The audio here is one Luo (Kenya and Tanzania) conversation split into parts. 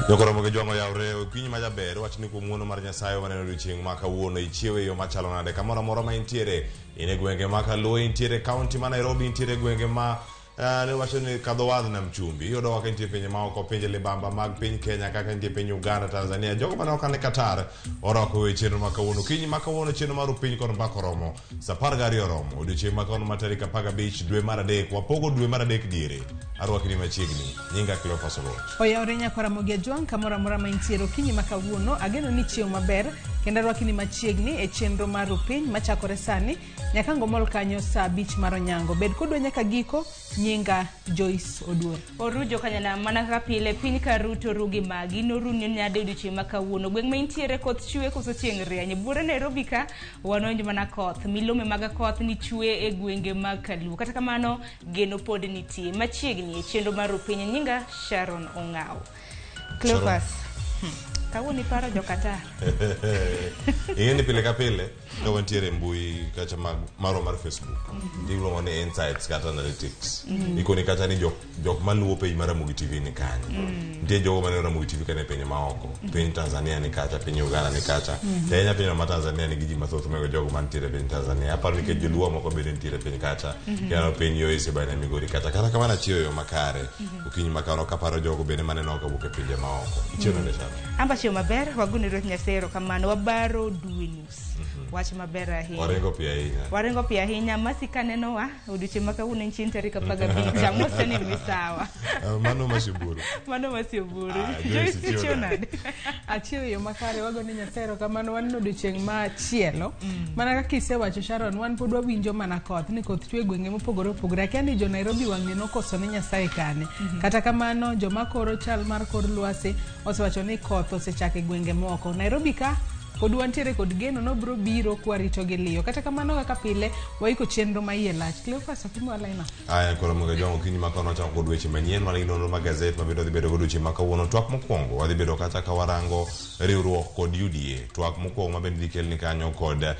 Jokoromo gi jwang'o yawre okinyi ma jaber wach ni kuom ng'wono mar Nyasaye waneno odiochieng' ma kawuono ichiewo e yo machalo nade kamoro amora ma intiere in e gwenge ma Kaluo intiere kaunti ma Nairobi intiere gwenge ma ne wacho ni kadho wadh nam chumbi iyudo kaka nitie pinje maoko pinje libamba mag piny Kenya kaka nitie piny Uganda Tanzania jogo mane ok ane Qatar orwako we chenro ma kawuono okinyi ma kawuono chenro mar upiny kod mbaka oromo sa 12 oromo odiochieng' ma kawuono ma tarik 15 dwe mar adek wapogo dwe mar adek diere arwakni machiegni nyinga Cleophas Oluoch. Oyawre nyakwara Ramogi Ajwang' kamoro amora ma intiere okinyi ma kawuono ageno ni chiew maber kendo arwakini machiegni e chenro mar Rupiny machakore sani nyaka ngomol kanyo saa 5 mar onyango. Bed kodwa nyaka giko, nyinga Joyce Oduor. Orujo kanyana mana kaka pile piny ka ruto rugi magi noruni nyade odiochieng' ma kawuono. Gweng' ma intiere koth chwe koso chieng' rieny. Buore Nairobi ka wanonjo mana koth. Milome mag koth ni chwe e gwenge mag Kaluo. Kata kamano geno pod nitie. Machiegni e chenro mar Rupiny nyinga Sharon Ong'aw. Cleophas. Kawuono iparo jo Qatar. Ing'e ni pile ka pile ka wantiere e mbui kacha mag marwa mar Facebook iluongo ni insights kata analytics ikoni kacha ni jok maluwo page mar Ramogi TV ni kanye nitie jogo maneno Ramogi TV kane pinje maoko piny Tanzania ni kacha piny Uganda ni kacha to ahinya pinyno ma Tanzania nigi ji mathoth mohingo jogo mantiere e piny Tanzania aparo nikech joluo moko bende nitiere e piny kacha kineno piny yo Isebania Migori kacha kata kamano achiewo e yo makare okinyi ma kawuono kaparo jogo bende maneno kawuok e pinje maoko ichiewo nade Sharon? Amba chiewo maber, wagone Ruoth Nyasaye erokamano, wabaro dwe nus. Wach maber ahinya. Waringo piyo ahinya. Waringo piyo ahinya, Masi kanenowa odiochieng' ma kawuono en chieng' tarik 15, amose ni misawa. Mano Masi Oburu. Mano Masi Oburu. Joyce Joyce ichiewo ichiewo nade? nade? Achiewo e yo makare, wagone Nyasaye erokamano, waneno odiochieng' machielo. Mana kaka isewacho Sharon, wan pod wawinjo mana koth, ni koth chwe e gwenge mopogore opogore. Akia ni jo Nairobi wang'ni nokoso ni Nyasaye kane. Kata kamano, joma koro chal mar kor lwasi osewacho ni koth osechako e gwenge moko. Nairobi ka pod wantiere kod geno nobiro biro kwarito gi liyo. Kata kamano kaka pile waiko chenro ma iye lach. Cleophas opimo line. Aya koro moga jwango okinyi ma kawuono wachako kod weche manyien wan gi nonro mag gazet ma bende wadhi bedo godo odiochieng' ma kawuono. Twak mokwongo wadhi bedo kacha ka warango riwruok kod UDA. Twak mokwongo ma bende idhi kelni kanyo kod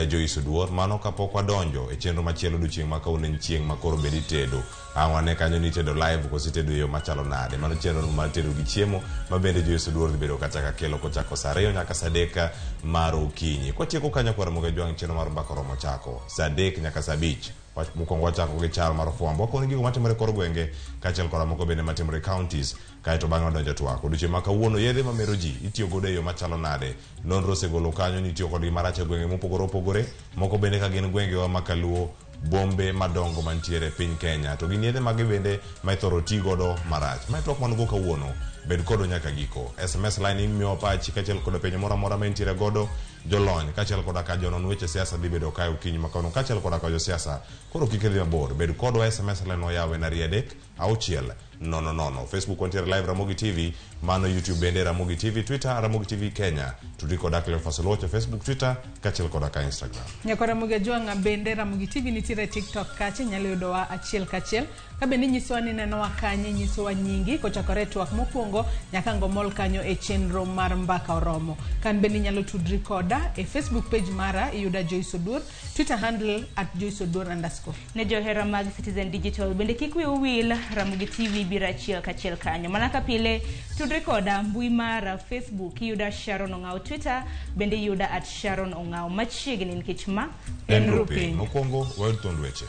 Joyce Oduor. Mano kapok wadonjo e chenro machielo odiochieng' ma kawuono en chieng' ma koro bende itedo. Ang' wane kanyo ni itedo live koso itedo e yo machalo nade. Mano chenro mar tedo gi chiemo ma bende Joyce Oduor dhi bedo kacha ka kelo kochako saa 2 nyaka saa 3 mar okinyi. Kwatieko kanyo kwara moga jwang' chenro mar mbaka oromo chako saa 3 nyaka saa 5. Wach mokwongo wachako gi chal mar fwambo. Wakoni gigo matimore e kor gwenge kaachiel koda moko bende matimore e counties. Kaeto bang'e wadonjo twak. Odiochieng' ma kawuono yedhe mamero ji itiyo godo e yo machalo nade. Nonro osegolo kanyo ni itiyo kodgi marach e gwenge mopogore opogore. Moko bende ka gin gwengewa ma Kaluo, bombe madongo mantiere e piny Kenya. To gin yedhe mage bende ma ithoro ti godo marach. Mae twak wan go kawuono. Bed kodwa nyaka giko. SMS line imiyowa pachi kaachiel koda penjo moro amora ma intiere godo. Jolony kaachiel koda ka jonon weche siasa dhi bedo kae okinyi ma kawuono kaachiel koda ka josiasa. Koro kik idhi mabor. Bed kodwa SMS line wayawo en 2 3 6 0 0. Facebook wantiere live Ramogi TV, mano YouTube bende Ramogi TV, Twitter Ramogi TV Kenya. Tudri koda Cleophas Oluoch e Facebook, Twitter kaachiel koda ka Instagram. Nyakwa Ramogi Ajwang' bende Ramogi TV nitiere e TikTok kacha inyalo yudowa achiel kachiel. Ka bende inyisowa ni nenowa kanye, nyisowa nyingi kochakore e twak mokwongo nyaka ngomol kanyo e chenro mar Mbaka Oromo. Kan bende inyalo tudri koda e Facebook page mara iyuda Joyce Oduor, Twitter handle at Joyce Oduor underscore. Ne johera mag Citizen Digital bende kik wiu wil Ramogi TV biro achiel kachiel kanyo. Mana ka pile tudri koda mbui mara Facebook iyuda Sharon Ong'aw, Twitter bende iyuda at Sharon Ong'aw. Machiegni nikech ma En rupiny. Mokwongo wayud thuond weche.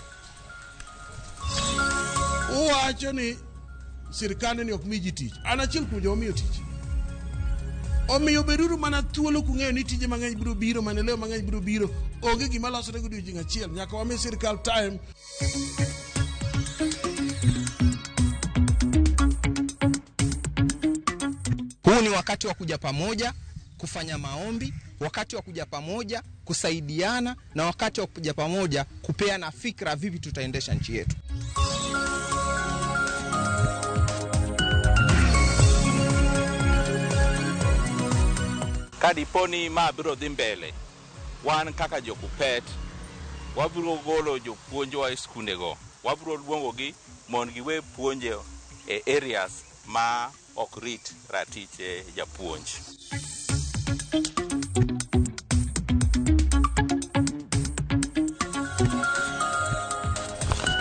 Uwacho ni sirkande ni ok mi ji tich. An achiel kuom joma miyo tich. Omiyo beduru mana thuolo kung'eyo ni tije mang'eny biro biro, maendeleo mang'eny biro biro. Onge gima losore godiochieng' achiel. Nyaka wami sirkal time. Huu ni wakati wa kuja pamoja kufanya maombi, wakati wa kuja pamoja kusaidiana, na wakati wa kuja pamoja kupeana fikra vipi tutaendesha nchi yetu. Kadiponi ma biro dhi mbele, wan kaka jokupet wabiro golo jopuonjwa e skundego, wabiro luongogi mondo giwe puonjo e areas ma ok rit ratiche japuonj.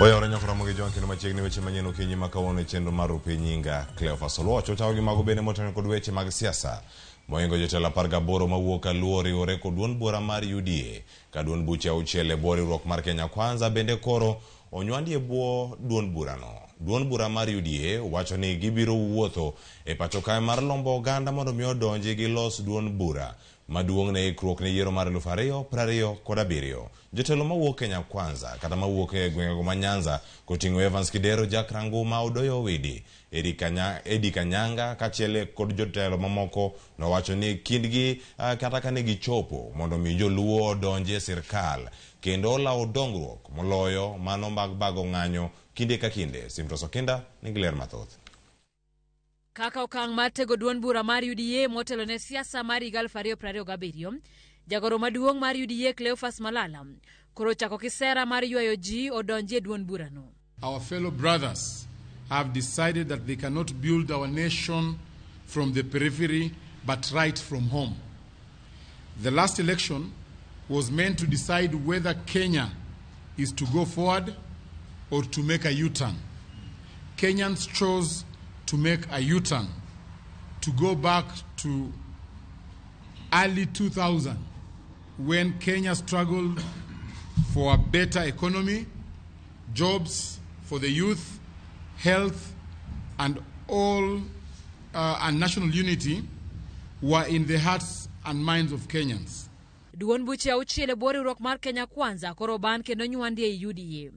Oyawore nyaka Ramogi Jwang'. Winjo kendo machiegni weche manyien okinyi ma kawuono e chenro mar Rupiny nyinga Cleophas Oluoch. Ochako gi mago bende motenore kod weche mag siasa. Mohingo jotelo 18 mawuok Kaluo oriwore kod duond bura mar UDA. Ka duond buche 6 e bwo riwruok mar Kenya Kwanza bende koro onywandi e bwo duond burano. Duond bura mar UDA wacho ni gibiro wuotho e pacho kae mar lombo oganda mondo mi odonji gi los duond bura maduong' ne ikruok ne yiero mar 2027. Jotelo mawuok Kenya Kwanza kata mawuok e gwengego ma Nyanza koting'o Evans Kidero, Jack Ranguma, Odoyo Owidi, Eddie Kanyanga kaachiel kod jotelo mamoko nowacho ni kindgi kata kane gichopo mondo mi joluo odonji e sirkal kendo olawo dongruok moloyo mano mag bago ng'anyo kinde ka kinde. Simtos Okinda nigi ler mathoth. Kaka okang' mar tego duond bura mar UDA motelo ne siasa mar higa 2027, jagoro maduong' mar UDA Cleophas Malala koro chako kisera mar ywayo ji odonji e duond burano. Our fellow brothers have decided that they cannot build our nation from the periphery but right from home. The last election was meant to decide whether Kenya is to go forward or to make a U-turn. Kenyans chose to make a U-turn, to go back to early 2000 when Kenya struggled for a better economy, jobs for the youth, health, and all and national unity were in the hearts and minds of Kenyans. Duond buche 6 e bwo riwruok mar Kenya Kwanza koro ban kendo nywandi ei UDA.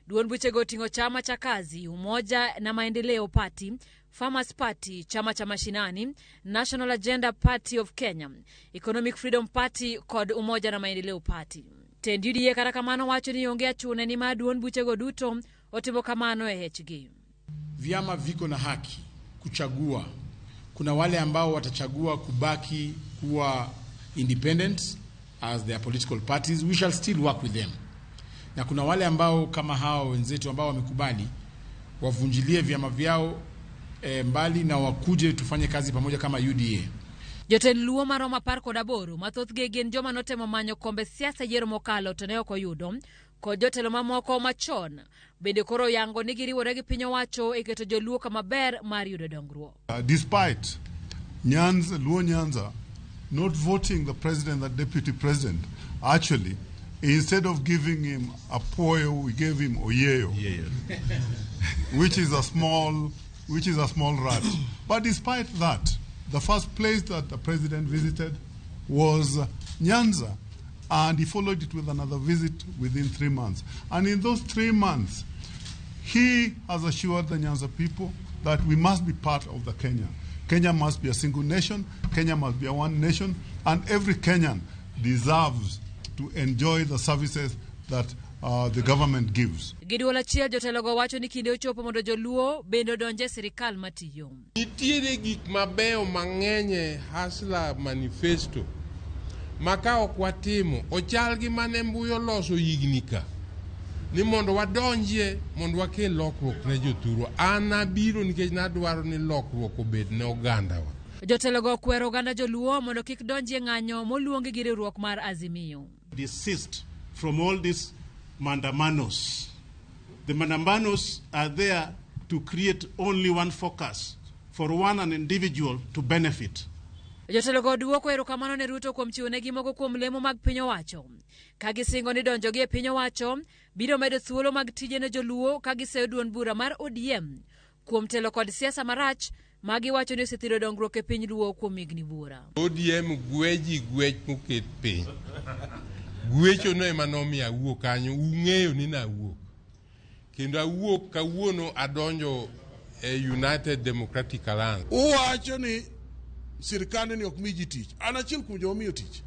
Duond buchego oting'o Chama cha Kazi, Umoja na Maendeleo Party, Farmers Party, Chama cha Mashinani, National Agenda Party of Kenya, Economic Freedom Party kod Umoja na Maendeleo Party. Tend UDA kata kamano wacho ni onge achune ni ma duond buchego duto otimo kamano e hechgi. Vyama viko na haki kuchagua. Kuna wale ambao watachagua kubaki kuwa independent as their political parties, we shall still work with them. Na kuna wale ambao kama hawa wenzetu ambao wamekubali wavunjilie vyama vyao mbali na wakuje tufanye kazi pamoja kama UDA. Jotend Luo maromo 18 mathothgi gin joma notemo manyo kombe siasa yiero mokalo to ne ok oyudo, kod jotelo mamoko machon bende koro yango ni giriwore gi piny owacho e keto joluo kama ber mar yudo dongruok. Despite Nyanza, Luo Nyanza not voting the president and deputy president, actually, instead of giving him a poyo, we gave him oyeyo, which is a small rat. But despite that, the first place that the president visited was Nyanza, and he followed it with another visit within 3 months. And in those 3 months, he has assured the Nyanza people that we must be part of the Kenya. Kenya must be a single nation, Kenya must be a one nation, and every Kenyan deserves to enjoy the services that the government gives. Giduol achiel jotelogo wacho ni kinde ochopo mondo joluo bende odonje sirikal matiyo. Nitiere gik mabeyo mang'eny e Hustler Manifesto ma ka ok watimo ochal gi mane Mbuyu oloso higni ka ni mondo wadonjie mondo wakel lokruok ne jothurwa. An abiro nikech nadwaro ni lokruok obed ne ogandawa. Jotelogo okwero oganda joluo mondo kik donjie ng'anyo moluongi gi riwruok mar Azimio. Desist from all these mandamanos. The mandamanos are there to create only one focus for one an individual to benefit. Jotelogo duoko erokamano ne Ruto kuom chiwonegi moko kuom lemo mag piny owacho. Ka gisingo ni donjogi e piny owacho biro medo thuolo mag tije ne joluo ka giseyo duond bura mar ODM kuom telo kod siasa marach ma giwacho ni osethiro dongruok e piny Luo kuom higni buora. ODM gweji gwech moket piny. Gwecho no ema nomiyo awuok kanyo, ung'eyo ni nawuok. Kendo awuok kawuono adonjo e United Democratic Alliance. Uwacho ni sirkande ni ok mi ji tich. An achiel kuom joma miyo tich.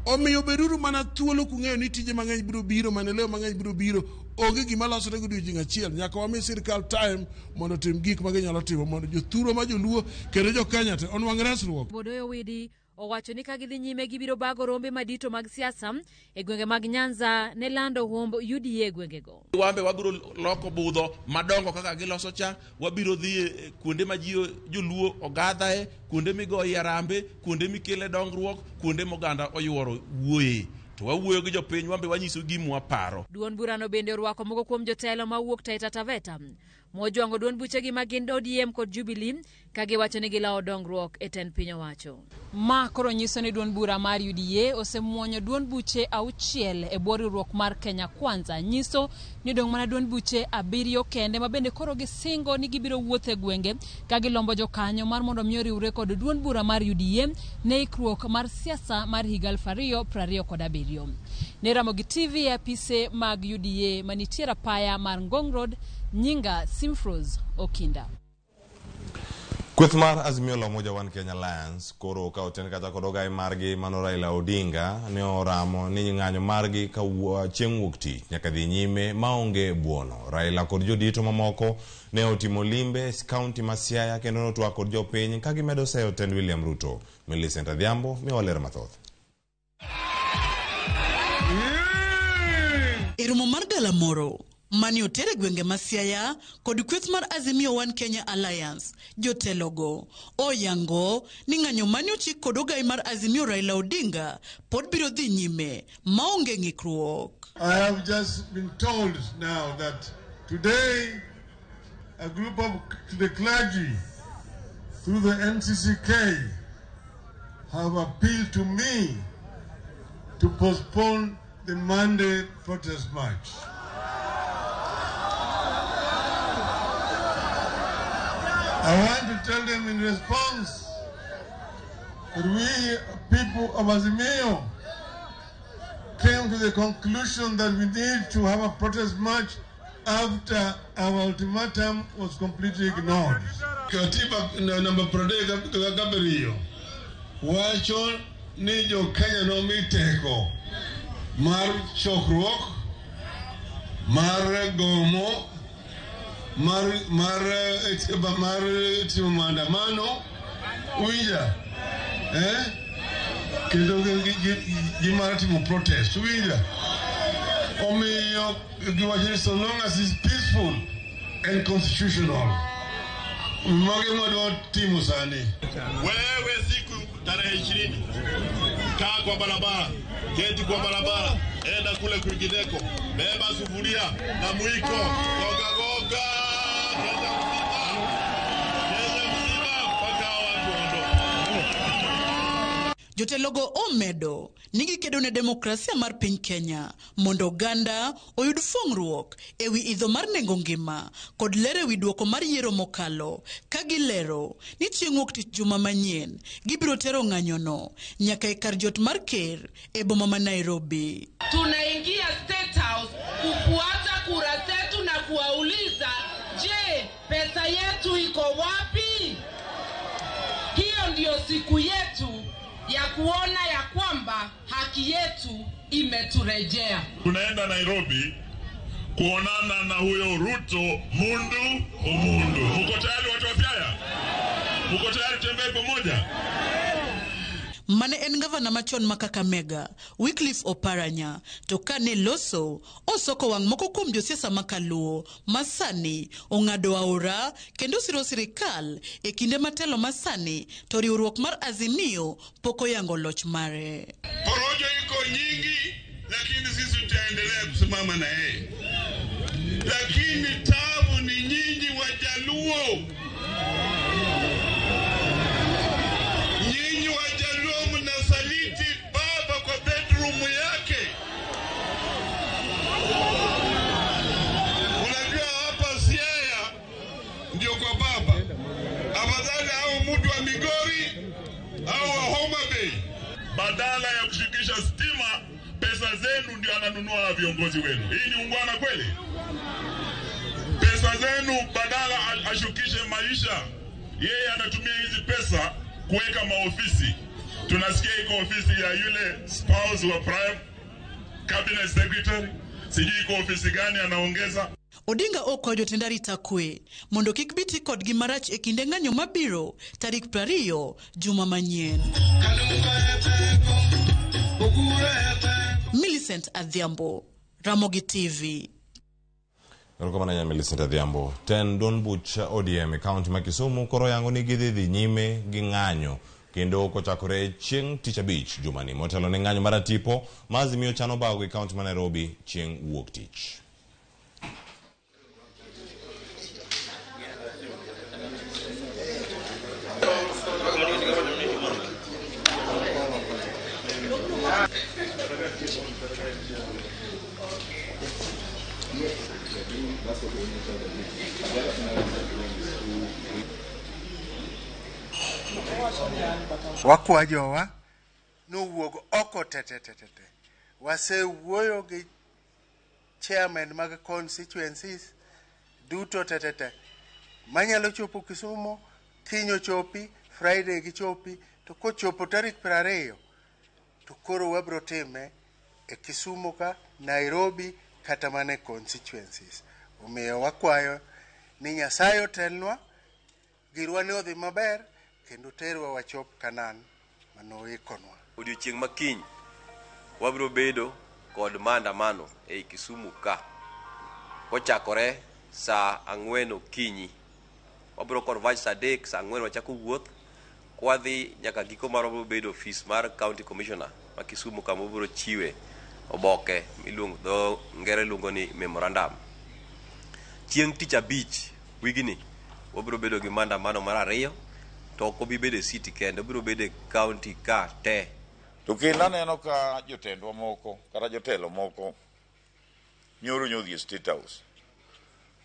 Omiyo beduru mana thuolo kung'eyo ni tije mang'eny biro biro, maendeleo mang'eny biro biro. Onge gima losore gi odiochieng' achiel. Nyaka wami sirkal time mondo otim gik ma ginyalo timo mondo jothurwa ma joluo kendo jo Kenya te onwang' resruok. Odoyo Owidi owacho ni ka gidhi nyime gibiro bago rombe madito mag siasa e gwenge mag Nyanza ne lando humb UDA gwengego. Wambe wabiro loko budho madongo kaka giloso cha, wabiro dhi kuonde ma ji joluo ogadhae, kuonde migoye arambe, kuonde mikele dongruok, kuonde moganda oyuoro wuoye. To wawuoyo gi jopiny, wan be wanyiso gima waparo. Duond burano bende orwako moko kuom jotelo mawuok Taita Taveta mojwang'o duond buchegi ma gin ODM kod Jubilee ka giwacho ni gilawo dongruok e tend piny owacho. Ma koro nyiso ni duond bura mar UDA osemuonyo duond buche 6 e bwo riwruok mar Kenya Kwanza. Nyiso ni odong' mana duond buche 7 kende ma bende koro gisingo ni gibiro wuotho e gwenge ka gilombo jokanyo mar mondo mi oriwre kod duond bura mar UDA ne ikruok mar siasa mar higa 2027. Ne Ramogi TV e apise mag UDA manitie rapaya mar Ngong Road, nyinga Simfrose Okinda. Kweth mar Azimio la Umoja One Kenya Alliance koro ka oten kata kod ogai margi mano Raila Odinga ne oramo ni ng'anyo margi ka chieng' wuok tich nyaka dhi nyime maonge buono. Raila kod jodito mamoko ne otimo limbe e kaunti ma Siaya kendo notwak kod jopiny ka gimedo seyo tend William Ruto. Millicent Adhiambo miyowa ler mathoth. E romo mar galamoro mane oter e gwenge ma Siaya kod kweth mar Azimio One Kenya Alliance, jotelogo oyango ni ng'anyo mane ochik kod ogai mar Azimio Raila Odinga pod biro dhi nyime maonge ng'ikruok. I have just been told now that today a group of the clergy through the NCCK have appealed to me to postpone the Monday protest march. I want to tell them in response that we people of Azimio came to the conclusion that we need to have a protest march after our ultimatum was completely ignored. Katiba namba 37 wacho ni jo Kenya nomi teko mar chokruok, mar gomo, mar timo maandamano, winja, kendo gi mar timo protest, winja. Omiyo giwacho ni so long as it's peaceful and constitutional, mage mwadwa timo sani. Wewe siku tarehe 20 kaa kwa barabara, keti kwa barabara, enda kule kwingineko, beba sufuria na mwiko, goga goga, Kenya mzima mpaka watu waondoke. Jotelogo omedo ni gikedo ne demokrasia mar piny Kenya mondo oganda oyud fong'ruok ewi idho mar nengo ngima kod ler ewi duoko mar yiero mokalo, ka gilero ni chieng' wuok tich juma manyien gibiro tero ng'anyono nyaka e kar jot mar ker e boma ma Nairobi. Tunaingia State House kufuata kura zetu na kuwauliza, je, pesa yetu iko wapi? Hiyo ndiyo siku yetu ya kuona ya kwamba haki yetu imeturejea. Tunaenda Nairobi kuonana na huyo Ruto mundu umundu. Mko tayari watu wa Siaya? Mko tayari tutembee pamoja? Mane en gavana machon ma Kakamega, Wycliffe Oparanya, to kane loso, osoko wang' moko kuom josiasa ma Kaluo ma sani ong'ado aora kendo siro sirikal e kinde matelo ma sani to riwruok mar Azimio pok oyango loch mare. Porojo iko nyingi, lakini sisi tutaendelea kusimama na yeye. Lakini tabu ni nyinyi Wajaluo. Nyinyi Wajaluo mnasaliti baba kwa bedroom yake. Unajua hapa Siaya ndio kwa baba. Afadhali au mtu wa Migori au wa Homa Bay. Badala ya kushikisha stima, pesa zenu ndio ananunua viongozi wenu. Hii ni ungwana kweli? Pesa zenu badala ashukishe maisha, yeye anatumia hizi pesa kuweka maofisi. Tunasikia iko ofisi ya yule spouse wa prime cabinet secretary, sijui iko ofisi gani anaongeza. Odinga okwayo jotend arita kwe mondo kik biti kodgi marach e kinde ng'anyo mabiro tarik 20 juma manyien. Millicent Adhiambo, Ramogi TV. Erokamano ahinya Millicent Adhiambo. Tend duond buch ODM e kaunti ma Kisumu koro yango ni gidhi dhi nyime gi ng'anyo kendo kochakore chieng' tich abich jumani motelo ne ng'anyo mar atipo ma Azimio chano bago e kaunti ma Nairobi chieng' wuok tich. Wakwa jowa nowuog oko tetetetete. Wasewuoyo gi chairman mag constituencies duto tetete. Manyalo chopo Kisumu, kiny ochopi, Friday gichopi, to kochopo tarik 20 to koro wabro time e Kisumu ka, Nairobi kata mana e constituencies. Omiyo wakwayo ni Nyasaye otelnwa, girwa ni odhi maber, kendo terwa wachop Kanan manoikonwa. Odiochieng' ma kiny wabiro bedo kod maandamano ei Kisumu ka kochakore saa 4 okinyi. Wabiro converge saa 3, saa 4 wachako wuoth kwadhi nyaka giko mar wabiro bedo ofis mar County Commissioner ma Kisumu kama wabiro chiwe oboke miluongo dho ngere luongo ni memorandum. Chieng' tich abich wigni wabiro bedo gi maandamano mar 2 to ok obi bedo e city kende, obiro bedo e county ka te. To kendo aneno ka jotendwa moko kata jotelo moko nyoro nyodhi e State House.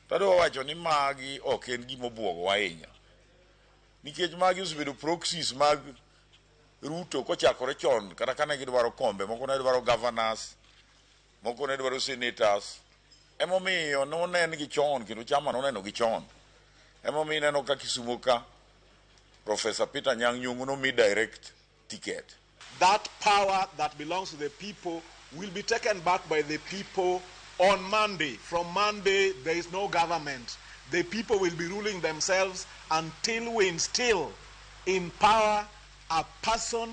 To adwa wacho ni magi ok en gima obuogowa ahinya. Nikech magi osebedo proxies mag Ruto kochakore chon kata kane gidwaro kombe, moko ne dwaro governors, moko ne dwaro senators. Emomiyo nonen gi chon kendo chama noneno gi chon. Emomiyo ineno ka Kisumu ka Professor Peter Anyang' Nyong'o nomi direct ticket. That power that belongs to the people will be taken back by the people on Monday. From Monday, there is no government. The people will be ruling themselves until we instill in power a person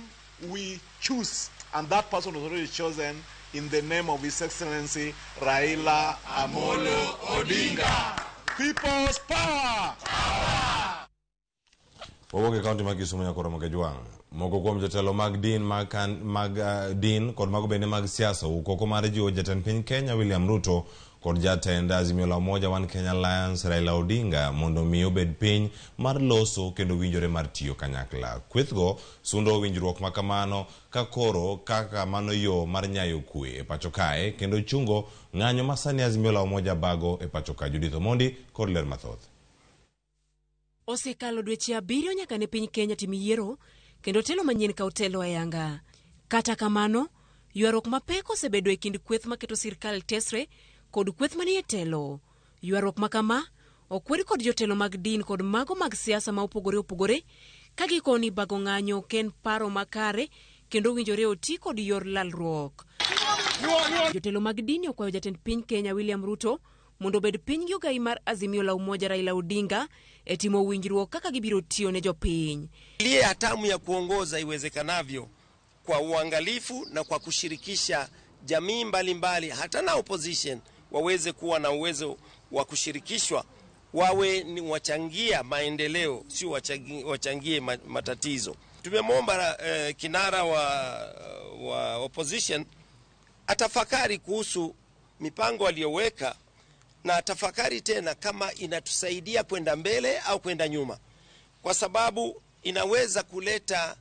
we choose. And that person was already chosen in the name of His Excellency Raila Amolo Odinga. People's power! Wawuok e kaunti ma Kisumu nyaka Ramogi Jwang'. Moko kuom jotelo mag din mag din kod mago bende mag siasa owuok oko mar jiwo jatend piny Kenya William Ruto kod jatend Azimio la Umoja One Kenya Alliance Raila Odinga mondo mi obed piny mar loso kendo winjore mar tiyo kanyakla. Kwethgo sundo winjruok ma kamano ka koro kaka mano yo mar nyayo kwe e pacho kae kendo chungo ng'anyo ma sani Azimio la Umoja bago e pacho ka. Judith Omondi kod ler mathoth. Osekalo dweche 7 nyaka ne piny Kenya tim yiero kendo telo manyien kaw telo ayanga. Kata kamano, ywaruok mapek osebedo e kind kweth maketo sirkal tesre kod kweth manie telo. Ywaruok ma kama okwed kod jotelo mag din kod mago mag siasa ma opogore opogore ka gikoni bago ng'anyo ok en paro makare kendo owinjore oti kod yor lalruok. Jotelo mag dini okwayo jatend piny Kenya William Ruto mondo obed piny gi ogai mar Azimio la Umoja Raila Odinga e timo winjruok kaka gibiro tiyo ne jopiny. Liye hatamu ya kuongoza iwezekanavyo kwa uangalifu na kwa kushirikisha jamii mbalimbali, hata na opposition waweze kuwa na uwezo wa kushirikishwa, wawe ni wachangia maendeleo, sio wachangie matatizo. Tumemwomba kinara wa opposition atafakari kuhusu mipango aliyoweka na tafakari tena kama inatusaidia kwenda mbele au kwenda nyuma, kwa sababu inaweza kuleta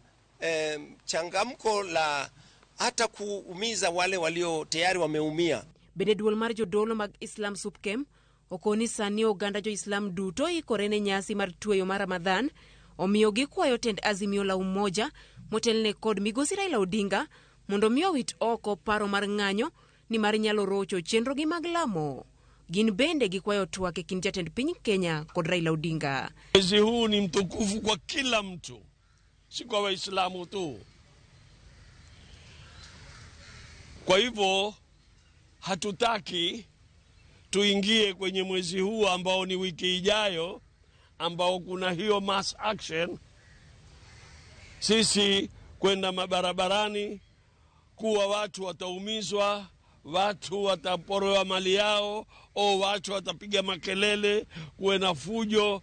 changamko la hata kuumiza wale walio tayari wameumia. Bende duol mar jodolo mag Islam Supkem okoni sani oganda jo Islam duto ikore ne nyasi mar tweyo mar Ramadhan, omiyo gikwayo tend Azimio la Umoja motelne kod migosi Raila Odinga mondo mi owit oko paro mar ng'anyo ni mar nyalo rocho chenrogi mag lamo. Gin bende gikwayo twak e kind jatend piny Kenya kod Raila Odinga. Mwezi huu ni mtukufu kwa kila mtu, si kwa Waislamu tu. Kwa hivyo hatutaki tuingie kwenye mwezi huu ambao ni wiki ijayo, ambao kuna hiyo mass action, sisi kwenda mabarabarani kuwa watu wataumizwa, watu wataporoa mali yao, au watu watapiga makelele, kuwe na fujo.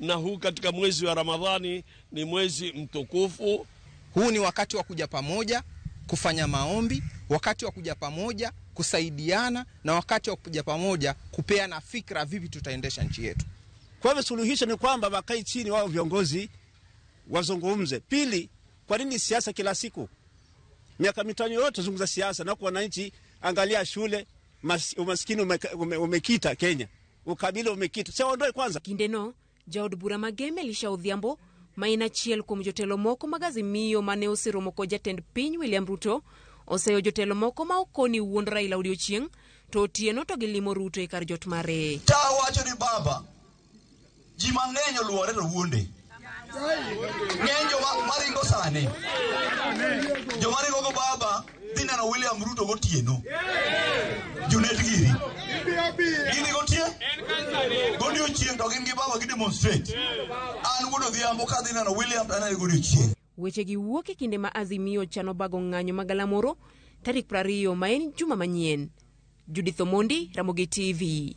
na huu katika mwezi wa Ramadhani ni mwezi mtukufu. Huu ni wakati wa kuja pamoja kufanya maombi, wakati wa kuja pamoja kusaidiana, na wakati wa kuja pamoja kupeana fikra vipi tutaendesha nchi yetu. Kwa hivyo suluhisho ni kwamba wakae chini wao viongozi wazungumze. Pili, kwa nini siasa kila siku? Miaka 5 yote zungumza siasa na kwa wananchi, angalia shule, umaskini umekita Kenya, ukabila umekita. Sasa ondoe kwanza. Kindeno jaod bura Mageme Elisha Odhiambo ma en achiel kuom jotelo moko mag Azimio mane oseromo kod jatend piny William Ruto oseyo jotelo moko ma okoni wuond Raila odiochieng' to otieno to gilimo Ruto e kar jot mare. Ta wacho ni baba, ji mang'eny oluore to wuonde. Ng'eny joma maringo sani. Joma ringo go baba dhi neno William Ruto gotieno. Junet giri. Gini gotie? Godiochieng' to gin gi baba gi demonstrate. An wuod Odhiambo kadhi neno William to anene godiochieng'. Wechegi wuok e kinde ma Azimio chano bago ng'anyo ma galamoro tarik 20 ma en juma manyien. Judith Omondi, Ramogi TV.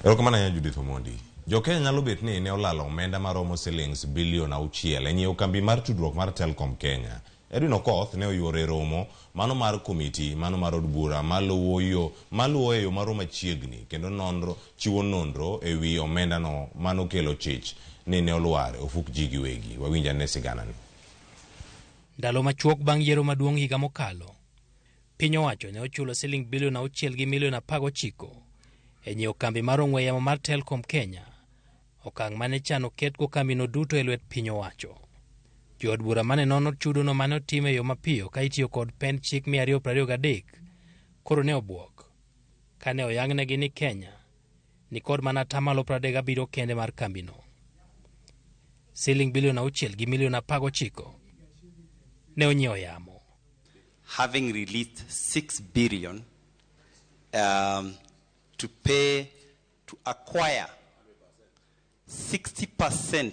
Erokamano ahinya Judith Omondi. Jo Kenya nyalo bet ni ne olalo omenda maromo silings bilion 6 e nyiewo kambi mar tudruok mar Telkom Kenya. Edwin Okoth ne oyuoro e romo mano mar komiti mano mar od bura maluwo e yo maro machiegni kendo nonro chiwo nonro e wi omendano manokelo chich ni ne olwar e ofuk ji giwegi. Wawinj ane siganani. Ndalo machuok bang' yiero maduong' higa mokalo, piny owacho ne ochulo siling bilion 6 gi milion 19 e nyiewo kambi mar ong'we yamo mar Telkom Kenya, okang' mane chano ketgo kambino duto e lwet piny owacho. Jood bura mane nono chudono mane otim e yo mapiyo ka itiyo kod pend chik 223 koro ne obwok kane oyangnegi ni Kenya ni kod mana 37% kende mar kambino. Siling bilion 6 gi milion 19 ne onyiewo yamo. Having released 6 billion to pay to acquire 60%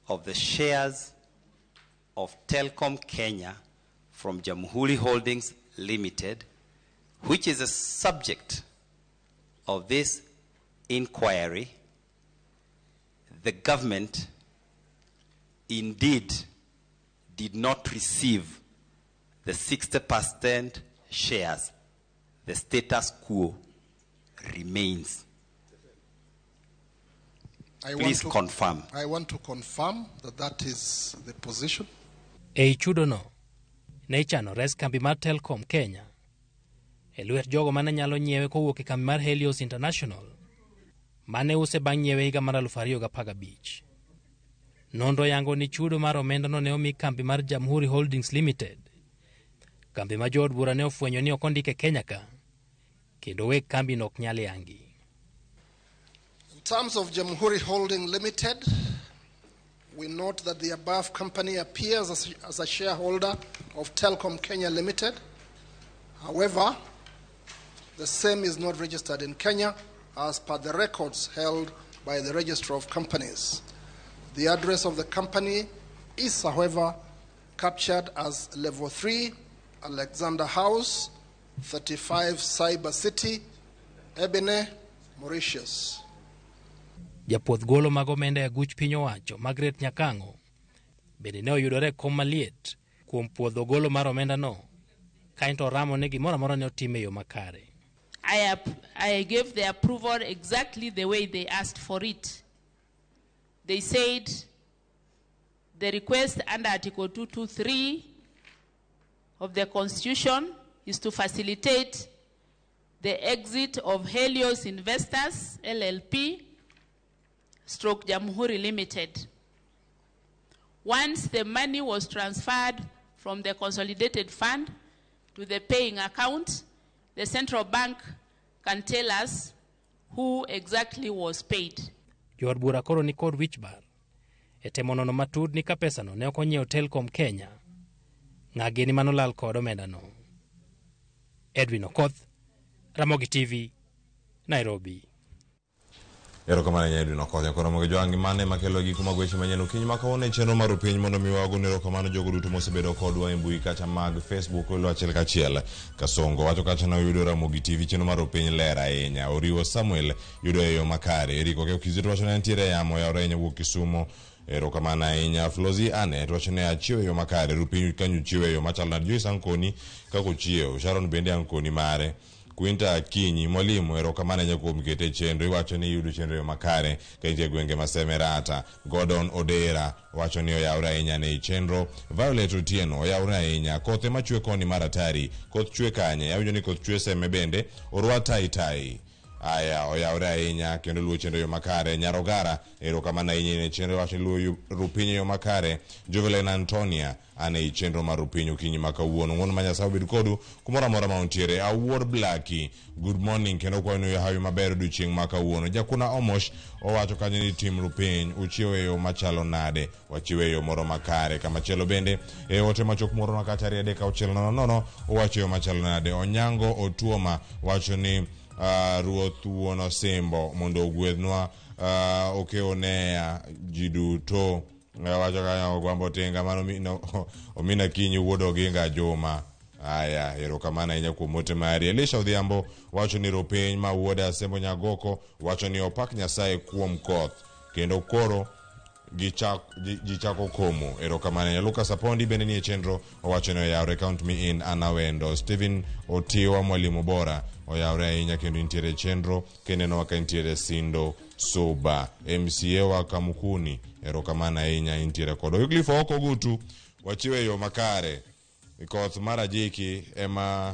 of the shares of Telkom Kenya from Jamhuri Holdings Limited, which is a subject of this inquiry, the government indeed did not receive the 60% shares. The status quo remains. Please confirm. I want to confirm that that is the position. Ei chudono ne ichano res kambi mar Telkom Kenya e lwet jogo mane nyalo nyiewe kowuok e kambi mar Helios International mane use bang' nyiewe higa mar 2015. Nonro yango ni chudo mar omendano ne omi kambi mar Jamhuri Holdings Limited, kambi ma jood bura ne ofwenyo ni ok ondike Kenya ka, kendo weg kambino ok nyal yangi. In terms of Jamhuri Holding Limited, we note that the above company appears as a shareholder of Telkom Kenya Limited. However, the same is not registered in Kenya as per the records held by the Registrar of Companies. The address of the company is, however, captured as Level 3, Alexander House, 35 Cyber City, Ebene, Mauritius. Japuoth golo mag omenda e aguch piny owacho Margaret Nyakang'o bende ne oyudore e kom maliet kuom puodho golo mar omendano, kaeto oramo ni gimoro amora ne otim e yo makare. I gave the approval exactly the way they asked for it. They said the request under Article 223 of the Constitution is to facilitate the exit of Helios Investors, LLP, stroke Jamhuri Limited. Once the money was transferred from the consolidated fund to the paying account, the central bank can tell us who exactly was paid. Jood bura koro ni kod wich bar e temo nono matut ni ka pesano ne ok onyiewo Telkom Kenya, ng'a gini manolal kod omendano. Edwin Okoth, Ramogi TV, Nairobi. Erokamano ahinya Edwin Okoth. Koro mogi jwang' mane makelo giko mag weche manyien okinyi ma kawuono e chenro mar piny mondo mi wago erokamano jogo duto mosebedo kodwa e mbui kacha mag Facebook welo achiel kachiel. Kasongo wacho kacha ne oyudo Ramogi TV chenro mar piny ler ahinya. Oriwo Samuel yudo e yo makare. Eric Okeyo Kizito wacho ne nitiere e yamo oyawore ahinya wuok Kisumo. Erokamano ahinya. Flozi Anet wacho ne achiewo e yo makare. Rupiny kanyo chiewo e yo machalo nade. Joyce Ankoni kaka ochiewo. Sharon bende Ankoni mare. Quinta Akinyi, mwalimu, erokamano ahinya kuom kete e chenro. Iwacho ni iyudo chenro e yo makare ka intie e gwenge ma Semerata. Gordon Odera wacho ni oyawre ahinya ne chenro. Violet Otieno oyawre ahinya. Kothe machwe koni mar atari. Koth chwe kanye? Awinjo ni koth chwe Seme bende. Orwa tai tai. Aya, oyawre ahinya kendo luwo chenro e yo makare. Nyarogara, erokamano ahinya ne chenro wacho ni luwo rupiny e yo makare. Jovelyn Antonia, an ei chenro mar Rupiny okinyi ma kawuono. Ng'wono ma Nyasaye obed kodu kumoro amora ma untiere. Awuor Blaki, good morning kendo kwayo ni hawi maber odiochieng' ma kawuono. Jakuna Omosh owacho kanyo ni tim Rupiny uchiewo e yo machalo nade? Wachiwo e yo moro makare. Kamachielo bende e ote machok moro ma kata 2 3 6 0 0 owacho e yo machalo nade? Onyango Otuoma wacho ni Ruoth Wuon Osimbo mondo ogwedhnwa okeonea ji duto. Wacho kanyo Ogwambo Tinga mano Omina Kinyi wuod Oginga Juma. Aya, erokamano ahinya kuom ote mari. Elisha Odhiambo wacho ni Rupiny ma wuod Asembo Nyagoko wacho ni opak Nyasaye kuom koth kendo koro gichako komo. Erokamano ahinya. Lucas Apondi bende nie chenro owacho ni oyawre count me in Anna Wendo. Stephen Otiwa mwalimu bora oyawre ahinya kendo intiere chenro keneno ka intiere Sindo Suba. MCA wa Kamukuni erokamano ahinya intiere kod Wycliffe Oko Ogutu wachiwe yo makare. Koth mar ajiki ema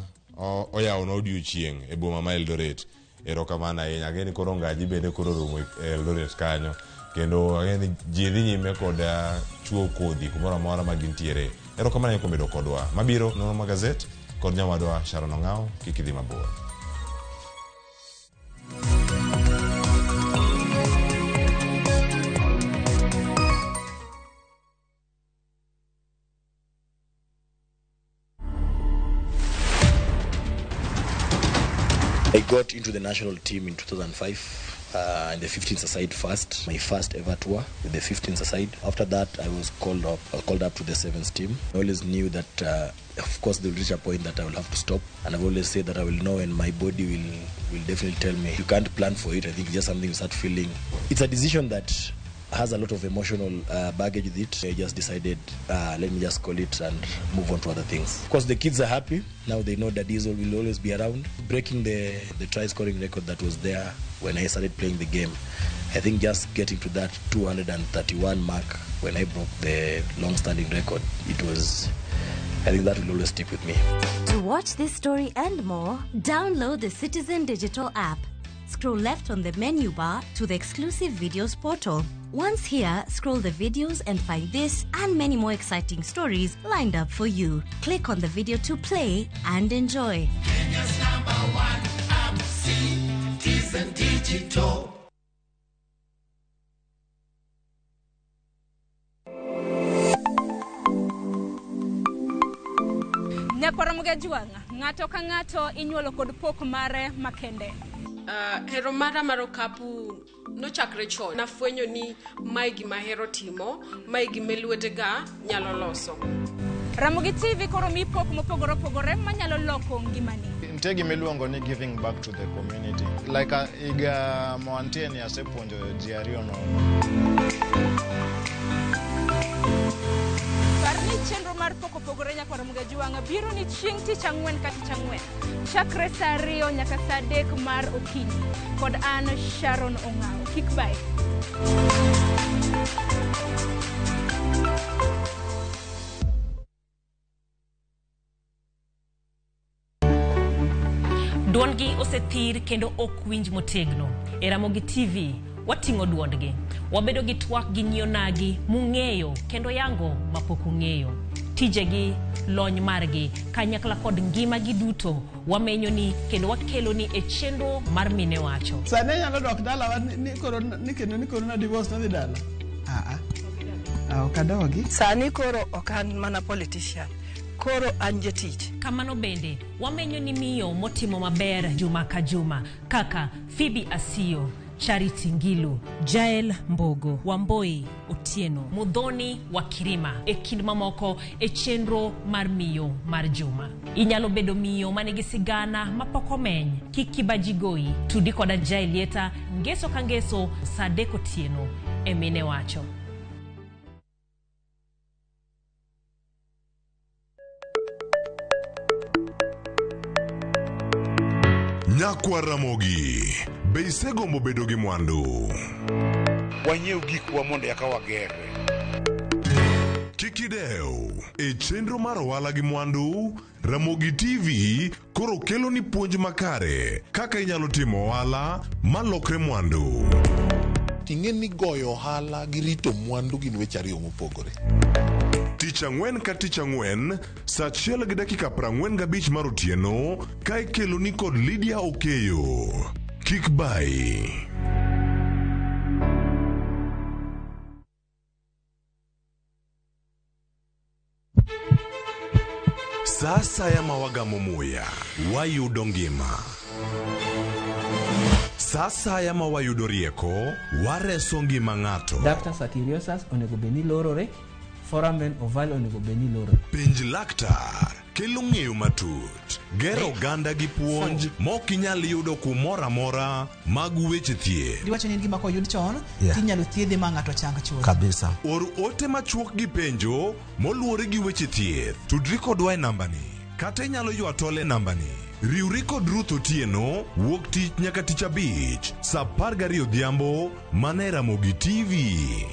oyawonwa odiochieng' e boma ma Eldoret. Erokamano ahinya. Ageni koro ngaji bende koro rumo e Eldoret kanyo. Kendo ageni ji dhi nyime kod chuo kodhi kumoro amora ma gintiere. Erokamano ahinya kuom bedo kodwa. Mabiro nono ma gazet kod nyawadwa Sharon Ong'awo, kik idhi mabor. I got into the national team in 2005 in the 15s aside first, my first ever tour with the 15s aside. After that, I was called up to the 7s team. I always knew that, of course, there will reach a point that I will have to stop. And I've always said that I will know, and my body will definitely tell me. You can't plan for it. I think it's just something you start feeling. It's a decision that has a lot of emotional baggage with it. I just decided, let me just call it and move on to other things. Of course, the kids are happy. Now they know that Diesel will always be around. Breaking the try-scoring record that was there when I started playing the game. I think just getting to that 231 mark when I broke the long-standing record, it was... I think that will always stick with me. To watch this story and more, download the Citizen Digital app. Scroll left on the menu bar to the exclusive videos portal. Once here, scroll the videos and find this and many more exciting stories lined up for you. Click on the video to play and enjoy. Kenya's #1 app, Citizen Digital. Nyakwara Mugajwang', ng'ato ka ng'ato inyuolo kod pok mare makende. Hero mara mar okapu nochakre chon. Nafwenyo ni mae gima ahero timo, mae gima lwetega nyalo loso. Ramogi TV koro mi pok mopogore opogore manyalo loko ngimani. Nitie gima iluongo ni giving back to the community. Like higa moantie ni asepuonjo ji ariyo nono. Par ni chenro mar pok opogore Nyakwar Mugajwang' biro ni chieng' tich ang'wen ka tich ang'wen. Chakre saa 2 nyaka saa 3 mar okinyi. Kod an Sharon Ong'awo. Kik bae. Duondgi osethir kendo ok winj motegno. E Ramogi TV, wating'o duondgi. Wabedo gi twak gi nyionagi mung'eyo kendo yango mapok ung'eyo. Tijegi, lony margi, kanyakla kod ngimagi duto wamenyoni kendo wakeloni e chenro mar Mine Wacho. Sani anyalo dok dalawa ni kendo ni koro na divorce nadhi dala. Ok adogi. Sani koro ok an mana politician. Koro an jatich. Kamano bende wamenyo ni miyo motimo maber juma ka juma kaka Phoebe Asiyo, Charity Ngilu, Jael Mbogo, Wamboi Otieno, Mudhoni wa Kirima e kind mamoko e chenro mar Miyo mar Juma. Inyalo bedo miyo manigi sigana mapok omeny. Kik kibaji goyi. Tudi koda Jael Lieta ngeso ka ngeso saa 3 otieno e Mine Wacho. Nyakwar Ramogi, be isegombo bedo gi mwandu? Wanyiew gikwa mondo eka wagerre. Kik idew, e chenro mar ohala gi mwandu, Ramogi TV koro kelo ni puonj makare kaka inyalo timo ohala malokre mwandu. Ting'e ni goyo ohala gi rito mwandu gin weche ariyo mopogore. Tich ang'wen ka tich ang'wen, saa 1:45 mar otieno, ka ikelo ni kod Lydia Okeyo. Kik bayi. Sa asaya ma wagamo muya, wayudo ngima. Sa asaya ma wayudo rieko, wareso ngima ng'ato. Ductus arteriosus onego bed ni lorore, foramen ovale onego bed ni lorore. Penj laktar kelo ng'eyo matut, gero oganda gi puonj mok inyal yudo kumoro amora mag weche thieth. Giwacho ni en gima koyud chon, Yeah. tinyalo thiedhe ma ng'ato chang chuth. Kabisa. Or ote machuok gi penjo moluwore gi weche thieth. Tudri kodwa e nambani kata inyalo ywa tol e nambani. Riwri kod Ruth Otieno wuok tich nyaka tich abich saa 12 odhiambo mana e Ramogi TV.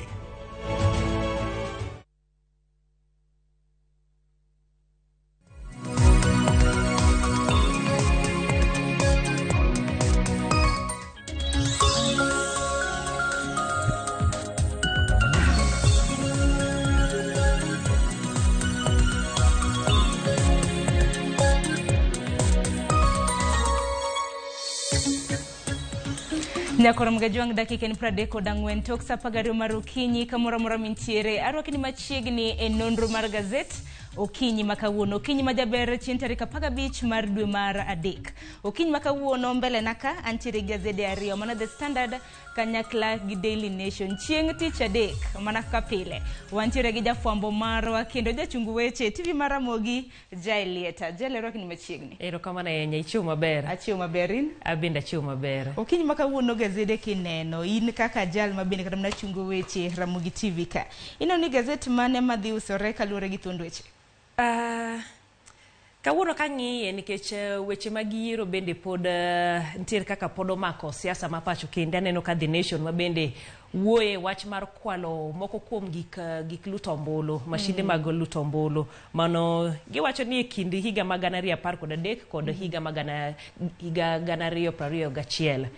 Nyakoro Mgajwang' dakika en 34 tok saa 12 mar okinyi kamoro amora mintiere. Arwakni machiegni e nonro mar gazet okinyi ma kawuono. Okinyi ma jaber chieng' tarik 15 mar dwe mar 3. Okinyi ma kawuono mbele na ka antiere gi gazede ariyo, mano The Standard kanyakla gi Daily Nation. Chieng' tich adek mana kaka pile wantiere gi jafwambo marwa kendo jachung weche TV mar Ramogi Jael Lieta. Jael, arwakni machiegni. Erokamano ahinya, ichiew maber. Achiew maber in? Abende achiew maber. Okinyi ma kawuono gazede kineno, in kaka jal ma bende kata mana chungo weche Ramogi TV ka. Ineno ni gazet mane madhi usore kaluwore gi thuond weche? Kawuono kang'iye nikech weche mag yiero bende pod nitiere kaka pod omako siasa ma pacho kende. Aneno ka The Nation ma bende wuoye wach mar kwalo moko kuom gik luto ombulu, mashinde mag luto ombulu. Mano giwacho ni e kind higa mag 2013 kod higa mag 2021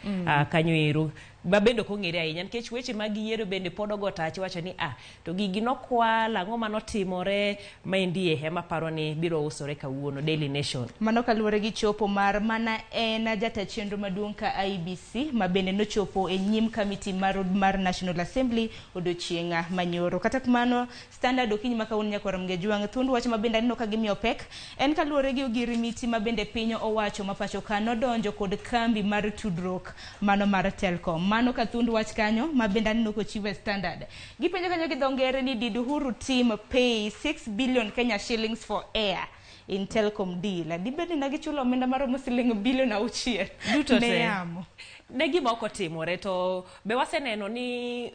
kanyo ero. Ma bende ok ong'ere ahinya nikech weche mag yiero bende pod ogo tach wacho ni to gigi nokwal, ang'o manotimore, maendie ema paro ni biro usore kawuono Daily Nation. Mano kaluwore gi chopo mar mana en jata chenro maduong' ka IEBC ma bende nochopo e nyim kamiti mar National Assembly odiochieng' manyoro. Kata kamano Standard okinyi ma kawuono nyakwar Mgejwang' thuond wach ma bende aneno ka gimiyo pek en kaluwore gi ogirimiti ma bende piny owacho ma pacho ka nodonjo kod kambi mar tudruok mano mar Telcom. Mano ka thuond wach kanyo ma bende aneno kochiwo e Standard. Gipenjo kanyo gi dho ngere ni did Uhuru team pay 6 billion Kenya shillings for air in Telcom deal? Dibed ni negichulo omenda maromo siling bilion 6 duto ne te. yamo. Ne gima ok otimore to be waseneno ni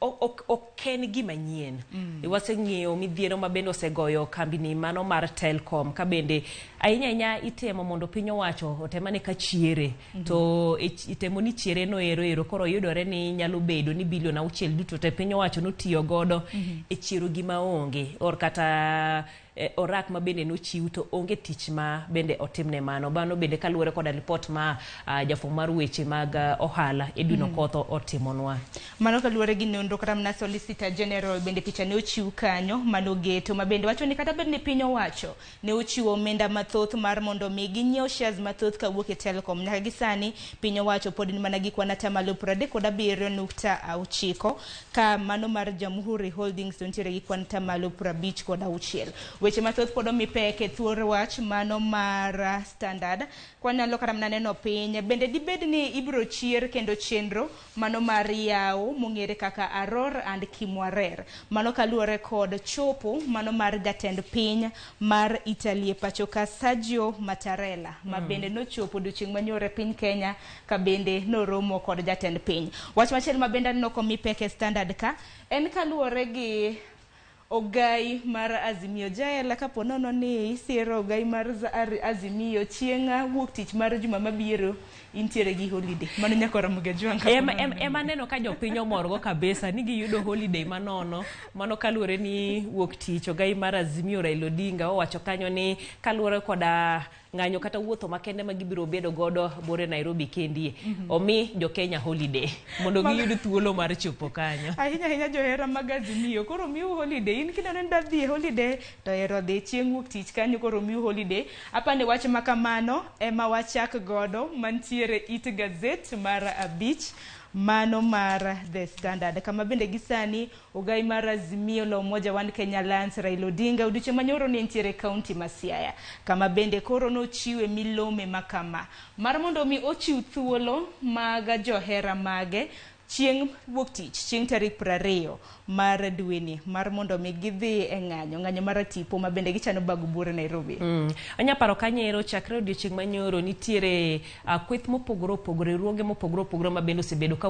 ok en gima nyien. Waseng'iyo midhiero ma bende osegoyo kambini mano mar Telcom ka bende ahinya ahinya itemo mondo piny owacho otemane ka chiere. To itemo ni chiere no ero koro yudore ni nyalo bedo ni bilion 6 duto te piny owacho notiyo godo e chiero gima onge or kata orak ma bende nochiw to onge tich ma bende otimne mano. Mano bende kaluwore koda ripot ma jafwambo mar weche mag ohala Edwin Okoth otimonwa. Mano kaluwore gi nonro kata mana Solicitor General bende picha ne ochiw kanyo manogeto ma bende wacho ni kata bed ni piny owacho ne ochiwo omenda mathoth mar mondo mi ginyiew shares mathoth kawuok e Telcom. Nyaka gi sani piny owacho pod ni mana gi kwan atamalo 37.9 ka mano mar Jamhuri Holdings to nitiere gi kwan atamalo 56. Weche mathoth pod omi pek e thuor wach mano mar Standard. Kwanyalo kata mana neno piny, bende dibed ni ibiro chier kendo chenro mano mar yawo mong'ere kaka Aror and Kimwarer. Mano kaluwore kod chopo mano mar jatend piny mar Italy e pacho ka Sergio Mattarella ma bende nochopo odiochieng' manyoro e piny Kenya ka bende noromo kod jatend piny. Wach machielo ma bende aneno komi pek e Standard ka en kaluwore gi ogai mar Azimio. Jael, kapo nono ni isiro ogai mar Azimio chieng' wuok tich mar juma mabiro, intiere gi holiday. Mano nyaka Ramogi Ajwang'. Ema neno ka jopiny omorgo kabisa ni giyudo holiday manono. Mano kaluwore ni wuok tich ogai mar Azimio Raila Odinga owacho kanyo ni kaluwore koda ng'anyo kata wuotho makende ma gibiro bedo godo bore Nairobi kendie, omi jo Kenya holiday mondo giyud thuolo mar chopo kanyo. Ahinya ahinya johera mag Azimio, koro miu holiday. In kineno ni dwa dhi e holiday to ero dhi chieng' wuok tich kanyo, koro miu holiday. Apani wach ma kamano ema wachak godo mantiere it gazet mar 5 mano mar The Standard, kama bende gisani ogai mar Azimio la Umoja One Kenya Alliance Raila Odinga odiochieng' manyoro ne nitiere kaunti ma Siaya, kama bende koro nochiwe milome makama mar mondo mi ochiw thuolo mag johera mage chieng' wuok tich, chieng' tarik 20 mar dweni, mar mondo mi gidhi e ng'anyo mar tipo ma bende gichano bago buore Nairobi. Anya paro kanyero chakre odiochieng' manyoro nitiere kweth mopogore opogore, riwruoge mopogore opogore ma bende osebedo ka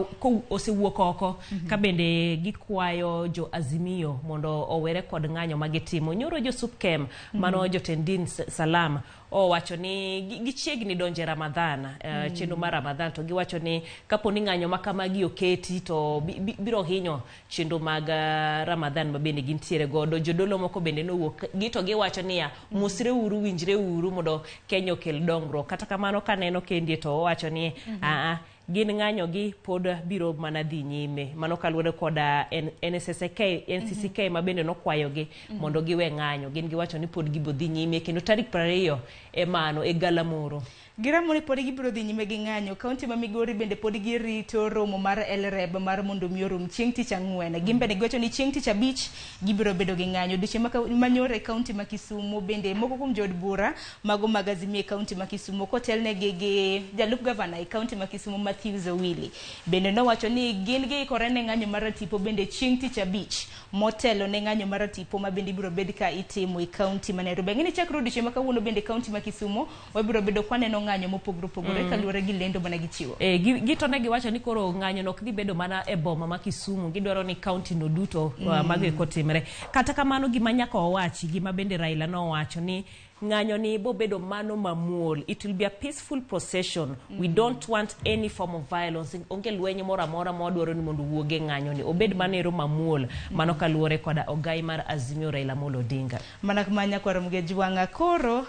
osewuok oko, ka bende gikwayo jo Azimio mondo owere kod ng'anyo ma gitimo. Nyoro jo Supkem, mano jotend din Salam owacho ni gichiegni donje Ramadhan, chenro mar Ramadhan, to giwacho ni kapo ni ng'anyo ma kamagi oketi to biro hinyo chenro mag Ramadhan ma bende gintiere godo. Jodolo moko bende nowuok gi to giwacho niya, mosre uru, winjre uru mondo Kenya okel dongruok. Kata kamano kaneno kendie to owacho ni aa gin ng'anyo gi pod biro mana dhi nyime. Mano kaluwore koda NSSK, NCCK ma bende nokwayogi mondo giwe ng'anyo. Gin giwacho ni pod gibo dhi nyime kendo tarik 20 e mano e galamoro. Giramo ni pod gibiro dhi nyime gi ng'anyo. Kaunti ma Migori bende pod girito romo mar LREB mar mondo mi orum chieng' tich ang'wen. Gin bende giwacho ni chieng' tich abich gibiro bedo gi ng'anyo. Odiochieng' manyoro e kaunti ma Kisumu bende moko kuom jood bura mago mag Azimio e kaunti ma Kisumu kotelnegi gi jalup gavana e kaunti ma Kisumu Matthews Owili bende nowacho ni gin giikore ne ng'anyo mar tipo bende chieng' tich abich motelo ne ng'anyo mar tipo ma bende ibiro bed ka itimo e kaunti ma Nairobi. Ang'e ni chakre odiochieng' ma kawuono bende kaunti ma Kisumu wabiro bedo kwaneno ng'anyo mopogore opogore kaluwore gi lendo mana gichiwo. Gito ne giwacho ni koro ng'anyo no ok dhi bedo mana e boma ma Kisumu, gidwaro ni kaunti no duto mago eko timre. Kata kamano gima nyaka owachi, gima bende Raila nowacho ni ng'anyo ni bo bedo mano mamuol. It will be a peaceful procession. We don't want any form of violence. Onge lweny moro amora ma wadwaro ni mondo owuog e ng'anyo ni. Obed mano ero mamuol. Mano kaluwore koda ogai mar Azimio Raila Amolo Odinga. Mana kuma nyakwar Ramogi Ajwang' koro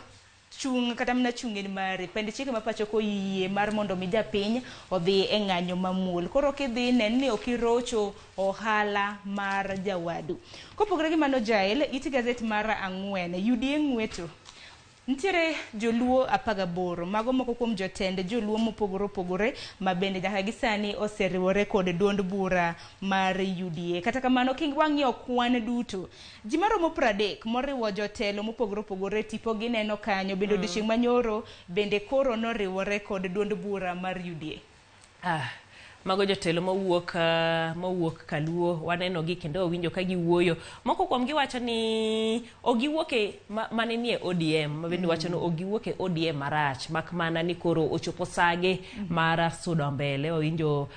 chung' kata mana chung' en mari pend chike ma pacho koyie mar mondo mi japiny odhi e ng'anyo mamuol. Koro kidhi nen ni ok irocho ohala mar jawadu. Kopogore gi mano Jael, it gazet mar 4 UDA ng'weto. Nitiere joluo 18, mago moko kuom jotend joluo mopogore opogore ma bende nyaka gi sani oseriwore kod duond bura mar UDA. Kata kamano wang'iyo kwan duto, ji maromo 30 moriwo jotelo mopogore opogore tipo gineno kanyo bende odiochieng' manyoro bende koro noriwore kod duond bura mar UDA. Mago jotelo mawuok Kaluo waneno gi kendo wawinjo ka giwuoyo. Moko kuom gi wacho ni ok giwuok e mane nie ODM, ma bende wacho ni ok giwuok e ODM marach, mak mana ni koro ochopo sage mar sudo mbele. Wawinjo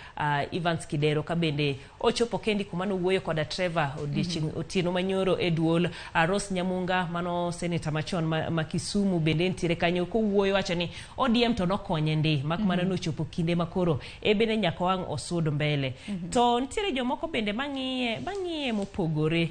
Evans Kidero ka bende ochopo kendi kuma nowuoyo koda Trevor odiochieng' otieno manyoro e duol. Rose Nyamunga mano seneta machon ma Kisumu bende nitiere kanyo kowuoyo wacho ni ODM to nokonye ndi, mak mana nochopo kinde makoro e bende nyaka wang' osud mbele. To nitiere jomoko bende mang'iye mopogore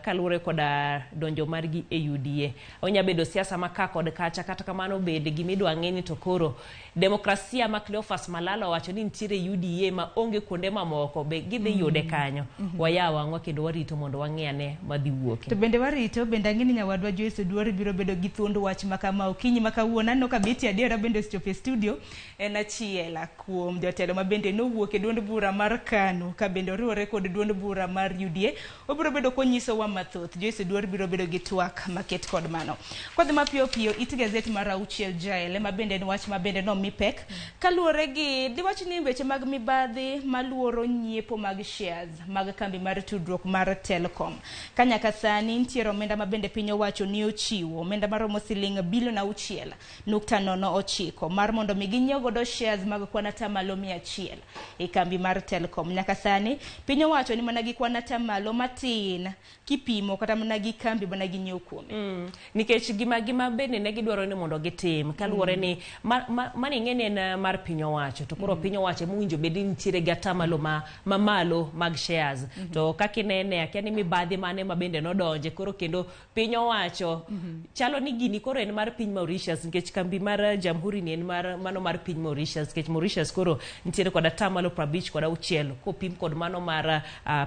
kaluwore koda donjo margi e UDA. Onya bedo siasa ma ka kod kacha, kata kamano bende gimidwa ng'e ni to koro demokrasia ma Cleophas Malala owacho ni nitiere UDA ma onge kuonde mamoko be gidhi yude kanyo. Wayaw wang'wa kendo warito mondo wang'i ane madhi wuoke. To bende warito, bende ang'e ni nyawadwa Joyce Oduor biro bedo gi thuond wach ma kama okinyi ma kawuono. Aneno ka Betty Adiera bende osechopo e studio, en achiel kuom jotelo ma bende nowuok e duond bura mar KANU ka bende oriwore kod duond bura mar UDA. Obiro bedo konyisowa mathoth. Joyce Oduor biro bedo gi twak maket kod mano. Kodhi mapiyo piyo it gazet mar auchiel Jael ema bende en wach ma bende nomi pek kaluwore gi diwach ni weche mag mibadhi maluoro nyiepo mag shares mag kambi mar tudruok mar Telkom. Ka nyaka sani nitiere omenda ma bende piny owacho ni ochiwo omenda maromo siling bilion 6.09 mar mondo mi ginyiew godo shares mag kwan atamalo 100 e kambi mar Telkom. Nyaka sani piny owacho ni mana gi kwan atamalo matin kipimo kata mana gi kambi mana ginyiew kuome. Nikech gima bende ne gidwaro ni mondo gitim kaluwore ni mano ing'e ni en mar piny owacho to koro piny owacho mowinjo bed ni nitiere gi atamalo mamalo mag shares to kaka inene akia ni mibadhi mane ma bende nodonje koro kendo piny owacho chalo ni gini koro en mar piny Mauritius nikech kambi mar Jamhuri ni en mar mano mar piny Mauritius nikech Mauritius koro nitiere kod atamalo 56 kopim kod mano mar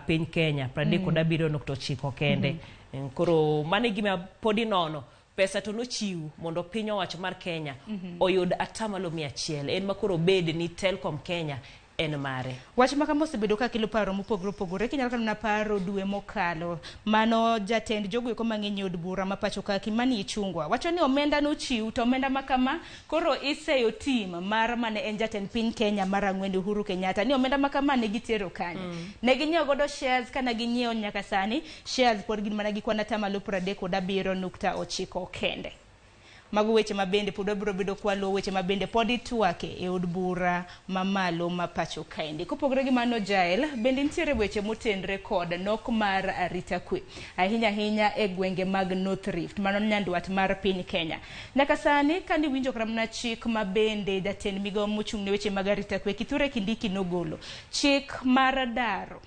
piny Kenya 37.9 kende. Koro mano e gima pod inono. Pesa to nochiw mondo piny owacho mar Kenya oyud atamalo 100 en ma koro bed ni Telkom Kenya en mare. Wach ma kama osebedo ka kelo paro mopogore opogore. Kinyalo kata mana paro dwe mokalo mano jatend jogo eko mang'eny e od bura ma pacho ka Kimani Ichung'wa wacho ni omenda nochiw to omenda ma kama koro iseyo tim mar mane en jatend piny Kenya mar ang'wen Uhuru Kenyatta ni omenda ma kama ne gitero kanye. Ne ginyiewo godo shares kana ginyiewo nyaka sani shares pod gin mana gi kwan atamalo 37.9 kende. Mago weche mabende pod wabiro bedo kwaluwo weche mabende pod itwake e od bura mamalo ma pacho kaendi. Kopogore gi mano Jael, bende nitiere weche motenre kod nok mar arita kwe ahinya ahinya e gwenge mag North Rift, mano nyandwat mar piny Kenya. Nyaka sani kani winjo kata mana chik mabende jatend migawo mochung' ne weche mag arita kwe Kithure Kindiki nogolo, chik mar daro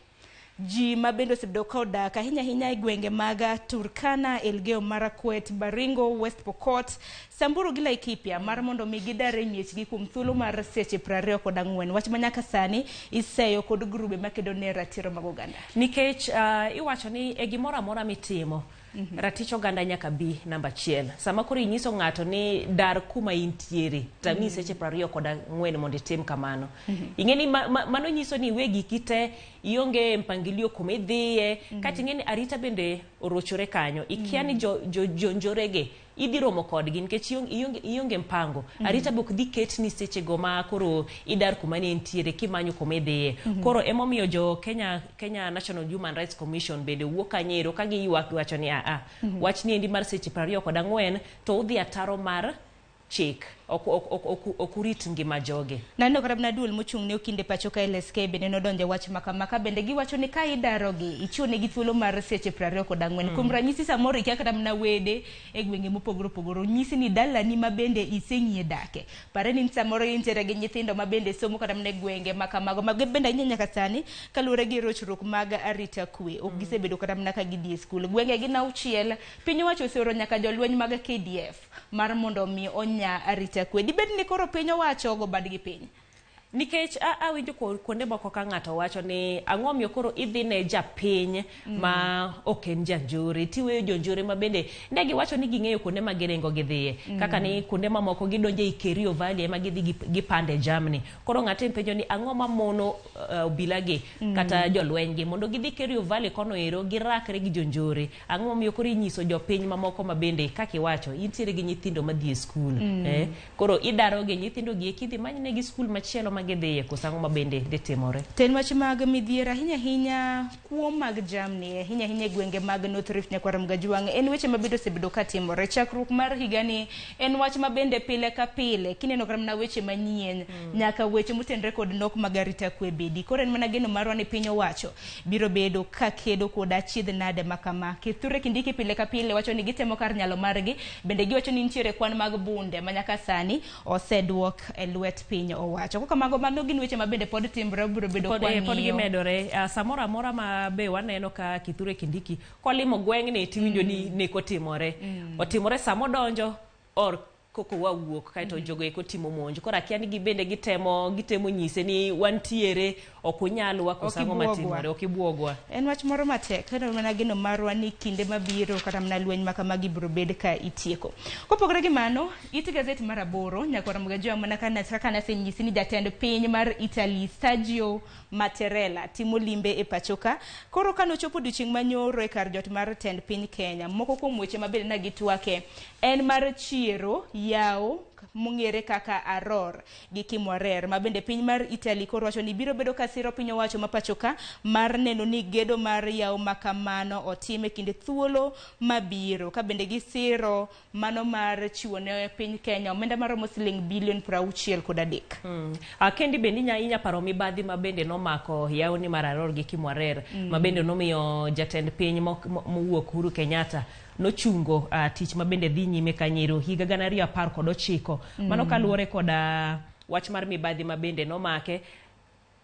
ji mabende osebedo ka odak ahinya ahinya e gwenge mag Turkana, Elgeyo Marakwet, Baringo, West Pokot, Samburu gi Laikipia mar mondo mi gidar e miechgi kuom thuolo mar seche 24. Wach ma nyaka sani iseyo kod grube makedo ne ratiro mag oganda. Nikech iwacho ni e gimoro amora mitimo ratich oganda nyaka bi namba 1. Sama koro inyiso ng'ato ni dar kuma intiere, tami seche 24 mondo itim kamano. Ing'e ni mano nyiso ni iwe giki te, ionge mpangilio kuma idhiye, kata ing'e ni arita bende orochore kanyo. Ikia ni jonjorege idhi romo kodgi nikech ionge mpango. Arita be ok dhi ketni sechego ma koro idar kuma ne intiere kimanyo kuma idhiye. Koro emomiyo jo Kenya National Human Rights Commission bende wuok kanyo ero ka giywak giwacho ni wach ni endi mar seche 24 to udhi ataro mar chik ok urit ngima joge. Naneno kata mana duol mochung' ne okinde pacho ka LSK bende nodonjo wach makama ka bende giwacho ni ka idarogi ichiwo negi thuolo mar seche 24. Kuom ranyisi samoro ikia kata mana wede e gwenge mopogore opogore nyisi ni dalani ma bende iseng'ie dake. Pare ni samoro intiere gi nyithindo ma bende somo kata mana e gwenge makamago ma bende ahinya nyaka sani kaluwore gi rochruok mag arita kwe ok gisebedo kata mana ka gidhi e skul. Gwenge gin 6 piny owacho oseoro nyaka jolweny mag KDF mar mondo mi onya arita kwe. Dibed ni koro piny owacho ogo badgi piny. Nikech awinjo kuonde moko ka ng'ato wacho ni ang'o miyo koro idhi ne japiny ma ok en janjore tiweyo jonjore ma bende ne giwacho ni ging'eyo kuonde ma giringo gidhiye kaka ni kuonde mamoko gidonje i Kerio Valley ema gidhi gipande jamni. Koro ng'ato penjo ni ang'o mamono obilagi kata jolwenygi mondo gidhi Kerio Valley kono ero girakre gi jonjore. Ang'o miyo koro inyiso jopiny mamoko ma bende kaka iwacho intiere gi nyithindo madhi e skul koro idarogi nyithindo gi eki idhi manynegi skul machielo gidhiye koso ang'o ma bende dhi timore. To en wach mag midhiero ahinya ahinya kuo mag jamni ahinya ahinya e gwenge mag North Rift nyakwar Mgajwang' en weche ma bende osebedo ka timore chakruok mar higani en wach ma bende pile ka pile kineno kata mana weche manyien nyaka weche motenre kod nok mag arita kwe bedi. Koro en mana geno marwa ni piny owacho biro bedo ka kedo kod achiedh nade ma kama. Kithure Kindiki pile ka pile wacho ni gitemo kar nyalo margi bende giwacho ni nitiere kwan mag bunde ma nyaka sani oseduok e lwet piny owacho. Kok mano gin weche ma bende pod timore biro bedo kwa ng'iyo. Pod gimedore samoro amora ma be waneno ka Kithure Kindiki kolimo gweng'ni tiwinjo ni neko timore. Otimore sama odonjo or koko wawuok kaeto jogo eko timo monj. Koro akia ni gibende gitemo nyise ni wantiere, ok unyalwa koso ang'o Ok ibwogwa. matimore, ok ibwogwa. En wach moro matek kendo mana geno marwa ni kinde mabiro kata mana lweny ma kamagi biro bed ka itieko. Kopogore gi mano, it gazet mar 8 nyakwar Mgajwa mana kaka nasenyisi ni jatend piny mar Italy Sergio Mattarella timo limbe e pachoka. Koro kanochopo odiochieng' manyoro e kar jot mar tend piny Kenya, moko kuom weche mabende ne gitwake en mar chiero yawo mong'ere kaka Aror gi Kimwarer, ma bende piny mar Italy koro wacho ni biro bedo ka siro piny owacho ma pachoka mar neno ni gedo mar yawo ma kamano otim e kinde thuolo mabiro, ka bende gisiro mano mar chiwo ne piny Kenya omenda maromo siling bilion 63. Kendi bende inya paro mibadhi ma bende nomako yawoni mar Aror gi Kimwarer, ma bende nomiyo jatend piny mowuok Uhuru Kenyatta nochungo tich ma bende dhi nyime kanyero higa 2019. Mano kaluwore koda wach mar mibadhi ma bende nomake.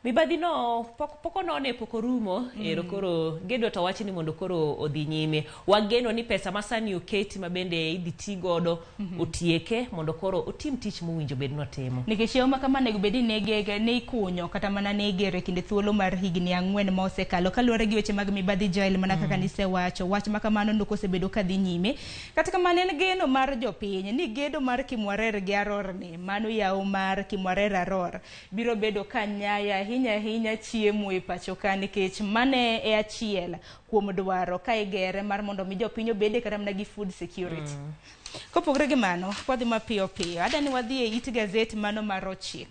Mibadhi no pok onone, pok orumo. Ero koro gedo to wach ni mondo koro odhi nyime. Wageno ni pesa ma sani oketi ma bende idhi ti godo otieke mondo koro otim tich mowinjo bed notimo. Nikech yawo ma kama onego bed ni ne ikunyo kata mana ne igero e kinde thuolo mar higni 4 ma osekalo kaluwore gi weche mag mibadhi Jael mana kaka nisewacho. Wach ma kamano nok osebedo ka dhi nyime. Kata kamano en geno mar jopiny ni gedo mar Kimwarer gi Aror ni mano yawo mar Kimwarer Aror biro bedo ka nyaya ahinya ahinya chiemo e pacho ka, nikech mane e achiel kuom dwaro ka igere mar mondo mi jopiny obede kata mana gi food security. Kopogore gi mano, wadhi mapiyo piyo. Adani wadhi e it gazet mano mar 9.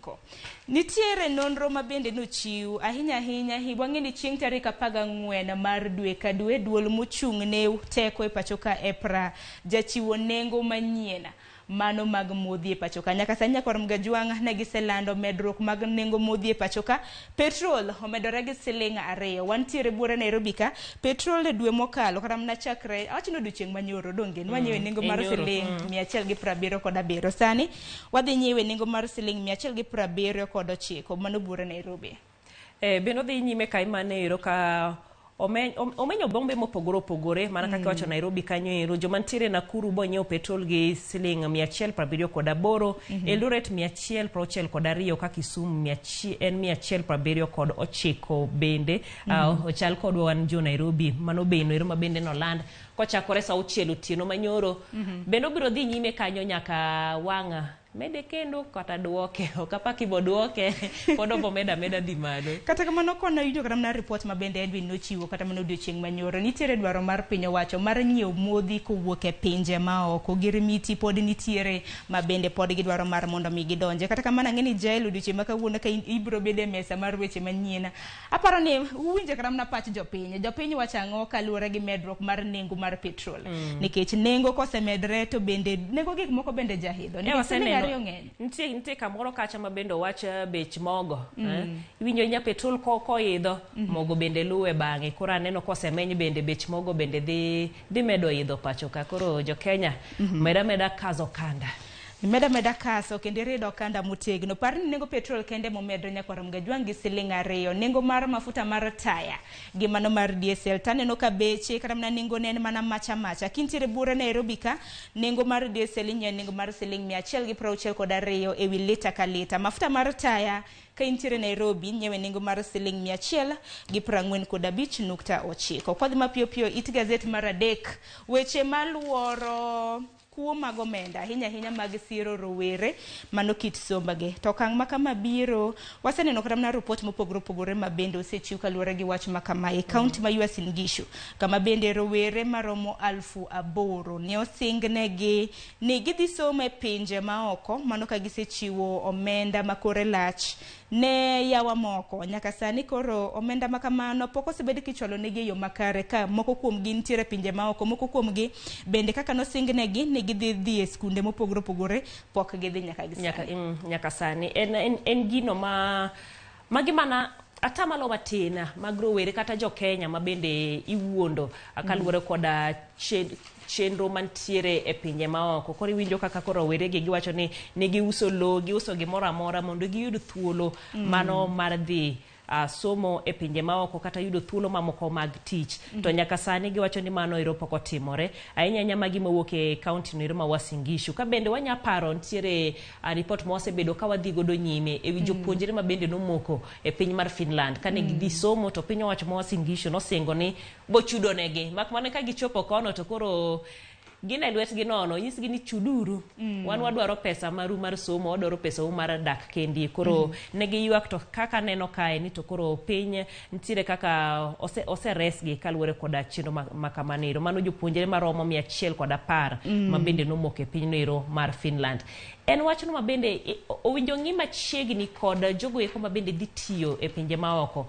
Nitiere nonro ma bende nochiw ahinya ahinya wang'e ni chieng' tarik 14 mar dwe ka dwe duol mochung' ne teko e pacho ka EPRA jachiwo nengo manyien mano mag modhi e pacho ka. Nyaka sani nyakwar Mgajwang' ne giselando medruok mag nengo modhi e pacho ka. Petrol omedore gi siling 2. Wantiere buore Nairobi ka. Petrol e dwe mokalo kata mana chakre awacho ni odiochieng' manyoro donge nwanyiewe nengo mar siling 177. Sani wadhi nyiewe nengo mar siling 179 mano buore Nairobi. Bende odhi nyime ka imane ka omenyo bombe mopogore opogore mana kaka wacho Nairobi kanyo ero joma ntiere Nakuru bo nyiewo petrol gi siling 178, Eldoret 162 ka Kisumu en 179 bende. Ochal kodwa wan jo Nairobi mano beno ero ma bende noland kochakore saa 6 otieno manyoro. Bende obiro dhi nyime kanyo nyaka wang'a mede kendo kata duoke, ok apaki bo duoke, pod obo meda meda dhi malo. Kata kamano kono yudo kata mana report ma bende Edwin nochiwo kata mana odiochieng' manyoro, nitiere dwaro mar piny owacho mar nyiewo modhi kowuok e pinje maoko. Girmiti pod nitiere ma bende pod gidwaro mar mondo mi gidonje. Kata kamano ang'e ni Jael odiochieng' ma kawuono ka ibiro bedo e mesa mar weche manyien, aparo ni uwinjo kata mana pach jopiny. Jopiny wacho ang'o kaluwore gi medruok mar nengo mar petrol? Nikech nengo kosemedre to bende nengo gik moko bende jahidho. Nikech siling 2 ng'eny. Nitie kamoro kacha ma bende owach bech mogo. Iwinjo inya petrol koidho, mogo bende luwe bang'e. Koro aneno kosemeny bende bech mogo bende dhi medo idho pacho ka. Koro jo Kenya meda meda kazo kanda. Meda meda kaso kendo irido okanda motegno. Par ni nengo petrol kende momedre nyakwar Mgajwang' gi siling 2. Nengo mar mafuta mar taya gi mano mar diesel taneno ka beche kata mana nengo ne en mana macha macha. Kintiere buore Nairobi ka nengo mar diesel inyiewo nengo mar siling 162 ewi lita ka lita. Mafuta mar taya ka intiere Nairobi nyiewe nengo mar siling 145.9. Kwadhi mapiyo piyo it gazet mar 3 weche maluoro kuo mag omenda ahinya ahinya mag siro rowere mano kit sombage. To okang' ma kama biro waseneno kata mana report mopogore opogore ma bende osechiw kaluwore gi wach ma kama e kaunti ma Uasin Gishu kama bende rowere maromo 8,000 ne osingnegi ni gidhi somo e pinje maoko mano ka gisechiwo omenda ma kore lach ne yawa moko. Nyaka sani koro omenda ma kamano pok osebed kichwalo negi e yo makare ka moko kuomgi nitiere pinje maoko, moko kuomgi bende kaka nosingnegi ni gidhi dhi e skunde mopogore opogore pok gidhi nyaka gi sani. Nyaka sani en gino ma magi mana atamalo matin mag rowere kata jo Kenya ma bende iwuondo kaluwore koda chenro mantiere e pinje maoko. Koro iwinjo kaka koro rowere gi giwacho ni giuso lowo, giuso gimoro amora mondo giyud thuolo mano mar dhi somo e pinje maoko kata yudo thuolo mamoko mag tich. To nyaka sani giwacho ni mano ero pok otimore ahinya ahinya magi mawuok e kaunti no ero ma Uasin Gishu. Ka bende wanya paro nitiere ripot ma wasebedo ka wadhi godo nyime ewi jopuonjre ma bende nomoko e piny mar Finland kane gidhi somo, to piny owacho ma Uasin Gishu nosingo ni bochudo negi, mak mana ka gichopo kono to koro gin e lwetgi nono, nyisgi ni chuduru. Wan wadwaro pesa maru mar somo, wadwaro pesa u mar dak kendi. Koro ne giywak, to kaka neno kae ni to koro piny nitiere kaka oseresgi kaluwore koda chenro ma kamano ero. Mano jopuonjre maromo 110 ma bende nomoko e pinyno ero mar Finland. En wachno ma bende owinjo ng'i machiegni kod jogo eko ma bende dhi tiyo e pinje maoko.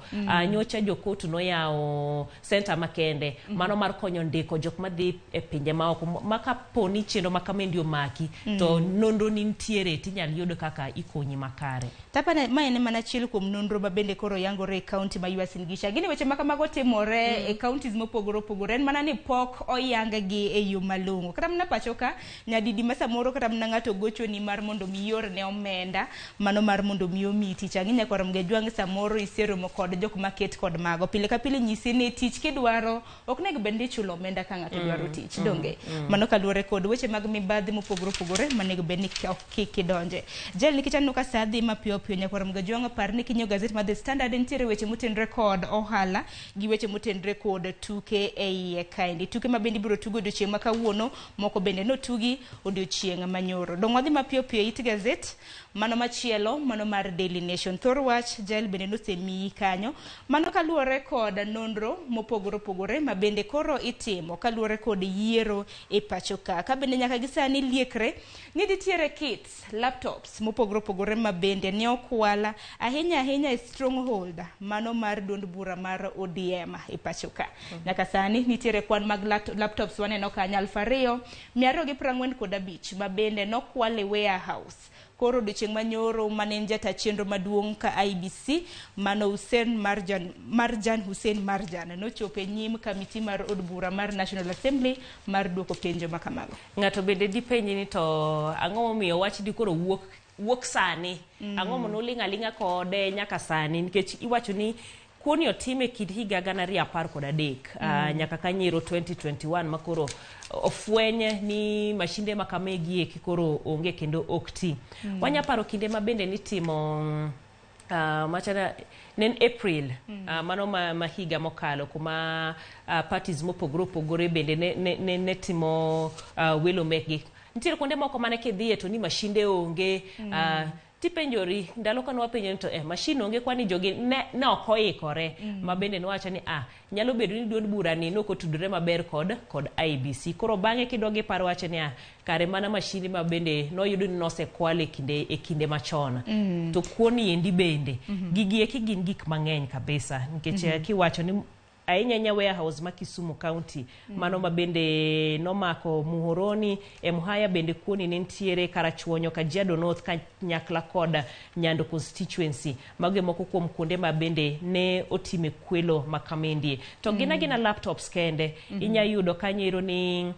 Nyocha jokotu noyawo center makende mano mar konyo ndiko jok madhi e pinje maoko, ma kapo ni chenro ma kamendi omaki to nonro ni nitiere tinyal yud kaka ikonyi makare. Tapana ma en mana achiel kuom nonro ma bende koro yangore e kaunti ma Uasin Gishu. Gini weche ma kamago timore e counties mopogore opogore, en mana ni pok oyang gi e yo malong'o. Kata mana pacho ka, nyadidi ma samoro kata mana ng'ato gochoni mar mondo mi iorne omenda, mano mar mondo mi omiyi tich. Ang'e nyakwar Mgejwang' samoro iseromo kod jok maket kod mago. Pile ka pile nyisi ni tich kidwaro, ok onego bed ni ichulo omenda ka ng'ato dwaro tich, donge? Mano kaluwore kod weche mag mibadhi mopogore opogore manego bed ni ok kik idonje. Jel nikech aneno ka saa dhi mapiyo piyo, nyakwar Mgejwang' par ni kinyiewo gazet mar The Standard nitiere weche motenore kod ohala gi weche motenore kod tuke e iye kaendi. Tuke ma bende ibiro tugo odiochieng' ma kawuono, moko bende notugi odiochieng' manyoro. Dong' wadhi mapiyo piyo e it gazet mano machielo, mano mar Daily Nation. Thor wach Jael bende nosemiyi kanyo. Mano kaluwore kod nonro mopogore opogore ma bende koro itimo kaluwore kod yiero e pacho ka. Ka bende nyaka gi sani liekre ni nitiere kits, laptops mopogore opogore ma bende ne okwala ahinya ahinya e stronghold mano mar duond bura mar ODM e pacho ka. Nyaka sani nitiere kwan mag laptops waneno kanyo 2245 ma bende nokwal e warehouse. Koro odiochieng' manyoro mane en jata chenro maduong' ka IEBC mano Hussein Marjan Hussein Marjan nochopo e nyim kamiti mar od bura mar National Assembly mar duoko penjo ma kamago. Ng'ato bende dipenji ni to ang'o momiyo wach di koro wuok sani? Ang'o mondo uling' aling'a kode nyaka sani? Nikech iwacho ni kuoni otime e kind higa 2013 nyaka kanyero 2021 makoro ofweny ni mashinde ma kamegi eki koro onge kendo ok ti. Wanya paro kinde ma bende nitimo machana ne en April mano ma higa mokalo, kuma parties mopogore opogore bende ne timo welo mekgi. Nitiere kuonde moko mane kidhiye to ni mashinde onge. Tipenjori ndalo kane wapenjo ni to mashin onge, kwani jogi ne ok oikore? Ma bende nowacho ni nyalo bedo ni duond bura ni nok otudore maber kod IEBC. Koro bang'e kidog iparo wacho ni kare mana mashinde ma bende noyud ni nosekwal e kinde machon. To kuoni endi bende gigi eki gin gik mang'eny kabisa nikech kiwacho ni ahinya ahinya warehouse ma Kisumu County mano ma bende nomako Muhoroni e Muhaya, bende kuoni ne nitiere Karachuonyo, Kajiado North kanyakla kod Nyando constituency. Mago e moko kuom kuonde ma bende ne otime kwelo ma kamendie. To gin agina laptops kende inya yudo kanyo ni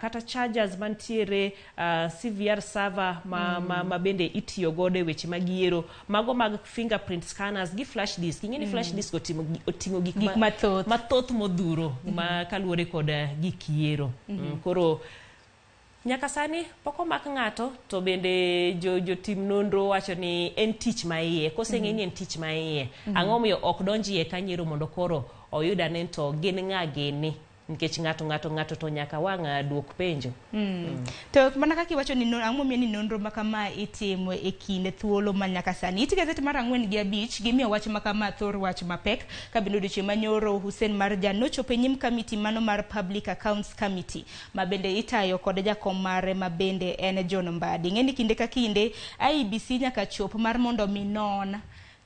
kata chargers mantiere, CVR server ma bende itiyo godo e weche mag yiero, mago mag fingerprint scanners gi flash disk. Ing'e ni flash disk oting'o gik Gik mathoth. Mathoth modhuro ma kaluwore kod gik yiero. Koro nyaka sani pok omak ng'ato, to bende jotim nonro wacho ni en tich ma iye koseng'e ni en tich ma iye. Ang'o momiyo ok donj iye kanyiero mondo koro oyud ane to gin ng'a gini, nikech ng'ato to nyaka wang' duok penjo. To mana kaka iwacho ni ang'o momiyo ni nonro ma kama itimo e kinde thuolo ma nyaka sani. It gazet mar 4 gi 5 gimiyo wach ma kama thor wach mapek ka bende odiochieng' manyoro Hussein Marjan nochopo e nyim kamiti mano mar Public Accounts Committee ma bende itayo kod jakom mare ma bende en John Mbadi. Ing'e ni kinde ka kinde IEBC nyaka chop mar mondo mi non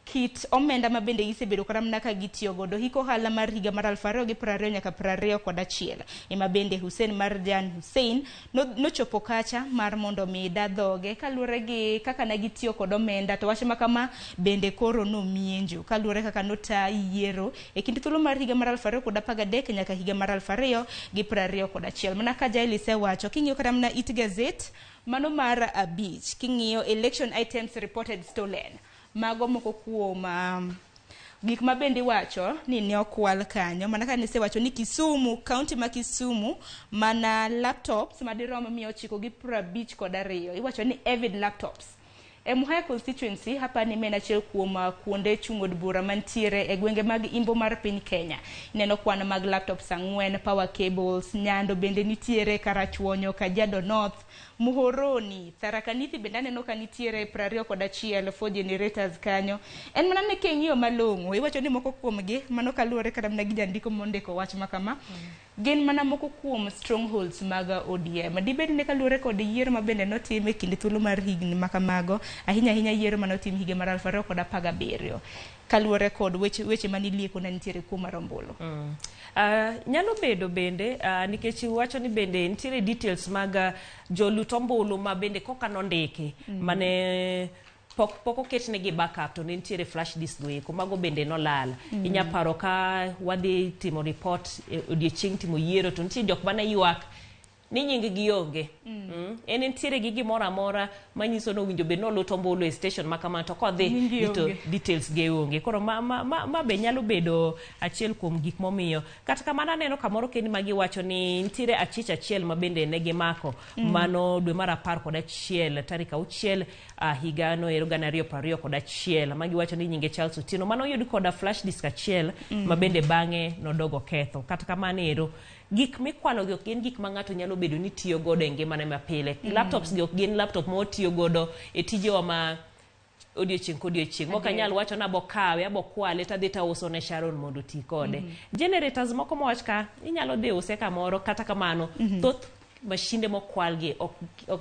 kit omenda ma bende gisebedo kata mana ka gitiyo godo hik ohala mar higa mar 2020 nyaka 21 ema bende Hussein Marjan Hussein nochopo kacha mar mondo mi da dhoge kaluwore gi kaka ne gitiyo kod omenda. To wach ma kama bende koro nomienjo kaluwore kaka nota yiero e kind thuolo mar higa mar 2013 nyaka higa mar 2021. Mana ka Jael isewacho, king'iyo kata mana it gazet mano mar 5, king'iyo election items reported stolen, mago moko kuom Gik ma bende iwacho ni ne okwal kanyo, mana ka nisewacho ni Kisumu, kaunti ma Kisumu, mana laptops madirom 952, iwacho ni Evid laptops. E Muhaya constituency, hapa ni en achiel kuom kuonde chung' od bura mantiere e gwenge mag imbo mar piny Kenya. Ineno kwan mag laptops 4, power cables, Nyando bende nitiere, Karachuonyo, Kajiado North, Muhoroni, Tharaka Nithi bende aneno ka nitiere 21, 4 generators kanyo. En mana ni king'iyo malong'o, iwacho ni moko kuomgi, mano kaluwore kata mana gi jandiko mondiko wach ma kama, gin mana moko kuom strongholds mag ODM. Dibed ni kaluwore kod yiero ma bende notim e kind thuolo mar higni ma kamago, ahinya ahinya yiero manotim higa mar 2017, kaluwore kod weche manilieko ne nitiere kuo mar ombulu. Nyalo bedo bende nikech wacho ni bende nitiere details mag jolut ombulu ma bende koka nondiki mane pok oketnegi backup, to ne nitiere flash disk go eko mago bende nolal. Inya paro ka wadhi timo report odiochieng' timo yiero, to nitie jok mane ywak ni nying gi onge. En nitiere gi gimoro amora manyiso ni owinjo bed ni olut ombulu e station ma kama, to kodhi to details ge onge. Koro ma be nyalo bedo achiel kuom gik momiyo. Kata kamano aneno kamoro kendo ma giwacho ni nitiere achich achiel ma bende ne gimako mano dwe mar 11 tarik 6 higa no 2021, ma giwacho ni nyinge Charles Otieno mano oyud koda flash disk achiel ma bende bang'e nodogo ketho. Kata kamano ero, gik mikwalo gi ok gin gik ma ng'ato nyalo bedo ni tiyo godo e ngimane mapile. Laptops gi ok gin laptop ma watiyo godo e tijewa ma odiochieng' kodiochieng'. Mok anyal wacho ni abo kawe, abo kwale, tadhi tauso ne Sharon mondo oti kode. Generators moko mowach ka inyalo dhi use kamoro, kata kamano thoth mashinde mokwalgi ok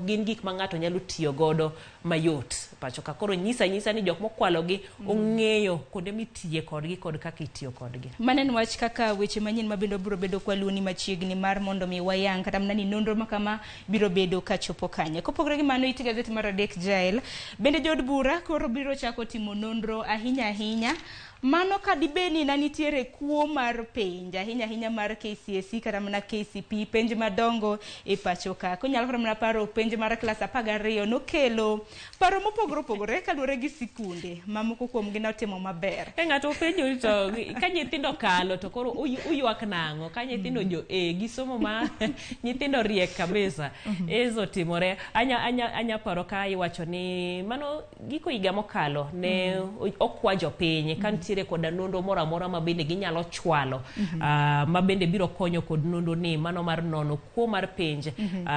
gin gik ma ng'ato nyalo tiyo godo mayot pacho ka. Koro nyisa ni jok mokwalogi ong'eyo kuonde mitiye kodgi kod kaka itiyo kodgi. Mano en wach kaka weche manyien ma bende biro bedo kwaluoni machiegni mar mondo mi wayang kata mana ni nonro ma kama biro bedo kachopo kanye. Kopogore gi mano, it gazet mar 3 Jael, bende jood bura koro biro chako timo nonro ahinya ahinya. Mano kadibed ni na nitiere kuo mar penj ahinya ahinya mar KCSE kata mana KCPE, penj madongo e pacho ka. Konyalo kata mana paro penj mar klas 12 nokelo paro mopogore opogore kaluwore gi sikunde ma moko kuomgi notimo maber. Ka ng'ato openjo to ka nyithindo kalo to koro uywak nang'o? Ka nyithindo jo gisomo ma nyithindo riek kabisa. Ezo timore. Anya paro ka iwacho ni mano giko higa mokalo ne okwa jopiny ka nitiere koda nonro moro amora ma bende ginyalo chwalo, ma bende biro konyo kod nonro ni mano mar nono kuo mar penj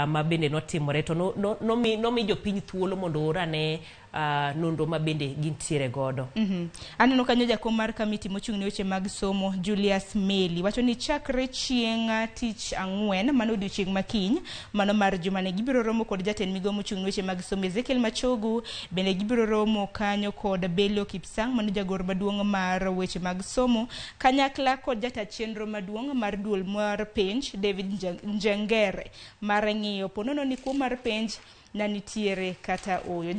ma bende notimore, to nomi jopiny thuolo mondo orane nonro ma bende gintiere godo. Aneno kanyo jakom mar kamiti mochung' ne weche mag somo Julius Meli wacho ni chakre chieng' tich ang'wen, mano odiochieng' makiny, mano mar jumani, gibiro romo kod jatend migawo mochung' ne weche mag somo Ezekiel Machogu, bende gibiro romo kanyo kod Belio Kipsang, mano jagoro maduong' mar weche mag somo, kanyakla kod jata chenro maduong' mar duol mar penj David Njengere mar ng'iyo ponono ni kuo mar penj na nitiere kata oyo.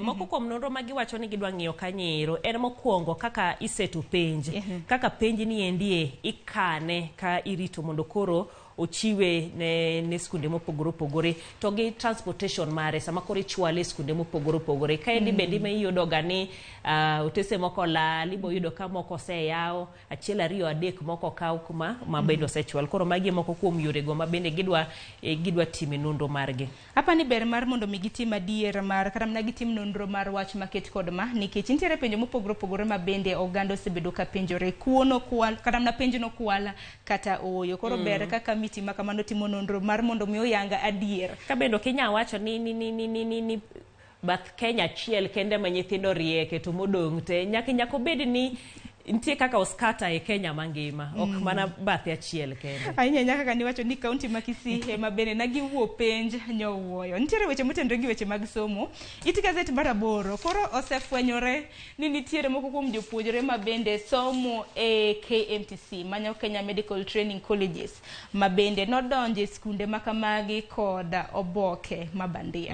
Moko kuom nonro ma giwacho ni gidwa ng'iyo kanyero en mokwongo kaka iseto penj, kaka penj ni endie ikane ka irito mondo koro ochiwe ne skunde mopogore opogore, to gi transportation mare sama koro ichwale skunde mopogore opogore. Ka endi bende ma iyudo ga ni otese moko lal, ibo yudo ka moko oseyaw, 1 2 3 moko okaw kuma ma bende osechwal. Koro magi moko kuom yorego ma bende gidwa time nonro margi. Apa ni ber mar mondo mi gitim adier mar kata mana gitim nonro mar wach maket kod ma, nikech nitiere penjo mopogore opogore ma bende oganda osebedo ka penjore, kuo nokwal kata mana penjo nokwal kata ooyo. Koro ber kaka kamiti ma kamano timo nonro mar mondo mi oyanga adier. Ka bende ok inyal wacho ni bath Kenya achiel kende ma nyithindo rieke to modong' te nyaka obed ni nitie kaka oskata e Kenya mangima, ok mana bathe achiel kende. Ahinya ahinya kaka niwacho ni kaunti ma Kisii ema bende na giwuo penj nyowuoyo. Nitiere weche motenore gi weche mag somo. It gazet mar 8 koro osefwenyore ni nitiere moko kuom jopuonjre ma bende somo e KMTC, manyo Kenya Medical Training Colleges, ma bende nodonje e skunde ma kamagi kod oboke ma bandia.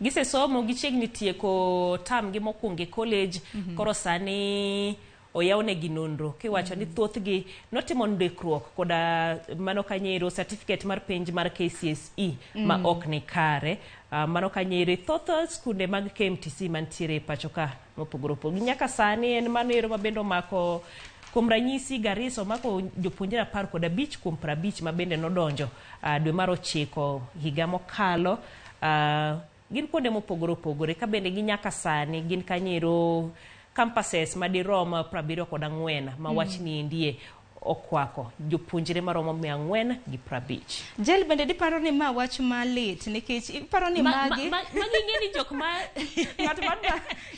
Gisesomo, gichiegni tieko term gi mokwongo e college, koro sani oyawnegi nonro kiwacho ni thothgi notimo ndikruok koda mano kanyero certificate mar penj mar KCSE ma ok ni kare. Mano kanyere thoth skunde mag KMTC mantiere e pacho ka mopogore opogore nyaka sani en mano ero mabende omako. Kuom ranyisi, Garissa omako jopuonjre 15 kuom 50 ma bende nodonjo dwe mar 9 higa mokalo. Gin kuonde mopogore opogore ka bende gi nyaka sani gin kanyero campuses madirom 74 ma wachni endie okwako jopuonjre maromo 450. Jel, bende diparo ni ma wach malit nikech iparo ni magi magi ing'e ni jok ma ng'at ma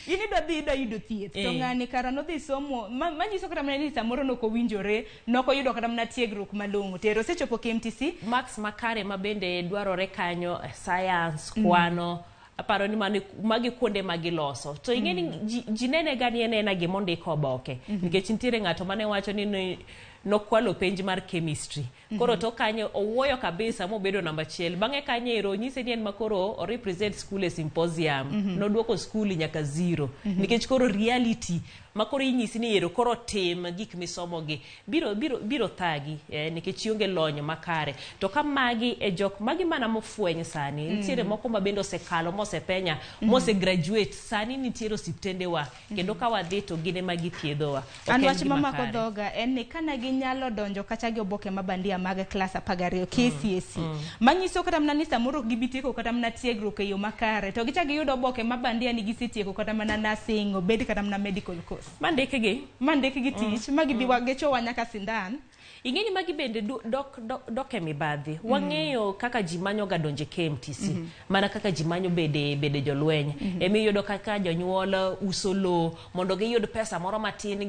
in idwa dhi idwa yudo thieth to ng'ani kara nodhi somo manyiso kata mana ni samoro nokowinjore, nokoyudo kata mana tiegruok malong'o tero osechopo KMTC. Marks makare ma bende dwarore kanyo, science, kwano, aparo ni mano magi kuonde ma giloso to ing'e ni ji nene ga ni en ena gima ondiko oboke nikech nitiere ng'ato mane wacho ni nokwalo penj mar chemistry koro to kanyo owuoyo kabisa mobedo namba 1. Bang'e kanyo ero onyise ni en ma koro o represent school e symposium. Noduoko skul nyaka 0 nikech koro reality ma koro inyisi ni ero koro tim gik misomogi biro thagi nikech ionge lony makare. To ka magi e jok magi mana mofweny sani, nitiere moko ma bende osekalo mosepenya mose graduate sani nitiere osiptendewa kendo ka wadhi to gin ema githiedhowa. Ok An en wach gima mamako kare. dhoga en ni kana ginyalo donjo kata gi oboke ma bandia mag klas 12 KCSE, manyiso kata mana ni samoro ok gibi tieko kata mana tiegruok e yo makare, to gichak giyudo oboke ma bandia ni gisetieko kata mana nursing, obed kata mana medical course. Mandikgi. Mandikgi tich ma gibi wagechowa nyaka sindan. Ing'e ni magi bende dok e mibadhi. Wang'eyo kaka ji manyo ga donje KMTC, mana kaka ji manyo bede jolweny. Ema iyudo kaka jonyuol uso lowo mondo giyud pesa moro matin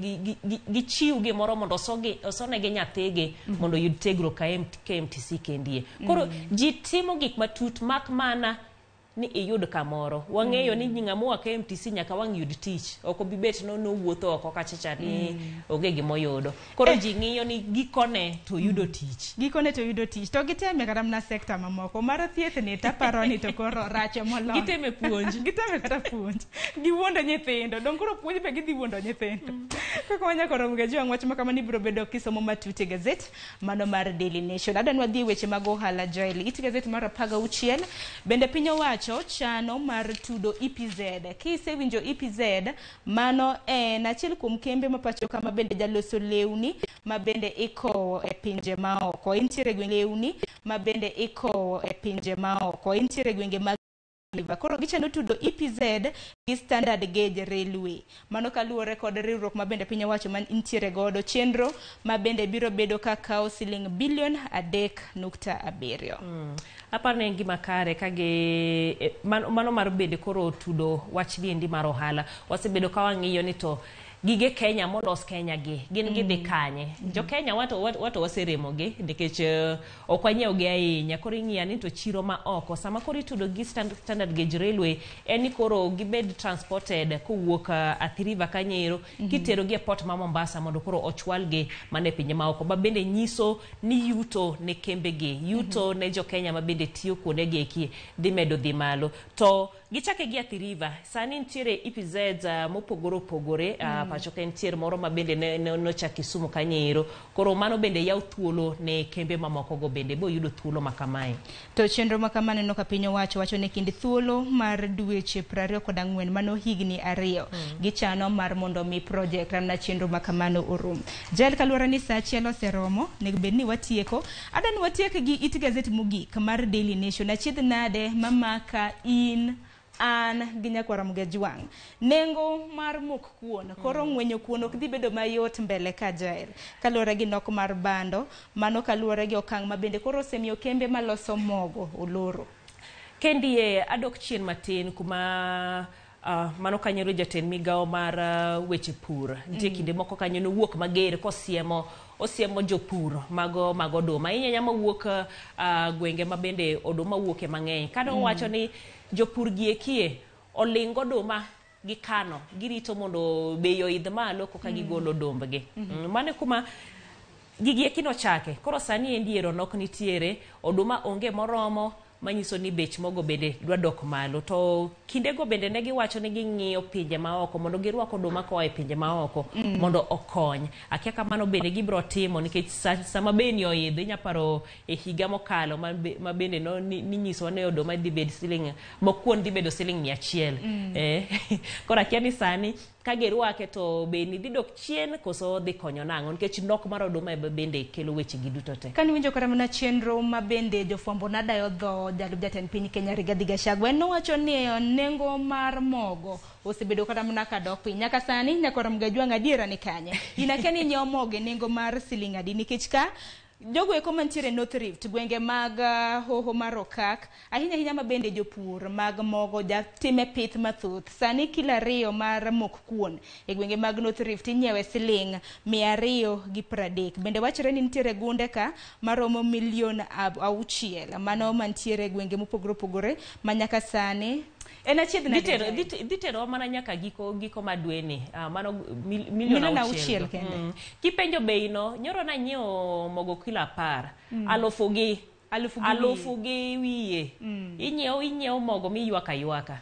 gichiw gimoro mondo osonegi nyathigi mondo oyud tiegruok ka KMTC kendie. Koro ji timo gik matut mak mana ni iyud kamoro. Wang'eyo ni ng'ama oa KMTC nyaka wang' yud tich, ok obi bet no nowuotho oko kachacha ni onge gimoyudo. Koro ji ng'iyo ni gikone to yudo tich. Gikone to yudo tich to giteme kata mana sekta mamoko mar thieth ni taparo ni to koro rache moloyo. Giteme puonj. Giteme kata puonj, giwuondo nyithindo dong koro puonj be gidhi wuondo nyithindo kaka wanyako romo ga jwang'. Wach ma kamano ibiro bedo kisomo matut e gazet mano mar Daily Nation. Adwa ni wadhi e weche mag ohala. Joel, it gazet mar 16 bende piny owacho chano mar tudo EPZ. Kisewinjo EPZ, mano en achiel kuom kembe ma pacho ka ma bende jaloso lewni ma bende ikowo e pinje maoko. Entiere gwenge lewni ma bende ikowo e pinje maoko, entiere gwenge mag River. Koro gichano tudo EPZ gi Standard Gauge Railway. Mano kaluwore kod riwruok ma bende piny owacho ma nitiere godo chenro ma bende biro bedo ka kawo siling bilion 3.7. Aparo ni en gima kare ka gi mano mar bende koro tudo wach ni endi mar ohala. Wasebedo ka wang'iyo ni to gige Kenya molos Kenya gi gin gidhi kanye? Jo Kenya wato waseremo gi nikech ok wanyiew gi ahinya. Koro ing'iya ni to chiro ma oko sama koro itudo gi Standard Gauge Railway en ni koro gibed transported kowuok Athi River kanyero kitero gi e port ma Mombasa mondo koro ochwalgi mana e pinje maoko, ma bende nyiso ni yuto ne kembe gi, yuto ne jo Kenya ma bende tiyo kuonde gi eki dhi medo dhi malo. To gichake gi Athi River, sani nitiere EPZ mopogore opogore pacho ka. Nitiere moro ma bende ne nochak Kisumu kanyo. Koro mano bende yawo thuolo ne kembe mamoko go bende boyudo thuolo ma kamae. To chenro ma kama neno ka piny owacho wacho ni kind thuolo mar dweche 24, mano higni 2, gichano mar mondo mi project na chenro ma kamano orum. Jael, kaluwore ni saa 1 oseromo, onego bed ni watieko. Adwa ni watiek gi it gazet mogik mar Daily Nation. Achiedh nade mamaka in an gi nyakwara Mgejwang', nengo mar mok kuon koro ng'wenyo kuon ok dhi bedo mayot mbele ka. Jael, kaluwore gi nok mar bando, mano kaluwore gi okang' ma bende koro osemiyo kembe maloso mogo oloro. Kendie adok chien matin kuma mano kanyo jatend migawo mar weche pur nitie kinde moko kanyo nowuok mager kosiemo osiemo jopur mago mag oduma ahinya ahinya mawuok gwenge ma bende oduma wuoke mang'eny kane owacho ni jopur gi ekie oling oduma gikano girito mondo bei oidh malo koka gigolo odumbgi. Mano e kuma gigi eki nochake. Koro sani endi ero nok nitiere oduma, onge moromo. Manyiso ni bech mogo bende dwa dok malo. To kindego bende ne giwacho ni ging'iyo pinje maoko mondo girwak oduma koa e pinje maoko mondo okony. Akia kamano bende gibiro timo nikech sama bei oidho inya paro e higa mokalo ma bende no ninyisowa ni oduma dhi bed siling mokuon dhi bedo siling 100. Koro akia ni sani ka girwake to be ni dhi dok chien koso dhi konyo nang'o nikech nok mar oduma ema bende kelo weche gi duto te. Kane winjo kata mana chenro ma bende jofwambo nadayo dho jalup jatend piny Kenya Rigathi Gachagua nowacho ni nengo mar mogo osebedo kata mana ka dok piny. Nyaka sani nyaka Ramogi Ajwang' adiera ni kanye? In akia ni inyiewo mogo e nengo mar siling adi nikech ka jogo eko mantiere North Rift, gwenge mag hoho mar Okak, ahinya ahinya ma bende jopur mag mogo jatime pith mathoth. Sani kilo 2 mar mok kuon e gwenge mag North Rift inyiewe siling 230. Bende wachore ni nitiere gunde ka maromo milion 6 mano mantiere e gwenge mopogore opogore ma nyaka sani en achiedh nade. Dhi terowa mana nyaka giko mar dweni, mano milion 6 kende. Kipenjo bei no, nyoro nanyiewo mogo kilo 10, alufu gi wiye. Inyiewo mogo miywaka ywaka.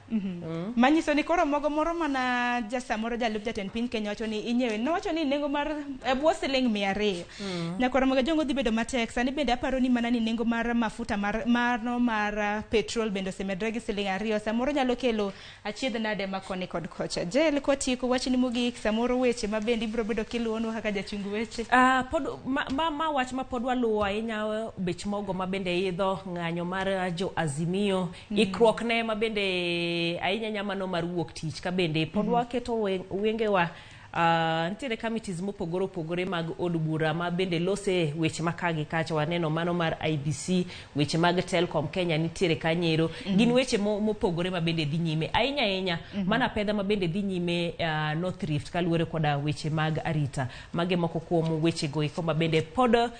Manyiso ni koro mogo moro mana jasamoro jalup jatend piny Kenya wacho ni inyiewe. Nowacho ni nengo mar e bwo siling 200. Nyaka Ramogi Ajwang' dhi bedo matek. Sani bende aparo ni mana ni nengo mar mafuta mano mar petrol bende osemedore gi siling 2. Samoro nyalo kelo achiedh nade ma koni kod kocha. Jel kotieko wachni mogik, samoro weche ma bende ibiro bedo kiluwonwa kaka jachung weche. Pod ma wach ma pod waluwo ahinya bech mogo ma bende idho, ng'anyo mar jo Azimio, ikruok ne ma bende ahinya nyamano mar wuok tich ka bende pod waketo wengewa. Nitiere committees mopogore opogore mag od bura ma bende lose weche makagi kacha. Waneno mano mar IBC, weche mag Telcom Kenya nitiere kanyero. Gin weche mopogore ma bende dhi nyime ahinya ahinya. Mana pedha ma bende dhi nyime North Rift kaluwore koda weche mag arita. Mage moko kuom weche go eko ma bende pod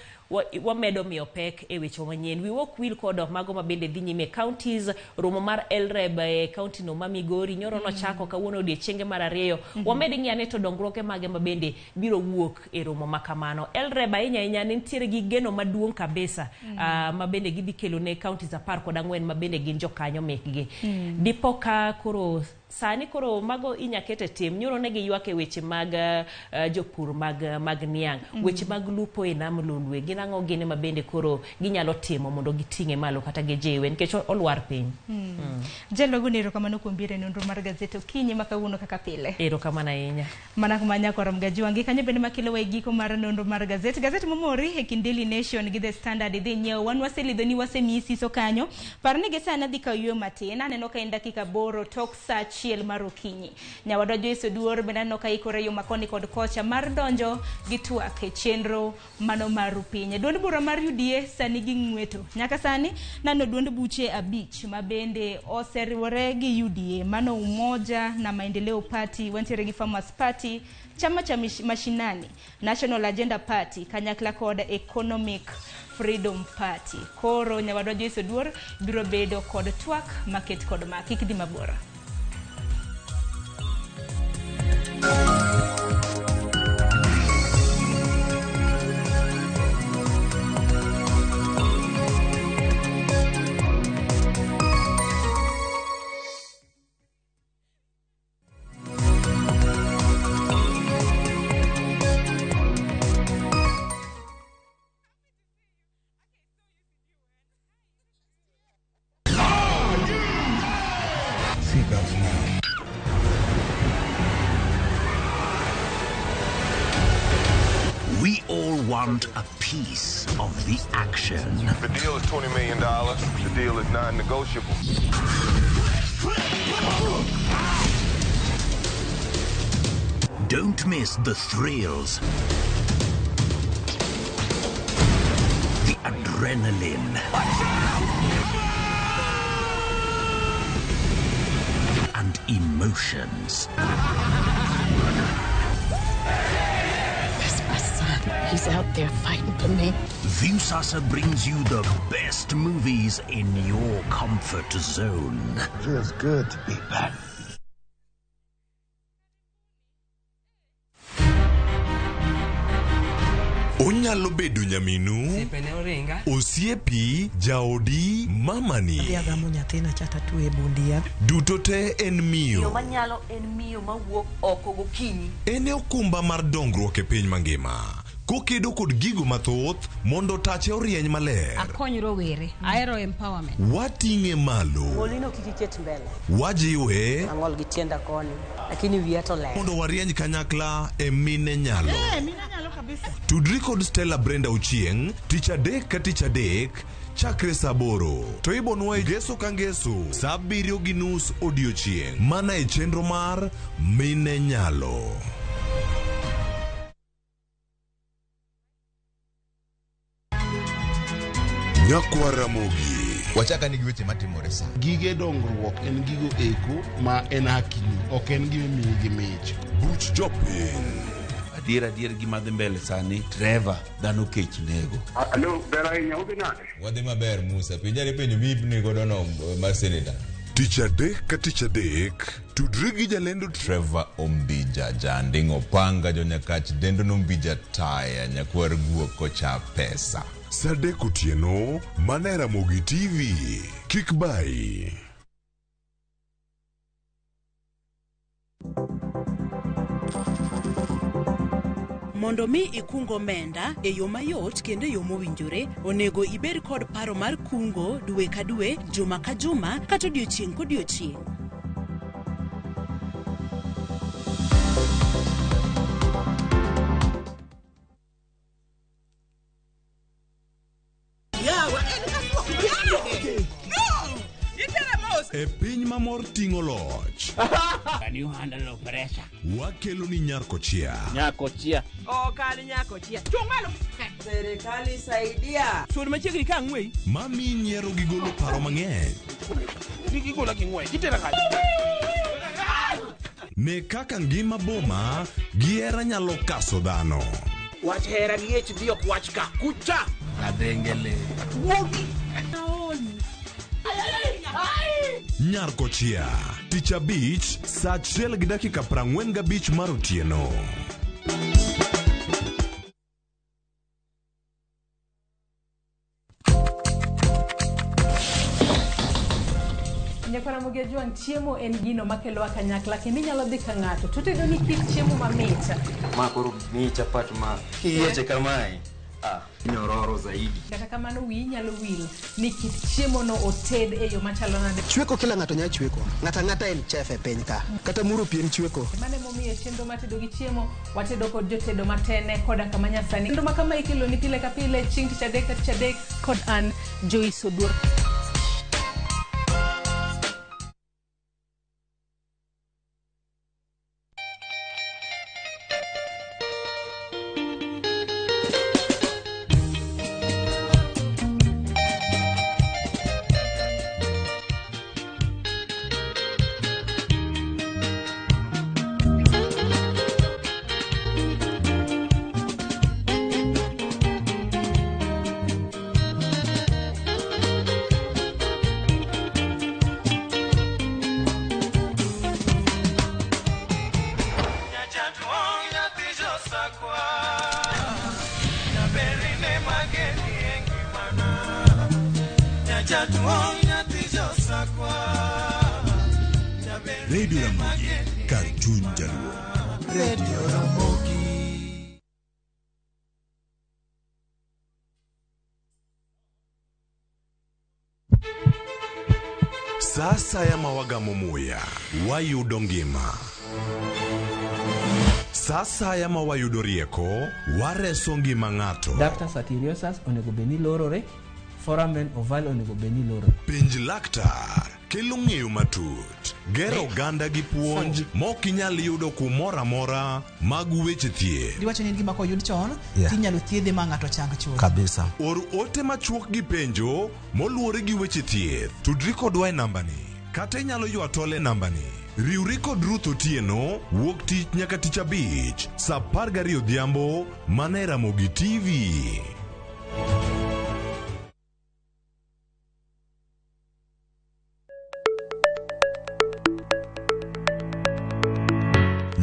wamedo miyo pek e weche manyien. Wiwok wil kod mago ma bende dhi nyime counties. Romo mar LREB e county no ma Migori nyoro nochako kawuono odiechienge mar 2. Wamed ng'iyo to dongruoge mage ma bende biro wuok e romo ma kamano. LREB ahinya ahinya nitiere gi geno maduong' kabisa ma bende gidhi kelo ne counties 14 ma bende gin jokanyo mekgi. Dipo ka koro sani koro mago inya kete tim. Nyoro ne giywak e weche mag jopur mag niang', weche mag lupo e nam Lolwe. Gin ang'o gine ma bende koro ginyalo timo mondo giting'e malo kata gijiwe nikech olwar piny. Jel wagoni erokamano kuom biro e nonro mar gazet okinyi ma kawuono kaka pile. Erokamano ahinya. Mana kuma nyaka Ramogi Ajwang' gi kanyo bende makelowa e giko mar nonro mar gazet. Gazet momori e kind Daily Nation gi The Standard idhi nyiewo. Wan waselidho ni wasemiyi siso kanyo. Par ni gi sani adhi kawo yueyo matin. Aneno ka en dakika 8 tok saa 1 mar okinyi. Nyawadwa Joyce Oduor bende aneno ka ikore yo makoni kod kocha mar donjo gi twak e chenro mano mar piny. Duond bura mar UDA sani ging'weto. Nyaka sani nano duond buche 5 ma bende oseriwore gi UDA. Mano Umoja na Maendeleo Party, wantiere gi Farmers Party, Chama cha Mashinani, National Agenda Party, kanyakla kod Economic Freedom Party. Koro nyawadwa Joyce Oduor biro bedo kod twak maket kod ma. Kik dhi mabor. We all want a piece of the action. The deal is $20 million. The deal is non-negotiable. Don't miss the thrills, the adrenaline, and emotions. That's my son. He's out there fighting for me. Viusasa brings you the best movies in your comfort zone. Feels good to be back. Onyalo bedo nyaminu, Osiepene oringa. osiepi, jaodi, mamani. Adhi agamo nyathina cha tatwe e bund yath. Duto te en Miyo miyo. manyalo en miyo mawuok oko gokinyi. En e okumba mar dongruok e piny mangima. Kokedo kod gigo mathoth mondo tache orieny maler. Akony rowere. Ahero empowerment. Wating'e malo. Ng'olino kik iket mbele. Wajiwe Ang'ol gi tienda koni, lakini wiya to ler. mondo warieny kanyakla e mine nyalo. Mine nyalo kabisa. Tudri kod Stella Brenda Ochieng' tich adek ka tich adek chakre saa aboro to ibonwa e ngeso ka ngeso saa abiriyo gi nus odiochieng' mana e chenro mar Mine Nyalo. Nyakwa Ramogi. Wachaka ni gi weche matimore sa. Gige dongruok en gigo eko ma en hakini, ok en gima imiyi gi mich. Buch jopiny. Adier adier gima dhi mbele sani, Trevor, dhano kech nego. Alo, ber ahinya, udhi nade? Wadhi maber Musa, penjane penjo miipni godo no mar seneta. Tich adek ka tich adek, tudri gi jalendo Trevor Ombija, janding' opanga jonyakach dendo nombija taya nyakwar guok kocha pesa. Saa adek otieno, mana e Ramogi TV. Kik bayi. Mondo mi ikung omenda e yo mayot kendo e yo mowinjore, onego ibed kod paro mar kungo dwe ka dwe, juma ka juma, kata odiochieng' kodiochieng'. E piny ma mor ting'o loch. Can you handle pressure? Wakelo ni Nyarkochia. Nyakochia. Ok an nyakochia. Chung' malo. Serikali saidia. Sud machiegni ka ang'weyi. Mami nyiero gi golo paro mang'eny. Gigola gi ng'wech, itera kanye? Ne kaka ngima boma gi hera nyalo kaso dhano. Wach hera gi HD ok wach ka. Kucha! Adengele. Wuogi! Nyarkochia. Tich abich, saa achiel gi dakika 45 mar otieno. Nyakwara Ramogi Ajwang', chiemo en gino makelowa kanyakla kendo inyalo dhi ka ng'ato to otedo ni kit chiemo mamit. Ma koro miyi chapat ma kiyieche kamae, ah, nyororo zaidi. Kata kamano wiyi nyalo wil ni kit chiemo no oted e yo machalo nade. Chweko kila ng'ato nyalo chweko. Ng'ato ang'ata en chef e piny ka. Kata muro pi en chweko. Mano emomiyo chenro mar tedo gi chiemo watedo kod jotedo matene koda kama nyasani. Chenro ma kama ikelo ni pile ka pile chieng' tich adek ka tich adek kod an Joyce Oduor. Radio Ramogi, kar chuny jaluo. Radio Ramogi. Sa asaya ma wagamo muya, wayudo ngima. Sa asaya ma wayudo rieko, wareso ngima ng'ato. Ductus arteriosus onego bed ni lorore, foramen ovale onego bed ni lorore. Penj laktar kelo ng'eyo matut, gero oganda gi puonj mok inyal yudo kumoro amora mag weche thieth. Diwacho ni en gima koyud chon Yeah. tinyalo thiedhe ma ng'ato chang chuth. Kabisa. Or ote machuok gi penjo moluwore gi weche thieth. Tudri kodwa e nambani kata inyalo ywa tol e nambani. Riwri kod Ruth Otieno wuok tich nyaka tich abich saa 12 odhiambo mana e Ramogi TV.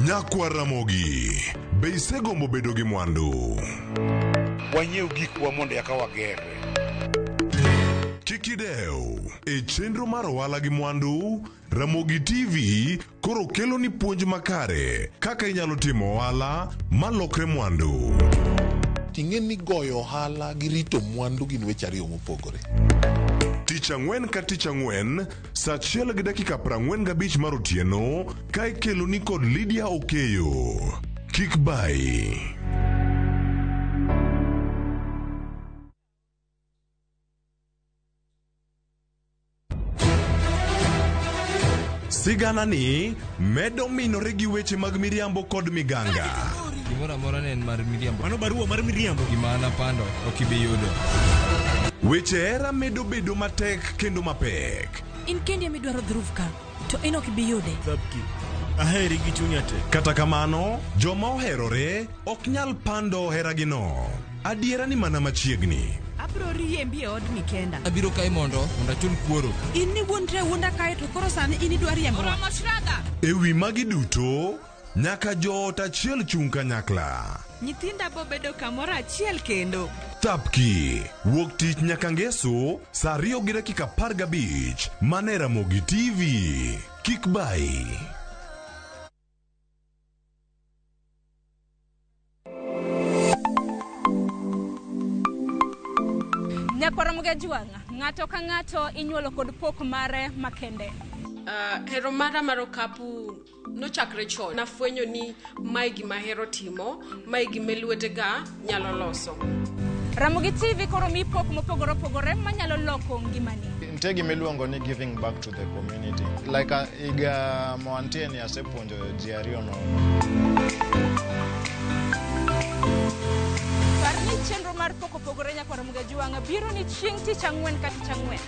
Nyakwa Ramogi, be isegombo bedo gi mwandu? Wanyiew gikwa mondo eka wagerre. Kik idew e chenro mar ohala gi mwandu, Ramogi TV koro kelo ni puonj makare kaka inyalo timo ohala malokre mwandu. Ting'e ni goyo ohala gi rito mwandu gin weche ariyo mopogore. Tich ang'wen ka tich ang'wen, saa 1:45 mar otieno, ka ikelo ni kod Lydia Okeyo. Kik bayi. Sigana ni medo minore gi weche mag miriambo kod miganga. Gimoro amora ne en mar miriambo. Mano barua mar miriambo. Gima napando ok ibi yudo. Weche hera medo bedo matek kendo mapek. In kendi ema idwaro dhruv ka, to in ok ibi yude. Aheri gi chunya te. Kata kamano, joma oherore ok nyal pando heragino. Adiera ni mana machiegni. Abiro riembi e odni kenda. Abiro kae mondo achul kuoro. In ni wuondri awuonda kae to koro sani in idwa riembowa. Oromo Shraga. E wi magi duto, nyaka joot achiel chung' kanyakla. Nyithinda bo bedo kamoro achiel kendo. Thapki, wuok tich nyaka ngeso, saa 2:15, mana e Ramogi TV. Kik bayi. Nyakwar Ramogi Ajwang', ng'ato ka ng'ato inyuolo kod pok mare makende. Hero mara mar okapu nochakre chon. Nafwenyo ni mae gima ahero timo, mae gima lwetega nyalo loso. Ramogi TV koro mi pok mopogore opogore manyalo loko ngimani. Nitie gima iluongo ni giving back to the community. Like higa moantie ni asepuonjo ji ariyo nono. Par ni chenro mar pok opogore nyakwar Ramogi Ajwang' biro ni chieng' tich ang'wen ka tich ang'wen.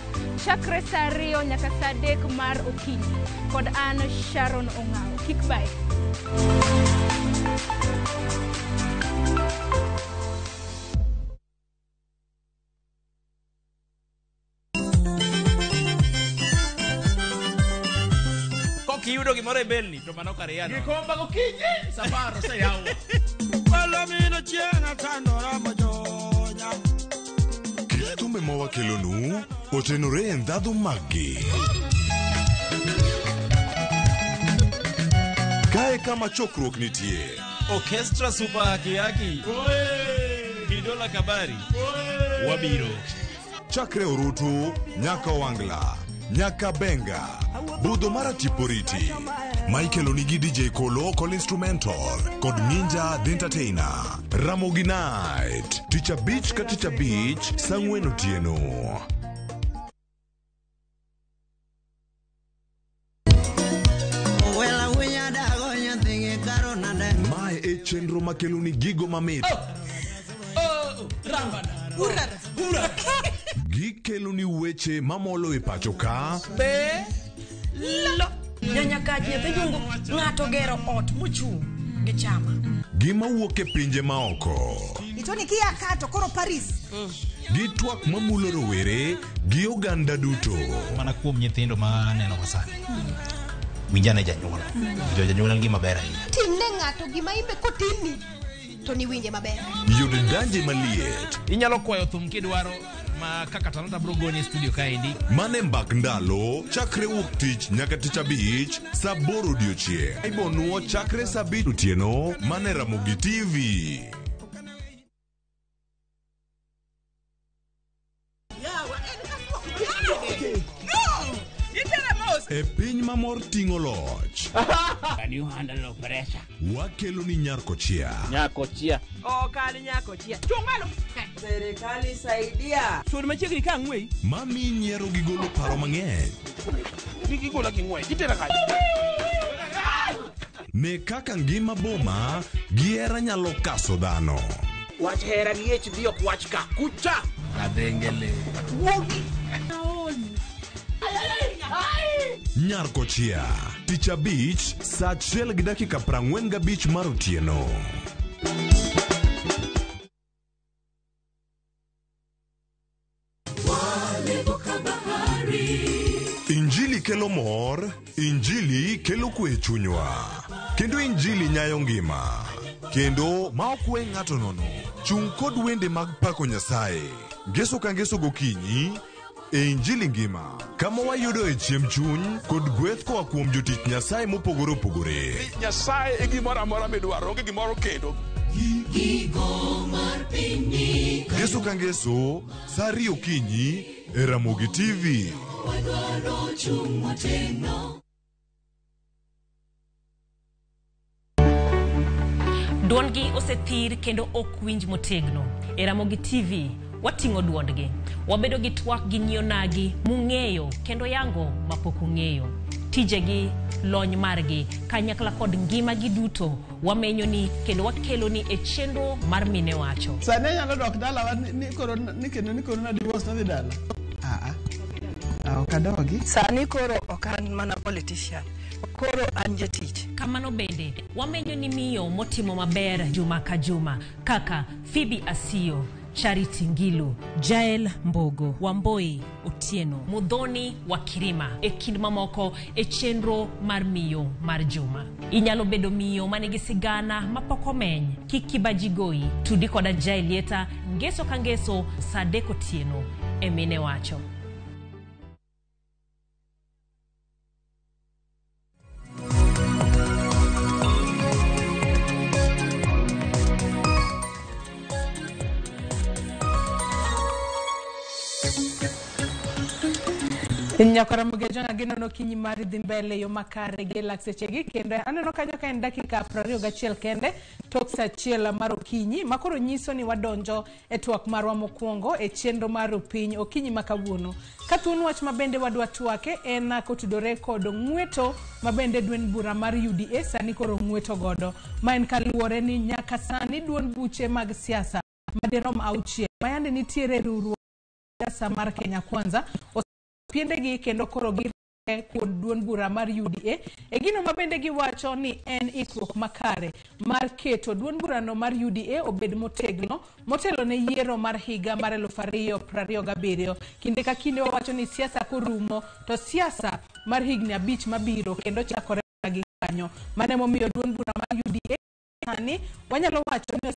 Chakre saa 2 nyaka saa 3 mar okinyi. Kod an Sharon Ong'awo. Kik bayi. Kiyudo gimoro e belni to mano kar yano. Gikomba gokinyi safar oseyawo. Palomino chieng' atandora mojonya. Kit thumbe ma wakelonu otenore e ndhadhu maggi. Kae kama chokruok nitie. Orchestra Super Haki Haki. Kidola Kabari. Wabiro. Chakre Orutu, nyaka Owangla, nyaka Benga, budho mar Tiporiti. Michael onigi DJ Kolo Local Instrumental kod Ninja The Entertainer. Ramogi Night, tich abich ka tich abich, saa 4 otieno. Mae e chenro makelo ni gigo mamit. Gikelo ni weche mamolo e pacho ka. Be lo nyanyakach nyathi jungu ng'ato gero ot mochung' gi chama. Gima wuok e pinje maoko. Itoni kia kato koro Paris. Gi twak mamulo rowere gi oganda duto. Mana kuom nyithindo ma aneno ka sani. Winjane janyuol. Jo janyuol en gima ber ahinya. Timne ng'ato gima imbe kotimni to niwinje maber. Yud danje maliet. Inyalo kwayo thum kidwaro ma kaka Talanta bro goni e studio kaendi. Mane mbak ndalo chakre wuok tich nyaka tich abich saa 8 odiochieng'. Ibonuo chakre saa 5 otieno mane Ramogi TV. E piny mamor ting'o loch. Can you handle pressure? Wakelo ni Nyarkochia. Nyakochia. Ok an nyakochia. Chung' malo. Serikali saidia. Sud machiegni ka ang'weyi. Mami nyiero gi golo paro mang'eny. Gigola gi ng'wech, itera kanye? Ne kaka ngima boma gi hera nyalo kaso dhano. Wach hera gi HD ok wach ka. Kucha. Kadhengele. Wuogi. Nyarkochia, tich abich, saa 1:45 mar otieno. Injili kelo mor, Injili kelo kwe e chunywa. Kendo Injili nyayo ngima. Kendo ma ok we ng'ato nono. Chung' kod wende mag pako Nyasaye. Ngeso ka ngeso gokinyi e Injili Ngima, kama wayudoe chiemb chuny kod gweth koa kuom jotich Nyasaye mopogore opogore. Nyasaye e gimoro amora midwaro, onge gimoro kendo. Ngeso ka ngeso, sa 2 okinyi e Ramogi TV. Duondgi osethir kendo ok winj motegno. E Ramogi TV, wating'o duondgi. Wabedo gi twak gi nyionagi mung'eyo kendo yango mapok ung'eyo. Tijegi, lony margi, kanyakla kod ngimagi duto wamenyoni kendo wakeloni e chenro mar Mine Wacho. Sani anyalo dok dalawa ni koro ni kendo ni koro na divorce nadhi dala. Ah ah. Ok adogi. Sani koro ok an mana politician. Koro an jatich. Kamano bende, wamenyo ni miyo motimo maber juma ka juma kaka Phoebe Asiyo, Charity Ngilu, Jael Mbogo, Wamboi Otieno, Muthoni wa Kirima e kind mamoko e chenro mar miyo mar juma. Inyalo bedo miyo manigi sigana mapok omeny. Kik kibaji goyi. Tudi koda Jael Lieta ngeso ka ngeso saa 3 otieno e Mine Wacho. Nyakora Mugejo ginono okinyi mari dhi mbele yo makare gi lak sechegi kendo aneno kanyo ka en dakika 21 kende tok saa 1 mar okinyi makoro nyiso ni wadonjo e twak marwa mokwongo e chenro mar piny okinyi ma kawuono. Ka thuon wach mabende wadwa twake en kotudore kod ng'weto mabende duond bura mar UDA sani koro ng'weto godo ma en kaluwore ni nyaka sani duond buche mag siasa madirom 6 mayande nitiere riwruok siasa mar Kenya Kwanza piendegi kendo koro gi kuom duond bura mar UDA e gino mabende giwacho ni en ikruok makare mar keto duond burano mar UDA obed motegno motelo ne yiero mar higa mar 2027. Kinde ka kinde wawacho ni siasa korumo to siasa mar higni 5 mabiro kendo chakore gi kanyo. Mano emomiyo duond bura mar UDA sani wanyalo wacho ni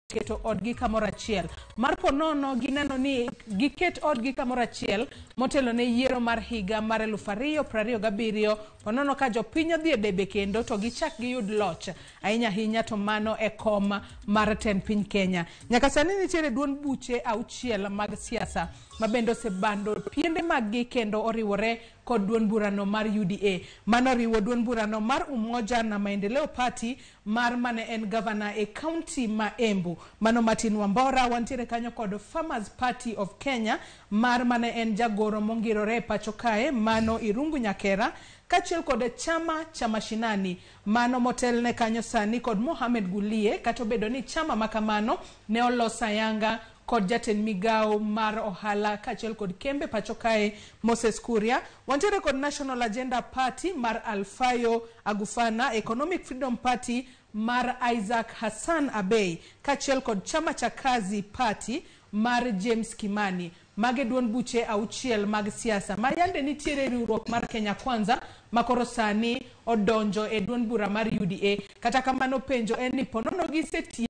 keto odgi kamoro achiel mar ponono gineno ni giket odgi kamoro achiel motelo ne yiero mar higa mar 2027 ponono ka jopiny odhi e debe kendo to gichak giyud loch ahinya ahinya to mano e kom mar tend piny Kenya. Nyaka sani nitiere duond buche 6 mag siasa mabende osebando piende maggi kendo oriwore kod duond burano mar UDA. Mano oriwo duond burano mar Umoja na Maendeleo Party mar mane en governor e county ma Embu mano Martin Wambora. Wantiere kanyo kod Farmers Party of Kenya mar mane en jagoro mongirore e pacho kae mano Irungu Nyakera, kaachiel kod chama cha mashinani mano motelne kanyo sani kod Mohamed Gulie, kata obedo ni chama makamano ne olos ayanga kod jatend migao mar ohala kaachiel kod kembe pacho kae Moses Kuria. Wantiere kod National Agenda Party mar Alfayo Agufana, Economic Freedom Party mar Isaac Hassan Abey, kaachiel kod chama cha Kazi Party mar James Kimani. Mage duond buche 6 mag siasa ma yande nitiere riwruok mar Kenya Kwanza makoro sani odonjo e duond bura mar UDA. Kata kamano penjo en ni ponono gisetieko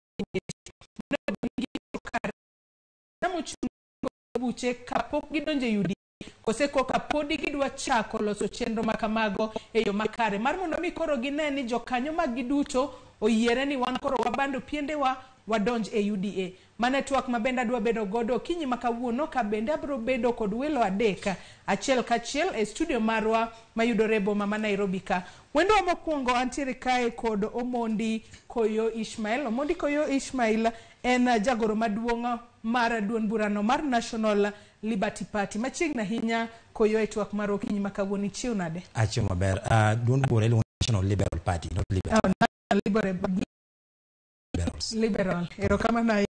buche kapok gidonjo e UDA kose koka podi gidwa chako loso chenro makamago e yo makare mar mondo mi koro gine ni jokanyo mag giduto oyiere ni wan koro wabando piendewa wadonj e UDA. Mane twak mabende adwa bedo godo okinyi ma kawuono ka bende abiro bedo kod welo 3 achiel kachiel e studio marwa mayudore e boma ma Nairobi ka. Wendo mokwongo antiere kae kod Omondi Koyo Ishmael. Omondi Koyo Ishmael en jagoro maduong' mar duond burano mar National Liberty Party. Machiegni ahinya Koyo e twak mar okinyi ma kawuono, ichiew nade? Achiew maber. Duond bura iluongo National Liberal Party, not Liberal. Oh, National Liberals. Liberal. Erokamano ahinya.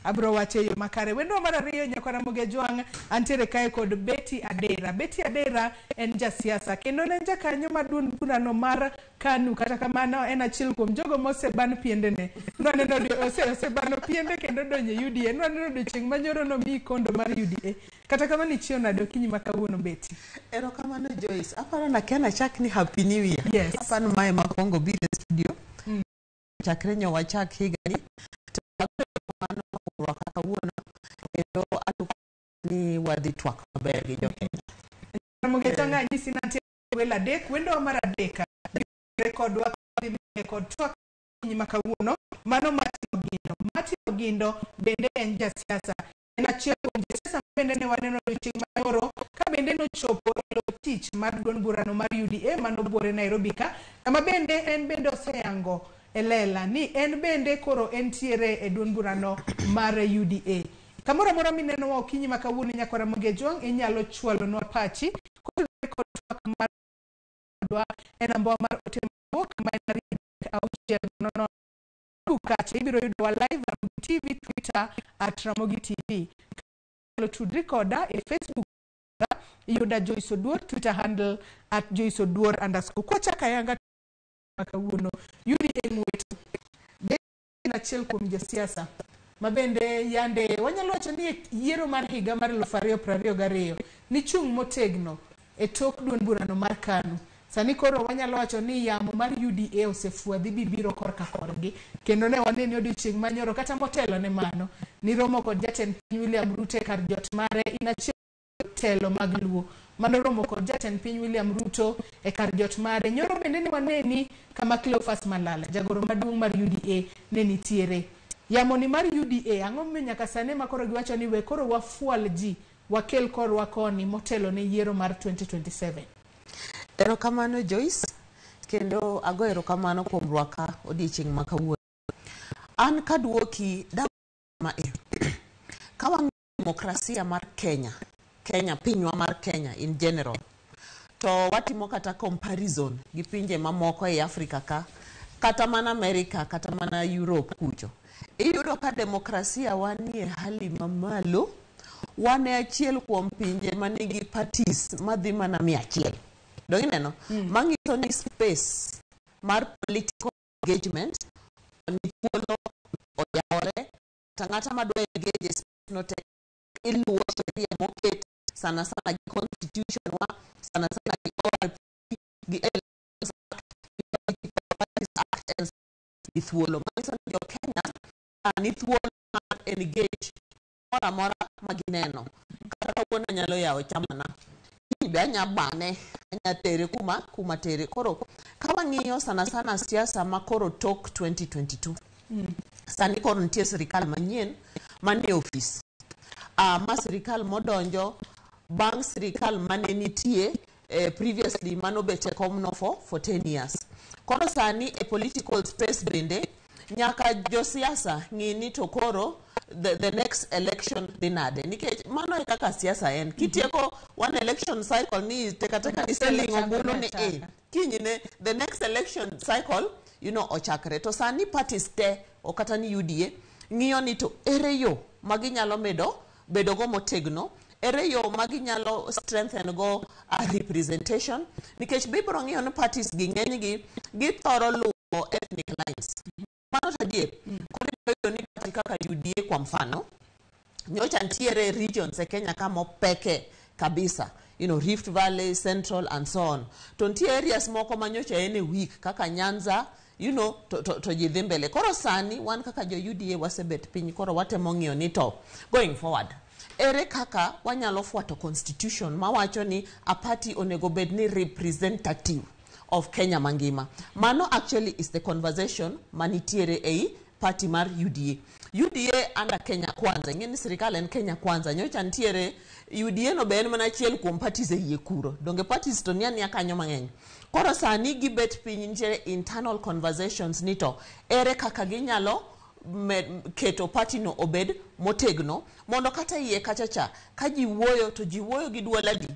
Abro wacho e yo makare. Wendo mar ariyo nyakwara Ramogi Ajwang' antiere kae kod Betty Adera. Betty Adera en jasiasa kendo en jakanyo mar duond burano mar KANU. Kata kamano en achiel kuom jogo moseban piendene. Nwaneno osebano piende kendo donjo e UDA. Nwaneno odiochieng' manyoro nomiyi kondo mar UDA. Kata kamano ichiew nade okinyi ma kawuono Betty? Erokamano Joyce. Aparo na kia nachak ni Happy New Year. Yes. Aparo mae makwongo biro e studio. Chakre nyo wachak higani. To rwaka kawuono kendo alupo ni wadhi twak maber gi jokenya. Ramogi Ajwang' anyisi nantie welo adek, wendowa mar adek kodwa kod twak ma kawuono mano Martin Ogindo. Martin Ogindo bende en jasiasa, en achiel kuom josiasa bende ne waneno odiochieng' manyoro ka bende nochopo e lo tich mar duond burano mar UDA manobuore Nairobi ka, kama bende en bende oseyango e lela ni en bende koro entiere e duond burano mar UDA. Kamoro amora minenowa okinyi ma kawuono nyakwar Ramogi Ajwang' inyalo chwalonwa pachi kotudore kod twak marwa e namba mar ote mawuok ma en 2 6 0 0. Kacha ibiro yudowa live Ramogi TV, Twitter @Ramogi TV. Inyalo tudri koda e Facebook yuda Joyce Oduor, Twitter handle @JoyceOduor_. Kwachako ayanga kawuono, UDA ng'weto en achiel kuom josiasa ma bende yande wanyalo wacho ni yiero mar higa mar 2022 nichung' motegno e tok duond burano mar KANU. Sani koro wanyalo wacho ni yamo mar UDA osefwadhi bibiro korka korgi, kendo ne waneni odiochieng' manyoro kata motelo ne mano niromo kod jatend piny William Ruto e kar jot mare. In achiel telo mag Luo manoromo kod jatend piny William Ruto e kar jot mare. Nyoro bende ne waneni kama Cleophas Malala, jagoro maduong' mar UDA, ne nitiere. Yamo ni mar UDA, ang'o momiyo nyaka sani ma koro giwacho ni we koro wafual ji wakel korwa koni motelo ne yiero mar 2027? Erokamano Joyce, kendo ago erokamano kuom rwaka odiochieng' ma kawuono. An kaduoki ma e ka wang'iyo demokrasia mar Kenya, Kenya pinywa mar Kenya in general, to watimo kata comparison gi pinje mamoko e Afrika ka, kata mana Amerika, kata mana Europe kucho, iyudo ka demokrasia wanie hali mamalo. Wan e achiel kuom pinje manigi parties madhi mana 100. Dong ineno? Manyiso ni space mar political engagement ni thuolo oyawore, to ng'ata madwa engage e space no te iluwo sheria moket sana sana gi constitution wa, sana sana gi ORP, gi Elections Act, gi Political Parties Act and gi thuolo. Manyiso ni jo Kenya ni thuolo mar engage moro amora ma gineno. Kata kawuono anyalo yawo chamana, kiny be anya bane, anya tere kuma tere. Koro ka wang'iyo sana sana siasa ma koro tok 2022, sani koro nitie sirikal manyien manie ofis, ma sirikal modonjo bang' sirikal mane nitie previously manobet e komno for 10 years. Koro sani e political space bende nyaka josiasa ng'i ni to koro the next election dhi nade, nikech mano e kaka siasa en. Kitieko one election cycle ni tekateka ni selling ombulu ni e kinyne the next election cycle ochakre. To sani parties te okata ni UDA ng'iyo ni to ere yo ma ginyalo medo bedo go motegno, ere yo ma ginyalo strengthen go a representation, nikech bibiro ng'iyo ni parties gi ng'eny gi githoro luwo ethnic lines. Mano to adier. Koro ibiro yudo ni party kaka UDA kwa mfano, nyocha nitiere regions e Kenya ka mopeke kabisa, Rift Valley, Central and so on. To nitie areas moko ma nyocha en e weak kaka Nyanza, to ji dhi mbele. Koro sani wan kaka jo UDA wasebet piny, koro watemo ng'iyo ni to going forward, ere kaka wanyalo fuato constitution mawacho ni a party onego bed ni representative of Kenya mangima. Mano actually is the conversation manitiere ei party mar UDA. UDA under Kenya Kwanza, ing'e ni sirikal en Kenya Kwanza, nyocha nitiere UDA no be en mana achiel kuom parties e yie kuro. Donge parties to nia kanyo mang'eny. Koro sani gibet piny, nitiere internal conversations ni to ere kaka ginyalo keto party no obed motegno, mondo kata iye kacha cha ka ji wuoyo to ji wuoyo gi duol adi?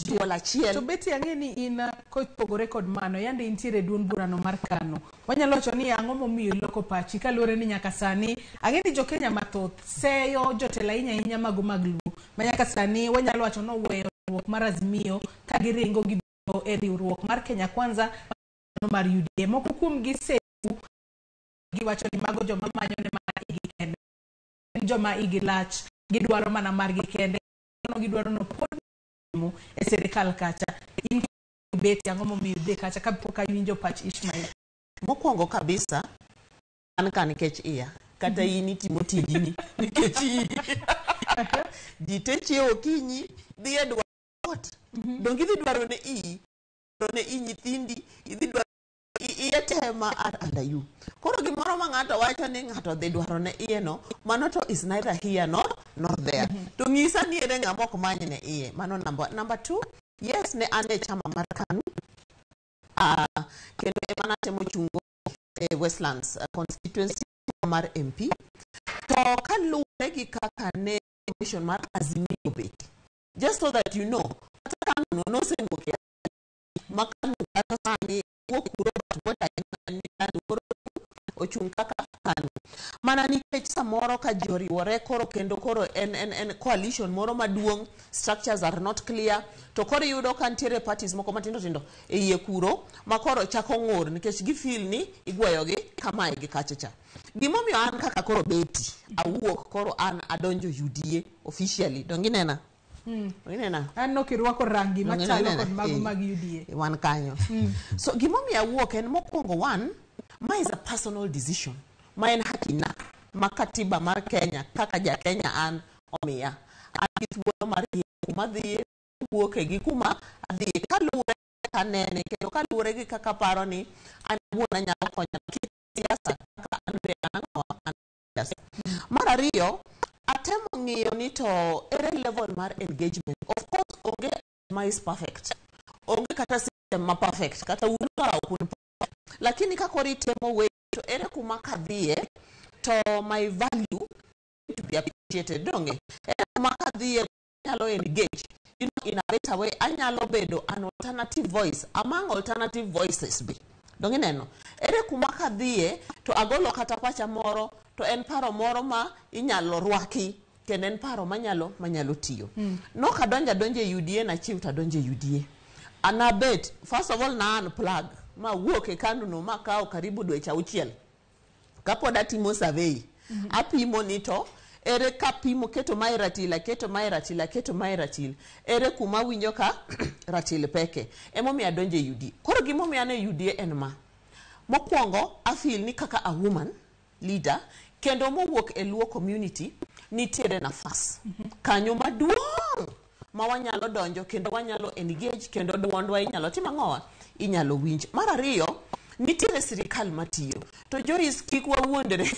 Duol achiel. To Betty, ang'e ni in kopogore kod mano, yande intiere duond burano mar KANU. Wanyalo wacho ni ang'o momiyo iloko pachi kaluwore ni nyaka sani ang'e ni jo Kenya mathoth seyo jotelo ahinya ahinya mago mag Luo ma nyaka sani wanyalo wacho ni oweyo riwruok mar Azimio ka giringo gibiro e riwruok mar Kenya Kwanza mar UDA. Moko kuom gi giwacho ni mago joma manyo ne mana igi kende, joma igi lach, gidwaro mana margi kende, gidwaro no pod e sirikal kacha. In Betty, ang'o momiyo idhi kacha kapok awinjo pach Ishmael? Mokwongo kabisa, an ka nikech iya. Kata in itimo tijini nikech ji te chiewo okinyi dhi e dwaro ot. Donge idhi dwaro ne iyi, dwaro ne i nyithindi, idhi dwaro iye te ma are under you. Koro gimoro ma ng'ato wacho ni ng'ato dhi dwaro ne iye no, mano to is neither here nor there. To ng'isa ni ere ng'ama ok many ne iye. Mano number 2, yes, ne an e chama mar KANU. Kendo ema natemo chungo e Westlands constituency mar MP. To kaluwore gi kaka ne mission mar Azimio bet. Just so that you know, kata KANU no nosewuok e ma KANU kata sani wuok kuro but what I know ni KANU koro ochung' kaka KANU. Mana nikech samoro ka ji oriwore koro kendo koro en coalition moro maduong', structures are not clear, to koro iyudo ka nitiere parties moko matindo tindo e iye kuro ma koro chako ng'ur nikech gifeel ni igweyogi kamae gi kacha cha. Gimomiyo an kaka koro beti awuok koro an adonjo UDA officially, donge inena? Inena? An nok irwako rangi machalo kod mago mag UDA. Wan kanyo. So gimomiyo awuok en mokwongo, one, ma is a personal decision. Ma en hakina ma katiba mar Kenya kaka ja Kenya an omiya. An gi thuolo mar yiero kuma adhiye, wuoke gi kuma adhiye kaluwore kaka anene kendo kaluwore gi kaka aparo ni an awuon anyalo konyo siasa kaka an be an ang'o, an siasa. Mar ariyo, atemo ng'iyo ni to ere level mar engagement. Of course, onge ma is perfect. Onge kata system ma perfect. Kata un ka ok un perfect. Lakini ka koro itemo we to ere kuma kadhiye to my value to be appreciated. Donge? Ere kuma kadhiye anyalo engage. You know, in a better way, anyalo bedo an alternative voice among alternative voices be. Donge ineno? Ere kuma kadhiye to agolo kata pacha moro to en paro moro ma inyalo rwaki kendo en paro manyalo tiyo. Nok adonjo adonjo e UDA nachiw to adonjo e UDA. Anabet, first of all na unplug ma wuok e KANU no makawo karibu dweche 6 kapod atimo survey. Apimo ni to ere kapimo keto mae ratil, aketo mae ratil, aketo mae ratil, ere kuma winjo ka ratil peke. Emomiyo adonjo e UDA. Koro gimomiyo an e UDA en ma. Mokwongo, I feel ni kaka a woman leader kendo mowuok e Luo community nitiere nafas kanyo maduong' ma wanyalo donjo kendo wanyalo engage kendo duondwa inyalo timo ang'owa, inyalo winj. Mar ariyo, nitiere sirikal matiyo to Joyce kik wawuondre.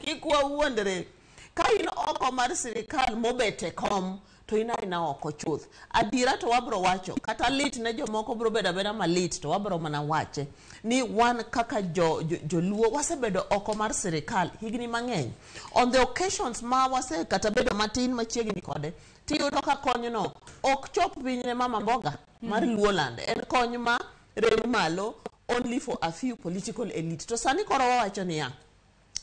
Kik wawuondre. Ka in oko mar sirikal mobet e kom to in aina oko chuth. Adiera to wabro wacho, kata lit ne jomoko bro bedo abeda malit to wabro mana wache ni wan kaka joluo wasebedo oko mar sirikal higni mang'eny. On the occasions ma wase kata bedo matin machiegni kode, tiyudo ka konyno ok chop piny ne mama mboga mar Luoland. En kony ma rem malo only for a few political elite. To sani koro wawacho niya,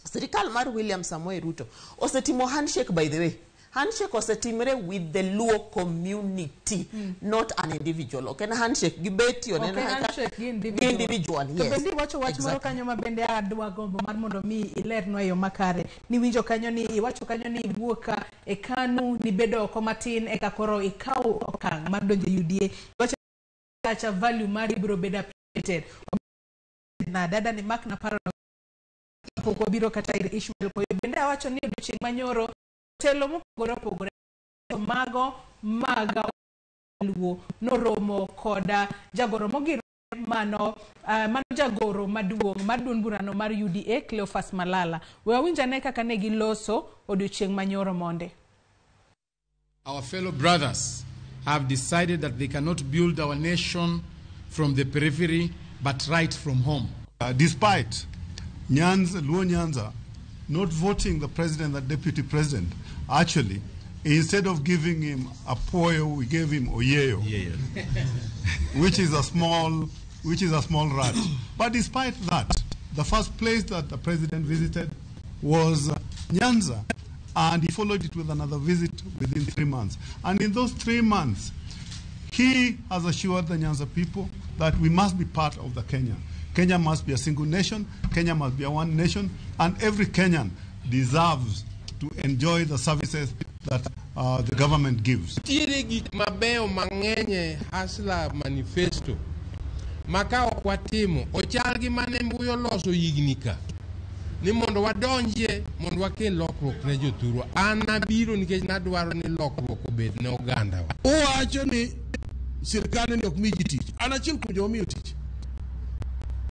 sirikal mar William Samoei Ruto osetimo handshake, by the way. Handshake osetimre with the Luo community, not an individual. Ok en handshake gi Betty, ok en handshake gi individual. Individual, To yes. bende iwacho wach moro kanyo ma bende adwa gombo mar mondo mi ilernwa e yo makare. Niwinjo kanyo ni iwacho kanyo ni iwuok e KANU, nibedo oko matin eka koro ikaw okang' mar donjo e UDA. Iwacho kacha value mari biro bedo appreciated. Na dada ni mak na paro pok wabiro kata ir Ishmael Koyo. Bende awacho ni odiochieng' manyoro telo mopogore opogore to mago mag Luo noromo koda jagoro mogir mano jagoro maduong' mar duond burano mar UDA Cleophas Malala. We wawinj ane kaka ne giloso odiochieng' manyoro monde. Our fellow brothers have decided that they cannot build our nation from the periphery but right from home. Despite Nyanza, Luo Nyanza not voting the president and deputy president, actually, instead of giving him a poyo, we gave him oyeyo, which is a small rat. But despite that, the first place that the president visited was Nyanza, and he followed it with another visit within 3 months. And in those 3 months, he has assured the Nyanza people that we must be part of the Kenya. Kenya must be a single nation. Kenya must be a one nation. And every Kenyan deserves to enjoy the services that the government gives. Nitiere gik mabeyo mang'eny e Hustler Manifesto ma ka ok watimo ochal gi mane Mbuyu oloso higni ka. Ni mondo wadonjie mondo wakel lokruok ne jothurwa. An nabiro nikech nadwaro ni lokruok obed ne ogandawa. Uwacho ni sirkal ni ok mi ji tich. An achiel kuom joma omiyo tich.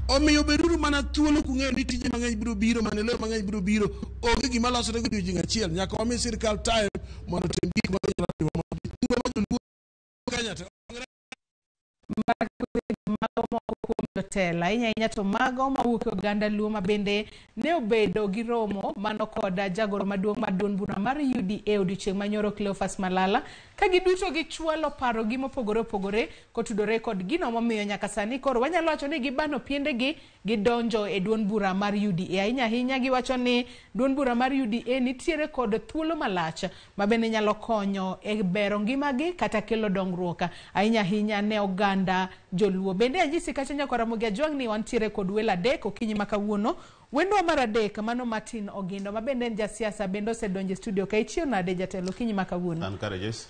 Omiyo beduru mana thuolo kung'eyo ni tije mang'eny biro biro, maendeleo mang'eny biro biro. Onge gima losore godiochieng' achiel. Nyaka wami sirkal time mondo otim gik ma ginyalo timo mondo jothurwa ma joluo Kenya te Mago moko kuom jotelo ahinya ahinya to mago mawuok e oganda Luo ma bende ne obedo gi romo mano kod jagoro maduong' mar duond bura mar UDA odiochieng' manyoro Cleophas Malala ka giduto gichwalo parogi mopogore opogore kotudore kod gino momiyo nyaka sani koro wanyalo wacho ni gibano piendegi gidonjo e duond bura mar UDA. Ahinya ahinya giwacho ni duond bura mar UDA nitiere kod thuolo malach ma bende nyalo konyo e bero ngimagi kata kelo dongruok ahinya ahinya ne oganda joluo. Bende anyisi kacha nyakwar Ramogi Ajwang' ni wantiere kod welo adek okinyi ma kawuono. Wendwa mar adek mano Martin Ogindo ma bende en jasiasa bende osedonjo e studio ka. Ichiew nade jatelo okinyi ma kawuono? An kare Joyce.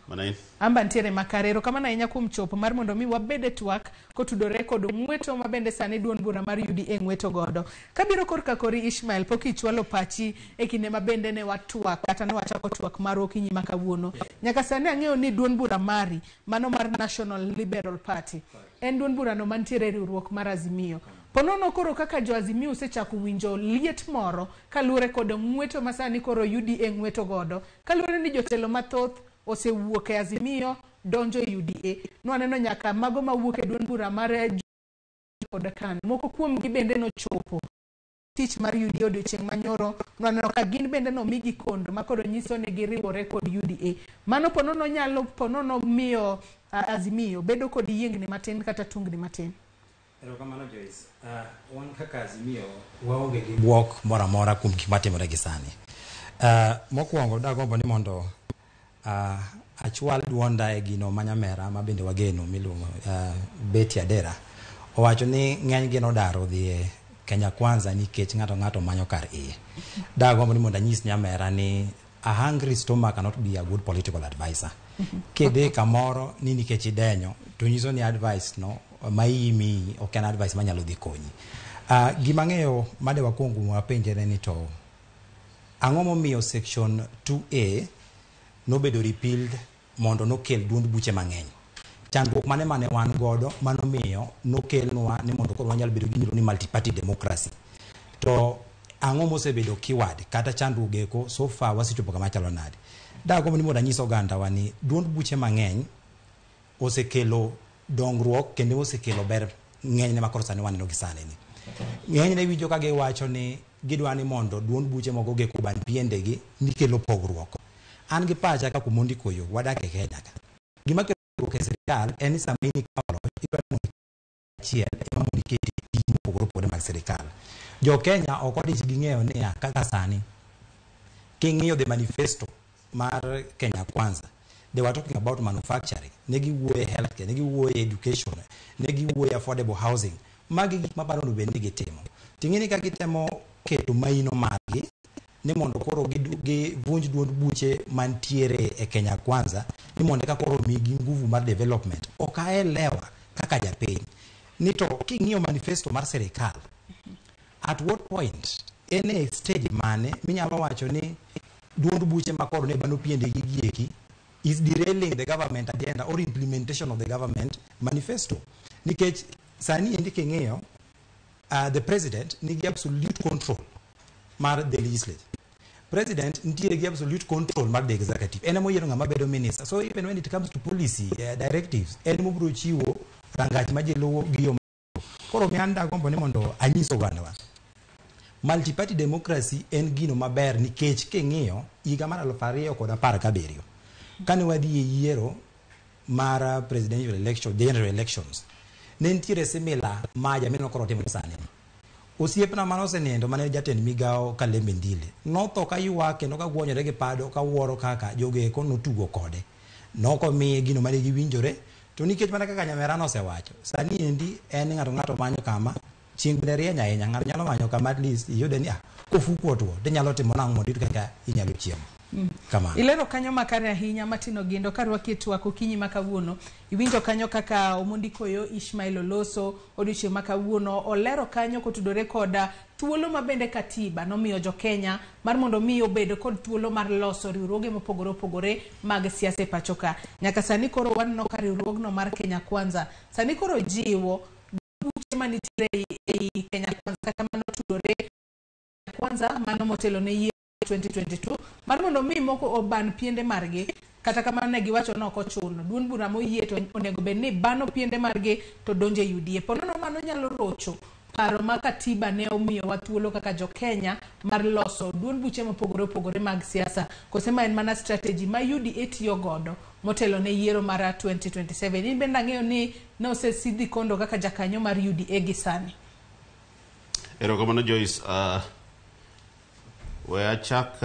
Mana in. Amba ntiere makare. Erokamano ahinya kuom chopo mar mondo mi wabed e twak kotudore kod ng'weto ma bende sani duond bura mar UDA ng'weto godo. Kabiro korka kori Ishmael, pok ichwalo pachi e kinde ma bende ne watwak kata ne wachako twak marwa okinyi ma kawuono. Nyaka sani ang'eyo ni duond bura mari mano mar National Liberal Party en duond burano mantiere e riwruok mar Azimio. Ponono koro kaka jo Azimio osechako winjo liet moro kaluwore kod ng'weto ma sani koro UDA ng'weto godo. Kaluwore ni jotelo mathoth osewuok e Azimio donjo e UDA. Nwaneno nyaka mago mawuok e duond bura mar kod KANU. Moko kuomgi bende nochopo tich mar UDA odiochieng' manyoro. Nwaneno ka gin bende nomigi kondo ma koro nyiso ni giriwore kod UDA. Mano ponono nyalo ponono miyo Azimio bedo kod yiengni matin kata tungni matin. Erokamano Joyce. Wan kaka Azimio waonge gi bwok moro amora kuom gik matimore gi sani. Mokwongo dagombo ni mondo achwal duonda e gino ma nyamera ma bende wageno miluongo Betty Adera. Owacho ni ng'eny gi nodar odhi e Kenya Kwanza nikech ng'ato ng'ato manyo kar iye. Dagombo ni mondo anyis nyamera ni a hungry stomach cannot be a good political advisor. Kidhi kamoro ni nikech idenyo to nyiso ni advice no ma iyi miyi ok en advice manyalo dhi konyi. Gima ng'eyo made wakwong wapenjre ni to ang'o momiyo section 2A nobedo repealed mondo nokel duond buche mang'eny. Chandruok mane mane wan godo manomiyo nokelnwa ni mondo koro wanyal bedo gi gimiluongo ni multi-party democracy. To ang'o mosebedo keyword kata chandruok eko so far wasechopo kama chalo nade. Dagombo ni mondo anyis ogandawa ni duond buche mang'eny osekelo dongruok kendo osekelo ber ng'enyne ma koro sani waneno gi sani ni. Ng'enyne iwinjo ka giwacho ni gidwa ni mondo duond buche moko ge koban piendegi nikelo pogruok. An gi pacha kaka Omondi Koyo wadak e Kenya ka. Gima kelo pogruok e sirikal en ni sama in ikawo loch idwa ni mondo achiel ema mondo iketi tij mopogore opogore mag sirikal. Jo Kenya ok odich gi ng'eyo niya kaka sani king'iyo the manifesto mar Kenya Kwanza they were talking about manufacturing, ne giwuoye healthcare, ne giwuoye education, ne giwuoye affordable housing. Magi gik maparo ni bed ni gitimo. Ting'e ni ka gitemo keto maino margi ni mondo koro givunj duond buche mantiere e Kenya Kwanza ni mondo eka koro migi nguvu mar development. Ok aelewa kaka japiny ni to king'iyo manifesto mar sirikal at what point en e stage mane minyalo wacho ni duond buche ma koro ne bano piende gi gieki is derailing the government agenda or implementation of the government manifesto. Nikech sani endi king'iyo the president nigi absolute control mar the legislature. President nitiere gi absolute control mar the executive. En ema oyiero ng'ama bedo minister. So even when it comes to policy directives, en mobiro chiwo rangach ma ji luwo gi yo. Koro mi an dagombo ni mondo anyis ogandawa. Multi-party democracy en gino maber nikech king'iyo higa mar 2017 kane wadhi e yiero mar presidential election, general elections, ne nitiere similar maja mineno koro timore sani. Osiepna mane osenindo mane jatend migawo Kalembe Ndile notho ka ywak kendo ka gwonyore gi pado ka wuoro kaka jogo eko notugo kode. Nokomiye gino mane giwinjore to nikech mana kaka nyamera nosewacho sani endi en ng'ato ng'ato manyo kama chieng' bende rieny ahinya ng'ato nyalo manyo kama at least iyude ni ah kofuku otuo tinyalo timo nang'o mondo iyud kaka inyalo chiemo. Kamano. Ilero kanyo makare ahinya Martin Ogindo karwaki e twak okinyi ma kawuono. Iwinjo kanyo kaka Omondi Koyo Ishmael Oloso odiochieng' ma kawuono olero kanyo kotudore koda Thuolo ma bende katiba nomiyo jo Kenya mar mondo mi obed kod thuolo mar loso riwruoge mopogore opogore mag siasa e pacho ka. Nyaka sani koro waneno ka riwruogno mar Kenya Kwanza sani koro jiwo buche manitiere ei Kenya Kwanza kata manotudore Kwanza mano motelo ne yiero 2022 mar mondo mi moko oban piende margi. Kata kamano ne giwacho ni ok ochuno duond bura moyie to onego bed ni bano piende margi to donjo e UDA. Ponono mano nyalo rocho paro ma katiba ne omiyowa thuolo kaka jo Kenya mar loso duond buche mopogore opogore mag siasa, kose ma en mana strategy ma UDA tiyo godo motelo ne yiero mar 2027. In bende ang'eyo ni ne osesidhi kondo kaka jakanyo mar UDA gi sani. Erokamano Joyce. We achak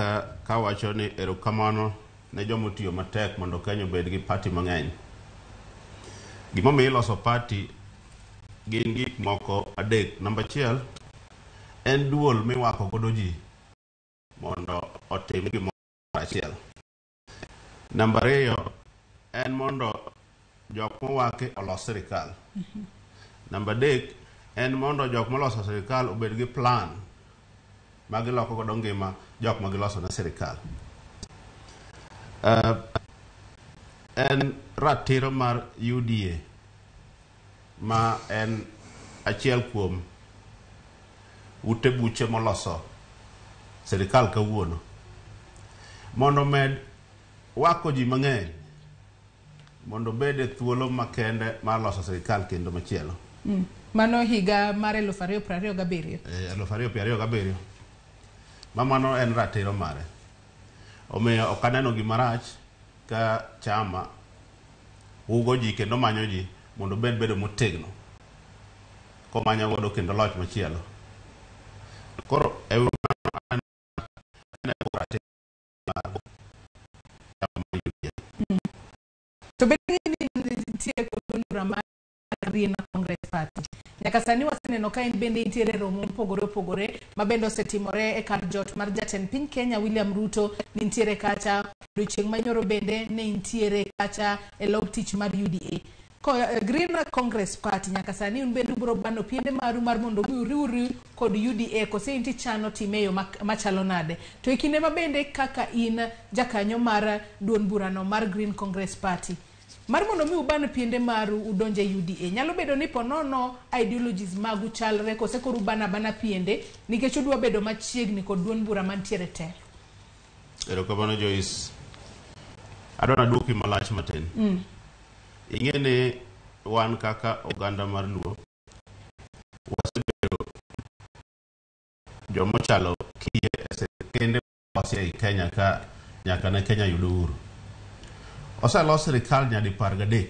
kawacho ni erokamano ne joma otiyo matek mondo Kenya obed gi party mang'eny. Gimomiyo iloso party gin gik moko adek. Namba achiel en duol miwako godo ji mondo otim gimoro achiel. Namba ariyo en mondo jok mowaki olos sirikal. Namba adek en mondo jok moloso sirikal obed gi plan ma giloko godo ngima jok ma giloso ne sirikal. En ratiro mar UDA ma en achiel kuom ute buche moloso sirikal kawuono mondo med wako ji mang'eny mondo obed e thuolo makende mar loso sirikal kendo machielo. Mano higa mar 2027. 2027. Ma mano en ratiro mare. Omiyo ok aneno gima rach ka chama ugo ji kendo manyo ji mondo obed bedo motegno komanyo godo kendo loch machielo. Koro e wi mano aneno ratiro mar chama mar UDA. To bende ni nitie kod bura mar Green Congress Party. Nyaka sani waseneno ka in bende intiere romo mopogore opogore ma bende osetimore e kar jot mar jatend piny Kenya William Ruto nintiere kacha. Odiochieng' manyoro bende ne intiere kacha e log tich mar UDA. Green Congress Party nyaka sani un bende ubiro bano piende maru mar mondo mi uriwru kod UDA kose in tichano time e yo machalo nade? To e kinde ma bende kaka in jakanyo mar duond burano mar Green Congress Party mar mondo mi uban piende maru udonje UDA, nyalo bedo ni ponono ideologies magu chalre kose koro ubana bana piende nikech udwa bedo machiegni kod duond bura mantiere telo? Erokamano Joyce. Adwa naduoki malach matin. Ing'e ni wan kaka oganda mar Luo wasebedo jomochalo kiye e sirkende molos ei Kenya ka nyaka ne Kenya yud uhuru. Oselos sirikal nyadi 13.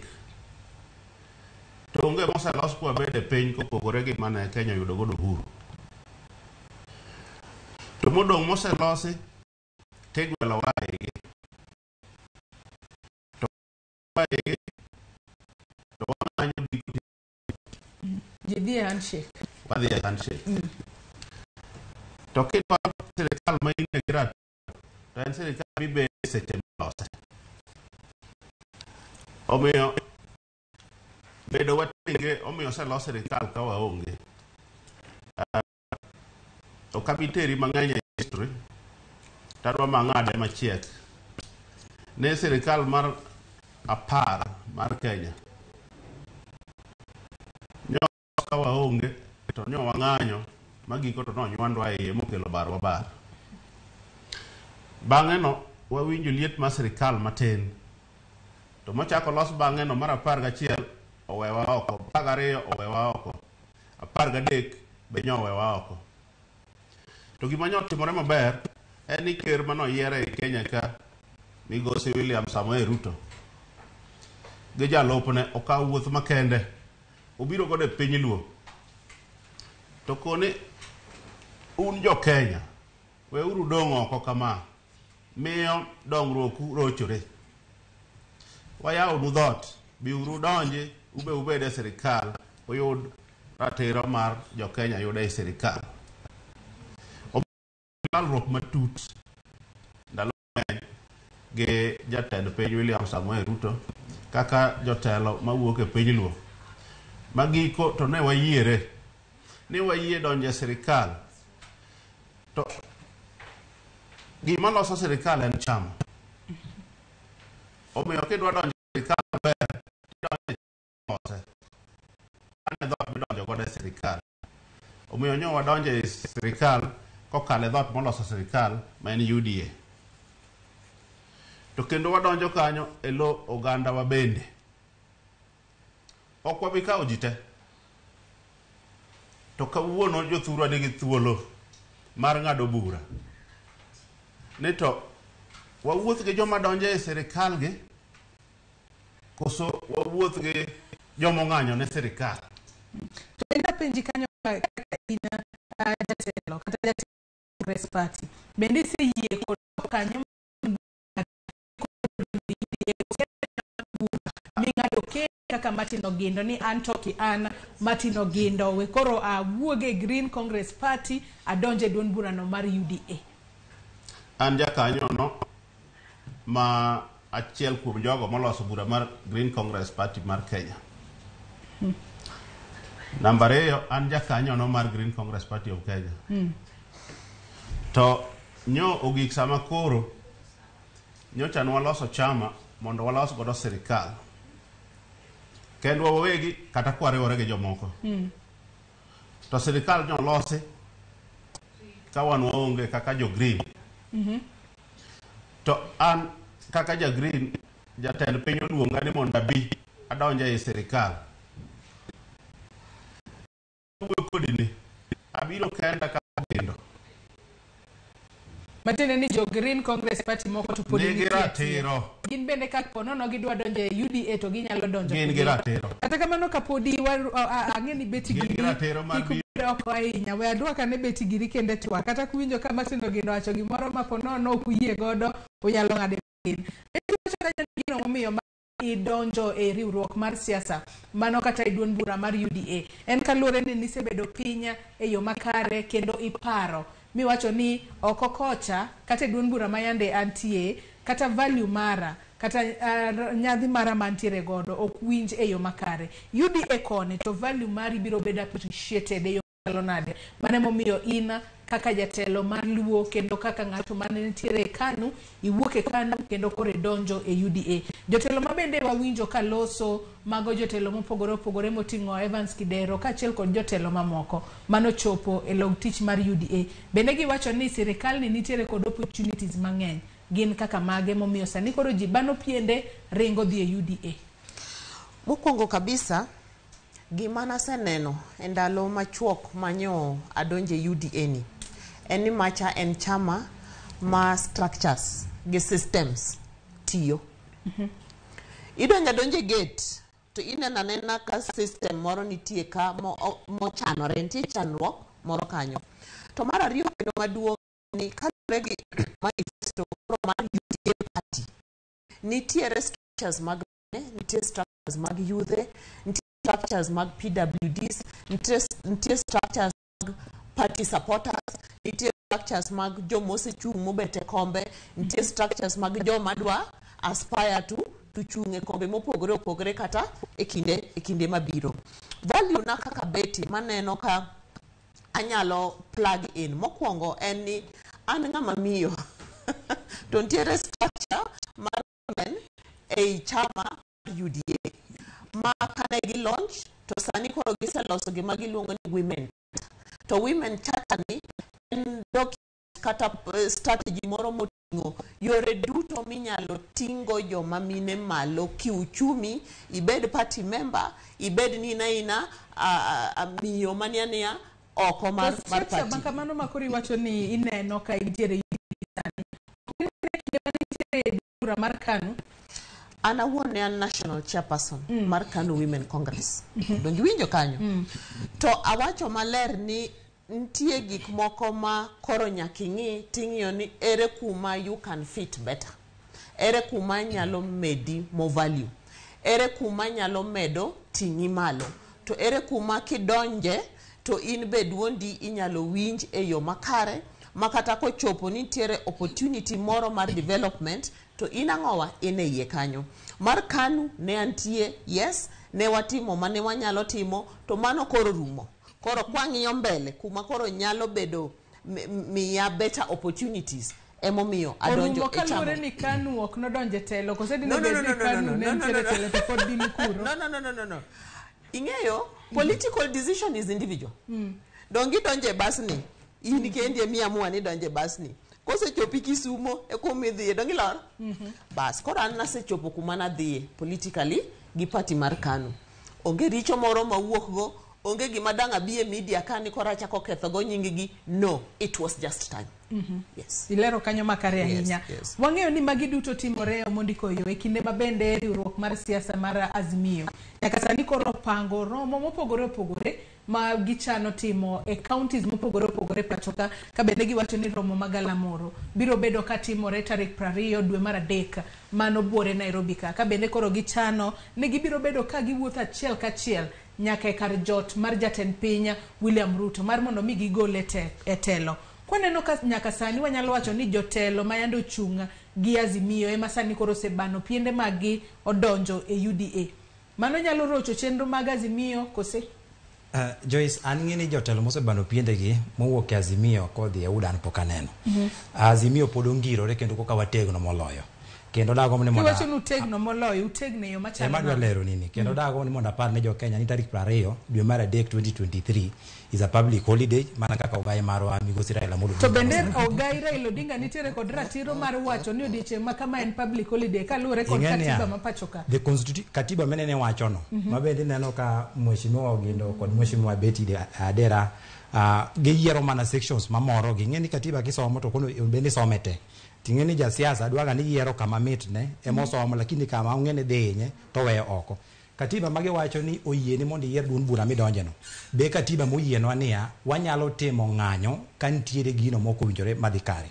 To onge moselos kwabede e piny kopogore gi mane Kenya oyudo godo uhuru. To modong' moselosi tigwelowa eigi. To eigi to wang'anyo giko Ji dhi e handshake. Wadhi e handshake. To kidwaro sirikal ma in gi ratiro to en sirikal mibede seche milose. Omiyo bedo watenge omiyo oselos sirikal ka waonge. Ok abi teri mang'eny e history, tadwa mang'ade machiek. Ne sirikal mar 10 mar Kenya nyo ka waonge to nyo wang'anyo magiko to nonywandwa iye mokelo bar wabar. Bang'e no wawinjo liet mar sirikal matin. To mochako los bang'e no mar 11 owewa oko, 12 owewa oko, 13 be nyo owewa oko. To gima nyo otimore maber en ni ker manoyier ei Kenya ka migosi William Samoei Ruto gi jalupne okawo wuoth makende obiro godo e piny Luo. To koni un jo Kenya weuru dong' oko kama miyo dongruok rochore. Wayawonu dhoot, biuru donji ube ubed e sirikal uyud ratiro mar jo Kenya yudo e sirikal. Lalruok matut ndalo mang'eny gi jatend piny William Samoei Ruto kaka jotelo mawuok e piny Luo. Magiko to ne wayiere ni wayie donjo e sirikal To gima loso sirikal en chama. Omiyo kidwa donjo e sirikal maber, tidonjo e lose. Mano e dhoot midonjo godo e sirikal. Omiyo nyo wadonjo e sirikal kokalo e dhoot moloso sirikal ma en UDA. To kendo wadonjo kanyo e lo oganda wa bende. Ok wabi kawo ji te. To kawuono jothurwa nigi thuolo mar ng'ado bura. Ni to wawuoth gi joma donjo e sirikal gi koso wawuoth gi joma ong'anyo ne sirikal. To bende apenji kanyo kaka in jatelo kata jatelo Congress Party. Bende iseyie kod kanyo ming'ado kaka Martin Ogindo ni an to ki an Martin Ogindo we koro awuog e Green Congress Party adonje e duond burano mar UDA. An jakanyono ma achiel kuom jogo moloso bura mar Green Congress Party mar Kenya. Namba ariyo, an jakanyono mar Green Congress Party of Kenya. To nyo ogik sama koro nyocha nwaloso chama mondo walos godo sirikal. Kendwa wawegi kata kwariwore gi jomoko. To sirikal nyolosi ka wan waonge kaka jo Green. To an kaka ja Green, jatend piny oluonga ni mondo abi adonj ei sirikal. Awuoyo kodi ni, abiro kenda ka Ogindo. Matiende ni jo Green Congress Party moko to pod Nigi nitie. ratiro. Gin bende ka po nono gidwa donjo e UDA to ginyalo donjo. Gin gi ratiro. Kata kamano kapodi ang'e ni Betty Gin gi Giri ratiro mar kik ubed oko ahinya. We adwok ane Betty Giri kende twak. Kata kuwinjo ka Martin Ogindo owacho gimoro ma po nono ok uyie godo, unyalo ng'ade matin. Betty wacho kanyo ni gino momiyo ma idonjo e riwruok mar siasa mano kata e duond bura mar UDA en kaluwore ni nisebedo piny e yo makare kendo iparo miwacho ni oko kocha kata e duond bura ma yande antie kata value mara kata nyadhi mara mantiere godo ok winj e yo makare. UDA koni to value mari biro bedo appreciated e yo machalo nade. Mano emomiyo in kaka jatelo mar Luo kendo kaka ng'ato mane nitiere e KANU, iwuok e KANU kendo koro idonjo e UDA. Jotelo ma bende wawinjo ka loso mago jotelo mopogore opogore moting'o Evans Kidero kaachiel kod jotelo mamoko manochopo e log tich mar UDA. Bende giwacho ni sirikal ni nitiere kod opportunities mang'eny. Gin kaka mage momiyo sani koro ji bano piende ringo dhi e UDA? Mokwongo kabisa, gima naseneno e ndalo machuok manyo adonje UDA ni, en ni macha en chama ma structures gi systems tiyo. Idonjo adonja e gate to ineno anena ka system moro nitie ka mochanore, nitie chandruok moro kanyo. To mar ariyo kendo maduong' ni kaluwore gi manifesto koro mar UDA party, nitiere structures mag mine, nitie structures mag yudhe, nitie structures mag PWDs, nitie structures mag party supporters, nitie structures mag joma osechung' mobet e kombe, nitie structures mag joma dwa aspire to chung' e kombe mopogore opogore kata e kinde mabiro. Value na kaka Betty maneno ka anyalo plug in. Mokwongo en ni an ng'ama miyo to nitiere structure mar women ei chama mar UDA ma kane gi launch to sani koro giseloso gima giluongo ni women charter. To women charter ni en document kata strategy moro moting'o yore duto minyalo tingo joma mine malo kiuchumi, ibed party member, ibed ni ina miyo mania nia oko mar Structure party. ma kamano ma koro iwacho ni ineno ka intiere UDA sani. Kinde mane nitiere bura mar KANU? An awuon ne an national chairperson mar KANU Women Congress. Donge iwinjo kanyo? To awacho maler ni nitie gik moko ma koro nyaka ing'i ting'iyo ni ere kuma you can fit better. Ere kuma nyalo medi more value. Ere kuma nyalo medo ting'i malo. To ere kuma kidonje to in be duondi inyalo winj e yo makare ma kata kochopo ni nitiere opportunity moro mar development to in ang'owa in e iye kanyo. Mar KANU ne antie, yes, ne watimo mane wanyalo timo to mano koro rumo. Koro kwang'iyo mbele kuma koro nyalo bedo miya better opportunities emomiyo adonjo Orumo e chama. kaluwore ni KANU ok nodonjo e telo kose dine No, no, bed no, ni no, no, KANU no, ne no, no, nitiere no, e telo to pod dini kuro. No, no, no, no, no, no. Ing'eyo, political decision is individual. Donge idonjo e bas ni, in kendi ema iamua ni idonjo e bas ni. Kosechopi Kisumo e kuma idhiye, donge ilor? Bas, koro an nasechopo kuma nadhiye politically gi party mar KANU. Onge richo moro mawuok go, onge gima dang' abi e media ka ni koro achako ketho go nying gi. No, it was just time. Yes. Ilero kanyo makare Yes, ahinya. yes. Wang'eyo ni magi duto timore Omondi Koyo e kinde ma bende riwruok mar siasa mar Azimio nyaka sani koro opango romo mopogore opogore ma gichano timo e counties mopogore opogore pacho ka, ka bende giwacho ni romo ma galamoro biro bedo ka timore tarik 20 dwe mar 3 mano buore Nairobi ka, ka bende koro gichano ni gibiro bedo ka giwuotho achiel kachiel nyaka e kar jot mar jatend piny William Ruto mar mondo mi gigole e telo. Kwaneno ka nyaka sani wanyalo wacho ni jotelo ma yande ochung' gi Azimio ema sani koro osebano piende mag gi odonjo e UDA. Mano nyalo rocho chenro mag Azimio kose? Joyce, an ng'e ni jotelo mosebano piendegi mowuok e Azimio kodhi e UDA an pok aneno. Azimio pod ongirore kendo koka wategno moloyo. Kendo dagombo ni mondo Kiwacho ni utegno moloyo, utegno e yo machalo ema adwa nade? lero nini kendo dagombo ni mondo apar ne jo Kenya ni tarik 20 dwe mar 3 2023 is a public holiday mana kaka ogai marwa migosi Raila Amolo To Odinga bende nosewacho. ogai Raila Odinga nitiere kod ratiro mar wacho ni odiochieng' ma kama en public holiday kaluwore kod Ing'e niya, katiba ma pacho ka. The katiba menene wacho no ma bende ineno ka mheshimiwa Ogindo kod mheshimiwa Betty Adera giyiero mana sections mamoro gi. Ing'e ni katiba kisomo to kono bende isome te. Ting'e ni jasiasa dwaga ni yiero kama mitne ema osomo, lakini kama ong'e ni dhi hinye to oweyo oko. Katiba magiwacho ni oyieni mondo iyier duond bura midonje no. Be katiba moyienwa niya wanyalo timo ng'anyo ka nitiere gino mok owinjore madhi kare.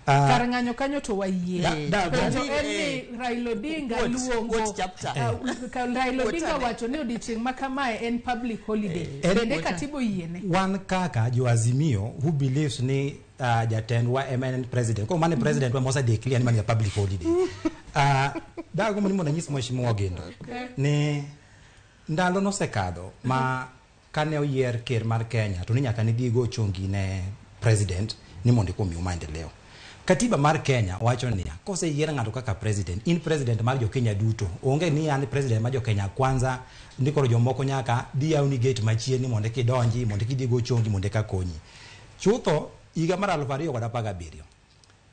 Kar ng'anyo kanyo to wayie. Da- Penjo en ni Raila Odinga Quote, luongo quote chapter. Ka Raila Quote Odinga ane. wacho ni odiochieng' ma kamae en public holiday. Bende katiba oyiene? Wan kaka jo Azimio who believes ni jatendwa ema en president. Koro mane president wa mose declare ni mano public holiday. Dagombo ni mondo anyis mheshimiwa Ogindo ni ndalo nosekadho ma kane oyier ker mar Kenya to ni nyaka nidhi go chongi ne president ni mondo ikomiu maendeleo. Katiba mar Kenya wacho niya, koseyier ng'ato kaka president, in president mar jo Kenya duto. Onge ni an president mar jo Kenya kwanza, ni koro jomoko nyaka dhi yawni gate machien ni mondo kidonji, mondo kidhi go chongi, mondo eka konyi. Chutho, higa mar 2017,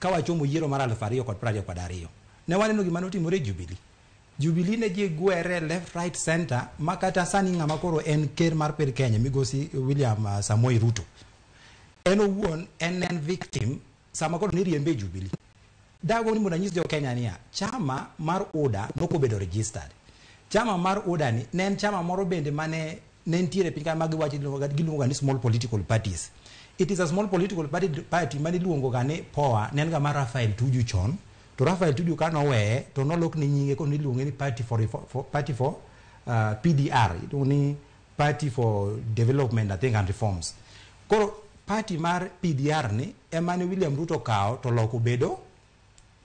ka wachomo yiero mar 2022, ne waneno gima notimore e Jubilee. Jubilee ne ji gwere left, right, center, ma kata sani ng'ama koro en ker mar piny Kenya, migosi William Samoei Ruto. En owuon en victim sama koro niriembe e Jubilee. Dago ni mondo anyis jo Kenya niya, chama mar UDA nokobedo registered. Chama mar UDA ni ne en chama moro bende mane ne nitiere piny ka ma giwacho giluongo ga ni small political parties. It is a small political party mane iluongo ga ni POA, ne en ga mar Raphael Tuju chon. To Raphael Tuju ka noweye to nolok ne nyinge koro niluonge ni Party for PDR, iluongo ni Party for Development I think and Reforms. Koro party mar PDR ni ema ne William Ruto okawo to loko bedo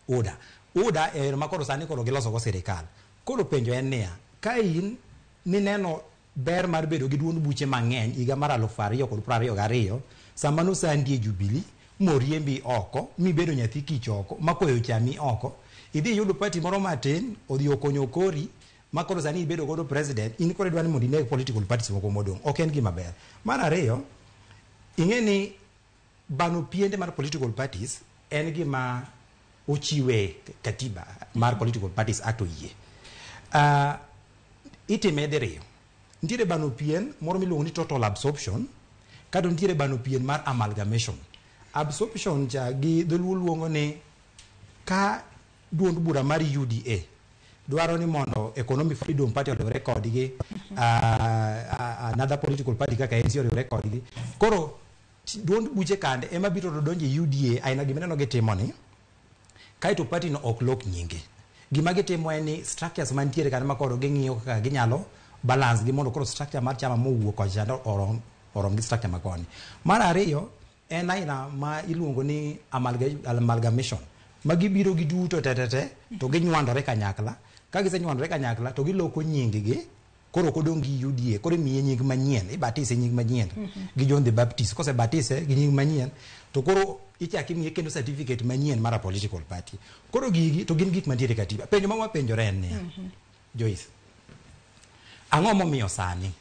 UDA. UDA e ma koro sani koro giloso go sirikal. Koro penjo en niya, ka in nineno ber mar bedo gi duond buche mang'eny higa mar 2022, sama nosandi e Jubilee, moriembi oko, mibedo nyathi kich oko, ma koyo chami oko, idhi iyudo party moro matin, odhi okonyo kori, ma koro sani ibedo godo president, in koro idwa ni mondo ineg political parties moko modong'. Ok en gima ber. Mar ariyo, ing'e ni bano piende mar political parties en gima ochiwe katiba mar Political Parties Act oyie. Itime diriyo. Nitiere bano pien moro miluongo ni total absorption, kato nitiere bano pien mar amalgamation. Absorption cha gi dholuo luongo ni ka duond bura mar UDA dwaro ni mondo Economic Freedom Party oriwre kodgi, another political party kaka ANC oriwre kodgi. Koro duond buche kande ema biro to donjo e UDA aina gima ineno gitimo ni, kaeto party no ok lok nyinge. Gima gitimo en ni structures mantiere kanyo ma koro ging'iyo kaka ginyalo balance gi mondo koro structure mar chama mowuok kocha chande orom gi structure makoni. Mar ariyo en aina ma iluongo ni amalgamation ma gibiro giduto te te te to ginywandore kanyakla. Ka gisenywandore kanyakla to giloko nying gi Koro ok odong' gi UDA, koro imiye nying manyien, ibatise nying manyien gi John the Baptist. Kosebatise gi nying manyien, to koro ichak imiye kendo certificate manyien mar a political party. Koro gigi to gin gik mantiere e katiba. Penjo ma wapenjore en niya, Joyce, ang'o momiyo sani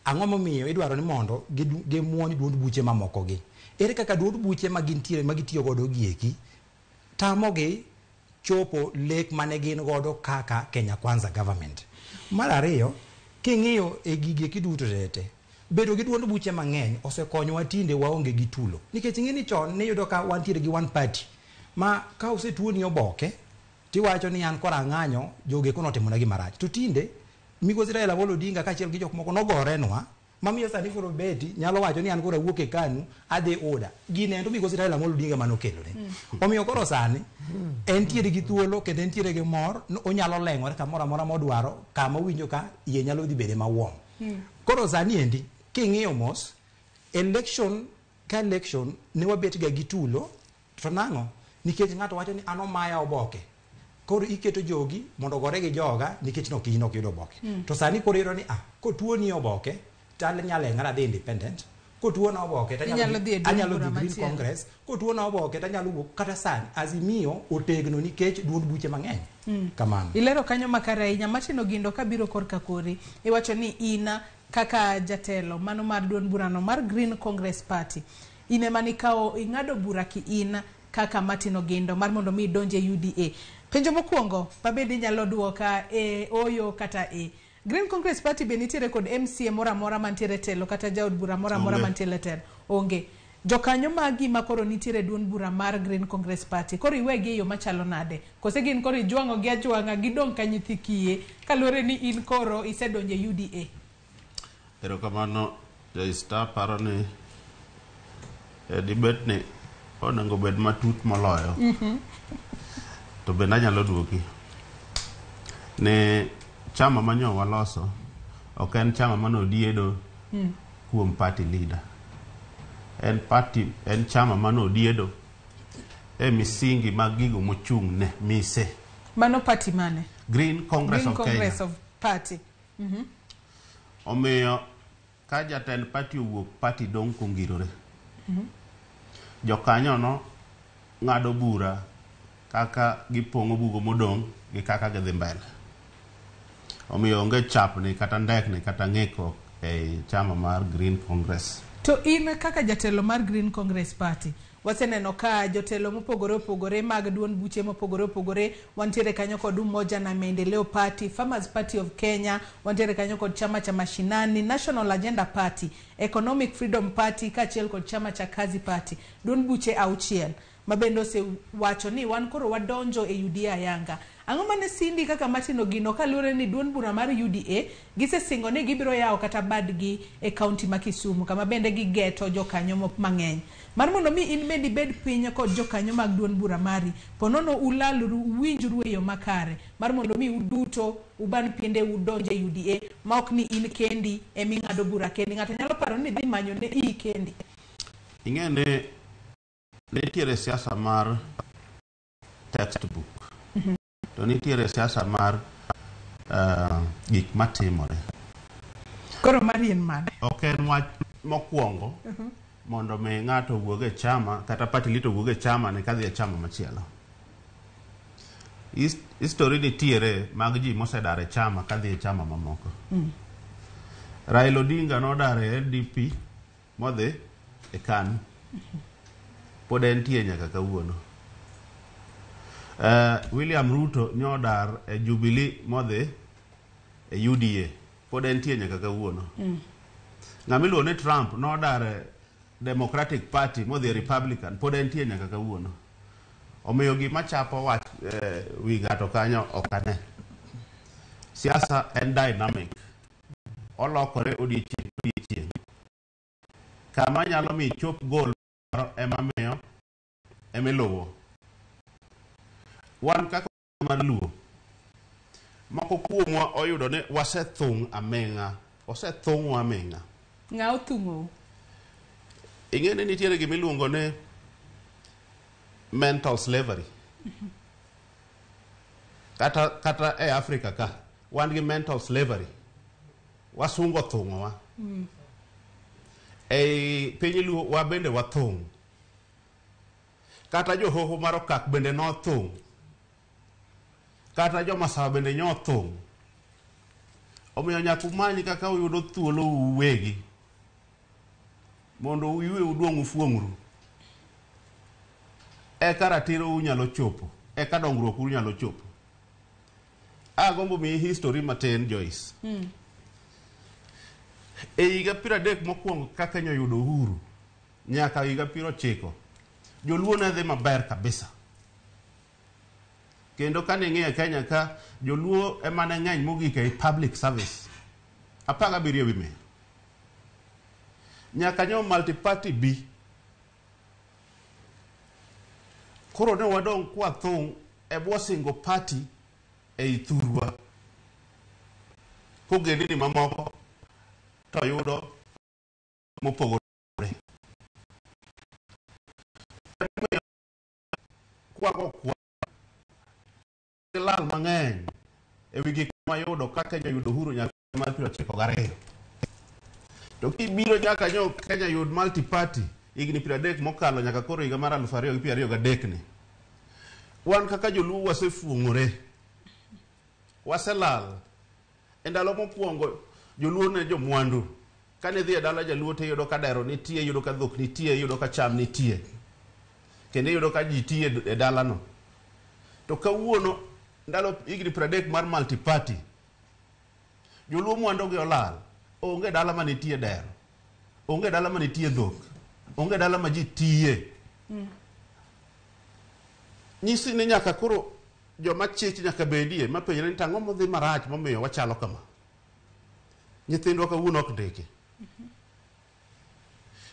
ang'o momiyo idwaro ni mondo gimuony duond buche mamoko gi? Ere kaka duond buche ma gintiere ma gitiyo godo gieki tamogi chopo lek mane gin godo kaka Kenya Kwanza government? Mar ariyo, king'iyo e gigi eki duto tete, bedo gi duond buche mang'eny osekonyowa tinde waonge gi tulo. Nikech ing'e ni chon niyudo ka wantiere gi one party ma ka osetuoni oboke tiwacho ni an koro ang'anyo jogi eko notimona gima rach. To tinde Migosi Raila Amolo Odinga kaachiel gi jok moko nogorenwa mamiyo sani koro Betty nyalo wacho ni an koro awuok e KANU adhi UDA. Gini endo Migosi Raila Amolo Odinga mane okelone. Omiyo koro sani entiere gi thuolo kendo entiere gi mor, onyalo leng'ore kamoro amora modwaro kama owinjo ka iye nyalo dhi bede mawuom. Koro sani endi king'iyo mos, election ka election ne wabet ga gi tulo to nang'o? Nikech ng'ato wacho ni an omaya oboke. Koro iketo jogi mondo ogore gi joga nikech nok in ok yudo oboke. To sani koro iyudo ni ah, kotuoni oboke to anyalo leng'ora adhi independent. Kotuona oboke to Inyalo dhi e duond anyalo bura dhi Green machielo. Congress. Kotuona oboke to anyalo wuok kata sani Azimio otegno nikech duond buche mang'eny. Kamano. Ilero kanyo makare ahinya. Martin Ogindo, kabiro korka kori, iwacho ni in kaka jatelo mano mar duond burano mar Green Congress Party, in ema nikawo ing'ado bura ki in kaka Martin Ogindo mar mondo mi idonj e UDA. Penjo mokwongo mabende inyalo duoka e oyo kata e. Green Congress Party be nitiere kod MCA moro amora mantiere telo kata jaod bura moro amora Onge. mantiere telo? Onge. Jokanyo magi ma koro nitiere e duond bura mar Green Congress Party, koro iwegi e yo machalo nade? Kose gin koro ijwang'o gi ajwang'a gidong' ka nyithi kiye kaluwore ni in koro isedonjo e UDA? Erokamano Joyce, aparo ni debate ni onego bed matut moloyo. To bende anyalo duoki ni chama manyo waloso ok en chama mane odiedo kuom party leader. En party, en chama mane odiedo e misingi mag gigo mochung' ne mise. Mano party mane? Green Congress Green of Congress Kenya. of Party. Omiyo ka jatend party owuok, party dong' kongirore. Jokanyono ng'ado bura kaka gipong'o bugo modong' gi kaka gidhi mbele. Omiyo onge chapni kata ndekni kata ng'ikruok ei chama mar Green Congress. To in kaka jatelo mar Green Congress Party, waseneno ka jotelo mopogore opogore mag duond buche mopogore opogore, wantiere kanyo kod Umoja na Maendeleo Party, Farmers Party of Kenya, wantiere kanyo kod chama cha Mashinani, National Agenda Party, Economic Freedom Party kaachiel kod chama cha Kazi Party. Duond buche auchiel mabende osewacho ni wan koro wadonjo e UDA ayanga. Ang'o mane sindi kaka Martin Ogindo kaluwore ni duond bura mar UDA gisesingo ni gibiro yawo kata badgi e kaunti ma Kisumu kama bende gigeto jokanyo mang'eny. Mar mondo mi in bende ibed piny kod jokanyo mag duond bura mari, ponono ulalru uwinjru e yo makare mar mondo mi uduto uban piende udonj e UDA ma ok ni in kendi eming'ado bura kendi. Ng'ato nyalo paro ni dhi manyo ne iyi kendi. Ing'e ni nitiere siasa mar textbook to nitiere siasa mar gik matimore. Koro mari en mane? Ok en wach mokwongo mondo mi ng'ato owuog e chama kata party leader owuog e chama ne kadhi e chama machielo. History nitiere mag ji mosedar e chama kadhi e chama mamoko. Raila Odinga nodar e LDP modhi e KANU. Pod entie nyaka kawuono. William Ruto nyodar e Jubilee modhi e UDA. Pod entie nyaka kawuono. Ng'ama iluongo ni Trump nodar e Democratic Party modhi e Republican. Pod entie nyaka kawuono. Omiyo gima chapo wach wi ng'ato kanyo ok ane. Siasa en dynamic. Olokore odiechieng' odiechieng'. Kama nyalo mi chop goal ema miyo emiluwo. Wan kaka mar Luo, moko kuomwa oyudo ni wasethung' aming'a. Osethung'wa aming'a. Ng'a othung'ou? Ing'e ni nitiere gima iluongo ni mental slavery. Kata e Afrika ka, wan gi mental slavery. Wasungu othung'owa. Ei piny Luo wa bende wathung'. Kata johoho mar Okak bende nothung'. Kata jomasawa bende nyothung'. Omiyo nyaka umany kaka uyudo thuolo uwegi mondo uywe uduong' ufuong'ru. Eka ratiro unyalo chopo, eka dongruok unyalo chopo. Agombo miyi history matin Joyce. E higa 30 mokwongo ka Kenya oyudo uhuru nyaka higa 90, joluo ne dhi maber kabisa. Kendo kane ing'iyo Kenya ka, joluo ema ne ng'eny mogik ei public service. 17 ewi 100. Nyaka nyo multi-party bi. Koro ne wadong' kwathung' e bwo single party ei thurwa. Kogendini mamoko to yudo mopogore. Kwago kwa lal mang'eny ewi gik mayudo ka Kenya oyudo uhuru nyaka mar 92. To kibiro nyaka nyo Kenya yud multi party higni 30 mokalo nyaka koro higa mar 2023 ni. Wan kaka joluo wasefuong'ore. Waselal. E ndalo mokwongo joluo ne jomwandu. Kane idhi e dala jaluo to iyudo ka dero nitie, iyudo ka dhok nitie, iyudo ka cham nitie. Kendo iyudo ka ji tiyo e dalano. To kawuono ndalo higni 30 mar multi party, joluo mwandu gi olal. Onge dala manitie dero. Onge dala manitie dhok. Onge dala ma ji tiye. Nyisi ni nyaka koro joma chich nyaka bedie mapenjre ni tang'o modhi marach momiyo wachalo kama. Nyithindwa kawuono ok ndiki.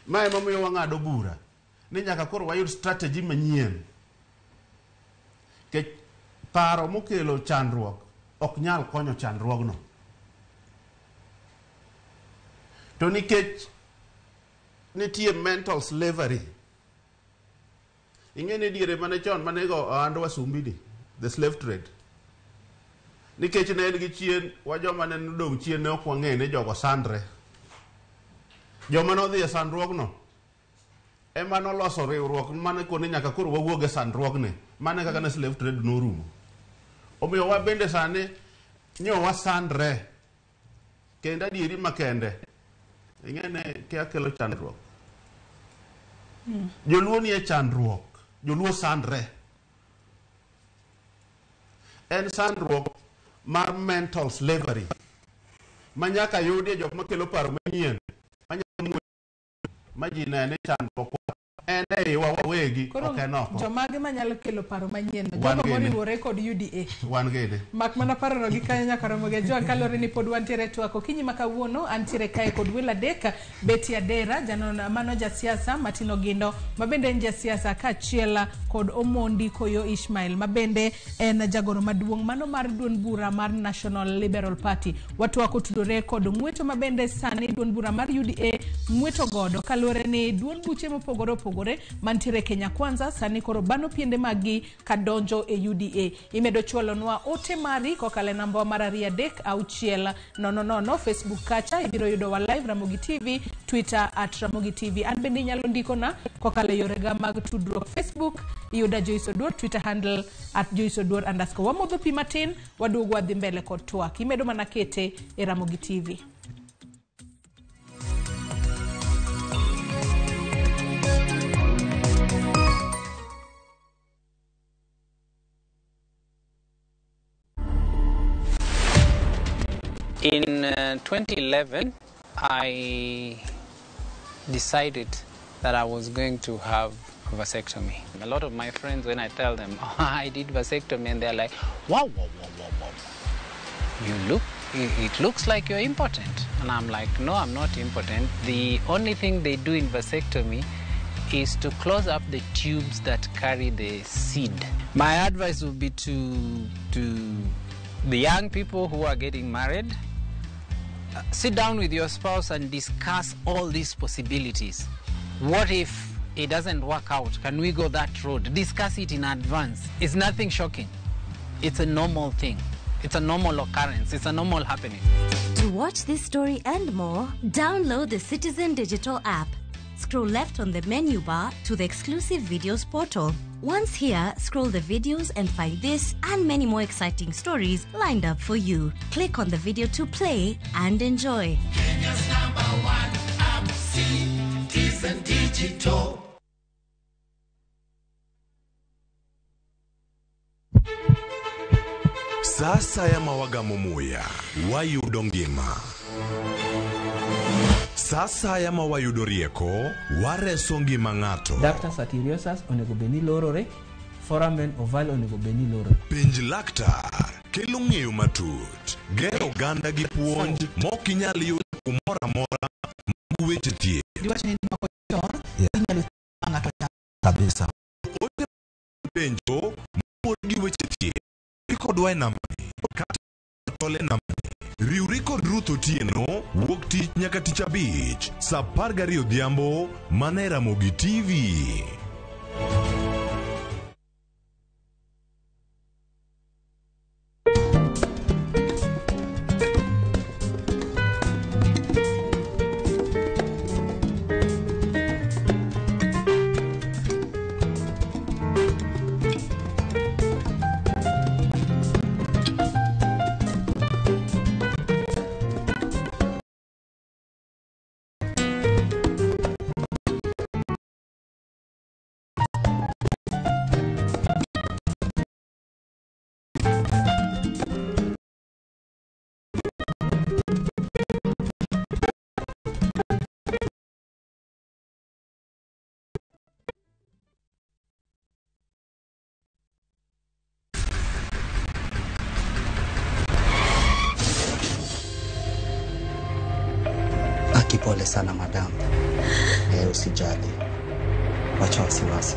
Ma emomiyo wang'ado bura ni nyaka koro wayud strategy manyien. Nikech paro mokelo chandruok ok nyal konyo chandruogno. To nikech nitie mental slavery. Ing'e ni diere mane chon mane go ohand wasumbini, the slave trade. Nikech ne en gi chien, wa joma ne odong' chien ne ok wang'e ni jogo sandre. Joma nodhi e sandruogno ema noloso riwruok mane koni nyaka koro wawuog e sandruogni. Mane kaka ne slave trade norumo. Omiyo wa bende sani nyo wasandre. Kendo adieri makende, ing'e ni kia kelo chandruok. Joluo nie chandruok. Joluo sandre. En sandruok mar mental slavery ma nyaka yudie jok makelo paro manyien manyalo ma ji nene chandruok en e iwa wawegi Koro ok en oko. jomage manyalo kelo paro manyien no? Wan Jogo gini. moriwore kod UDA. Wan gini. Mak mana parono gi kanyo nyaka romo gi Ajwang' kaluwore ni pod wantiere e twak okinyi ma kawuono antiere kae kod welo adek Betty Adera janon mano jasiasa Martin Ogindo ma bende en jasiasa kaachiel kod Omondi Koyo Ishmael ma bende en jagoro maduong' mano mar duond bura mar National Liberal Party. Watwak otudore kod ng'weto ma bende sani duond bura mar UDA ng'weto godo kaluwore ni duond buche mopogore opogore mantiere Kenya Kwanza sani koro bano piende maggi kadonjo e UDA. Imedo chwalonwa ote mari kokalo e namba mar 23600 Facebook kacha ibiro yudowa live Ramogi TV, Twitter at Ramogi TV. An bende inyalo ndikona kokalo e yorega mag tudruok Facebook iyuda Joyce Oduor, Twitter handle at Joyce Oduor underscore. Wamodho pi matin waduogo wadhi mbele kod twak. Imedo mana kete e Ramogi TV. In 2011, I decided that I was going to have a vasectomy. A lot of my friends, when I tell them, oh, I did vasectomy, and they're like, wow, wow, wow, wow, wow. It looks like you're impotent. And I'm like, no, I'm not impotent. The only thing they do in vasectomy is to close up the tubes that carry the seed. My advice would be to the young people who are getting married, sit down with your spouse and discuss all these possibilities. What if it doesn't work out? Can we go that road? Discuss it in advance. It's nothing shocking. It's a normal thing. It's a normal occurrence. It's a normal happening. To watch this story and more, download the Citizen Digital app. Scroll left on the menu bar to the exclusive videos portal. Once here, scroll the videos and find this and many more exciting stories lined up for you. Click on the video to play and enjoy. Kenya's number one app, Citizen Digital. Sasa ya mawagamo muya wayudo ngima. Sasa ya mawayudo rieko wareso ngima ng'ato. Ductus arteriosus onego bed ni lorore, foramen ovale onego bed ni lorore. Penj laktar kelo ng'eyo matut, gero oganda gi puonj mokinyal yudo kumoro amora mag weche thieth. Diwach ni mako chon, inyalo ng'ato kabisa. Ote penjo mor gi weche thieth. Kodwa e nambani kata tole nambani. Riwri kod Ruth Otieno wuok tich nyaka tich abich saa 12 odhiambo mana e Ramogi TV. Pole sana madam. Usijali. Wacha wasiwasi.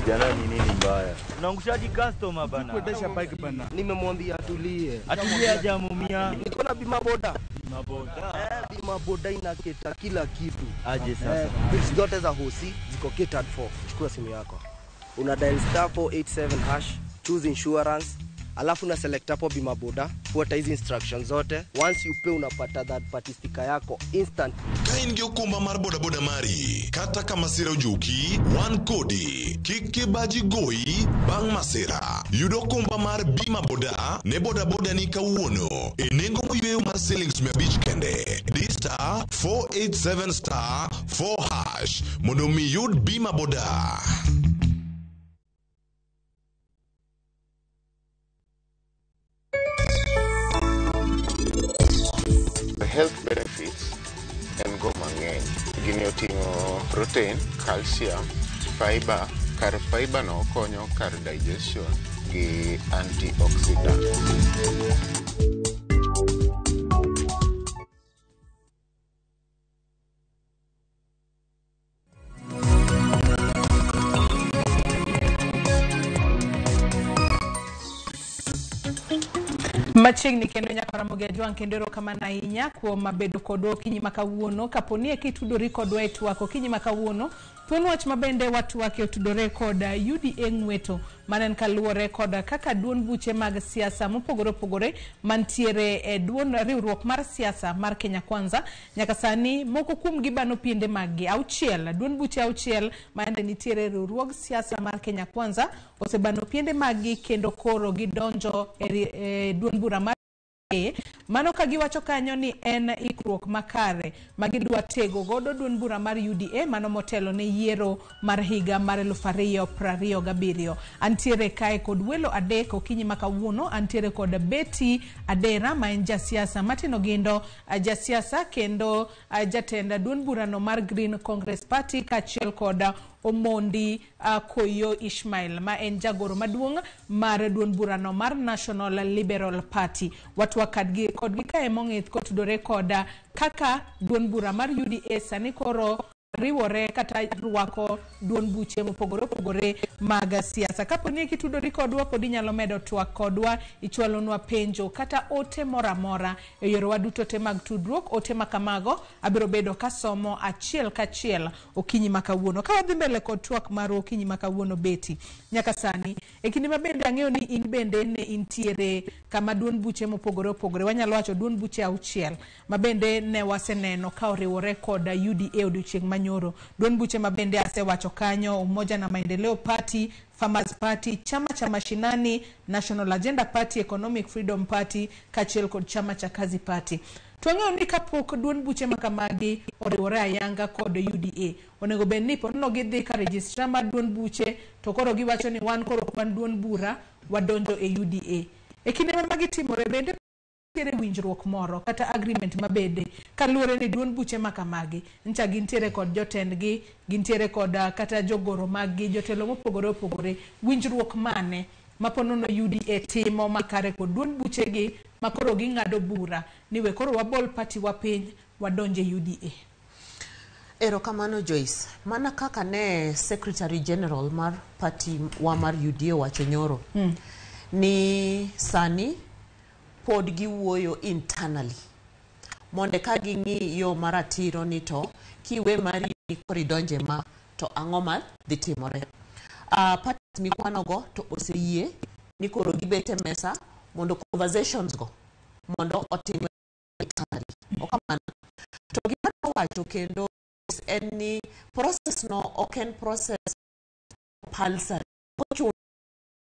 Jana ni nini mbaya? Unaangushaji customer bana. Kuendesha bike bana. Nimemwambia atulie. Atulie hajamumia. Niko na bima boda. Bima boda. Bima boda inaketa kila kitu. Aje sasa. Bills zote za hosi ziko catered for. Chukua simu yako. Una dial *487#, choose insurance. Alafu na select hapo bima boda, fuata hizi instructions zote. Once you pay unapata third party sticker yako instant. Ka in gi okumba mar boda boda mari, kata ka masira ojuki, wan kodi. Kik kibaji goyi bang' masira. Yud okumba mar bima boda ne boda boda ni kawuono e nengo moyweyo mar siling 500 kende. Di *487*4# mondo mi yud bima boda. Health benefits en go mang'eny. Gini oting'o protein, calcium, fiber. Kar fiber no konyo kar digestion gi antioxidant. Machiegni kendo nyaka Ramogi Ajwang' kendo erokamano ahinya kuom bedo kodwa okinyi ma kawuono. Kapo ni kitudori kodwa e twak okinyi ma kawuono, thuon wach mabende watwake otudore kod UDA ng'weto, mano en kaluwore kod kaka duond buche mag siasa mopogore opogore mantiere e duond riwruok mar siasa mar Kenya Kwanza nyaka sani moko kuom gi bano piende mag gi auchiel, duond buche auchiel maende nitiere riwruog siasa mar Kenya Kwanza osebano piende mag gi kendo koro gidonjo e duond bura mar mano ka giwacho kanyo ni en ikruok makare magidwa tego godo duond bura mar UDA mano motelo ne yiero mar higa mar 2027. Antiere kae kod welo adek okinyi ma kawuono. Antiere kod Betty Adera ma en jasiasa Martin Ogindo jasiasa kendo jatend duond burano mar Green Congress Party kaachiel kod Omondi Koyo Ishmael ma en jagoro maduong' mar duond burano mar National Liberal Party. Watwa kodgi kae mong'ith kotudore kod kaka duond bura mar UDA sani koro Riwore kata rwako duond buche mopogore opogore mag siasa. Kapo ni kitudori kodwa pod inyalo medo twak kodwa, ichwalonwa penjo kata ote moro amora e yorewa duto te mag tudruok. Ote ma kamago abiro bedo kasomo achiel kachiel okinyi ma kawuono. Ka wadhi mbele kod twak marwa okinyi ma kawuono, Betty, nyaka sani e kinde ma bende ang'eyo ni in bende ne intiere kama duond buche mopogore opogore, wanyalo wacho duond buche 6 ma bende ne waseneno ka oriwore kod UDA odiochieng' manyoro. Duond buche ma bende asewacho kanyo, Umoja na Maendeleo Party, Farmers Party, Chama cha Mashinani, National Agenda Party, Economic Freedom Party kaachiel kod Chama cha Kazi Party. To wang'eyo ni kapok duond buche ma kamagi oriwore ayanga kod UDA, onego bed ni ponono gidhi ka registrar mar duond buche to koro giwacho ni wan koro ok wan duond bura, wadonjo e UDA. E kinde ma magi timore bende nitiere winjruok moro kata agreement mabede kaluwore ni duond buche ma kamagi ncha gintiere kod jotendgi, gintiere kod kata jogoro mag gi, jotelo mopogore opogore. Winjruok mane ma ponono UDA timo makare kod duond buchegi ma koro ging'ado bura ni we koro wabol party wa piny wadonje UDA? Erokamano Joyce. Mana kaka ne Secretary General mar party wa mar UDA owacho nyoro ni sani pod giwuoyo internally mondo ka ging'i yo maratiro ni to kiwe mari koro idonje ma to ang'o ma dhi timore. Parties mikwanogo to oseyie ni koro gibet e mesa mondo conversations go mondo otimre internally. Okamano. To gima adwa wacho kendo en ni process no ok en process compulsory.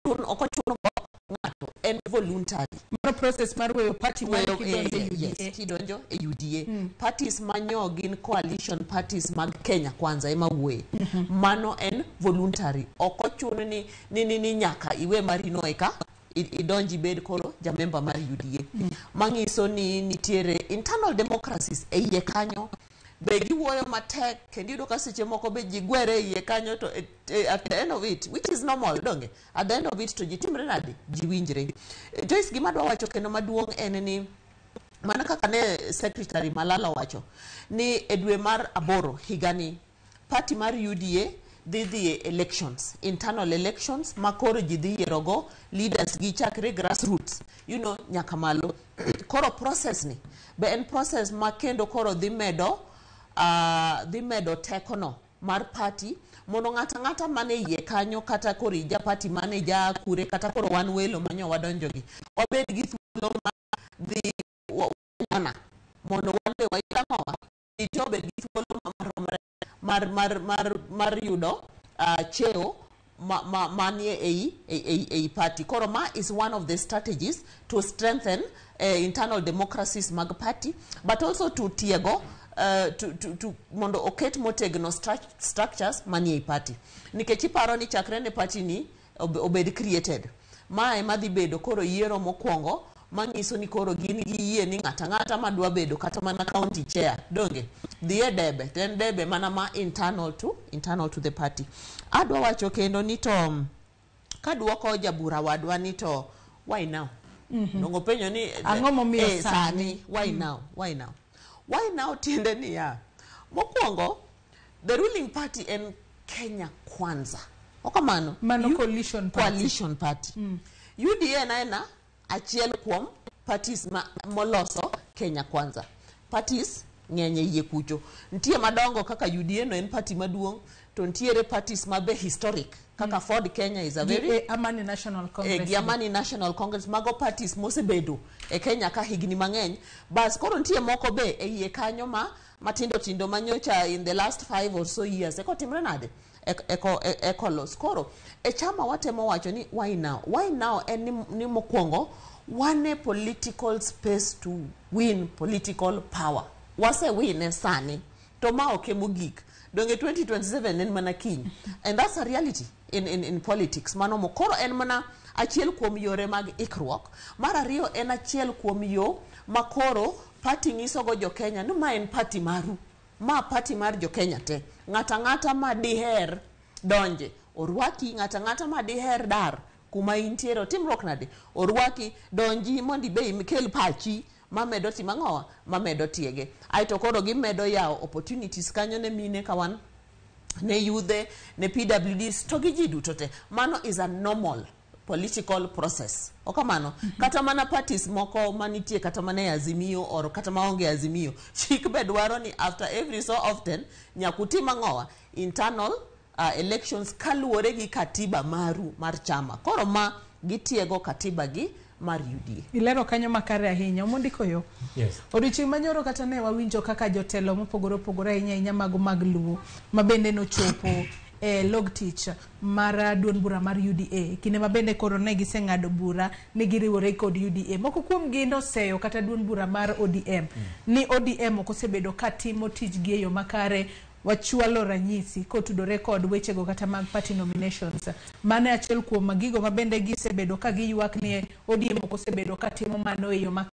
Ok ochuno go ng'ato, en voluntary. Mano process mar weyo party mari Weyo, kidonjo e UDA. Yes, kidonjo e UDA. Parties manyo gin coalition parties mag Kenya Kwanza ema wuoye. Mano en voluntary. Ok ochun ni nyaka iwe mari no eka idonj ibed koro jamemba mar UDA. Manyiso ni nitiere internal democracies e iye kanyo. Be giwuoyo matek kendo iyudo ka seche moko be ji gwere e iye kanyo to at the end of it, which is normal, donge? At the end of it to ji timre nade? Ji winjre. Joyce, gima adwa wacho kendo maduong' en ni mana kaka ne Secretary Malala owacho ni e dwe mar 8 higani party mar UDA dhi e elections, internal elections ma koro ji dhi yierogo leaders gi chakre grassroots nyaka malo. Koro process ni be en process ma kendo koro dhi medo tekono mar party mondo ng'ato ang'ata mane iye kanyo, kata koro ija party mane ja kure, kata koro wan welo manyo wadonjo gi wabed gi thuolo mar dhi wana mondo wan be wayud ang'owa, ji te obed gi thuolo maromre mar yudo cheo manie ei party. Koro ma is one of the strategies to strengthen internal democracies mag party, but also to tiego to mondo oket motegno structures manie ei party, nikech iparo ni chakre ne party ni obed created, ma ema dhi bedo koro yiero mokwongo manyiso ni koro gin gi yie ni ng'ato ang'ata madwa bedo kata mana county chair, donge, dhi e debe to en debe mana ma internal to the party. Adwa wacho kendo ni to kaduoko jabura wadwa ni to why now? Dongo penjo ni Ang'o momiyo sani? Sani why now, why now, why now? Tiende niya, mokwongo the ruling party en Kenya Kwanza, okamano. Mano coalition party. Coalition party. UDA en aena achiel kuom parties ma moloso Kenya Kwanza. Parties ng'eny e iye kucho. Nitie madongo kaka UDA no en party maduong', to nitiere parties ma be historic kaka Ford Kenya is a very Gi, Amani National Congress. Gi Amani National Congress, mago parties mosebedo e Kenya ka higni mang'eny. Bas koro nitie moko be e iye kanyo ma matindo tindo manyocha in the last 5 or so years eko timre nade, eko los. Koro e chama watemo wacho ni why now, why now en ni mokwongo wan e political space to win political power. Wase win e sani to ma ok e mogik, donge? 2027 en mana kiny, and that's a reality in politics. Mano mo koro en mana achiel kuom yore mag ikruok. Mar ariyo, en achiel kuom yo ma koro party nyisogo jo Kenya ni ma en party maru, ma party mar jo Kenya te. Ng'ato ang'ata ma diher donje orwaki, ng'ato ang'ata ma diher dar kuma intiere otimruok nade orwaki, donji mondo ibe ikel pachi. Mamedo timo ang'owa? Mamedo tiege. Aeto koro gimedo yawo opportunities kanyo ne mine kawan, ne yudhe, ne PWDs to gi ji duto te. Mano is a normal political process. Okamano, kata mana parties moko manitie kata mana e Azimio or kata maonge Azimio, chik be dwaro ni after every so often nyaka utim ang'owa? Internal elections kaluwore gi katiba maru mar chama. Koro ma gitiego katiba gi mar UDA. Ilero kanyo makare ahinya. Omondiko yo. Yes. Odiochieng' manyoro kata ne wawinjo kaka jotelo mopogore opogore ahinya ahinya mago mag Luo ma bende nochopo e log tich mar duond bura mar UDA kinde ma bende koro ne giseng'ado bura ni giriwore kod UDA. Moko kuom gi noseyo kata duond bura mar ODM ni ODM ok osebedo ka timo tijgi e yo makare. Wachwalo ranyisi kotudore kod wechego kata mag party nominations. Mano e achiel kuom gigo ma bende gisebedo ka giywak ni ODM ok osebedo ka timo mano e yo makare.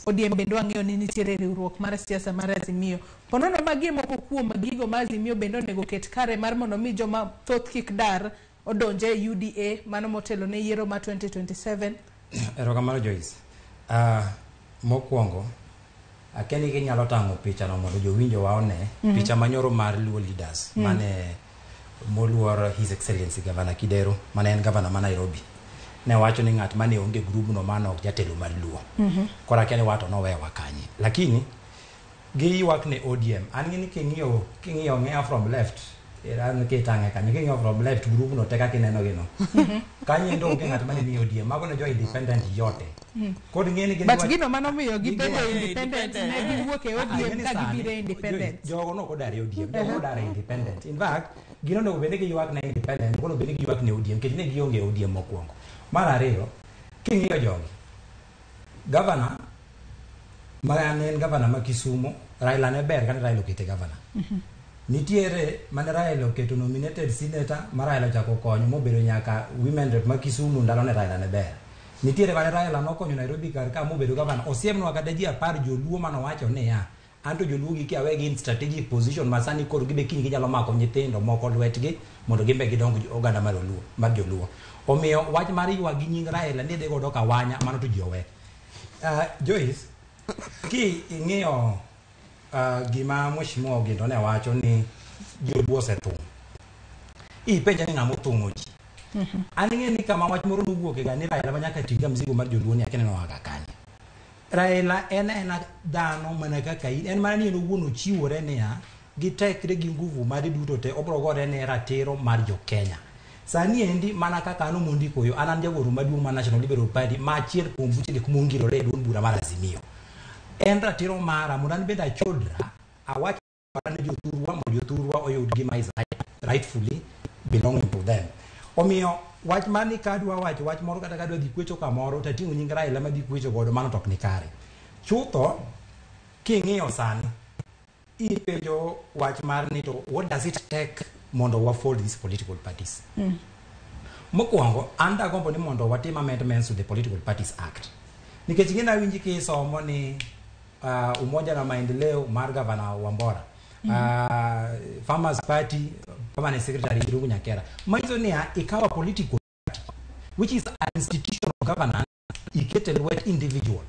ODM bende wang'eyo ni nitiere riwruok mar siasa mar Azimio. Ponono magi e moko kuom gigo ma Azimio bende onego ket kare mar mondo mi joma thoth kik dar odonje e UDA mano motelo ne yiero ma 2027. Erokamano Joyce. Mokwongo, akia ni ginyalo tang'o picha no mondo jowinjo wa one. Picha manyoro mar Luo leaders mane moluor His Excellency Governor Kidero mane en governor ma Nairobi. Ne wacho ni ng'at mane onge group no mano ok jatelo mar Luo. Koro akia ni wato nowewa kanye. Lakini giywak ne ODM. An gi ni king'iyo ng'iya from left, an kitang'e kanyo, king'iyo from left group no te kaka ineno gi no. Kanyo endo onge ng'at mane ni ODM, mago ne jo independent yote. Kod ng'e ni gin But gino manomiyo gibedo independent ne giwuok e ODM ka gibiro e independent. Jogo nok odar e ODM, jogo nodar e independent. In fact, gino onego bed ni giywak ne independent, onego bed ni giywak ne ODM, nikech ne gionge ODM mokwongo. Mar ariyo, king'iyo jogi, governor ma ne en governor ma Kisumo, Raila ne ber kane Raila okete governor. Nitiere mane Raila oketo nominated senator ma Raila ochako konyo mobedo nyaka women rep ma Kisumu ndalo ne Raila ne ber. Nitiere mane Raila nokonyo Nairobi kar ka mobedo governor. Osiemnwa kata ji 10 joluo manowacho niya, anto joluo gi kiawegi in strategic position ma sani koro gibe kiny ginyalo mako nyithindo moko lwetgi mondo gimbe gidong oganda mar oluo mar joluo. Omiyo wach mar ywak gi nying Raila ni idhi godo kawanya mano to ji owe. Joyce, ki ing'iyo gima Mheshimiwa Ogindo ne wacho ni joluo osethung'. Ipenja ni ng'ama othung'o ji. An ing'e ni kama wach moro nowuok ga ni Raila ma nyaka ting' ga mzigo mar joluo ni akia ni noa ga kanye. Raila en aena dhano mana kaka in, en mana ni en owuon ochiwore niya, gi tekre gi nguvu mare duto te obro gore ne ratiro mar jo Kenya. Sani endi mana kaka an Omondi Koyo, an jagoro maduong' mar National Liberal Party ma achiel kuom buche kuma ongirore e duond bura mar Azimio. En ratiro mara mondo an bende achodra, awach ne jothurwa mondo jothurwa oyud gima is rightfully belonging to them. Omiyo wach mar ni kadwa wacho wach moro kata kadwa dhi kwecho kamoro tating'o nying Raila madhi kwecho godo mano to ok ni kare. Chutho king'iyo sani ipenjo wach mar ni to what does it take mondo wa fold these political parties. Mokwongo an dagombo ni mondo watim amendments to the Political Parties Act. Nikech gin awinji kisomo ni Umoja na Maendeleo mar Gavana Wambora. Farmers Party Permanent Secretary Irungu Nyakera. Manyiso niya ikawa political party which is an institution of governance ikete lwet individual.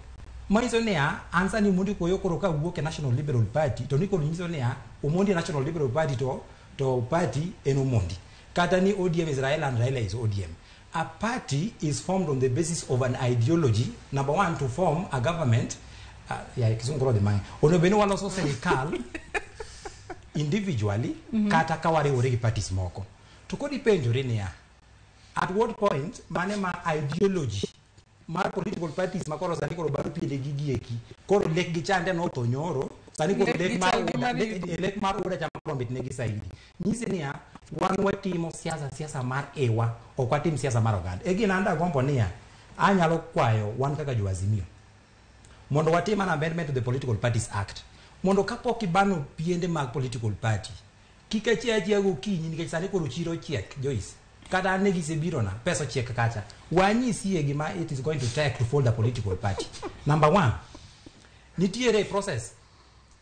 Manyiso niya an sani Omondi Koyo koro kawuok e National Liberal Party to ni koro nyiso niya Omondi e National Liberal Party to party en Omondi. Kata ni ODM is Raila and Raila is ODM. A party is formed on the basis of an ideology. Number one, to form a government. Ya kizungu koro dhi mang'eny. Onego bed ni waloso sirikal individually kata ka wariwore gi parties moko. To koro ipenjori niya, at what point mane ma ideology mar political parties ma koro sani koro baro piende gi gieki koro lek gi chande notho nyoro sani koro lek mar UDA lek mar UDA chama koro mit negi saidi. Nyisi niya wan watimo siasa mar ewa ok watim siasa mar oganda. E gina an dagombo niya anyalo kwayo wan kaka jo Azimio mondo watim an amendment to the Political Parties Act mondo kapok ibano piende mag political party kik achiew achiewa gokinyi nikech sani koro chiro chiek Joyce. Kata an ne gisebirona pesa ochiek kacha wanyisie gima it is going to take to fold a political party. Number one, nitiere process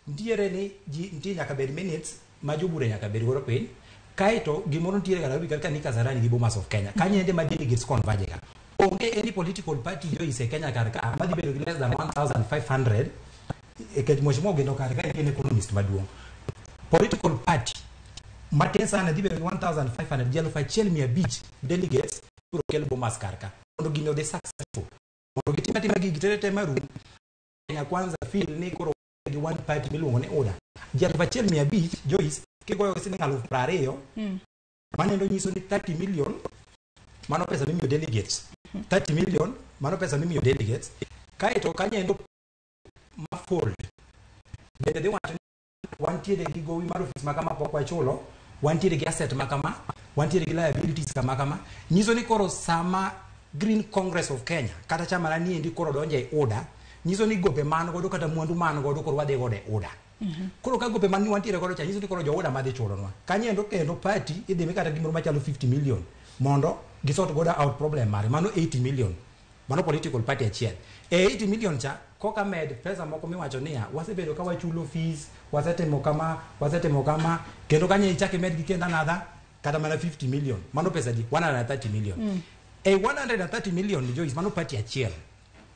nitiere ni ji nitie nyaka bed minutes ma jobura nyaka bed godo piny kaeto gimoro nitiere ga Nairobi kaka ni Kasarani gi Bomas of Kenya kanyo ende ma delegates converge ga. Onge any political party, Joyce, e Kenya kar ka madhi bedo gi less than 1500 nikech Mheshimiwa Ogendo kar ka en economist maduong'. Political party matin sana dhi bedo gi 1500, ji 1500 delegates biro kel Bomas kar ka mondo gini odhi successful, mondo gitim atima gigi tere te marum. Kenya Kwanza feel ni koro gi one party miluongo ni UDA, ji 1500, Joyce, kigoyo siling 20,000, manendo nyiso ni 30 million. Mano pesa mimiyo delegates, 30 million. Mano pesa mimiyo delegates. Kaeto kanyendo ma fold bende dhi wacho ni wantiere gi gowi mar ofis ma kama pok wachulo, wantiere gi asset ma kama, wantiere gi liabilities kama kama. Nyiso ni koro sama Green Congress of Kenya kata chama na niendi koro donjo e UDA, nyiso ni gope man godo kata mwandu man godo koro wadhi godo e UDA. Koro ka gope man wantiere godo cha, nyiso ni koro jo UDA madhi chulonwa kanyendo. Kendo party idhi mi kata gimoro machalo 50 million mondo gisort godo out problem mare. Mano 80 million, mano political party achiel. E 80 million cha koka med pesa moko miwacho niya wasebedo ka wachulo fees, wasetimo kama, wasetimo kama, kendo kanyo ichak imed gi kendo another kata mana 50 million. Mano pesa di 130 million. E 130 million, Joyce, mano party achiel.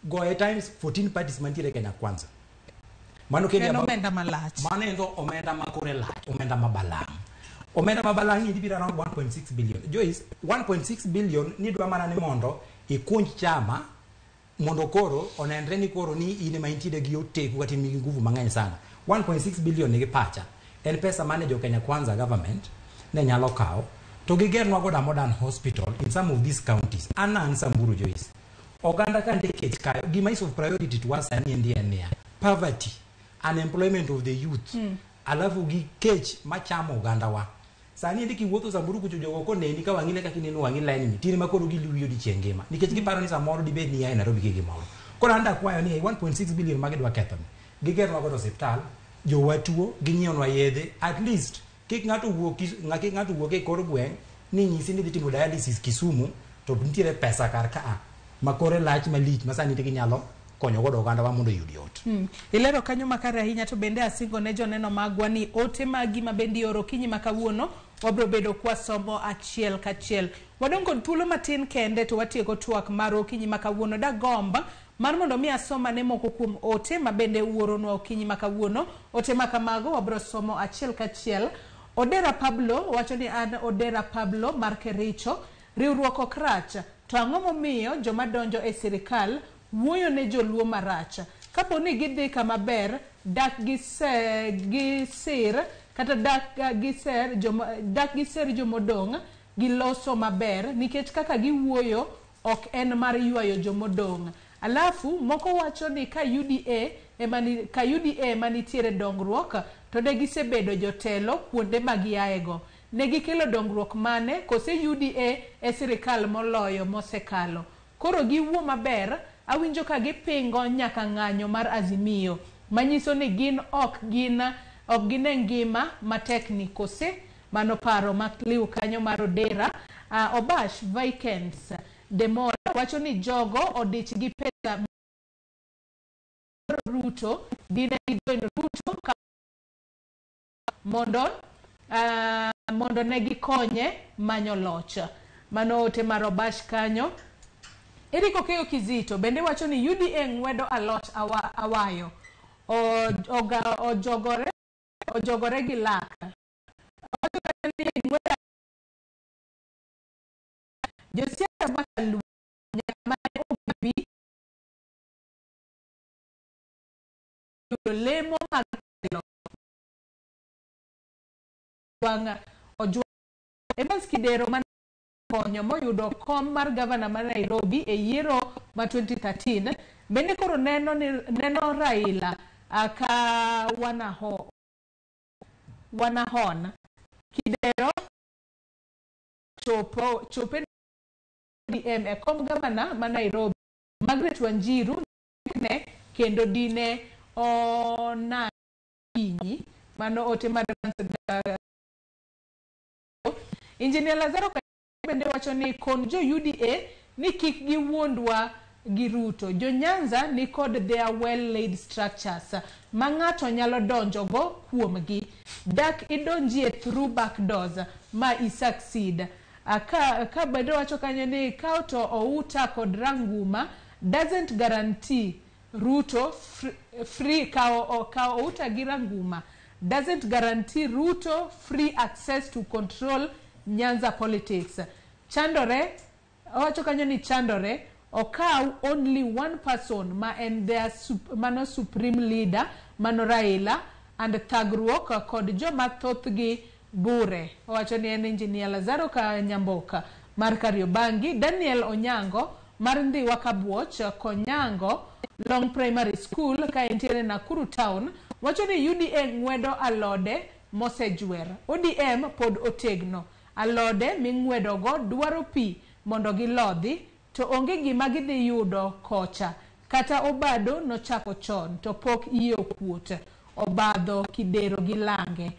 Goye times 14 parties mantiere Kenya Kwanza, mano kendo En omenda malach. Mano endo omenda ma kore lach, omenda ma balang', omenda ma balang' idhi biro around 1.6 billion, Joyce. 1.6 billion nidwa mana ni mondo ikunj chama mondo koro onenre ni koro ni in ema intiere gi oteku kata in gi nguvu mang'eny sana. 1.6 billion nigi pacha en pesa mane jo Kenya Kwanza government ne nyalo kawo to gigernwa godo a modern hospital in some of these counties. An an Samburu, Joyce, oganda ka nitie kech kayo. Gima is of priority to us sani endi en niya poverty, unemployment of the youth, alafu gi kech machamo ogandawa sani endi. Kiwuotho Samburu kucho, jogo koneni ka wang'ine kaka ineno wang'i leni ni tine ma koro giluwi odiechieng' ngima nikech giparo ni samoro dibed ni ia e Nairobi gi gimoro. Koro an dakwayo ni 1.6 billion ma gidwa ketho ni gigernwa godo osiptal, jowa tuo, ginyiewnwa yedhe. At least kik ng'ato wuok kik ng'ato wuok e kor gweng' ni nyisi ni dhi timo dialysis Kisumu, to nitiere pesa kar kaa ma kore lach malich ma sani ginyalo konyo godo ogandawa mondo oyud yot. Ilero kanyo makare ahinya, to bende asingo ne joneno magwa ni ote magi ma bende ioro okinyi ma kawuono wabiro bedo kwasomo achiel kachiel. Wadong' kod thuolo matin kende to watieko twak mar okinyi ma kawuono. Dagomb mar mondo mi asoma ne moko kuom ote ma bende uoronwa okinyi ma kawuono. Ote ma kamago wabiro somo achiel kachiel. Odera Pablo wacho ni an Odera Pablo mar Kericho, riwruok ok rach, to ang'o momiyo joma donjo e sirikal wuoyo ne joluo marach? Kapo ni gidhi kama ber, dak gisir kata dak giser jomodong' giloso maber, nikech kaka giwuoyo ok en mar ywayo jomodong'. Alafu moko wacho ni ka UDA ema nitiere dongruok to ne gisebedo jotelo kuonde ma giaego. Ne gikelo dongruok mane? Kose UDA e sirikal moloyo mosekalo? Koro giwuo maber, awinjo ka gipingo nyaka ng'anyo mar Azimio, manyiso ni gin ok gine ngima matek ni kose. Mano paro makliw kanyo mar Odera. Obash Vikens Demora wacho ni jogo odich gi pesa Ruto, dine gijoin Ruto mondo ne gikonye manyo loch. Mano ote mar Obash kanyo. Eric Okeyo Kizito bende wacho ni UDA ng'wedo alot awayo ojogore gi lak. Owacho ni ng'wedo josiasa ma Kaluo nyaka mane obi yudo lemo mag telo wang' ojwang' Evans Kidero mane konyo moyudo kom mar gavana ma Nairobi e yiero ma 2013 bende koro neno Raila ka wanahon Kidero chopo chope DM e kom gavana ma Nairobi Margaret Wanjiru ne kendo dine ona kinyi. Mano ote mar Evans. Engineer Lazaro bende wacho ni kon jo UDA ni kik giwuondwa gi Ruto. Jo Nyanza ni kod their well laid structures ma ng'ato nyalo donjo go kuomgi. Dak idonjie through back doors ma i succeed. Ka bende wacho kanyo ni kaw to Outa kod Ranguma doesn't guarantee Ruto free kawo Outa gi Ranguma doesn't guarantee Ruto free access to control Nyanza politics. Chandore owacho kanyo ni chandore okaw only one person ma en their mano supreme leader mano Raila and thagruok kod joma thothgi bure. Owacho ni en engineer Lazaro Kanyamboka mar Kariobangi, Daniel Onyango mar Ndhiwa Kabuoch Konyango Long Primary School ka entiere Nakuru Town wacho ni UDA ng'wedo alode mosejwer. ODM pod otegno. Alode ming'wedogo dwaro pi mondo gilodhi to onge gima gidhi yudo kocha. Kata Obado nochako chon to pok iye okuot. Obadho kidero gi lange.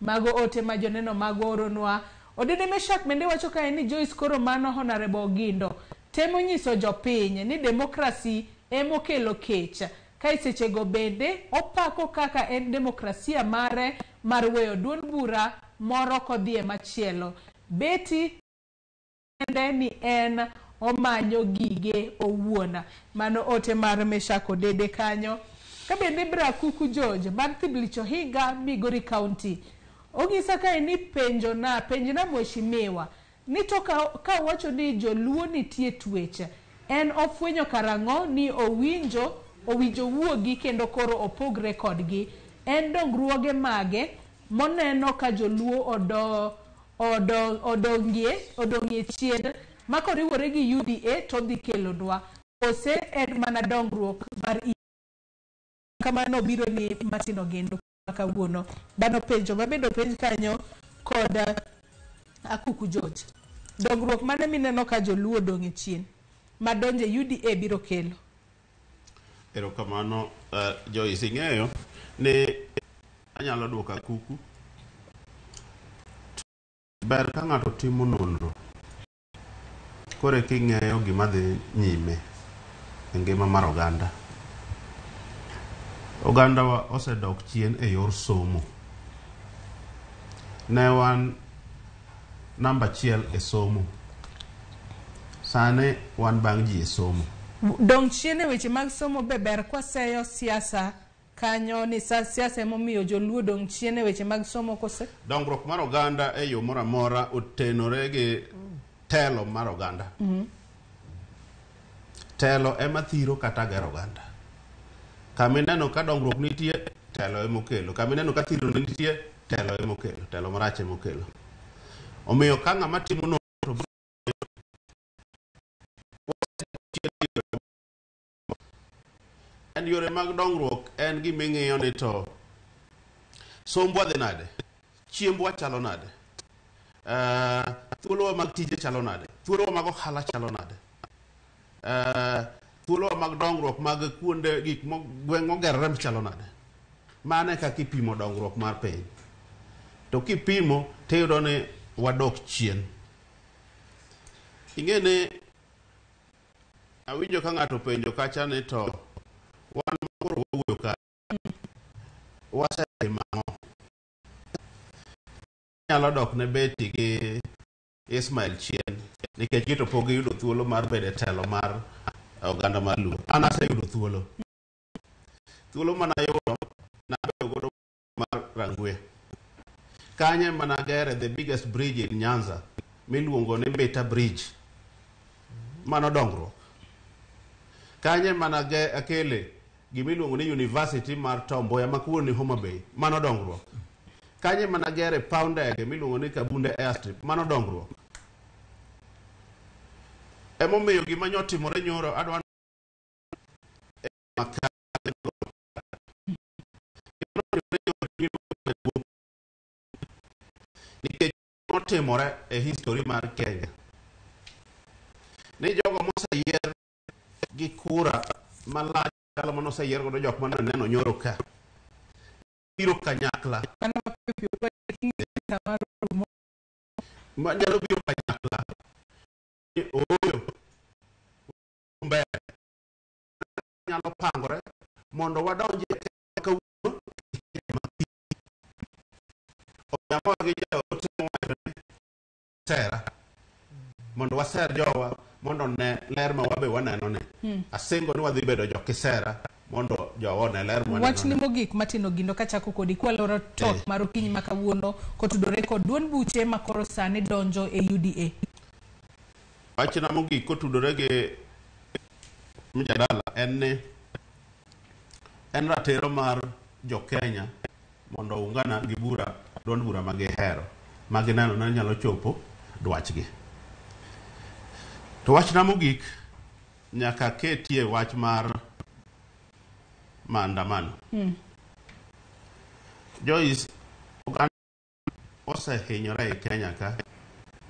Mago ote ma joneno mago oronwa. Odede Meshak bende wacho kae ni Joyce koro mano Honorable Ogindo temo nyiso jopiny ni demokrasi emokelo kech. Ka sechego bende opako kaka en demokrasia mare mar weyo duond bura moro kodhi e machielo. Beti kende ni en omanyo gige owuon. Mano ote mar Meshak Odede kanyo. Ka bende Brakuku George mar Thiblicho Higa Migori County onyisa kae ni penjna mheshimiwa ni to ka wacho ni joluo nitie twech en ofwenyo karang'o ni owinjo wuogi kendo koro opogre kodgi. En dongruoge mage moneno ka joluo odong'ie chien ma koriwore gi UDA to dhi kelonwa, kose en mana dongruok mar kamano biro ni Martin Ogendo kawuono. Bano penjo mabedo penj kanyo kod Akuku George, dongruok mane mineno ka joluo odong' e chien madonje UDA biro kelo? Erokamano Joyce, ing'eyo ni anyalo duoko Akuku. Ber ka ng'ato timo nonro koro king'eyo gima dhi nyime e ngima mar oganda. Oganda wa osedok chien e yor somo. Ne wan namba 1 e somo. Sani wan bang' ji e somo. Dong' chien e weche mag somo be ber kwaseyo siasa kanyo ni siasa emomiyo joluo dong' chien e weche mag somo kose? Dongruok mar oganda e yo moro amora otenore gi telo mar oganda. Telo ema thiro kata gero oganda. Kama ineno ka dongruok nitie, telo emokelo. Kama ineno ka thiro nitie, telo emokelo. Telo marach emokelo. Omiyo ka ng'ama timo nonro en yore mag dongruok en gima ing'iyo ni to sombwa dhi nade, chiembwa chalo nade, thuolowa mag tije chalo nade, thuolowa mag ohala chalo nade, thuolowa mag dongruok mag kuonde gik gweng' mogerore chalo nade. Mano e kaka ipimo dongruok mar piny. To kipimo tiyudo ni wadok chien. Ing'e ni awinjo ka ng'ato penjo kacha ni to wan koro wawuoyo ka wasetimo ang'o? Nyalo dok ne Betty gi Ismail chien nikech gito pok giyudo thuolo mar bedo e telo mar oganda mar Luo. An aseyudo thuolo. Thuolo mana ayudo nabedo godo mar Rangwe. Kanyo ema nagere the biggest bridge in Nyanza miluongo ni Mbita Bridge. Mano dongruok. Kanyo ema akele gimiluongo ni University mar Tom Mboya ma kawuono ni Homa Bay. Mano dongruok. Kanyo ema nagere paw ndege miluongo ni Kabunde Airstrip. Mano dongruok. Emomiyo gima nyotimore nyoro adwa nikech notimore e history mar Kenya ni jogo moseyier gi kura malach chalo manoseyier godo jok mane neno nyoro ka biro kanyakla manyalo biro kanyakla ooyo mbele nyalo pangore mondo wadonji e kawuono. Oyamor gi jaote mowacho ni sera Mondo waser jowa mondo ne ler ma wabe waneno ni. Asingo ni wadhi bedo jokisera mondo jowa one ler ma waneno Wachni ni. mogik Martin Ogindo kachako kodi kwaloro twak mar okinyi ma kawuono kotudore kod duond buche ma koro sani donjo e UDA. Wachna mogik kotudore gi mjadala en ni en ratiro mar jo-Kenya mondo oungana gi bura duond bura ma gihero ma gineno ni nyalo chopo dwachgi. To wachna mogik nyaka ketie wach mar maandamano. Joyce, oganda osehinyore e Kenya ka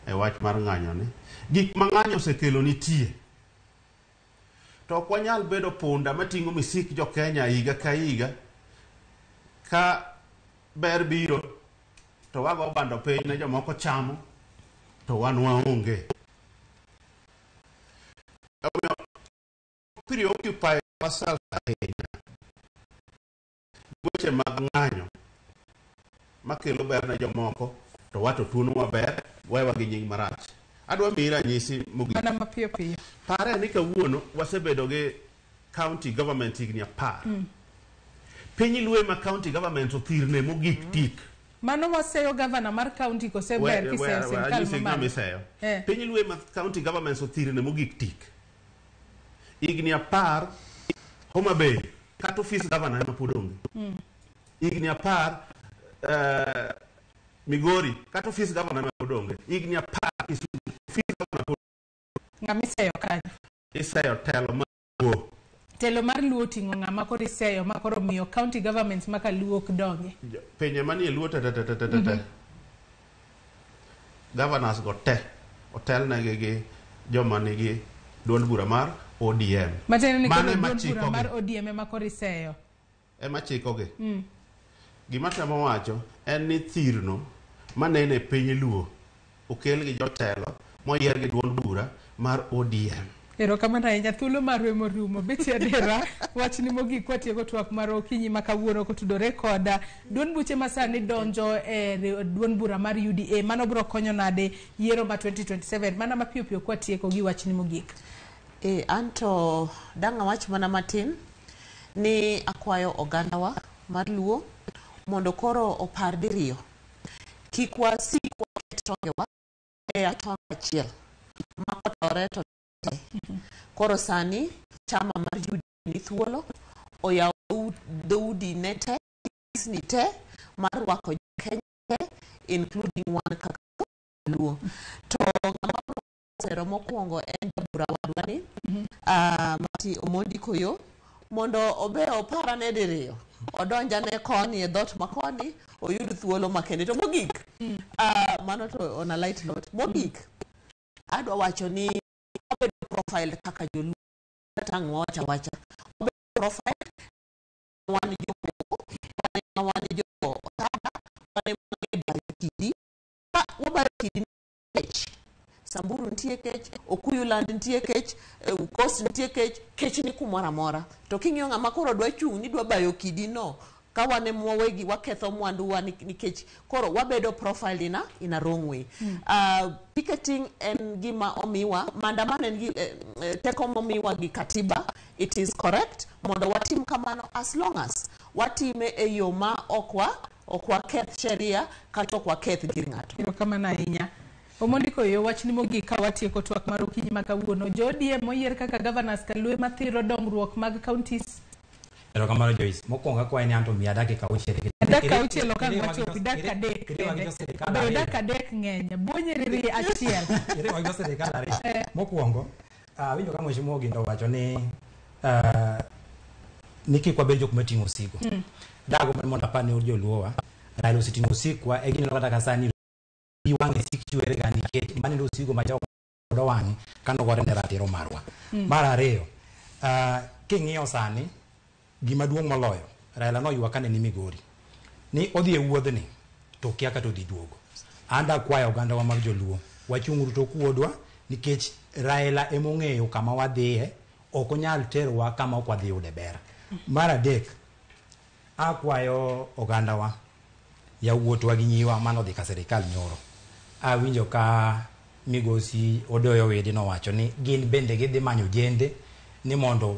e wach mar ng'anyo ni. Gik ma ng'anyo osekelo nitie. To ok wanyal bedo punda mating'o misik jo Kenya higa ka higa ka ber biro to wago bando piny ne jomoko chamo to wan waonge. Omiyo preoccupy ourselves ahinya weche mag ng'anyo makelo ber ne jomoko to wato tuonowa ber wewa gi nying marach. Adwa miyi ranyisi mogik. Mana mapiyo piyo. Pare ni kawuono wasebedo gi county government higni 10. Piny Luo ema county government othirne mogik tik. Mano waseyo gavana mar county kose ber kiseyo sirkal Anyisi gima mamalo? miseyo. Piny Luo ema county government othirne mogik tik. Higni 10 Homa Bay kata ofis governor ema pod onge. Higni 10 Migori kata ofis governor ema pod onge. Higni 10 Kisumu ofis governor pod Ng'ama iseyo kanyo? Iseyo telo mar Luo. Telo mar Luo oting'o ng'ama koro iseyo ma koro miyo county governments ma ka Luo ok dongi. Pinje manie Luo te te te te te te. Governors go te otelnegi gi joma nigi duond bura mar ODM. Matiende ni Mano koro ema duond bura chikogi. mar ODM ema koro iseyo. Ema chikogi. Gima temo wacho en ni thirno manene e piny Luo okel gi jotelo moyier gi duond bura mar ODM. Erokamano ahinya, thuolo marwa ema orumo. Betty Adera, wachni mogik kwatieko twak mar okinyi ma kawuono kotudore koda duond buche ma sani donjo e duond bura mar UDA, mano biro konyo nade yiero ma 2027? Mana mapiyo piyo kwatieko gi wachni mogik. Anto dang' awach mana matin ni akwayo ogandawa mar Luo mondo koro opar diriyo. Kik wasik waket tongewa e atong' achiel ma kotore to koro sani chama mar UDA ni thuolo oyawo dhoudi ne te ni te mar rwako Kenya te including wan kaka Luo. To ng'ama biro sero mokwongo en jabura wadwa ni Mati Omondi Koyo mondo obe oparane diriyo odonjane koni e dhot makoni oyud thuolo makende. To mogik mano to on a light note mogik adwa wacho ni wabedo profile kaka joluo kata ang' wawacho awacha wabedo profile wan jokoko wan jo otada wan ema wabayo kidi ka wabayo kidi kech Samburu nitie kech, Okuyu land nitie kech, Coast nitie kech, kech ni kumoro amora. To king'iyo ng'ama koro dwa chung' ni dwa bayo kidi no, ka wan ema wawegi waketho mwanduwa nikech koro wabedo profiled in a wrong way. Picketing en gima omiwa, maandamano en gi teko momiwa gi katiba, it is correct mondo watim kamano as long as watime e yo ma ok waketh sheria kata ok waketh gir ng'ato. Erokamano ahinya. Omondi Koyo, wachni mogik ka watieko twak mar okinyi ma kawuono. Jo ODM moyier kaka governors Kalue mathiro dongruok mag counties. Erokamano Joyce. Mokwongo akwayi ni anto miya dakika auchiel. Dakika auchiel ok ang' wachopi, dakika adek kende. Bedo dakika adek ng'eny. Buo nyiriri achiel. Iriwo gi sirikal ariyo. Mokwongo, awinjo ka Mheshimiwa Ogindo owacho ni ni kik wabed jok mating'o osigo. Dago mondo apar ni joluowa, Raila oseting'o osikwa e gineno kata ka sani pi wang'e sik chwere ga nikech mano e osigo ma jogo wang'e kanogore ne ratiro marwa. Mar ariyo, king'iyo sani gima duong' moloyo Raila noywak kane ni Migori ni odhi e wuodhni to kia kata odhi duogo. An dakwayo ogandawa mag joluo wachung'uru tok wuodwa nikech Raila emong'eyo kama wadhiye, ok onyal terowa kama ok wadhi yude ber. Mar adek, akwayo ogandawa yawuotwa gi nyiwa manodhi ka sirikal nyoro. Awinjo ka migosi Odoyo Widi nowacho ni gin bende gidhi manyo ojende ni mondo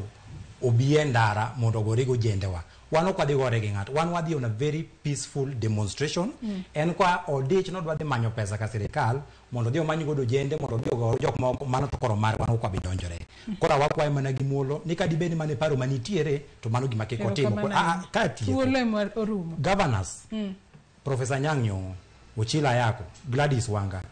obi e ndara mondo ogore gi ojendewa. Wan ok wadhi gore gi ng'ato, wan wadhi on a very peaceful demonstration. En kwa odich nodwa dhi manyo pesa ka sirikal mondo odhi omany godo ojende mondo odhi ogo jok moko, mano to koro mare, wan ok wabi donjore. Koro wakwaye mana gi muolo ni ka dibed ni mano e paro manitiere to mano gima kik otimo. Erokamano ahinya. Ka tieko, Thuolo ema orumo. governors, Professor Anyang' Nyong'o, Ochilo Ayako, Gladys Wanga,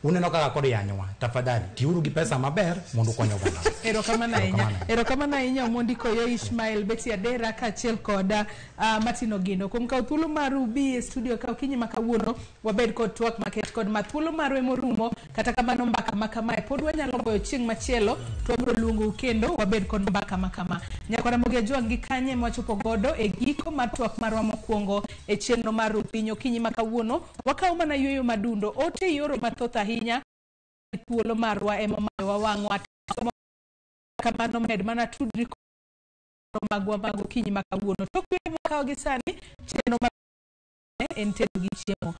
uneno kaka kod yanyowa, tafadhali tiuru gi pesa maber mondo ukony oganda. Erokamano ahinya. Erokamano ahinya Omondi Koyo, Ishmael Betty Adera kaachiel kod Martin Ogindo kuom kawo thuolo maru bi e studio ka okinyi ma kawuono wabed kod twak maket kod ma thuolo marwa emorumo. Kata kamano mbaka ma kamae pod wanyalo goyo chieng' machielo to wabiro luongou kendo wabed kod mbaka ma kama. Nyakwara Ramogi Ajwang' gi kanye mwachopo godo e giko mar twak marwa mokwongo e chenro mar Rupiny okinyi ma kawuono. Wakawo mana yueyo madundo, ote ioro mathoth ahinya, thuolo marwa ema omayowa wang'wa. Kamano med mana tudri magwa mag okinyi ma kawuono. Tok yueyo mwakawo gi sani, chenro mar en tedo gi chiemo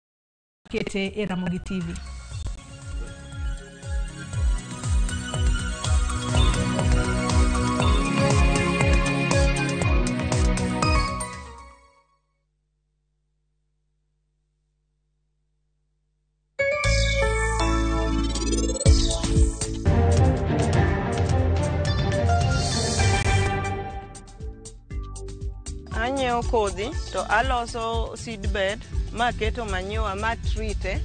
kete e Ramogi TV. Anyiewo kodhi to aloso seedbed maketo manyiwa ma treat.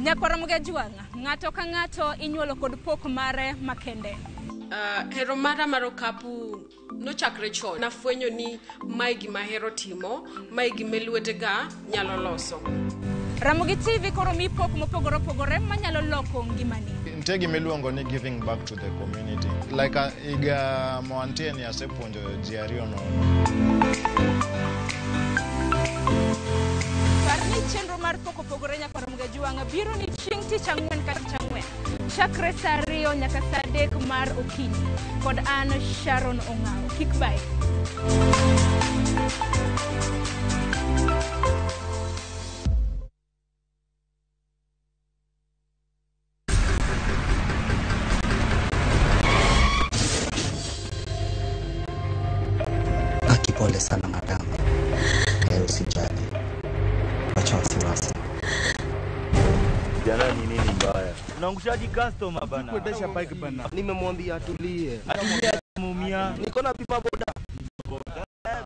Nyakwara Ramogi Ajwang', ng'ato ka ng'ato inyuolo kod pok mare makende. Hero mara mar okapu nochakre chon. Nafwenyo ni mae gima ahero timo, mae gima lwetega nyalo loso. Ramogi TV koro mi pok mopogore opogore manyalo loko ngimani. Nitie gima iluongo ni giving back to the community. Like higa moantie ni asepuonjo ji ariyo nono. Par ni chenro mar pok opogore nyakwara Ramogi Ajwang' biro ni chieng' tich ang'wen ka tich ang'wen chakre saa 2 nyaka saa 3 mar okinyi kod an Sharon Ong'awo. Kik bayi. Aki, pole sana madam. Usijali, wacha wasiwasi. Jana ni nini mbaya? Unaangushaji customer bana. Kuendesha bike bana. Nimemwambia atulie. Atulie mumia. Niko na bima boda.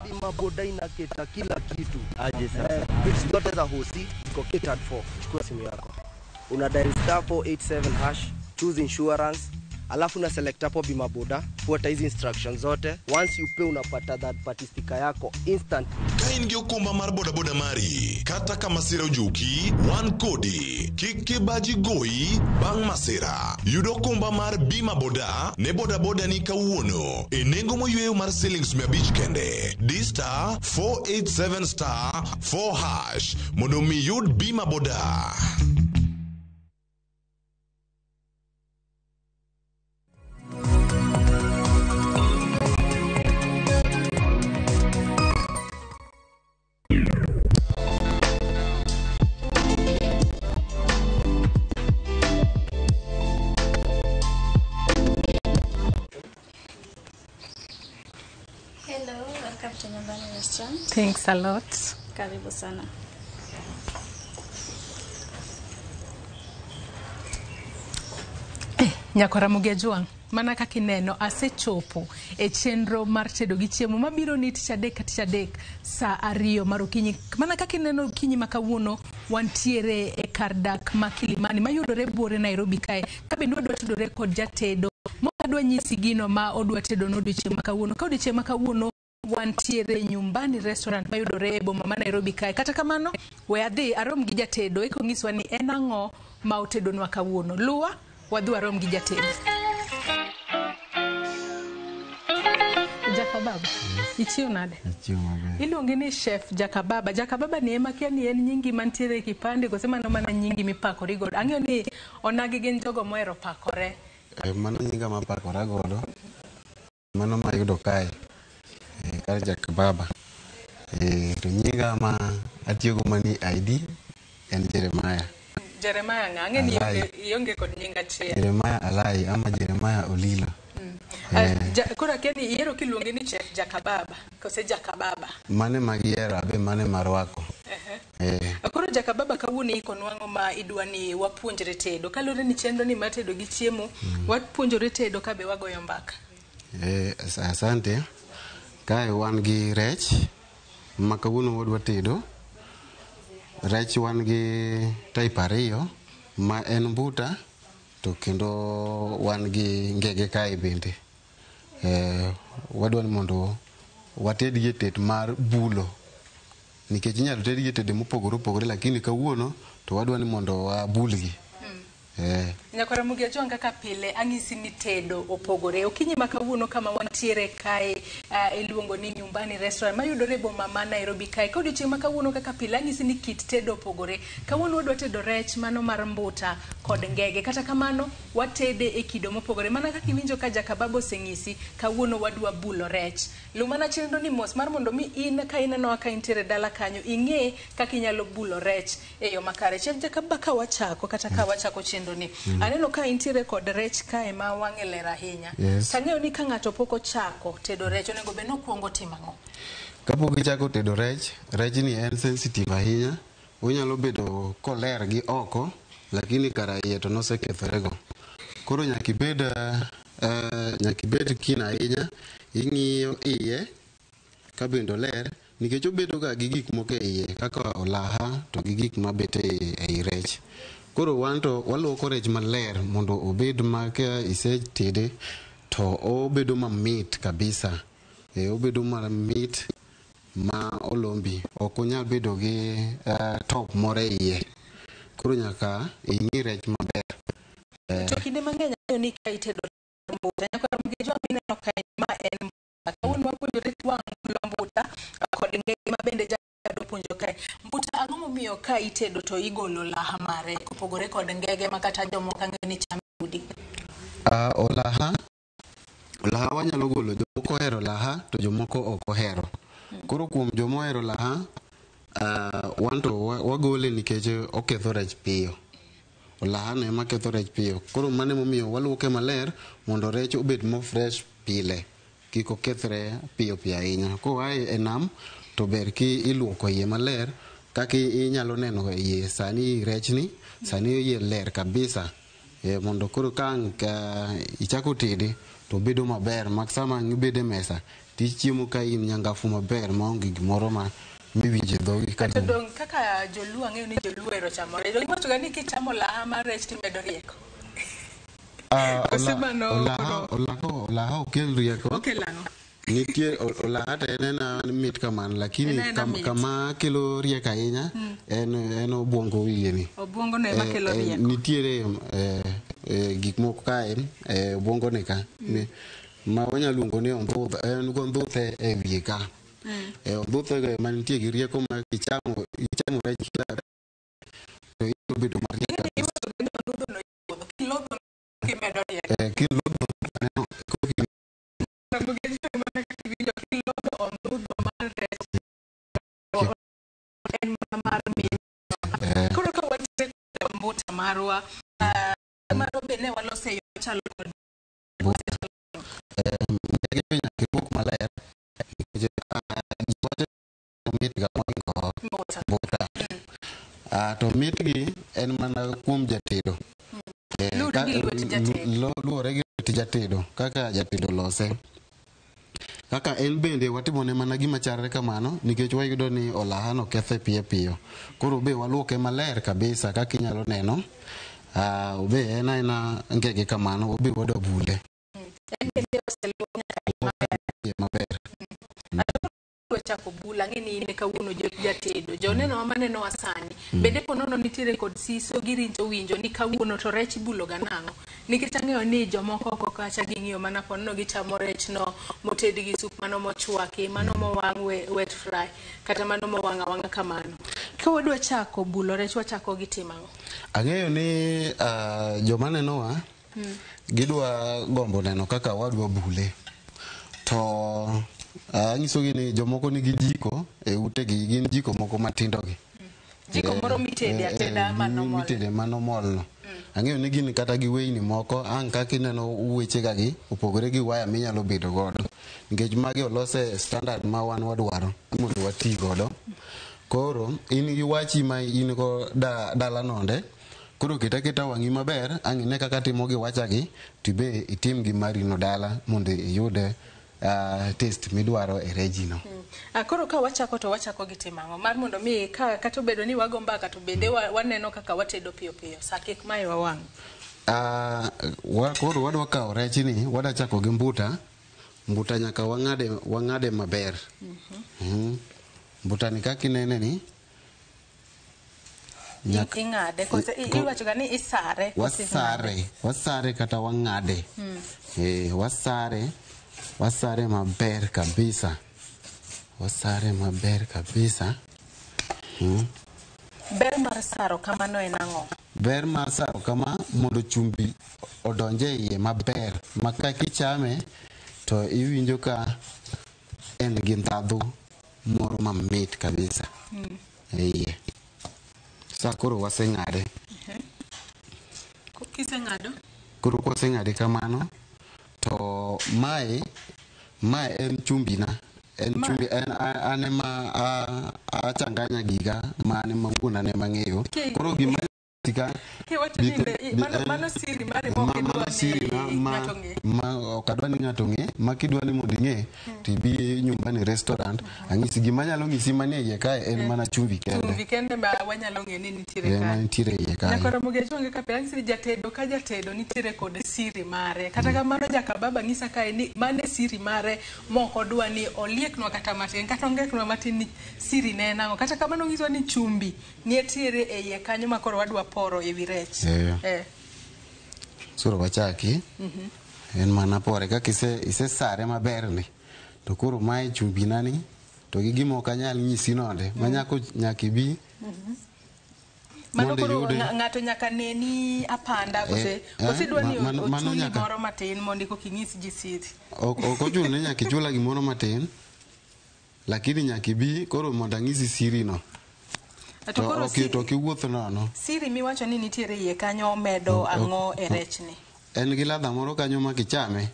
Bima boda inaketa kila kitu. Aje sasa. Bills zote za hosi ziko catered for. Chukua simu yako. Una dial star 487 hash, choose insurance, alafu una select hapo bima boda, fuata hizi instructions zote. Once you pay unapata that party sticker yako instant. Ka in gi okumba mar bodaboda mari, kata ka masira ojuki, wan kodi. Kik kibaji goyi bang' masira. Yud okumba mar bima boda ne bodaboda ni kawuono e nengo moyweyo mar silings 500 kende. Di star 487 star 4 hash mondo mi yud bima boda. Hello, welcome to Nyumbani Restaurant. Thanks a lot. Karibu sana. Nyakwara Ramogi Ajwang', mana kaka ineno asechopo e chenro mar tedo gi chiemo mabiro ni tich adek ka tich adek saa 2 mar okinyi. Mana kaka ineno okinyi ma kawuono wantiere e kar dak ma Kilimani mayudore buore Nairobi kae. Ka bende wadwa tudore kod jatedo mokadwa nyisi gino ma odwa tedo no odiochieng' ma kawuono. Ka odiochieng' ma kawuono wantiere Nyumbani Restaurant mayudore e boma ma Nairobi kae. Kata kamano we adhi arom gi jatedo eka onyiswa ni en ang'o ma otedonwa kawuono. Luwa wadhi warom gi jatedo. Jacob Jakababa. Ichiew nade? Achiew maber. Iluongi ni Chef Jakababa. Jakababa ni ema kia ni en nyingi mantiere e kipande kose mano mana nyingi mipakori godo. Ang'eyo ni onagi gin jogo mohero pakore. Mano nyinga mapakora godo. Mano mayudo kae. Kar Jakababa. To nyinga ma atiyogo mani ID en Jeremiah. Jeremiah ng'a? Ang'e ni ionge kod nying achiel. Jeremiah Alai ama Jeremiah Olilo. Koro akia ni iyiero kiluongi ni Chef Jakababa kose Jakababa. Mane magiero abe mane marwako. Koro Jakababa kawuono ikonwang'o ma idwa ni wapuonjre tedo. Kaluwore ni chenro ni mar tedo gi chiemo, wapuonjore tedo ka be wagoyo mbaka. Asante. Kae wan gi rech ma kawuono wadwa tedo. Rech wan gi type 2 ma en mbuta to kendo wan gi ngege kae bende. Wadwa ni mondo wated gi e tet mar bulo. Nikech inyalo ted gi e tede mopogore opogore lakini kawuono to wadwa ni mondo wabulgi. Nyakwara Mugi Ajwang' kaka pile ang'isi ni tedo opogore. Okinyi ma kawuono kama wantiere kae iluongo ni Nyumbani Restaurant mayudore e boma ma Nairobi kae. Ka odiochieng' ma kawuono kaka pile ang'isi ni kit tedo opogore. Kawuono wadwa tedo rech mano mar mbuta kod ngege. Kata kamano watede e kido mopogore. Mana kaka iwinjo ka Jakababa oseng'isi, kawuono wadwa bulo rech. Luw mana chenro ni mos mar mondo mi in ka inenowa ka intiere dala kanyo ing'e kaka inyalo bulo rech e yo makare. Chef Jakababa ka wachako kata ka wachako chenro ni. Aneno ka intiere kod rech kae ma wang'e ler ahinya. Yes. Tang'eyo ni ka ng'ato pok ochako tedo rech onego bed ni okwongo timo ang'o? Kapok ichako tedo rech, rech ni en sensitive ahinya. Onyalo bedo koler gi oko, lakini kara iye to nosekethorego. Koro nyaka ibed keen ahinya, ing'iyo iye ka bende oler, nikech obedo ga gi gik moko e iye kaka olaha to gi gik mabet ei rech. Koro wan to waluoko rech maler mondo obed ma ka isetede to obedo mamit kabisa. Obedo mamit ma olombi. Ok onyal bedo gi top moro e iye. Koro nyaka ing'i rech maber. To kinde mang'eny ang'eyo ni ka itedo mbuta, nyakwara Mugi Ajwang' mineno kae ma en mbuta. Kawuono wapuonjore twang' bulo mbuta kod ngege ma bende jado puonjo kae. Mbuta ang'o momiyo ka itedo to igolo olaha mare kopogore kod ngege ma kata jomoko ang'eyo ni chamo e udi? Olaha wanyalo golo. Jomoko ohero olaha to jomoko ok ohero. Koro kuom joma ohero olaha, wan to wagole nikech oketho rech piyo. Olaha no ema ketho rech piyo. Koro mano emomiyo waluoke maler mondo rech obed mo fresh pile. Kik okethre piyo piyo ahinya. Koa e nam to ber ki iluoko iye maler kaka inyalo neno iye sani rechni, sani iye ler kabisa. Mondo koro ka ang' ichako tede to bedo maber mak sama ibedo e mesa tichiemo ka in nyangafu maber maonge gimoro ma miwinjo e dhogi Kata dong' kaka joluo ang'eyo ni joluo ohero chamo rech. Iwacho ga ni kichamo olaha mar rech timedo rieko. Olaha ok kel rieko. Okel ang'o? Nitie olaha to en ena mit kamano lakini kama kelo rieko ahinya en obuongo wiye ni. Obuongo no ema kelo rieko. Nitiere gik moko kae obuongo ni ka ma wanyalo luongo ni ondhudho, en gondhuthe e wiye ka. Ondhuthe go ema nitie gi rieko ma kichamo rech kila to ibiro bedo mariek kabisa. Kilodho kimedo rieko. Kilodho aneno Kilodho ondhudho mar rech en mar mit. Koro ka wantiere kod mbuta marwa, marwa be ne walose e yo machalo kod Ngege be nyaka iluok maler nikech ji wacho ni mit ga mohingo mbuta. To mitgi en mana kuom jatedo. Luwore gi lwet jatedo. Luwore gi lwet jatedo kaka jatedo lose. Kaka en bende watimone mana gima chalre kamano nikech wayudo ni olaha no kethe piyo piyo. Koro be waluoke maler kabisa kaka inyalo neno. Obe en aena ngege kamano, obe wadwa bule. En bende oseluok nyaka maber. Chako bula ang'e ni in kawuono jatedo. Joneno manenowa sani bende ponono nitiere kod siso girinjo winjo ni kawuono to rech ibulo ga nang'o. Nikech ang'eyo ni jomoko oko kacha ging'iyo mana ponono gichamo rech no moted gi sup, mano mochwaki, mano mowang' wet fry, kata mano mowang' awang'a kamano. Ka wadwa chako bulo rech, wachako gi timo ang'o? Ang'eyo ni joma nenowa gidwa gombo neno kaka wadwa bule. To anyisogi ni jomoko nigi jiko e utegi, gin jiko moko matindo gi. Jiko moro mitede ateda mano mol. Mitede mano molno. Ang'eyo ni gin kata gi weyni moko, ang' kaka ineno wechega gi opogore gi waya minyalo bedo godo. Nikech magi olose standard ma wan wadwaro mondo wati godo. Koro in gi wachi ma in go dala nonde, koro ket aketa wang'i maber, ang' ine kaka timo gi wachagi, to be itim gi mari no dala mondo iyud taste midwaro e reji no. Koro ka wachako to wachako gi timo ang'o? Mar mondo mi ka kata obedo ni wago mbaka to bende waneno kaka watedo piyo piyo, sa kik mayowa wang'. Koro wadwa kawo rech ni, wadwa chako gi mbuta. Mbuta nyaka wang'ade maber. Mbuta ni kaka inene ni, ing'ade kose iwacho ga ni isare? Wasare kata wang'ade. Wasare maber kabisa. Wasare maber kabisa. Ber mar saro kamano en ang'o? Ber mar saro kama mondo chumbi odonje iye maber. Ma ka kichame to iwinjo ka en gi ndhadhu moro mamit kabisa. E iye. Sa koro waseng'ade. Kiseng'ado? Koro kwaseng'ade kamano, to mae en chumbi na. En chumbi, en an ema achanganya giga ma an ema wuon an ema ang'eyo. Koro gima tika Kiwacho ni mano siri mari mok idwa ni ng'ato ng'e. Ma ok adwa ni ng'ato ng'e, ma kidwa ni mondo ing'e, to ibi Nyumbani Restaurant, ang'isi gima anyalo ng'isi manie iye kae en mana chumbi kende. Chumbi kende ma wanyalo ng'e ni nitiere Ema kae. nitiere iye kae. Nyakoro Ramogi Ajwang' ka pe anyisi ni jatedo ka jatedo nitiere kod siri mare. Kata kamano jakababa ng'isa kae ni mane siri mare mok odwa ni olieknwa kata matin, kata ongeknwa matin ni siri ne en ang'o. Kata kamano ng'iswa ni chumbi nitiere e iye kanyo ma koro wadwa poro ewi rech. Soro wachaki. En mana pore kaka isesare maber ni. To koro mae chumbi nani to gi gima ok anyal nyisi nonde. Ma nyaka ibi. Mano koro ng'ato nyaka neni apanda kose idwa ni ochuli moro matin mondo koka inyis ji siri. Ok ochuno ni nyaka ichula gimoro matin. Lakini nyaka ibi koro mondo ang'isi siri no. To koro to kiwuotho nono. Siri miwacho ni nitiere iye kanyo medo ang'o e rechni? En gi ladha moro kanyo ma kichame.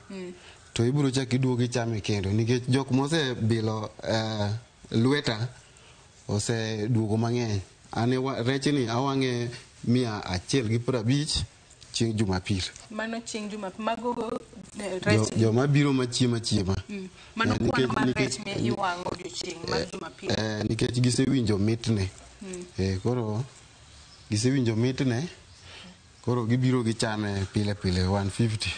To ibiro chako iduogo ichame kendo nikech jok mosebilo lweta oseduogo mang'eny. An rechni awang'e 150 chieng' Jumapil. Mano chieng' Jumapil. Mago rech. Joma biro machiema chiema. Mano kwan mar rech mi iwang'o odiochieng' mar Jumapil. Nikech gisewinjo mitne. Koro gisewinjo mitne, koro gibiro gichame pile pile 150.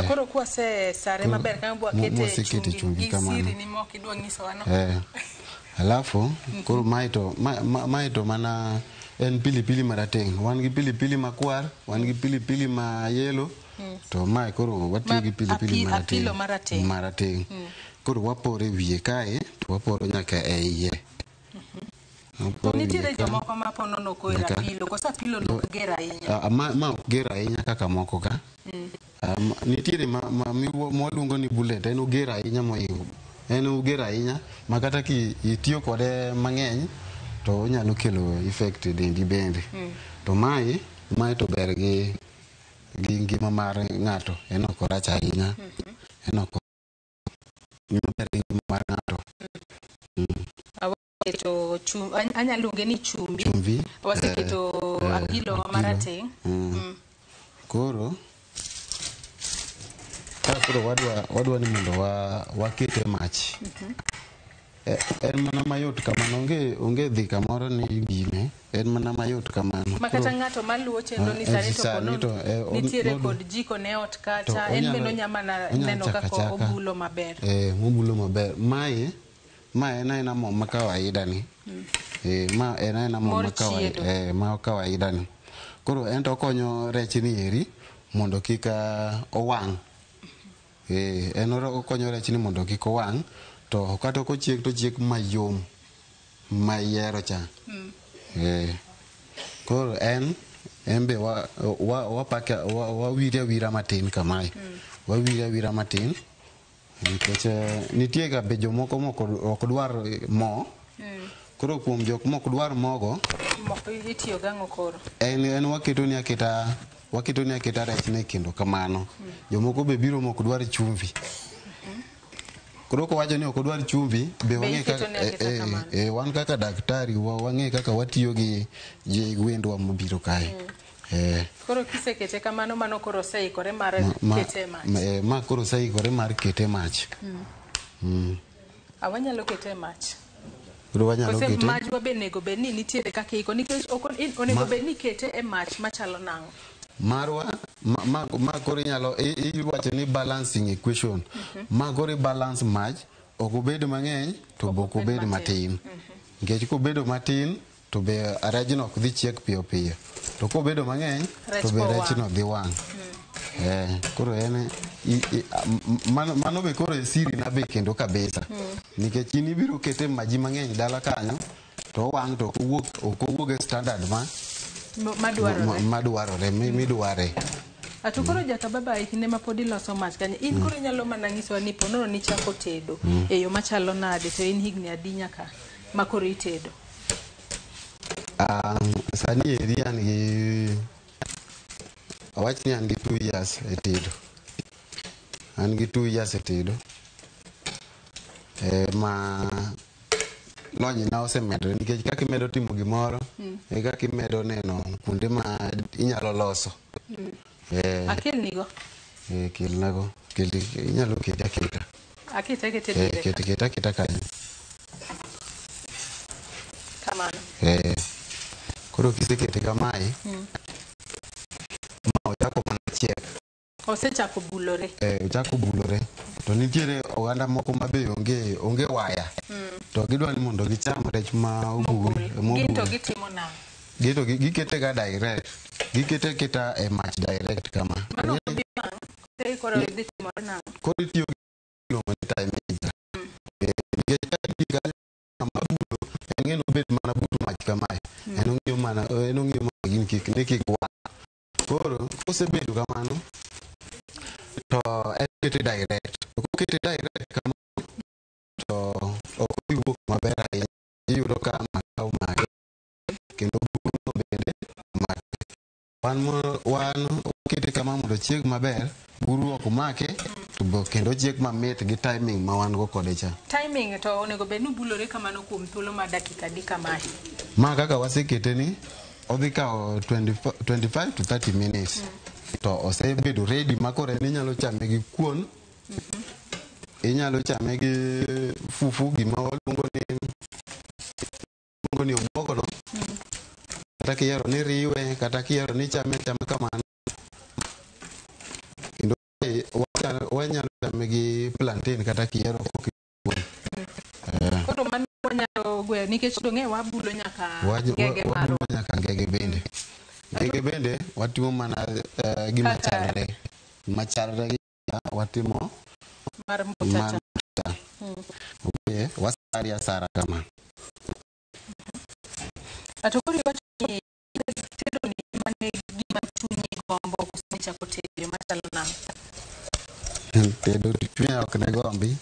Koro kwase sare maber kama bwakete chumbi gi siri ni mok idwa nyisowa no. Alafu koro mae to mana en pilipili marateng'. Wan gi pilipili makwar, wan gi pilipili ma yellow, to mae koro watiyo gi pilipili marateng'. Marateng'. Koro waporo e wiye kae, to waporo nyaka e iye. To nitiere jomoko ma ponono koero apilo, koso apilo no ok ger ahinya? Ma ok ger ahinya kaka moko ka. Nitiere ma mwaluongo ni bullet, en oger ahinya mohingo. En oger ahinya ma kata ki itiyo kode mang'eny to onyalo kelo effect e dendi bende. To mae to ber gi ngima mar ng'ato, en ok orach ahinya. En ok ber gi ngima mar ng'ato. Anyalo luonge ni chumbi. Waseketo apilo marateng'. Koro wadwa ni mondo wakete mach. En mana mayot kamano, onge dhi kamoro ni gine, en mana mayot kamano. Ma kata ng'ato maluwo chenro ni sani to kono nitiere kod jiko ne ot kacha, en bende onyalo mana neno kaka obulo maber. Obulo maber. Mae en aena mo ma kawaida ni. Ma en aena mo ma kawaida ni. Koro en to okonyo rech ni eri mondo kik owang'. En okonyo rech ni mondo kik owang', to kata kochiek to chiek mayom ma iyiero cha. Koro en be wawire awira matin kamae. Wawire awira matin nikech nitie ga be jomoko mok ok dwar mo. Koro kuom jok mok dwar mogo, itiyo gang'o koro? En waketo ni aketa rech ne kendo kamano. Jomoko be biro mok dwar chumvi. Koro kowacho ni ok odwar chumvi, be wang'e kaka wan kaka daktari wang'e kaka watiyo gi gwendwa mobiro kae. Koro kisekete kamano, mano koro oseikore mar kete mach. Ma koro oseikore mar kete mach. Wanyalo kete mach. Koro wanyalo kete. Majwa be onego bed ni nitiere kaka iko, nikech onego bed ni kete e mach machalo nang'o? Marwa ma koro inyalo iwacho ni balancing equation. Ma koro balance mach ok obed mang'eny to be ok obed matin. Nikech kobedo matin to be rechno ok dhi chiek piyo piyo. To kobedo mang'eny to be rechno dhi wang'. Koro en mano be koro siri na be kendo kabisa. Nikech in ibiro kete maji mang'eny dala kanyo to owang' to ok owuok e standard ma madwarore midware. Ato koro jakababa e kinde ma pod iloso mach kanyo, in koro inyalo mana nyisowa ni ponono nichako tedo e yo machalo nade, to in higni adi nyaka ma koro itedo? Sani eri an gi awach ni an gi 2 years e tedo. An gi 2 years e tedo. Ma lony na osemedore nikech kaka imedo timo gimoro e kaka imedo neno kuonde ma inyalo loso. Akelnigo? Kelnago. Inyalo kete aketa. Akete akete dire. Kete aketa kanyo. Kamano. Koro kisekete kamae, ma ochako mana chiek. Osechako bulore. Ochako bulore. To nitiere oganda moko ma be onge waya. To gidwa ni mondo gicham rech ma obul. Gin to gitimo nang'o? Gin to gikete ga direct. Gikete keta e mach direct kama. Mano ok bi wang'. Koro dhi timore nang'o? Koro itiyo gi iluongo ni thermometer. Nikech ka ng'ama bulo, en ng'e nobed mana but mach kamae. En ong'iyo mana gin kik ni kik wang'. Koro kosebedo kamano to en kete direct. To kokete direct kamano to ok odhi wuok maber ahinya. Iyudo ka maka omake kendo bulo bende omake. Wan okete kama mondo ochieg maber, buru ok omake to kendo ochieg mamit gi timing ma wan go kode cha. Timing to onego bed ni bulore kamano kuom thuolo mar dakika adi kamae? Ma kaka wasekete ni odhi kawo 25 to 30 minutes. To osebedo ready ma koro en inyalo chame gi kuon, inyalo chame gi fufu, gima waluongo ni obuogo no. Kata kiyiero ni riwe, kata kiyiero ni chame achama kamano. Kendo wanyalo chame gi plantain kata kiyiero kuon. Koro mano wanyalo gweyo nikech dong'e wabulo nyaka ngege marwa. Wabulo nyaka ngege bende. Ngege bende watimo mana gima chalre. Machalre gi watimo mar mbocha cha. Okay, wasari asara kama. Ato koro iwacho ni tedo ni mane gima chunyi gombo koso nichako tedo machalo nang'o? Tedo chunya ok ne gombi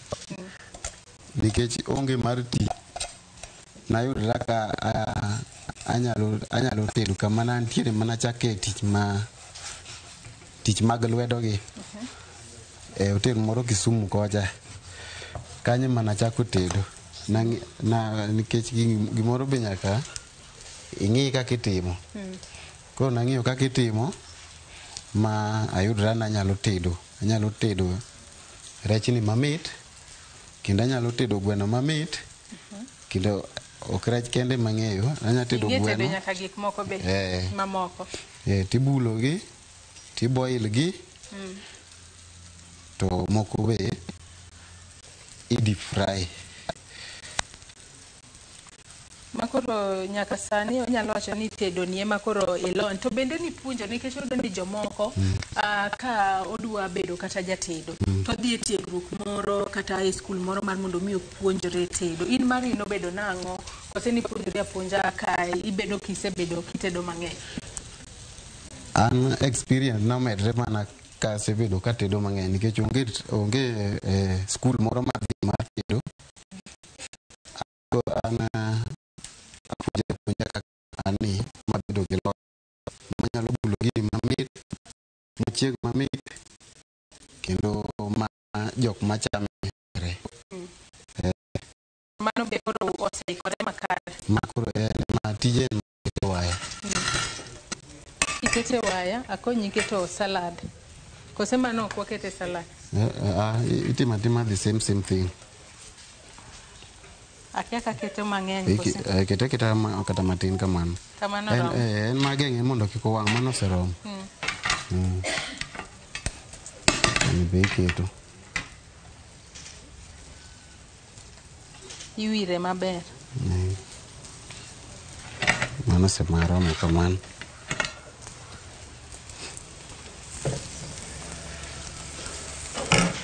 nikech onge mar tich. Nayudra ka anyalo tedo kama ne antiere mana chake tich mag lwedo gi. E hotel moro Kisumu kocha. Kanyo mana chako tedo. Nikech gimoro be nyaka ing'i kaka itimo. Koro nang'iyo kaka itimo ma ayudra ni anyalo tedo. Anyalo tedo rechni mamit kendo anyalo tedo gweno mamit kendo ok rech kende mang'eyo, anyalo tedo Ing'e gweno. tedo nyaka gik moko be mamoko. Tibulo gi, tiboil gi, to moko be i deep fry. Makoro nyaka sani onyalo wacho ni tedo ni ema koro ilony. To bende nipuonjo nikech oyudo ni jomoko ka odwa bedo kata jatedo to odhi e tiegruok moro kata e skul moro mar mondo mi opuonjre tedo. In mari nobedo nang'o? Kose nipuonjori apuonja ka ibedo kisebedo kitedo mang'eny? An experience nomedre mana ka asebedo katedo mang'eny nikech onge skul moro madhi mar tedo. An apuonjra apuonja kaka an ni mabedo gi lony manyalo bulo gini mamit mochieg mamit kendo ma jok machame here. Mano be koro oseikore makare. Ma koro en ma tije en keto waya. Ikete waya, akonyi keto salad. Kose mano ok wakete salad? Itimo atima the same thing. Akia kaketo mang'eny kose? Kete aketa kata matin kamano. Kamano romo. En mageng'e mondo kik owang', mano oseromo. Mano be iketo. Iwire maber. Mano osemaromo kamano.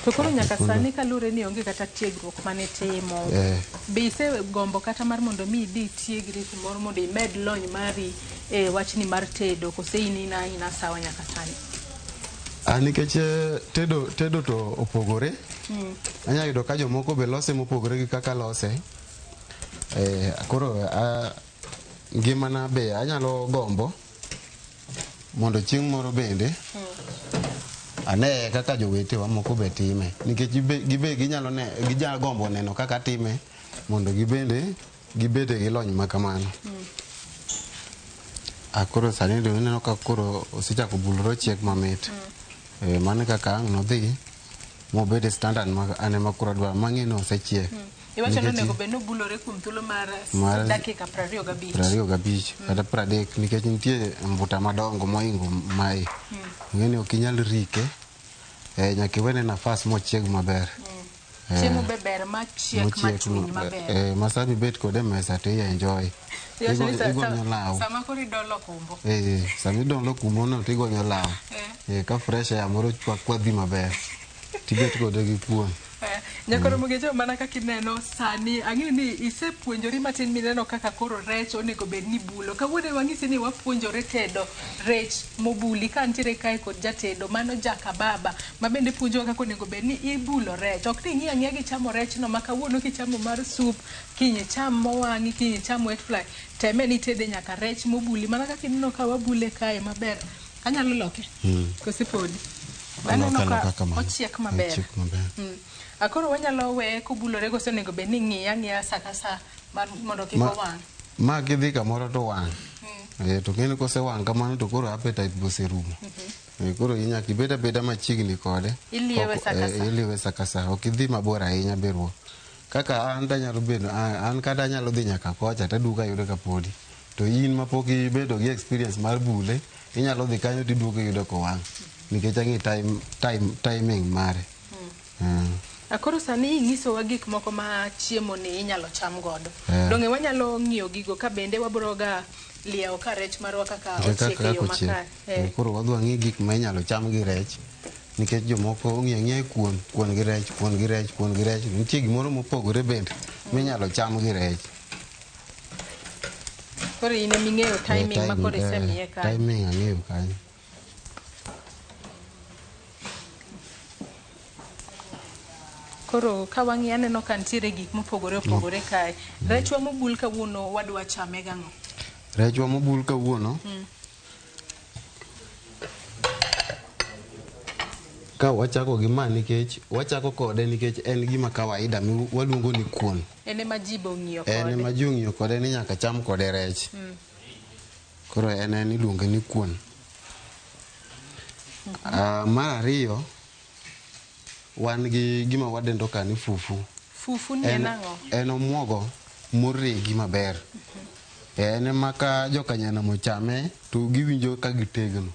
To koro nyaka sani kaluwore ni onge kata tiegruok mane timo. Be isegombo kata mar mondo mi idhi tiegri kumoro mondo imed lony mari e wachni mar tedo kose in ina sawa nyaka sani? Nikech tedo to opogore. Anyalo yudo ka jomoko be lose mopogore gi kaka lose. Koro ngimana be anyalo gombo mondo chieng' moro bende ane kaka jowetewa moko be time nikech gibe ginyalo ne ginyalo gombo neno kaka time mondo gibende gibede gi lony ma kamano. Koro sani do ineno ka koro osechako bulore ochiek mamit. Mano kaka ang' nodhi mobede standard ma an ema koro adwaro mang'e ni osechiek. Iwacho ni onego bed ni obulore kuom thuolo mar dakika 25. 25 kata 30 nikech nitie mbuta madongo mohingo mae. Ing'e ni ok inyal rike, nyaka iwene nafas mochieg maber. Chiemo be ber machiek machuny maber. Ma sama ibet kode e mesa to i enjoy. Igonyo law. Sama koro idolo kumbo. Sama idolo kumbo no to igonyo law. Ka fresh air moro chwak dhi maber. Tibet kode gi kuon. Nyakoro Mugejo, mana kaka ineno sani, ang'eyo ni isepuonjori matin mineno kaka koro rech onego bed ni bulo. Kawuono wang'isi ni wapuonjore tedo rech mobuli ka nitiere kae kod jatedo, mano Jakababa, ma bende puonjowa kaka onego bed ni ibulo rech. Ok ni ing'i ang'iya gi chamo rech no, ma kawuono kichamo mar soup, kiny icham mowang'i, kiny icham wet fly, teme ni itede nyaka rech mobuli. Mana kaka ineno ka wabule kae maber. Anyalo loke? Kose podi? Aneno ka ochiek maber. Akoro wanyalo weye kobulore kose onego bed ni ng'iye ang'iya sa ka sa mondo kik owang'? Ma kidhi kamoro to wang'. To ng'eni kosewang' kamano to koro appetite be oserumo. Koro nyaka ibed abeda machiegni kode. Iliewe sa ka sa. Iliewe sa ka sa. Ok idhi mabor ahinya berruok. Kaka an tanyalo bedo, an kata anyalo dhi nyaka kocha taduogo ayudo ka podi. To in mapok ibedo gi experience mar bule, inyalo dhi kanyo tiduogo iyudo kowang'. Nikech ang'e timing mare. Akoro sani ing'isowa gik moko ma chiemo ni inyalo cham godo. Donge wanyalo ng'iyo gigo ka bende wabroga liewo ka rech marwa kaka ochiek e yo makare. Koro wadwa ng'i gik ma inyalo cham gi rech. Nikech jomoko ong'iyo ang'iya kuon, kuon gi rech, kuon gi rech, kuon gi rech. Nitie gimoro mopogore bende minyalo cham gi rech. Koro in ema ing'eyo timing ma koro isemiye kanyo. Timing ang'eyo kanyo. Koro ka wang'iyo aneno ka nitiere gik mopogore opogore kae. Rechwa mobul kawuono wadwa chame gang'o? Rechwa mobul kawuono? Ka wachako gi ma nikech wachako kode nikech en gima kawaida waluongo ni kuon. En ema ji be ong'iyo kode. En ema ji ong'iyo kode ni nyaka cham kode rech. Koro en iluonge ni kuon. Mar ariyo, wan gi gima wadendo ka ni fufu. Fufu ni en ang'o? En omuogo moregi maber. En ema ka jokanyanam ochame to giwinjo ka gitegno.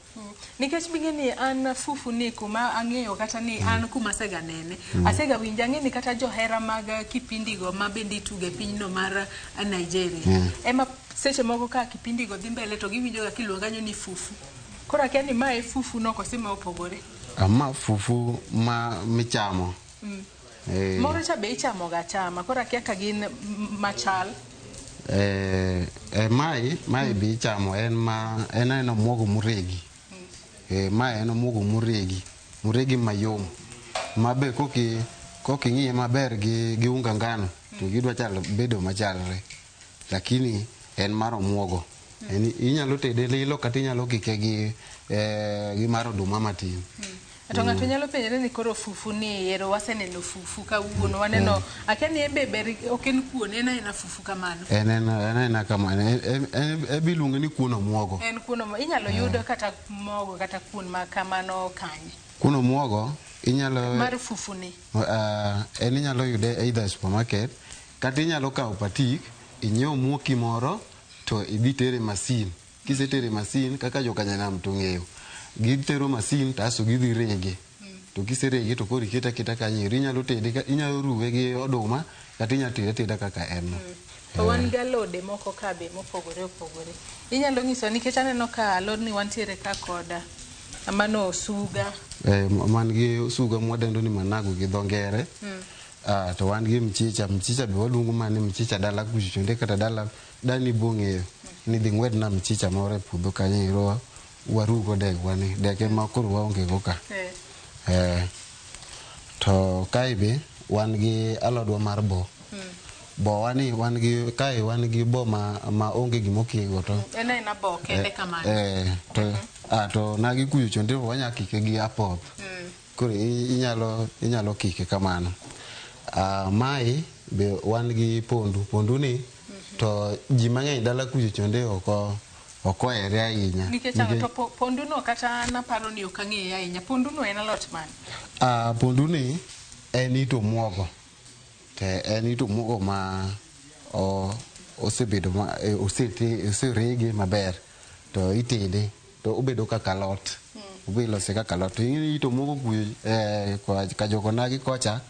Nikech bing'e ni an fufu ni kuma ang'eyo kata ni an kuma asega nene. Asega winjo ang'e ni kata johera mag kipindi go ma bende itugo e pinyno mar Nigeria. Ema seche moko ka kipindi go dhi mbele to giwinjo ga kiluongo kanyo ni fufu. Koro akia ni mae fufu no koso ma opogore. Ma fufu ma michamo. Moro cha be ichamo ga chama. Koro akia ka gin machal. Mae be ichamo en ma en omuogo moregi. Mae en omuogo moregi mayom ma be koking'iye maber gi unga ngano to gidwa chalo bedo machalre, lakini en mar omuogo. En inyalo tede lilo kata inyalo kike gi mar oduma matin. To ng'ato nyalo penjore ni koro fufu ni ero waseneno fufu kawuono waneno akia ni en be ber ok en kuon en aena fufu kamano. En aena kamano. En be iluonge ni kuon omuogo. En kuon inyalo yud kata mogo kata kuon ma kamano kanye? Kuon omuogo inyalo mar fufu ni. En inyalo yude either supermarket kata inyalo kawo patik inyiew muoki moro to idhi tere masin. Kisetere masin kaka jokanyanam to ng'eyo. Gitero masin taso gidhi rege. To kiserege to koro ikete aketa kanyo ero inyalo tede inyalo ruwe gi oduma kata inyalo tede ateda kaka en no. To wan gi alode moko ka be mopogore opogore. Inyalo nyiso nikech aneno ka alodni wantiere ka koda mano osuga. Man gi osuga mwadendo ni managu gi dho ngere. To wan gi mchicha, mchicha be waluongo mana ni mchicha dala kucho chonde kata dala dani bong'eyo ni dhi ng'wedna mchicha moro e puodho kanyo ero warugo degwa ni dek ema koro waonge go ka. To kae be wan gi alodwa mar bo. Bowa ni wan gi kae wan gi bo ma onge gimokikgo to En aena bo kende kamano. To to nagi kucho chonde wanya kike gi apoth. Koro inyalo kike kamano. Mae be wan gi pondu. Pondu ni to ji mang'eny dala kucho chonde ok ohere ahinya. Nikech ang'o to pondu no kata an aparo ni ok ang'eye ahinya. Pondu no en alot mane? Pondu ni en it omuogo. To en it omuogo ma osebedo ma oserege maber to itede to obedo kaka alot. Obe ilose kaka alot. To ing'e ni it omuogo ka jokonagi kocha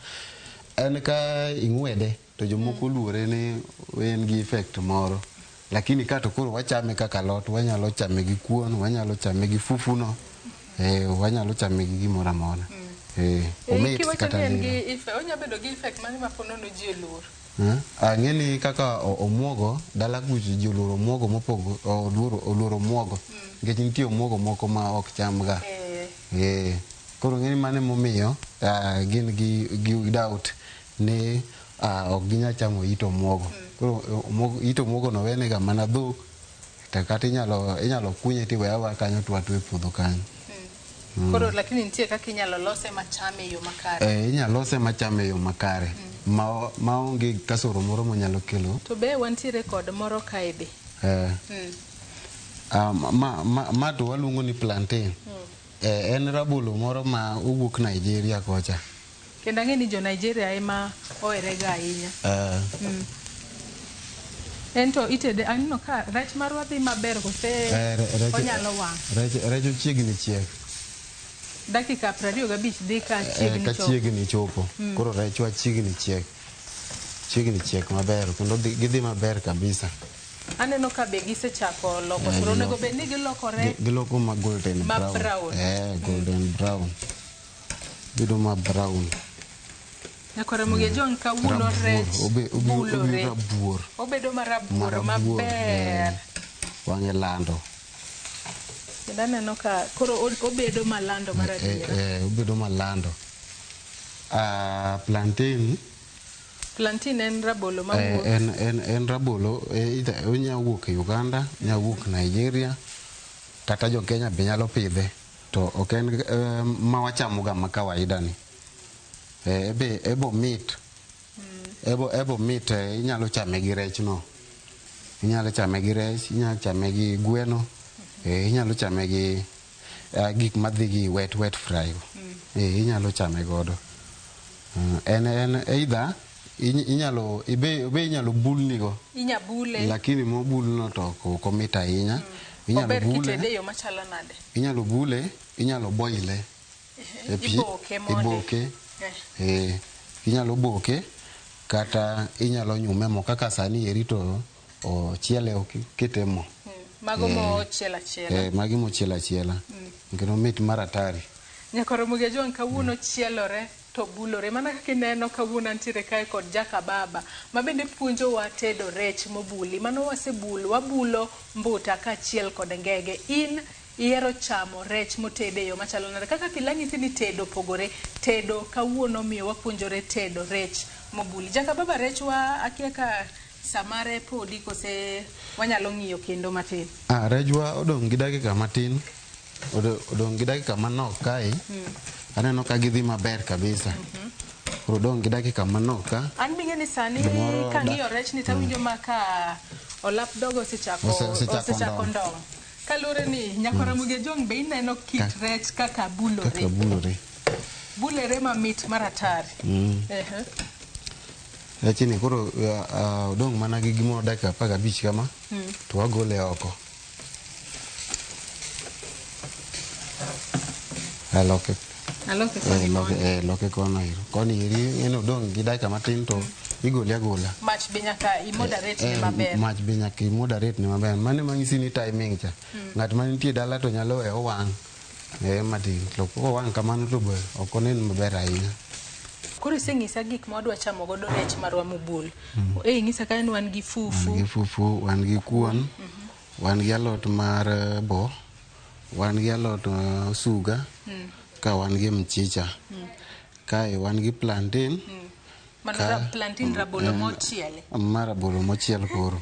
en ka ing'wede to jomoko oluore ni en gi effect moro. Lakini ka to koro wachame kaka alot, wanyalo chame gi kuon, wanyalo chame gi fufu no, wanyalo chame gi gimoro amora. Omit Kiwacho kata ni en lilo. gi effect, onya bedo gi effect mane ma po nono ji oluor. Ang'e ni kaka omuogo, dala kucho ji oluoro omuogo mopogo, oluoro omuogo. Nikech nitie omuogo moko ma ok cham ga. Koro ng'e ni mano emomiyo gin gi doubt ni ok ginyal chamo it omuogo. Koro it omuogo no wene ga mana dhok to kata inyalo kunye tiweye aweya kanyo to watwe e puodho kanyo. Koro lakini nitie kaka inyalo lose machame e yo makare. Inyalo lose machame e yo makare maonge kasoro moro monyalo kelo. To be wantiere kod moro kae be. Ma to waluongo ni plantain. En rabolo moro ma owuok Nigeria kocha. Kendo ang'e ni jo Nigeria ema ohere ga ahinya. En to itede aneno ka rech marwa dhi maber kose onyalo wang'. Rech ochiegni chiek. Dakika 25 dhi ka chiegni Ka chopo. chiegni chopo. Koro rechwa chiegni chiek. Chiegni chiek maber kendo gidhi maber kabisa. Aneno ka be gisechako loko. Koro onego bed ni gilokore Giloko ma golden ma brown. brown. Golden brown. Bedo ma brown. Nyakore Mugejong kawuono rech bulore. Rabuor. Obedo marabuor Marabuor, maber. Wang'e lando. Kendo aneno ka koro obedo malando mar adiera. Obedo malando. Plantain. Plantain en rabolo mawuok. En rabolo, either onya wuok e Uganda, onya wuok Nigeria, kata jo Kenya be nyalo pidhe. To ok en ma wachamo ga ma kawaida ni. Ebo mit. Ebo mit, inyalo chame gi rech no. Inyalo chame gi rech, inyalo chame gi gweno, inyalo chame gi gik madhi gi wet fry go. Inyalo chame godo. En either inyalo ibe inyalo bulni go. Inya bule. Lakini mobulno to ok omit ahinya. Inyalo Ober bule, kitede e yo machalo nade? inyalo bule, inyalo boile e pi, Iboke mondi. iboke. Inyalo boke kata inyalo nyume mo kaka sani eri to ochiele ok kete mo. Mago mochiel achiela. Magi mochiel achiela. Kendo mit mar atari. Nyakoromogi Ajwang' kawuono chielore to bulore. Mana kaka ineno kawuono antiere kae kod Jakababa ma bende puonjowa tedo rech mobuli. Mano wasebulo, wabulo mbuta kaachiel kod ngege. In ihero chamo rech motede e yo machalo nade? Kaka pile anyisi ni tedo opogore. Tedo kawuono miyo wapuonjore tedo rech mobuli. Jakababa, rechwa akia ka samare podi kose wanyalo ng'iyo kendo matin. Rechwa odong' gi dakika matin. Odong' gi dakika manok kae. Aneno ka gidhi maber kabisa. Koro odong' gi dakika manok ka. An bing'e ni sani kang'iyo rech ni tawinjo ma ka olap dhoga osechako ndong'. Kaluwore ni Nyakoromogi Ajwang' be ineno kit rech kaka bulore. Kaka bulore. Bulore mamit mar atari. Rechni koro odong' mana gi gimoro dakika 15 kama to wagole oko. Loke. Aloke koni koni. Loke kono ero. Koni eri en odong' gi dakika matin to igole agola. Mach be nyaka imoderate ne maber. Mach be nyaka imoderate ne maber. Mano ema nyisi ni timing cha. Ng'at manitie dala to nyalo weyo owang'. Matin. To kowang' kamano to be ok onen maber ahinya. Koro iseng'isa gik ma wadwa chamo godo rech marwa mobul. Ing'isa ka en wan gi fufu. Wan gi fufu, wan gi kuon, wan gi alot mar bo, wan gi alot osuga, ka wan gi mchicha. Kae wan gi plantain. Mano plantain rabolo mochiel. Ma rabolo mochiel koro.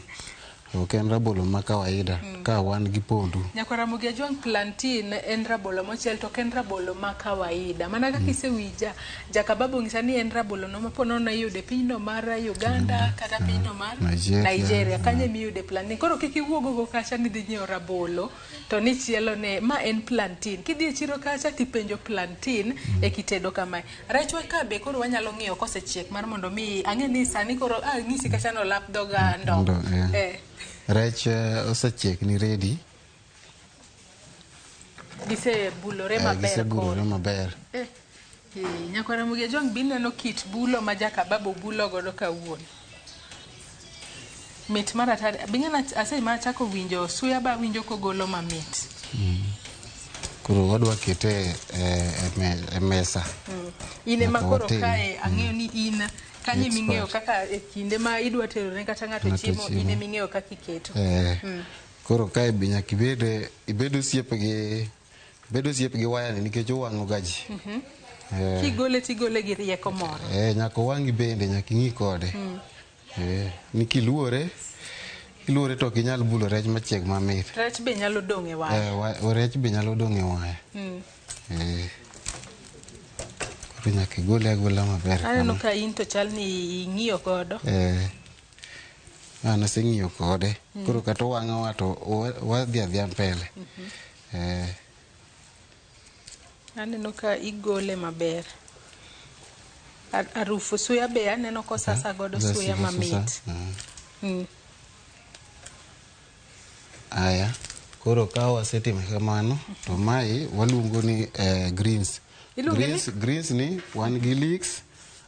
Ok en rabolo ma kawaida. Ka wan gi pondu. Nyakoromogi Ajwang', plantain en rabolo mochiel to ok en rabolo ma kawaida. Mana kaka isewinja, Jakababa onyisa ni en rabolo no ma ponono iyude pinyno mar Uganda kata pinyno mar Nigeria. Kanyo emiyude plantain. Koro kik iwuog go kacha ni idhi nyiewo rabolo to ni chielo ne ma en plantain. Kidhi e chiro kacha tipenjo plantain e kitedo kamae. Rechwa ka be koro wanyalo ng'iyo kosechiek mar mondo mi ang'e ni sani koro ng'isi kacha no lap dhoga ndong'. Rech osechiek ni ready. Gisebulore maber. Gisebulore maber. Nyakoromogi Ajwang' bi neno kit bulo ma Jakababa obulo godo kawuono. Mit mar atari. Bing'e ase ma achako winjo suya ba winjo kogolo mamit. Koro wadwa kete e mesa. In ema koro kae ang'eyo ni in kanyo ming'eyo kaka e kinde ma idwa tero ne kata ng'ato chiemo, in ema ing'eyo kaka iketo. Koro kae be nyaka ibed osiep gi waya ni nikech owang'o ga ji. Kigole tigole gi rieko moro. Nyaka owang'i bende, nyaka ing'i kode. Ni kiluore to ok inyal bulo rech machiek mamit. Rech be nyalo dong' e waya. Rech be nyalo dong' e waya. Koro nyaka igole agola maber. Aneno ka in to chal ni ing'iyo godo. An aseng'iyo kode. Koro kata owang'owa to wadhi adhiya mbele. Aneno ka igole maber. Arufu suya be aneno kosasa godo suya mamit. Aya, koro ka wasetimo kamano to mae waluongo ni greens. Greens ni wan gi leeks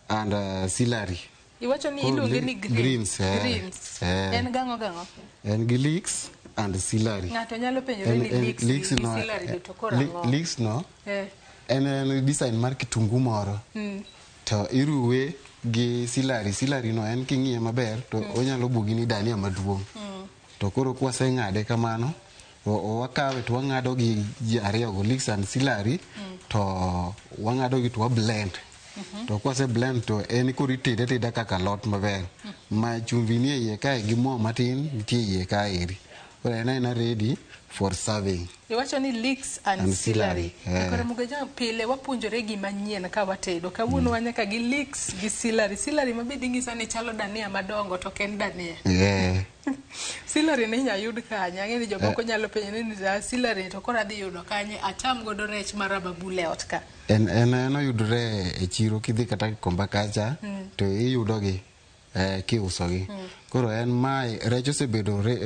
and celery. Iwacho ni iluonge ni greens. Greens. En gang'o gang'o? En gi leeks and celery. Ng'ato nyalo penjore ni leeks gi celery to koro ang'o? Leeks no en design mar kitungu moro. To iruwe gi celery. Celery no en king'iye maber to onyalo bugi ni dania maduong'. To koro kwaseng'ade kamano, wakawe to wang'ado gi ji ariyogo, leeks and celery, to wang'ado gi to wablend. To kwase blend to en koro itede ateda kaka alot maber. Ma chumbi nie iye kae gi mo matin nitie iye kae eri. Koro en aena ready for serving. Iwacho ni leeks and celery. Koro Mugaja, pile wapuonjore gima nyien ka watedo. Kawuono wan nyaka gi leeks gi celery. Celery ma bende ing'iso ni chalo dania madongo to ok en dania. Celery ne inya yud kanye? Ang'e ni jomoko nyalo penjo ni celery to koro adhi yudo kanye? Acham godo rech mar rababule e ot ka. En oyudore e chiro kidhi kata Gikomba kacha to iyudo gi. Kiusogi. Koro en mae rech osebedo ready,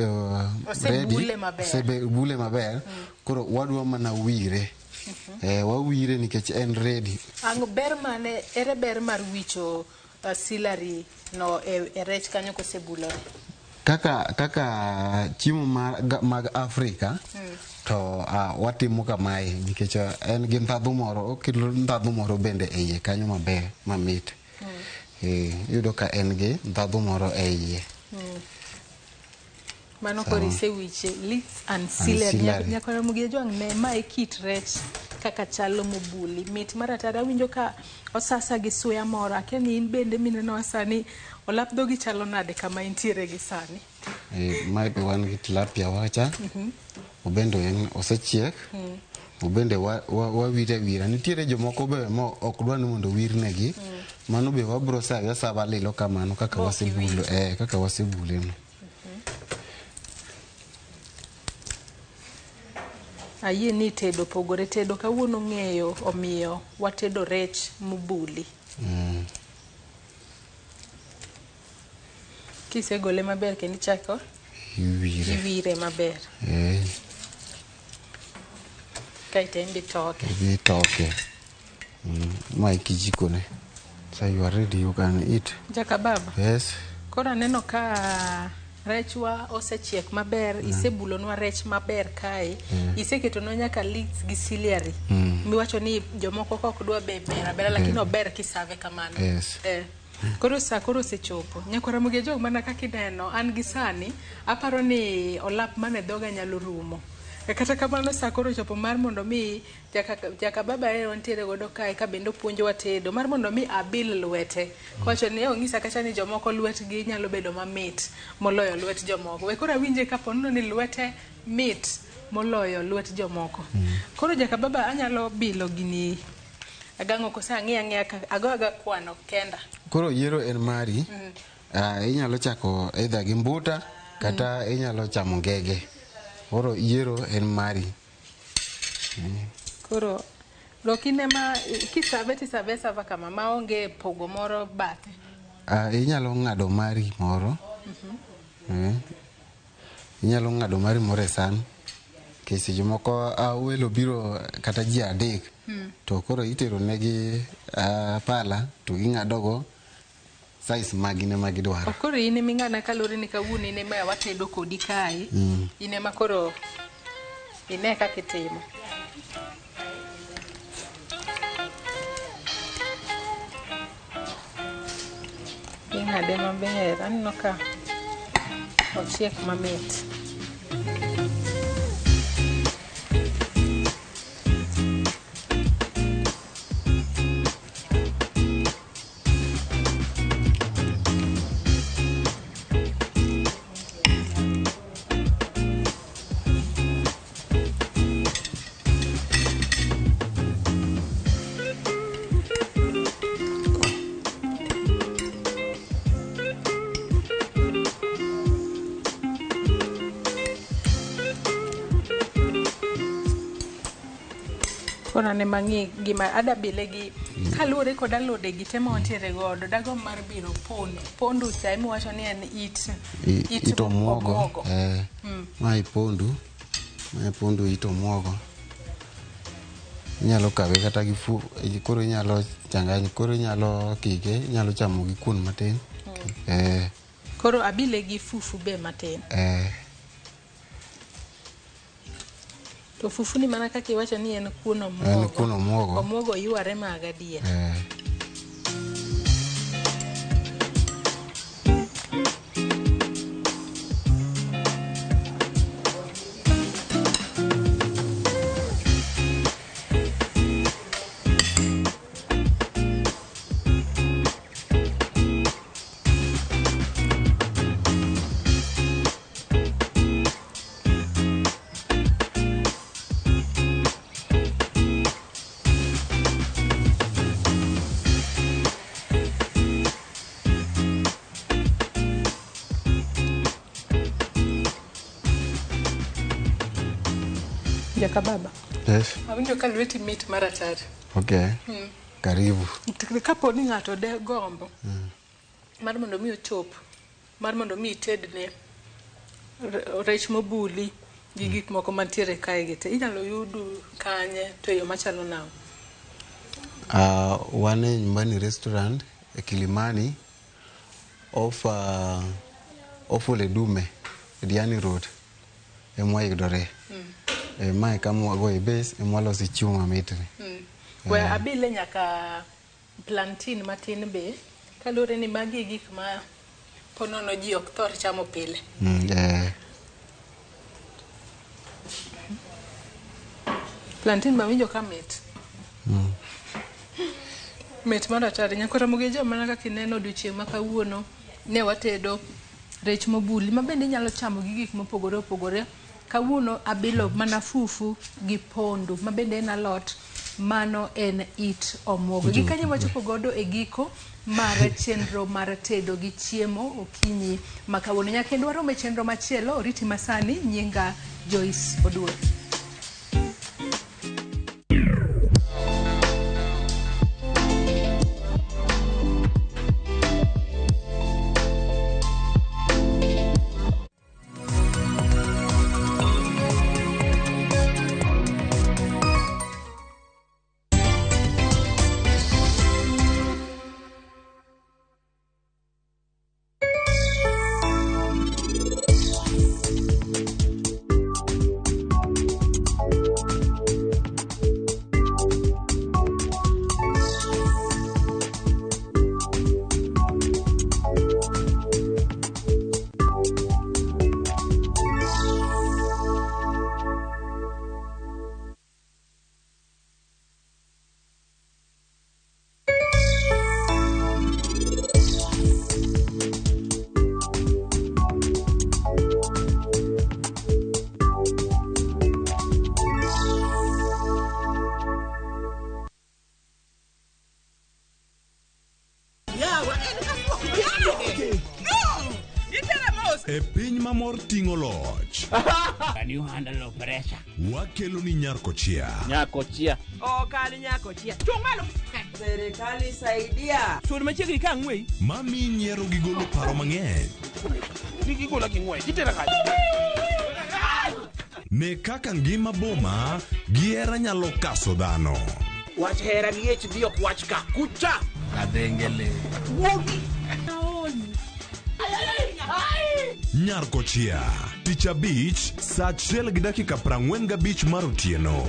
Osebule maber. Osebule maber. Koro wadwa mana wire. Wawire nikech en ready. Ang' ber mane, ere ber mar wicho celery no e rech kanyo kosebulore? Kaka chiemo mag Afrika to watimo kamae nikech en gi ndhadhu moro, okelo ndhadhu moro bende e iye kanyo maber mamit. Iyudo ka en gi ndhadhu moro e iye. Mano koro isewiche leeks and celery. Celery. Nyakora Mugia Jwang' ne mae kit rech kaka chalo mobuli. Mit mar atari awinjo ka osasa gi suya moro. Akia ni in bende minenowa sani olap dhogi chalo nade kama intiere gi sani. Mae be wan gi tilapia wacha. Obende en osechiek. Obende wawire awira. Nitiere jomoko be ma ok dwa ni mondo wirnegi. Mano be wabro save asava lilo kamano kaka wasebulo, kaka wasebule no. Ayie ni tedo pogore, tedo kawuono ng'eyo omiyo watedo rech mobuli. Kisegole maber kendo ichako Iwire. Iwire maber. Kaeto en be itoke. Idhi itoke. Mae kijikone. So you are ready, you can eat. Jakababa. Yes. Koro aneno ka rechwa osechiek maber, isebulonwa rech maber kae, iseketonwa nyaka leeks gi celery. Miwacho ni jomoko ka ok dwa be ber abera, lakini ober kisave kamano. Yes. Koro sa koro osechopo. Nyakwara Mugia Jwang' mana kaka ineno, an gi sani, aparo ni olap mane dhoga nyalo rumo. Kata kamano sa koro ochopo mar mondo mi jakababa e wantiere godo kae ka bende opuonjowa tedo, mar mondo mi abil lwete. Kowacho ni onyisa kacha ni jomoko lwetgi nyalo bedo mamit moloyo lwet jomoko. We koro awinje kapo nono ni lwete mit moloyo lwet jomoko. Koro jakababa anyalo bilo gini agang'o koso ang'i ang'iya ka ago aga kwano kenda. Koro yiero en mari. Inyalo chako either gi mbuta kata inyalo chamo ngege. Koro yiero en mari. Koro lokine ma kisave tisave sava kama maonge pogo moro bathe. Inyalo ng'ado mari moro. Inyalo ng'ado mari moro e san. Nikech seche moko welo biro kata ji adek. To koro itero negi pala to ging'adogo size magine ma gidwaro. Koro in ema ing'ana kaluwore ni kawuono in ema watedo kodi kae. In ema koro ine kaka itimo. Ing'ade maber, aneno ka ochiek mamit. Koro ane mang'i gima adabile gi kaluwore kod alode gi te ma wantiere godo, dago mar biro pondo. Pondu cha emiwacho ni en it It omuogo. Mae pondu. Mae pondu it omuogo. Inyalo kawe kata gi fu, koro inyalo changany, koro inyalo kike, inyalo chamo gi kuon matin. Koro abile gi fufu be matin. To fufu ni mana kaka iwacho ni en kuon omuogo. En kuon omuogo. Omuogo yware mag adier. Jakababa. Yes. Awinjo ka lweti mit mar atari. Okay. Karibu. Kapo ni ng'ato de gombo. mar mondo mi ochop mar mondo mi itedne rech mobuli gi gik moko mantiere kae gi te inyalo yud kanye to e yo machalo nang'o? Wan e Nyumbani Restaurant e Kilimani off Ole Dume, Diani Road ema wayudore. Mae kama wagoye base ema walose chiemo mamitni. We abile nyaka plantain matin be kaluwore ni magi e gik ma ponono ji ok thor chamo pile. Plantain bawinjo ka mit. Mit mar atari. Nyakwa Ramogi Ojwang' mana kaka ineno odiochieng' ma kawuono ne watedo rech mobuli ma bende inyalo chamo gi gik mopogore opogore. Kawuono abilo mana fufu gi pondo ma bende en alot, mano en it omuogo. Gi kanyo wachopo godo e giko mar chenro mar tedo gi chiemo okinyi ma kawuono. Nyaka kendo warom e chenro machielo, oriti masani, nyinga Joyce Oduor. E piny ma mor ting'o loch. Can you handle pressure? Wakelo ni Nyarkochia. Nyakochia. Ok an nyakochia. Chung' malo. Serikali saidia. Sud machiegni ka ang'weyi. Mami nyiero gi golo paro mang'eny. Gigola gi ng'wech. Itera kanye? Ne kaka ngima boma gi hera nyalo kaso dhano. Wach hera gi HD ok wach ka. Kucha. Kadhengele. Wuogi. Nyarkochia. Tich abich, saa 1:45 mar otieno.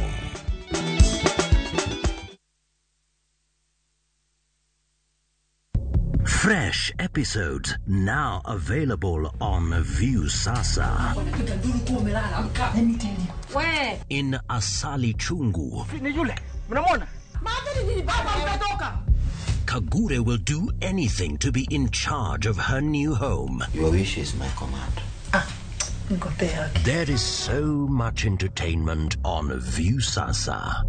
Fresh episodes now available on Viusasa. In Asali Chungu, Ni yule. Mnamwona? Kagure will do anything to be in charge of her new home. Your wish is my command. There is so much entertainment on Viusasa.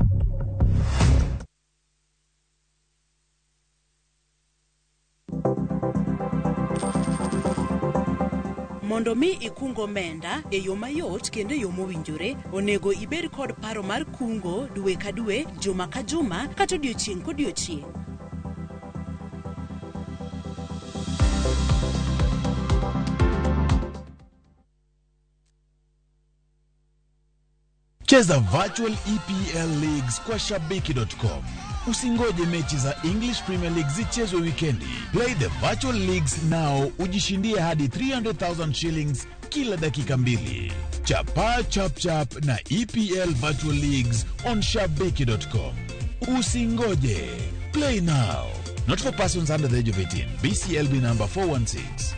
Mondo mi ikung omenda e yo mayot kendo e yo mowinjore, onego ibed kod paro mar kungo dwe ka dwe, juma ka juma, kata odiochieng' kodiochieng'. Cheza Virtual EPL Leagues kwa Shabiki.com. Usingoje mechi za English Premier League zichezwe wikendi. Play the Virtual Leagues now, ujishindie hadi 300,000 shillings kila dakika mbili. Chapa chap chap na EPL Virtual Leagues on Shabiki.com. Usingoje. Play now. Not for persons under the age of 18. BCLB number 416.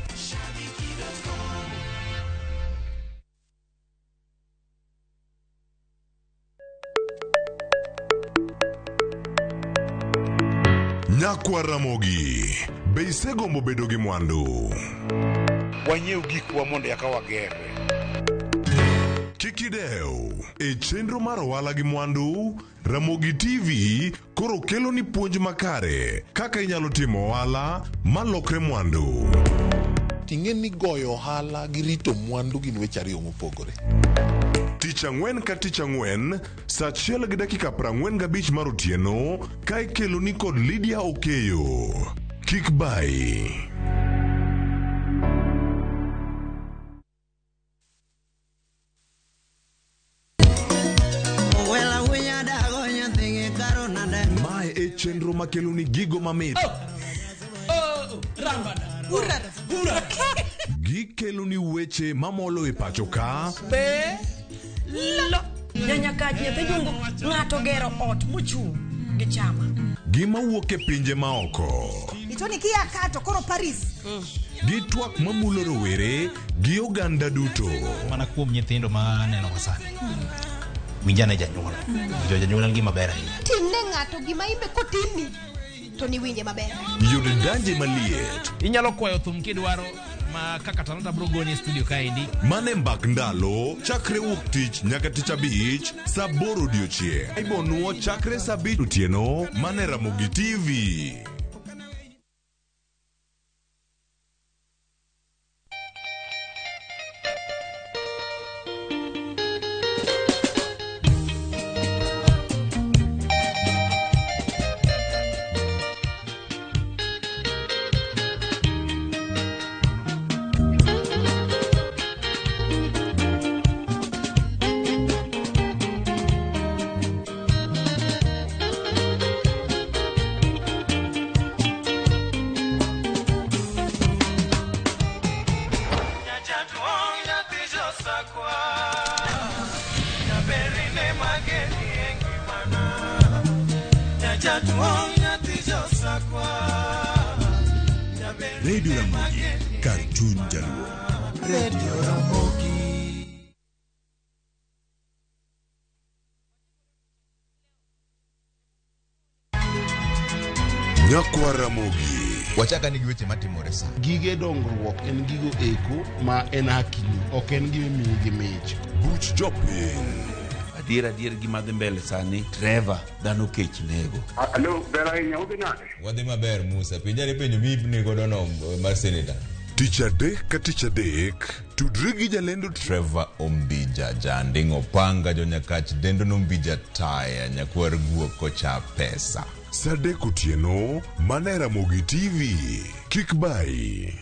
Nyakwa Ramogi, be isegombo bedo gi mwandu? Wanyiew gikwa mondo eka wagerre. Kik idew, e chenro mar ohala gi mwandu, Ramogi TV koro kelo ni puonj makare kaka inyalo timo ohala malokre mwandu. Ting'e ni goyo ohala gi rito mwandu gin weche ariyo mopogore. Tich ang'wen ka tich ang'wen, saa 1:45 mar otieno, ka ikelo ni kod Lydia Okeyo. Kik bayi. chenro makeloni gigo mamit. Gikeloni weche mamolo e pacho ka. Be lo nyanyakach nyathi jungu ng'ato gero ot mochung' gi chama. Gima wuok e pinje maoko. Itoni kia kato koro Paris. Gi twak mamulo rowere gi oganda duto. Mana kuom nyithindo ma aneno ka sani. Winjane janyuol. Jo janyuol en gima ber ahinya. Timne ng'ato gima imbe kotimni to niwinje maber. Yud danje maliet. Inyalo kwayo thum kidwaro ma kaka talanta bro goni e studio kaendi. Mane mbak ndalo chakre wuok tich nyaka tich abich saa 8 odiochieng'. Ibonuo chakre saa 5 otieno mane Ramogi TV. Radio Ramogi, kar chuny jaluo. Radio Ramogi. Nyakwa Ramogi. Wachaka ni gi weche matimore sa. Gige dongruok en gigo eko ma en hakini, ok en gima imiyi gi mich. Buch jopiny. Adier gima dhi mbele sani, Trevor, dhano kech nego. Alo, ber ahinya, udhi nade? Wadhi maber Musa, penjane penjo miipni godo no mar seneta. Tich adek ka tich adek, tudri gi jalendo Trevor Ombija, janding' opanga jonyakach dendo nombija taya nyakwar guok kocha pesa. Saa 3 otieno, mane Ramogi TV. Kik bayi.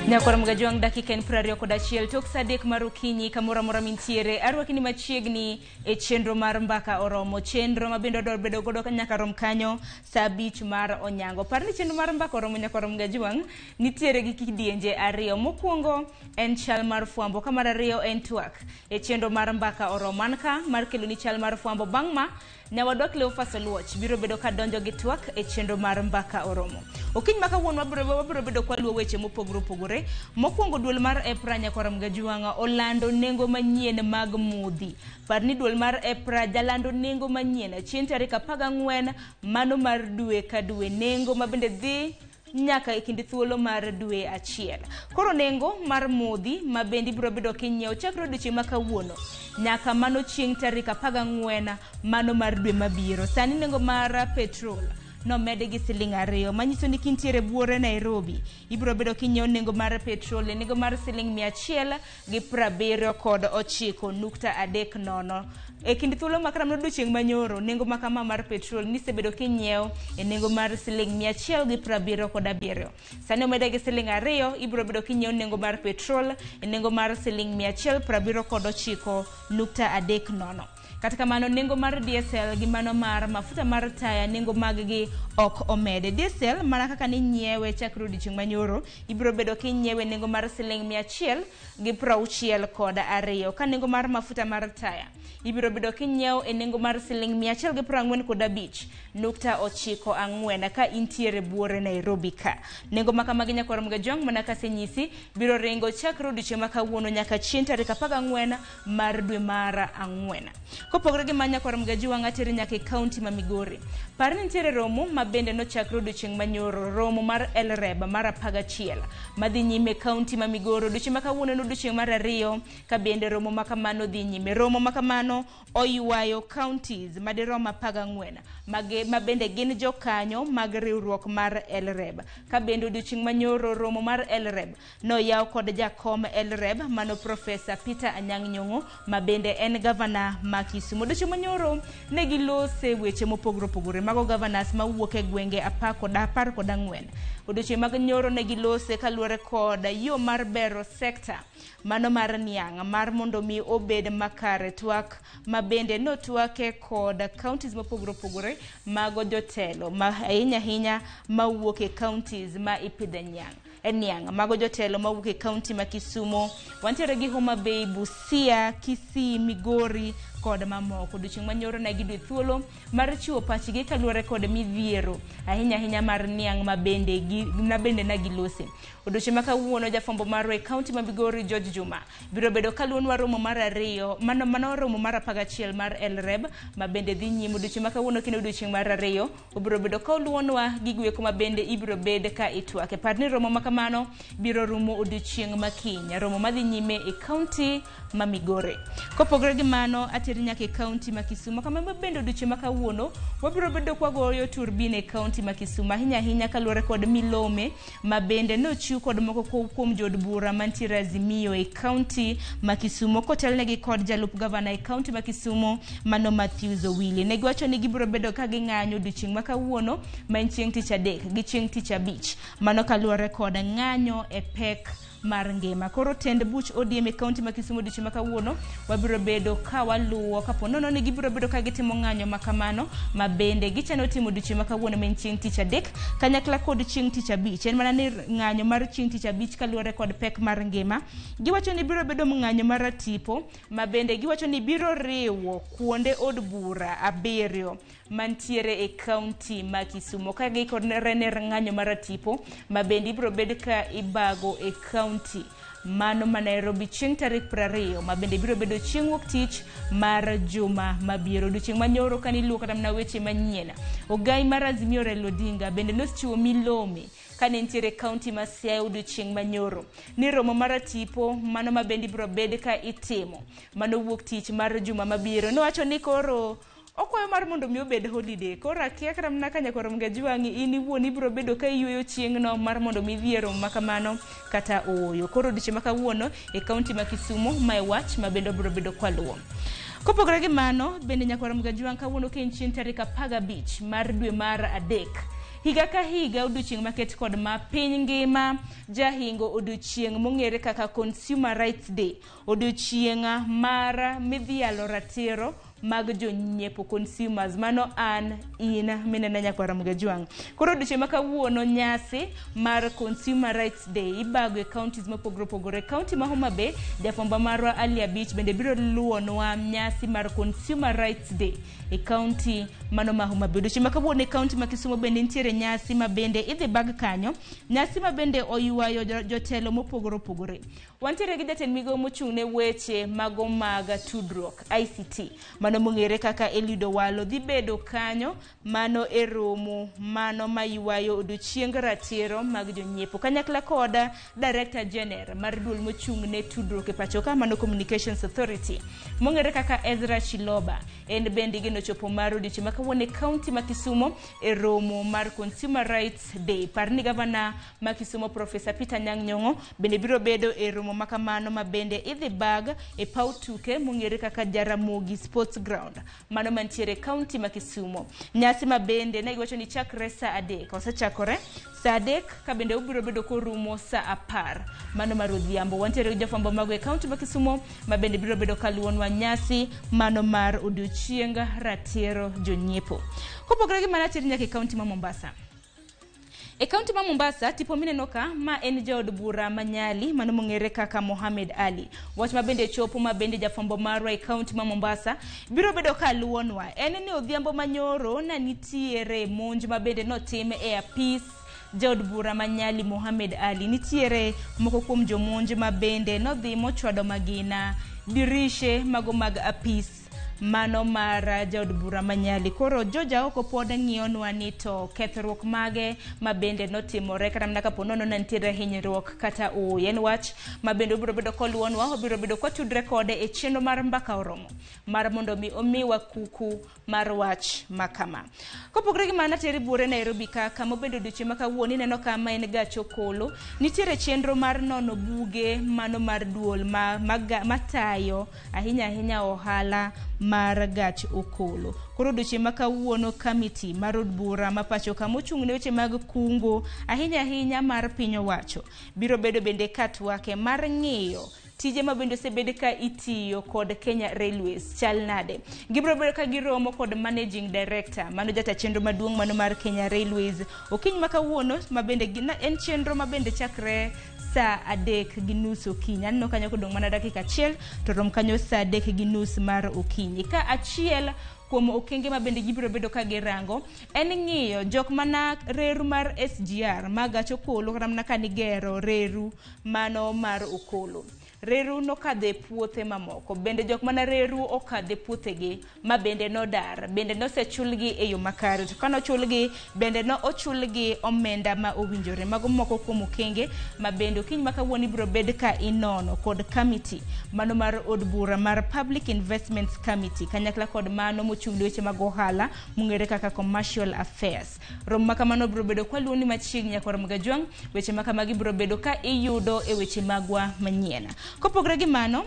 Nyakwar Mgajwang' dakika en 21 tok saa 3 mar okinyi kamoro amora mintiere arwaki ni machiegni e chenro mar mbaka oromo, chenro ma bende wadwaro bedo godo nyaka rom kanyo saa 5 mar onyango. Par ni chenro mar mbaka oromo nyakwar Mgajwang' nitiere gi kidienje ariyo. Mokwongo en chal mar fwambo, ka mar ariyo en twak. E chenro mar mbaka oromo an ka mar keloni chal mar fwambo. Bang' ma nyawadwa Cleophas Oluoch biro bedo ka donjo gi twak e chenro mar mbaka oromo. Okinyi ma kawuono wabiro bedo kwaluwo weche mopogore opogore. Mokwongo duol mar EPRA nyakwar Mgajwang' olando nengo manyien mag modhi. Par ni duol mar EPRA jalando nengo manyien chieng' tarik 14 mano mar dwe ka dwe, nengo ma bende dhi nyaka e kind thuolo mar dwe achiel. Koro nengo mar modhi ma bende ibiro bedo kinyiewo chakre odiochieng' ma kawuono nyaka mano chieng' tarik 14 mano mar dwe mabiro. Sani nengo mar petrol nomedi gi siling 2, manyiso ni kintiere buore Nairobi ibiro bedo kinyiewo nengo mar petrol e nengo mar siling 179.30. E kind thuolo ma kata odiochieng' manyoro nengo ma kama mar petrol nisebedo kinyiewo e nengo mar siling 177. Sani omede gi siling 2, ibiro bedo kinyiewo nengo mar petrol e nengo mar siling 179.30. Kata kamano nengo mar diesel gi mano mar mafuta mar taya nengo mag gi ok omede. Diesel mana kaka ninyiewe chakre odiochieng' manyoro ibiro bedo kinyiewe nengo mar siling 162, ka nengo mar mafuta mar taya Ibiro bedo kinyiewo e nengo mar siling 145.94 ka intiere buore Nairobi ka. Nengo ma kamagi nyakwar Mgajwang' mana kasenyisi biro ringo chakre odiochieng' ma kawuono nyaka chieng' tarik 14 mar dwe mar 4. Kopogore gi ma nyakwar Mgajwang' ateri nyaka e kaunti ma Migori. Par ni nitiere romo ma bende nochakre odiochieng' manyoro, romo mar LREB mar 11 madhi nyime e kaunti ma Migori. Odiochieng' ma kawuono en odiochieng' mar 2 ka bende romo ma kamano dhi nyime. Romo ma kamano oywayo counties madirom 14 ma bende gin jokanyo mag riwruok mar LREB. Ka bende odiochieng' manyoro romo mar LREB noyaw kod jakom LREB mano Professor Peter Anyang' Nyong'o ma bende en gavana ma Kisumu. Odiochieng' manyoro ne gilose weche mopogore opogore mago governors mawuok e gwenge 14. Odiochieng' mag nyoro ne gilose kaluwore kod yo mar bero sekta mano mar niang' mar mondo mi obed makare. Twak ma bende notwake kod counties mopogore opogore mago jotelo ma ahinya ahinya mawuok e counties ma ipidhe niang'. Niang' mago jotelo mawuok e county ma Kisumu, wantiere gi Homa Bay, Busia, Kisii, Migori kod mamoko. Odiochieng' manyoro ne giyudo thuolo mar chiwo pachgi kaluwore kod midhiero ahinya ahinya mar niang' ma bende ne gilose. Odiochieng' ma kawuono jafwambo marwa e county ma Migori George Juma biro bedo kaluwonwa romo mar 2 mano romo mar 11 mar LREB ma bende dhi nyime odiochieng' ma kawuono kendo odiochieng' mar 2 obiro bedo kaluwonwa gigo eko ma bende ibiro bed ka itwake. Par ni romo ma kamano biro rumo odiochieng' ma kiny, romo madhi nyime e county ma Migori. Kopogore gi mano ateri nyaka e county ma Kisumu kama bende odiochieng' ma kawuono wabiro bedo kwagoyo turbin e county ma Kisumu ahinya ahinya kaluwore kod milome ma bende nochiw kod moko kuom jood bura mantiere Azimio e county ma Kisumu kotelnegi kod jalup gavana e county ma Kisumu mano Matthews Owili. Ne giwacho ni gibiro bedo ka ging'anyo odiochieng' ma kawuono ma en chieng' tich 3 gi chieng' tich 5 mano kaluwore kod ng'anyo e pek mar ngima. Koro tend buch ODM e county ma Kisumu odiochieng' ma kawuono wabiro bedo ka waluwo kapo nono ni gibiro bedo ka gitimo ng'anyo ma kamano ma bende gichano timo odiochieng' ma kawuono ma en chieng' tich 3 kanyakla kod chieng' tich 5. En mana ni ng'anyo mar chieng' tich 5 kaluwore kod pek mar ngima. Giwacho ni biro bedo ng'anyo mar tipo ma bende giwacho ni biro riwo kuonde od bura 7 mantiere e county ma Kisumu. Ka giikore ne ng'anyo mar tipo ma bende ibiro bed ka ibago e county mano ma Nairobi chieng' tarik 20 ma bende biro bedo chieng' wuok tich mar juma mabiro. Odiochieng' manyoro kane iluwo kata mana weche manyien, ogai mar Azimio Raila Odinga bende nochiwo milome kane nitiere county ma Siaya odiochieng' manyoro ni romo mar tipo mano ma bende ibiro bed ka itimo mano wuok tich mar juma mabiro. Nowacho ni koro okwayo mar mondo mi obed holiday. Koro akia kata mana ka nyakwar Mgajwang'i in iwuon ibiro bedo ka iyueyo chieng'no mar mondo mi idhi e romo ma kamano kata ooyo. Koro odiochieng' ma kawuono e county ma Kisumu mae wach ma bende obiro bedo kwaluwo. Kopogore gi mano bende nyakwar Mgajwang' kawuono ka en chieng' tarik 15 mar dwe mar 3 higa ka higa odiochieng' maket kod ma piny ngima jahingo odiochieng' mong'ere kaka Consumer Rights Day, odiochieng' mar midhialo ratiro mag jonyiepo consumers. Mano an in minene nyakwar Mgajwang'. Koro odiochieng' ma kawuono nyasi mar Consumer Rights Day ibago e counties mopogore opogore. County ma Homa Bay jafwambo marwa Ali Abich bende biro luwonwa nyasi mar Consumer Rights Day e county mano ma Homa Bay. Odiochieng' ma kawuono e county ma Kisumu bende nitiere nyasi ma bende idhi bag kanyo, nyasi ma bende oywayo jotelo mopogore opogore. Wantiere gi jatend migawo mochung' ne weche mago mag tudruok ICT mano mong'ere kaka Eliud Owalo dhi bedo kanyo mano e romo mano maywayo odiochieng ratiro mag jonyiepo kanyakla kod Director General mar duol mochung' ne tudruok e pacho ka mano Communications Authority mong'ere kaka Ezra Chiloba. En bende igeno chopo mar odiochieng' ma kawuono e county ma Kisumu e romo mar Consumer Rights Day. Par ni gavana ma Kisumu Professor Peter Anyang' Nyong'o bende biro bedo e romo ma kamano ma bende idhi bag e paw tuke mong'ere kaka Jaramogi Sports Ground mano mantiere county ma Kisumu. Nyasi ma bende ne giwacho ni chakre saa 3 osechakore saa 3 ka bende obiro bedo korumo saa 10 mano mar odhiambo. Wantiere gi jofwambo mago e county ma Kisumu ma bende biro bedo kaluwonwa nyasi mano mar odiochieng ratiro jonyiepo. Kopogore gi mano ateri nyaka e county ma Mombasa. E kaunti ma Mombasa, tipo mineno ka ma en jaod bura ma Nyali mano mong'ere kaka Mohamed Ali. Wach ma bende chopo ma bende jafwambo marwa e kaunti ma Mombasa biro bedo ka luwonwa en ni odhiambo manyoro na nitiere monj ma bende notim e apis jaod bura ma Nyali Mohamed Ali. Nitiere moko kuom jomonj ma bende nodhi mochwado magina dirishe mago mag apis mano mar jaod bura ma Nyali. Koro joja oko pod ng'iyonwa ni to kethruok mage ma bende notimore kata mana kapo nono ne nitiere hinyruok kata ooyo. En wach ma bende obiro bedo koluwonwa, obiro bedo kwatudre kode e chenro mar Mbaka Oromo mar mondo mi omiwa kuku mar wach ma kama. Kopogore gi mano, ateri buore Nairobi ka kama obedo odiochieng' ma kawuono ineno ka ma en gach okolo. Nitiere chenro mar nono buge mano mar duol matayo ahinya ahinya ohala mar gach okolo. Koro odiochieng' ma kawuono kamiti mar od bura ma pacho ka mochung' ne weche mag kungo ahinya ahinya mar piny owacho biro bedo bende ka twake mar ng'iyo tije ma bende osebed ka itiyo kod Kenya Railways chal nade. Gibiro bedo ka giromo kod Managing Director mano jata chenro maduong' mano mar Kenya Railways okinyi ma kawuono ma bende en chenro ma bende chakre saa 3:30 okinyi. Aneno kanyo kodong' mana dakika 1 to rom kanyo saa 3:30 mar okinyi. Ka achiel kuom okenge ma bende gibiro bedo ka girango en ng'iyo jok mana reru mar SGR ma gach okolo kata mana ka nigero reru mano mar okolo. Reru nokadho e puothe mamoko, bende jok mana reru okadho e puothegi ma bende nodar, bende nosechulgi e yo makare, to kanochulgi bende no ochulgi omenda ma owinjore. Mago moko kuom okenge ma bende okinyi ma kawuono ibiro bed ka inono kod kamiti mano mar od bura mar Public Investments Committee kanyakla kod mano mochung' ne weche mag ohala mong'ere kaka Commercial Affairs. Romo ma kamano biro bedo kwaluoni machiegni nyakwar Mgajwang', weche ma kamagi biro bedo ka iyudo e weche magwa manyien. Kopogore gi mano,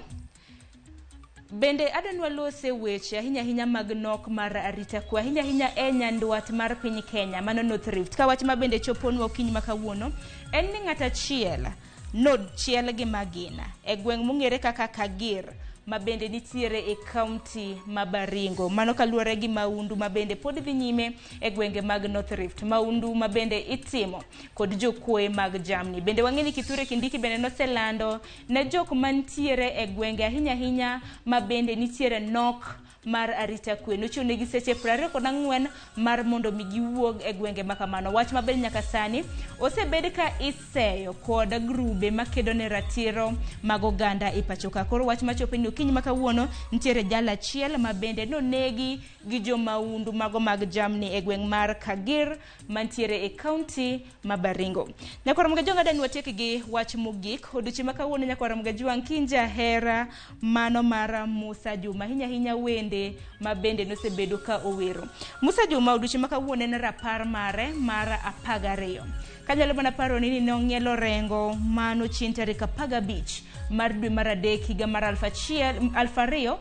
bende adwa lose weche ahinya ahinya mag nok mar arita kwe ahinya ahinya e nyandwat mar piny Kenya mano North Rift. Ka wach ma bende choponwa okinyi ma kawuono en ni ng'at achiel nochiel gi magina e gweng' mong'ere kaka Kagir ma bende nitiere e kaunti ma Baringo. Mano kaluwore gi maundu ma bende pod dhi nyime e gwenge mag North Rift, maundu ma bende itimo kod jokuoe mag jamni. Bende wang'e ni Kithure Kindiki bende noselando ne jok mantiere e gwenge ahinya ahinya ma bende nitiere nok mar arita kwe. Nochiwo negi seche 24 mar mondo mi giwuog e gwenge ma kamano. Wach maber nyaka sani osebed ka iseyo kod grube makedo ne ratiro mag oganda e pacho ka. Koro wach machopo ni okinyi ma kawuono nitiere jal achiel ma bende nonegi gi jomaundu mago mag jamni e gweng' mar Kagir mantiere e kaunti ma Baringo. Nyakwar Mgajwang' adani watiek gi wach mogik. Odiochieng' ma kawuono nyakwar Mgajwang' kinja hera mano mar Musa Juma ahinya ahinya wende ma bende nosebedo ka owero. Musa Juma odiochieng' ma kawuono en rapar mare mar 12. Kanyalo mana paro ni nong'ielo rengo mano chieng' tarik 15 mar dwe mar 3 higa mar 2011.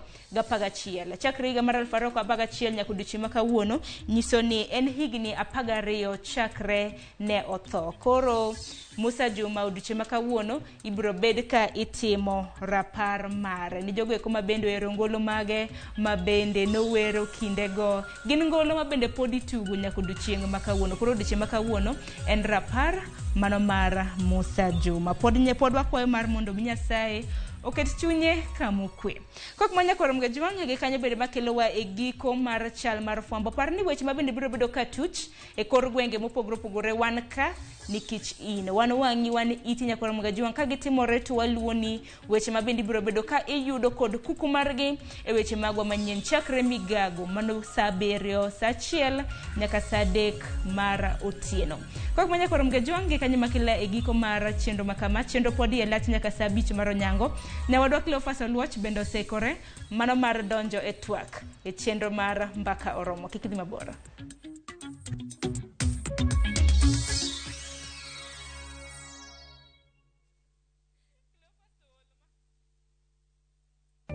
Chakre higa mar 2011 nyaka odiochieng' ma kawuono nyiso ni en higni 12 chakre ne otho. Koro Musa Juma odiochieng' ma kawuono ibiro bed ka itimo rapar mare. Ni jogo eko ma bende ohero ngolo mage ma bende nowero kindego gin ngolo ma bende pod itugo nyaka odiochieng' ma kawuono. Koro odiochieng' ma kawuono en rapar mano mar Musa Juma. Pod wakwayo mar mondo mi Nyasaye oket chunye kamokwe. Kok manya koro Mgajwang' gi kanyo bende makelowa e giko mar chal mar fwambo. Par ni weche ma bende biro bedo ka tuch e kor gwenge mopogore opogore wan ka nikech in. Wan wang'i, wan iti nyakwar Mgajwang' ka gitimore to waluwoni weche ma bende biro bedo ka iyudo kod kuku margi e weche magwa manyien chakre migago mano saa 7, saa 1 nyaka saa 3 mar otieno. Kok manya koro Mgajwang' gi kanyo makela e giko mar chenro makama. Chenro pod iye lach nyaka saa 5 mar onyango. Nyawadwa Cleophas Oluoch bende osekore mano mar donjo e twak e chenro mar Mbaka Oromo. Kik idhi mabor.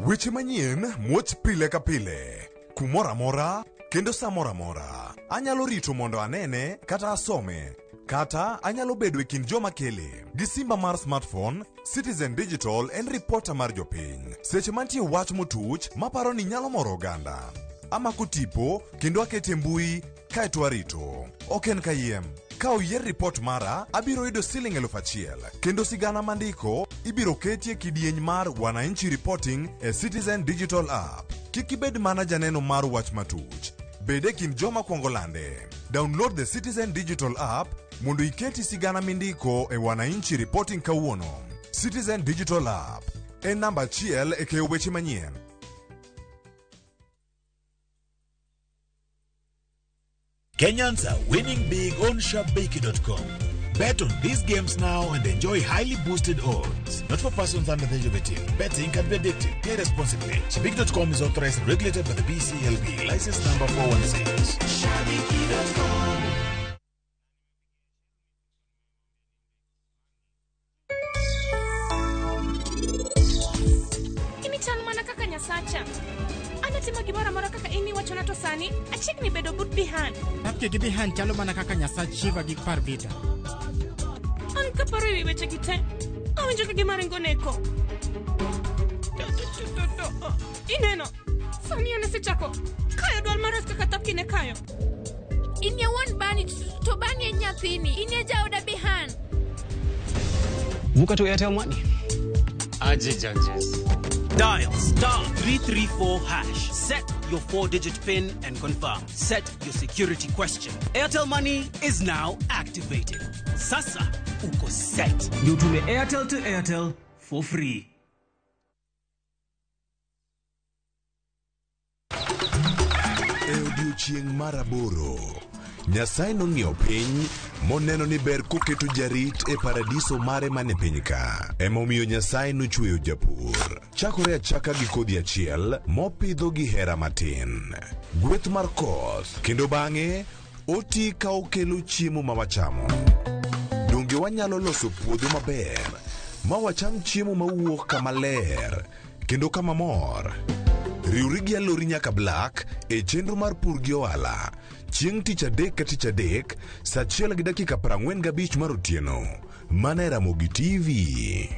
Weche manyien muoch pile ka pile, kumoro amora kendo sa moro amora. Anyalo rito mondo anene kata asome, kata anyalo bedo e kind joma kele. Gi simba mar smartphone, Citizen Digital en ripota mar jopiny. Seche mantie wach motuch maparo ni nyalo moro oganda. Amako tipo kendo akete mbui kaeto arito. Ok en kayiem. Ka oyier ripot mara, abiro yudo siling 1000 kendo sigana mandiko ibiro keti e kidieny mar Wananchi Reporting e Citizen Digital App. Kik ibed mana janeno mar wach matuch. Bed e kind joma kwongo lande. Download the Citizen Digital App mondo iketi sigana mindiko e Wananchi Reporting kawuono. Citizen Digital App en namba achiel e keyo weche manyien. Kenyans are winning big on Shabiki.com. Bet on these games now and enjoy highly boosted odds. Not for persons under the age of 18. Betting can be addictive. Play responsibly. Shabiki.com is authorized and regulated by the BCLB. License number 416. Shabiki.com. Inichal mana kaka Nyasacha. Anatimo gimoro amora kaka in iwachona to sani achiegni bedo but Bihan. Tapke gi Bihan chalo mana kaka Nyasach Shiva gi Parvita. An kaparo ewi wechegi te, awinjo ka gima ringo neko. To, ineno, sani an asechako kayo dwal marach kaka Tapki ne kayo. In ye wuon Bani to Bani en nyathini. In ye jaoda Bihan. Vuka to Airtel Money. Aje judges. Dial star 334 hash. Set your 4-digit PIN and confirm. Set your security question. Airtel Money is now activated. Sasa uko set. Ndio tume Airtel to Airtel for free. E odiechieng' mar aboro, Nyasaye nong'iyo piny moneno ni ber koketo jarit e paradiso mare mane piny ka. Emomiyo Nyasaye nochweyo japur. Chakore achaka gi kodhi achiel mopidho gi hera matin. Gweth mar koth kendo bang'e oti ka okelo chiemo ma wachamo. Donge wanyalo loso puodho maber ma wacham chiemo mawuok kama ler kendo kama mor? Riwri gi Alori nyaka Black e chenro mar pur gi ohala chieng' tich adek ka tich adek saa 1:45 mar otieno mana e Ramogi TV.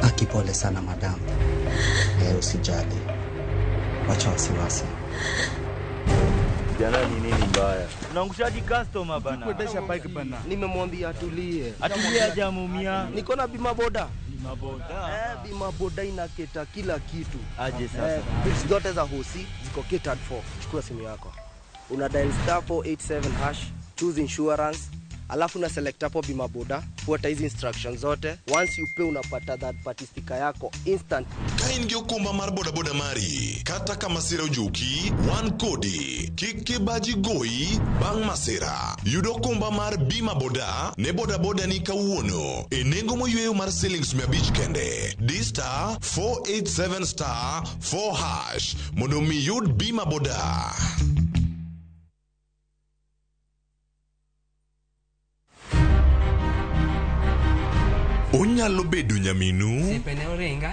Aki, pole sana madam. Usijali, wacha wasiwasi. Jana ni nini mbaya? Unaangushaji customer bana. Kuendesha bike bana. Nimemwambia atulie. Atulie hajamumia. Niko na bima boda. Bima boda. Bima boda inaketa kila kitu. Aje sasa. Bills zote za hosi ziko catered for. Chukua simu yako. Una dial star 487 hash, choose insurance, alafu una select hapo bima boda, fuata hizi instructions zote. Once you pay unapata third party sticker yako instant. Ka in gi okumba mar bodaboda mari, kata ka masira ojuki, wan kodi. Kik kibaji goyi bang' masira. Yud okumba mar bima boda ne bodaboda ni kawuono e nengo moyweyo mar siling 500 kende. Di star 487 star 4 hash mondo mi yud bima boda. Onyalo bedo nyaminu,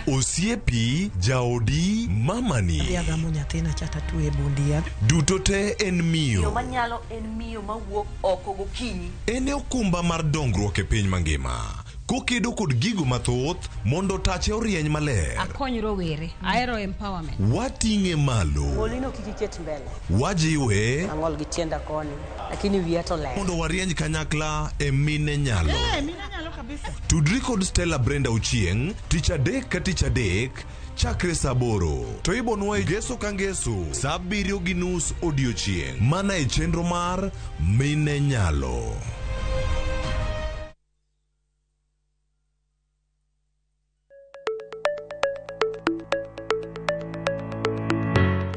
osiepi, jaodi, mamani. Adhi agamo nyathina cha tatue bundia. Duto te en miyo. Yo manyalo en miyo mawuok oko gokinyi. En e okumba mar dongruok e piny mangima. Kokedo kod gigo mathoth mondo tache orieny maler. Akony rowere, ahero empowerment. Wating'e malo. Olino kik iket mbele. Wajiwe. Ang'ol gi tienda koni, lakini wiya to ler. Mondo warieny kanyakla e mine nyalo. Mine nyalo kabisa. Tudri kod Stella Brenda Ochieng' tich adek ka tich adek chakre saa 8 to ibonwa e ngeso ka ngeso saa 7:30 odiochieng' mana e chenro mar Mine Nyalo.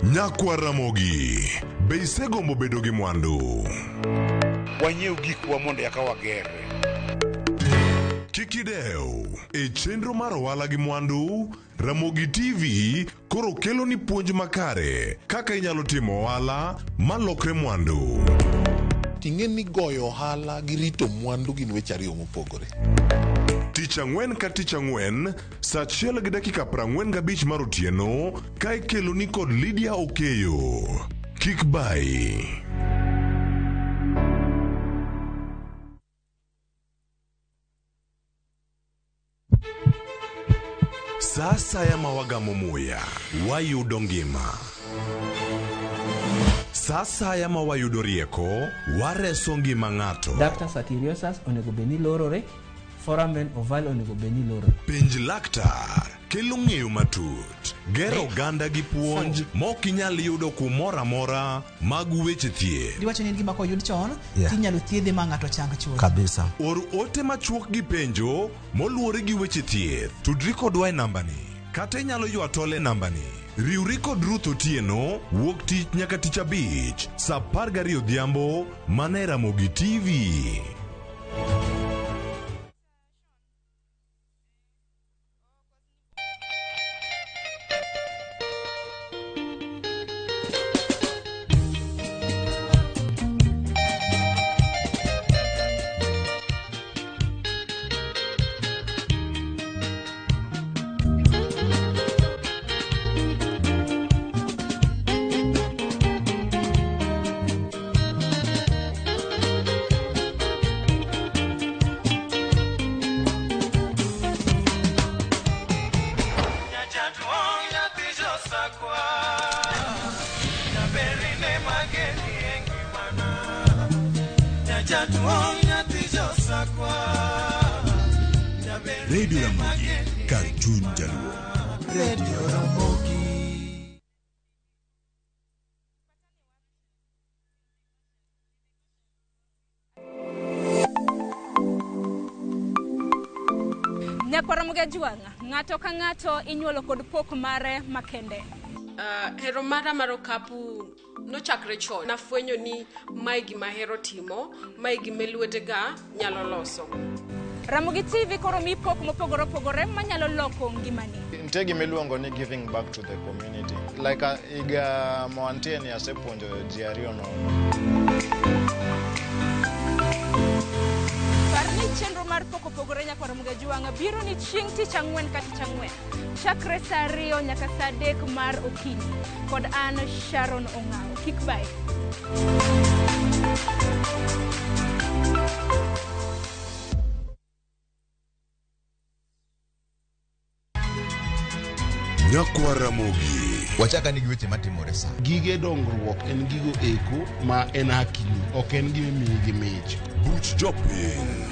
Nyakwar Ramogi, be isegombo bedo gi mwandu? Wanyiew gikwa mondo eka wagerre. Kik idew, e chenro mar ohala gi mwandu, Ramogi TV koro kelo ni puonj makare kaka inyalo timo ohala malokre mwandu. Ting'e ni goyo ohala gi rito mwandu gin weche ariyo mopogore. Tich ang'wen ka tich ang'wen, saa 1:45 mar otieno, ka ikelo ni kod Lydia Okeyo. Kik bai. Sa asaya ma wagamo muya, wayudo ngima. Sa asaya ma wayudo rieko, wareso ngima ng'ato. Ductus arteriosus onego bed ni lorore, foramen ovale onego bed ni lorore. Penj laktar kelo ng'eyo matut, gero oganda gi puonj mok inyal yudo kumoro amora mag weche thieth. Diwacho ni en gima koyud chon Yeah. tinyalo thiedhe ma ng'ato chang chuth. Kabisa. Or ote machuok gi penjo moluwore gi weche thieth. Tudri kodwa e nambani kata inyalo ywa tol e nambani. Riwri kod Ruth Otieno wuok tich nyaka tich abich saa 12 odhiambo mana e Ramogi TV. Radio Ramogi, kar chuny jaluo. Radio Ramogi. Nyakwara Mugajwang', ng'ato ka ng'ato inyuolo kod pok mare makende. Hero mara mar okapu nochakre chon. Nafwenyo ni mae gima ahero timo, mae gima lwetega nyalo loso. Ramogi TV koro mi pok mopogore opogore manyalo loko ngimani. Nitie gima iluongo ni giving back to the community. Like higa moantie ni asepuonjo ji ariyo nono. Par ni chenro mar pok opogore nyakwara Mugajwang' biro ni chieng' tich ang'wen ka tich ang'wen. Chakre saa 2 nyaka saa 3 mar okinyi. Kod an Sharon Ong'awo. Kik bae. Nyakwar Ramogi. Wachaka ni gi weche matimore sa. Gige dongruok en gigo eko ma en hakini, ok en gima imiyi gi mich. Buch jopiny.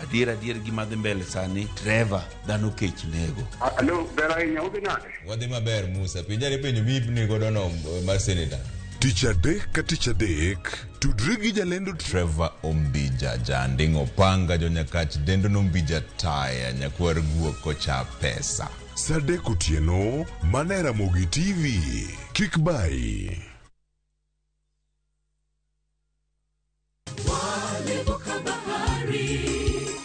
Adier adier gima dhi mbele sani, Trevor, dhano kech nego. Alo, ber ahinya, udhi nade? Wadhi maber Musa. Penjane penjo miipni godo no mar seneta. Tich adek ka tich adek, tudri gi jalendo Trevor Ombija, janding' opanga jonyakach dendo nombija taya nyakwar guok kocha pesa. Saa 3 otieno mana e Ramogi TV. Kik bayi.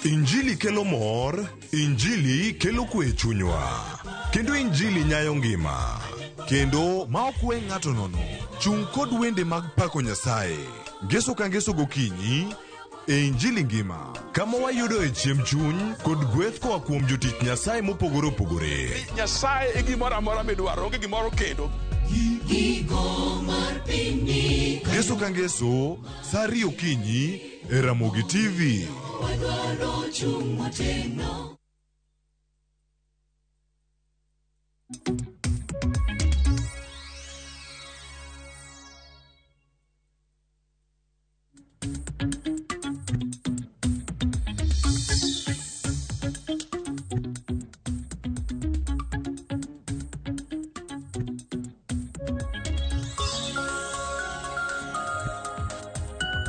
Injili kelo mor, Injili kelo kwe e chunywa, kendo Injili nyayo ngima. Kendo ma ok we ng'ato nono, chung' kod wende mag pako Nyasaye. Ngeso ka ngeso gokinyi e Injili ngima, kama wayudo e chiemb chuny kod gweth koa kuom jotich Nyasaye mopogore opogore. Nyasaye e gimoro amora midwaro, onge gimoro kendo. Ngeso ka ngeso, saa 2 okinyi e Ramogi TV.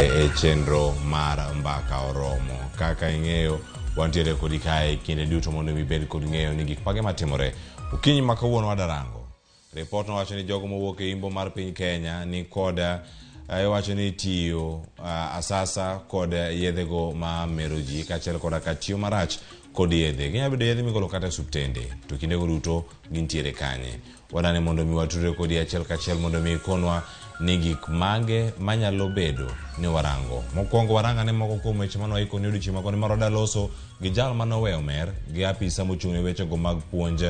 E chenro mar mbaka oromo. Kaka ing'eyo, wantiere kodi kae kinde duto mondo mi ibed kod ng'eyo ni gik mage matimore. Okinyi ma kawuono wadarango. Ripot nowacho ni jogo mowuok e imbo mar piny Kenya ni koda iwacho ni tiyo asasa kod yedhego ma mero ji kaachiel koda ka tiyo marach kod yedhe. Ginyalo bedo yedhe migolo kata e osiptende, to kindego duto gintiere kanye. Wadani mondo mi watudre kodi achiel kachiel mondo mi ikonwa ni gik mage manyalo bedo ni warango. Mokwongo warangane moko kuom weche mane waikoni odiochieng' makoni mar wadaloso gi jal manoweyo mer gi apisa mochung' ne wechego mag puonj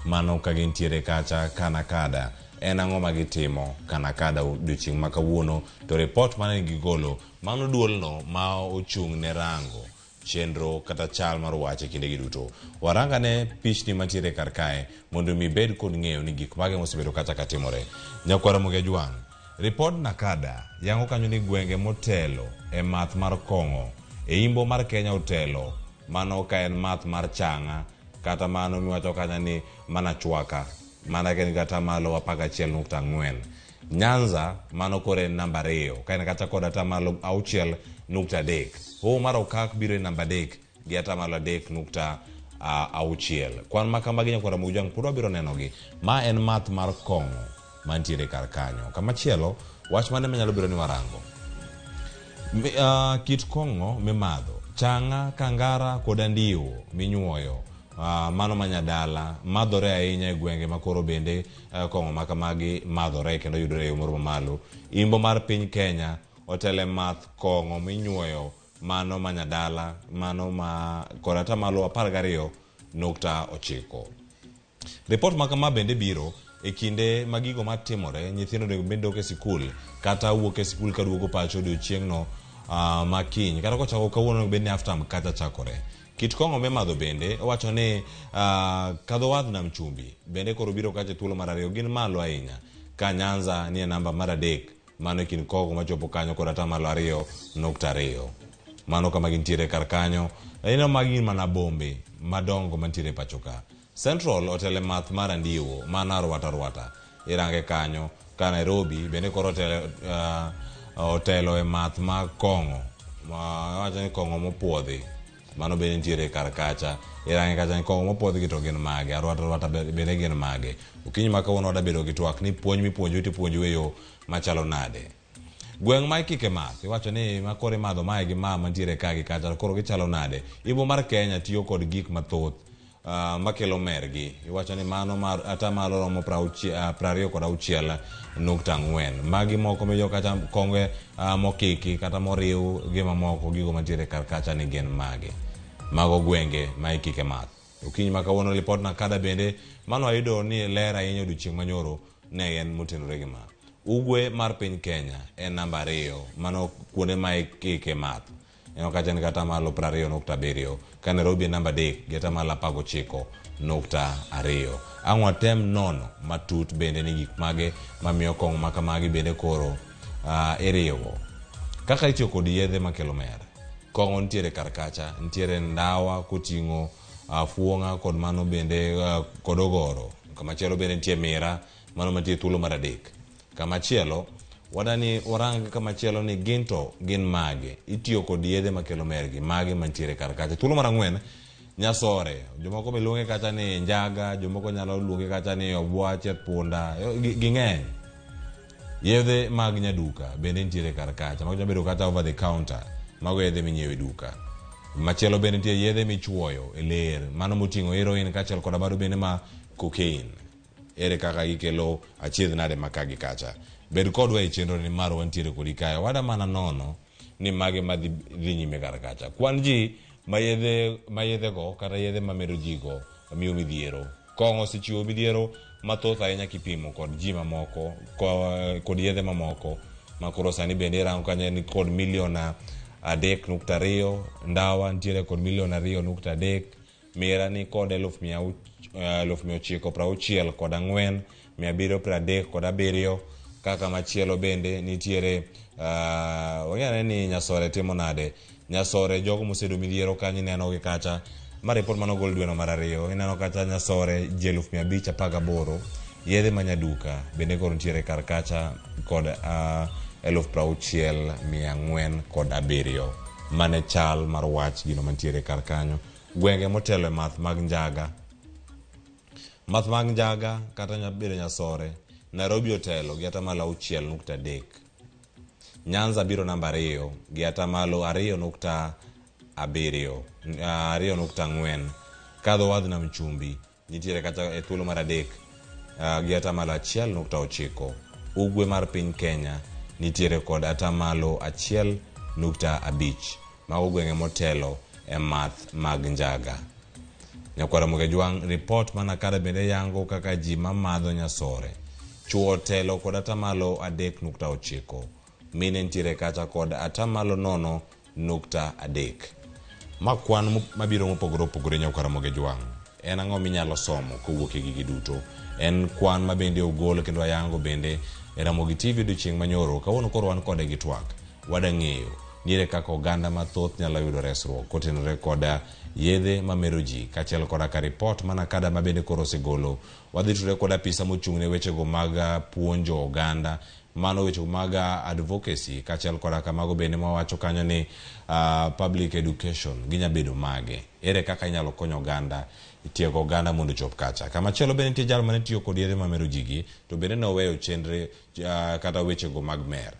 mano ka gintiere kacha Kanakada. En ang'o ma gitimo Kanakada odiochieng' ma kawuono? To ripot mane gigolo mano duolno ma ochung' ne rango chenro kata chal mar wach e kindegi duto. Warangane pichni mantiere kar kae mondo mi ibed kod ng'eyo ni gik mage mosebedo kacha katimore. Nyakwar Ramogi Ajwang', ripod Nakada yango kanyo ni gwenge motelo e math mar kong'o e imbo mar Kenya otelo mano ka en math mar chang'a kata mano miwacho kanyo ni mana chwaka mana ka en kata malo 11.4. Nyanza mano koro en namba 2 ka en kata kod atamalo 6.3. Hoho mar Okak biro e namba 3 gi atamalo 3.6. Kwan ma kamagi nyakwar Ramogi Ajwang' pod wabiro nenogi. Ma en math mar kong'o mantiere kar kanyo. Kamachielo, wach mane manyalo biro ni warango? Kit kong'o mimadho, chang'a, kangara kod andiwo minyuoyo, mano manyadala, madhore ahinya e gwenge ma koro bende kong'o ma kamagi madhore kendo yudore e yo moro mamalo. Imbo mar piny Kenya otele math kong'o minyuoyo mano manyadala, mano ma kod atamalo 12.9. Ripot ma kama bende biro e kinde ma gigo matimore, nyithindo onego bed dok e sikul kata wuok e sikul kaduogo pacho odiochieng'no ma kiny kata kochako kawuono onego bed ni half term kata chakore. Kit kong'o mimadho bende owacho ni kadho wadh nam chumbi bende koro biro kacha e thuolo mar 2 gin malo ahinya ka Nyanza ni e namba mar 3 mano e kind kong'o machopo kanyo kod atamalo 2.2. Mano kama gintiere kar kanyo. Ineno magi gin mana bombe madongo mantiere pacho ka. Central otele math mar andiwo mana arwata arwata irange kanyo ka Nairobi bende koro otelo e math mar kong'o wacho ni kong'o mopuodhi mano bende nitiere kar kacha irange kacha ni kong'o mopuodhi gi to gin mage arwata arwata bende gin mage. Okinyi ma kawuono wadabedo gi twak ni puonj mipuonjo tipuonjo e yo machalo nade. Gweng' ma ikike math iwacho ni ma koro imadho mae gi ma mantiere ka gi kacha koro gichalo nade. Imbo mar Kenya tiyo kod gik mathoth makelo mergi. Iwacho ni mano mar atamalo romo 26.4. Magi moko miyo kata konge mokiki kata moriw gi mamoko gigo mantiere kar kacha ni gin mage. Mago gwenge ma ikike math. Okinyi ma kawuono ripot Nakada bende mano wayudo ni ler ahinya odiochieng' manyoro ne en motenore gi ma. Ugwe mar piny Kenya en namba 2 mano kuonde ma ikike math. En kacha ni kata malo 20.7 ka Nairobi en namba 3 gi atamalo 19.2. Ang' watem nono matut bende ni gik mage mamiyo kong'o ma kamagi bende koro iriwo. Kaka itiyo kod yedhe makelo mer. Kong'o nitiere kar kacha, nitiere ndawa koting'o fuong'a kod mano bende kod ogoro. Kamachielo bende nitie mira mano mantie thuolo mar 3. Kamachielo wadani warang kamachielo ni gin to gin mage. Itiyo kod yedhe makelo mergi mage mantiere kar kacha. Thuolo mar 4 nyasore. Jomoko be luonge kacha ni njaga, jomoko nyalo luonge kacha ni obwache punda, ging'eny. Yedhe mag nyaduka bende nitiere kar kacha. Mago nyalo bedo kata over the counter. Mago yedhe minyiewo e duka. Machielo bende nitie yedhe michuoyo e ler, mano moting'o heroin kaachiel koda bado bende ma cocaine. Ere kaka gikelo achiedh nade ma ka gi kacha. Bed kodwa e chenro ni mar wantiere kodi kae. Wada mana nono ni mage madhi dhi nyime kar kacha. Kwan ji ma yedhe go kata yedhe mamedo ji go miyo midhiero. Kong'o osechiwo midhiero mathoth ahinya kipimo kod ji mamoko kod yedhe mamoko ma koro sani bende irango kanyo ni kod milion 3.2, ndawa nitiere kod milion 2.3, mira ni kod 964 737 kaka machielo bende nitiere wang'eyo ni Nyasore timo nade. Nyasore jogo mosedo midhiero kanyo ineno gi kacha ma report manogol dweno mar 2 ineno kacha Nyasore ji 518 yedhe manyaduka bende koro nitiere kar kacha kod 60,407. Mane chal mar wach gino mantiere kar kanyo. Gwenge motelo e math mag njaga. Math mag njaga kata nyabedo Nyasore, Nairobi otelo gi atamalo 6.3. Nyanza biro namba 2 gi atamalo 2.7, 2.4. Kadho wadh nam chumbi nitiere kata e thuolo mar 3 gi atamalo 1.9. Ugwe mar piny Kenya nitiere kod atamalo 1.5. Mago gwenge motelo e math mag njaga. Nyakwar Ramogi Ajwang', ripot mana kare bende yango kaka ji mamadho Nyasore. Chuo telo kod atamalo 3.9. Mine nitiere kacha kod atamalo 0.3. Ma kwan mabiro mopogore opogore nyaka Ramogi Jwang'. En ang'o minyalo somo kowuok e gigi duto? En kwan ma bende ogol kendo ayango bende e Ramogi TV odiochieng' manyoro. Kawuono koro wan kode gi twak. Wadang'eyo niere kaka oganda mathoth nyalo yudo resruok kotenore koda yedhe mamero ji kaachiel koda ka ripot mana kada ma bende koro osegolo. Wadhi tudore kod apisa mochung' ne wechego mag puonjo oganda, mano wechego mag advocacy kaachiel koda ka mago bende mawacho kanyo ni public education ginya bedo mage. Ere kaka inyalo konyo oganda, tiego oganda mondo ochop kacha. Kamachielo bende nitie jal mane tiyo kod yedhe mamero ji gi, to bende noweyo chenre kata wechego mag mer.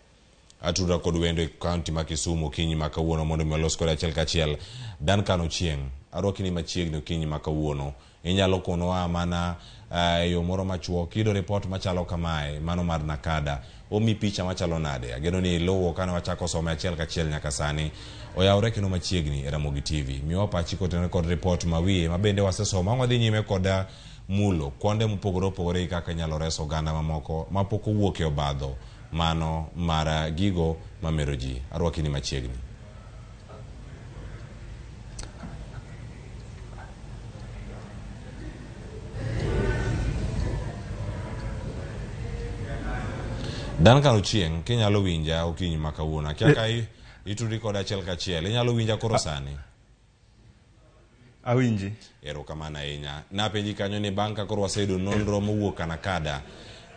Atudra kod wendo e kaunti ma Kisumu okinyi ma kawuono mondo mi walos kode achiel kachiel. Duncan Ochieng', arwaki ni machiegni okinyi ma kawuono. Inyalo konowa mana e yo moro machuok, iyudo ripot machalo kamae, mano mar Nakada. Omi picha machalo nade? Ageno ni iluwo kane wachako some achiel kachiel nyaka sani. Oyawre kendo machiegni e Ramogi TV. Miwa pachi kotenore kod ripot ma wiye ma bende wasesomo. Ang' wadhi nyime kod mulo kuonde mopogore opogore kaka inyalo res oganda mamoko mapok owuok e obadho mano mar gigo mamero ji. Arwaki ni machiegni. Duncan Ochieng', kinyalo winja okinyi ma kawuono. Akia ka itudri koda achiel kachiel. Inyalo winja koro sani? Awinji. Erokamano ahinya. Napenji kanyo ni bang' ka koro waseyudo nonro mowuok Nakada,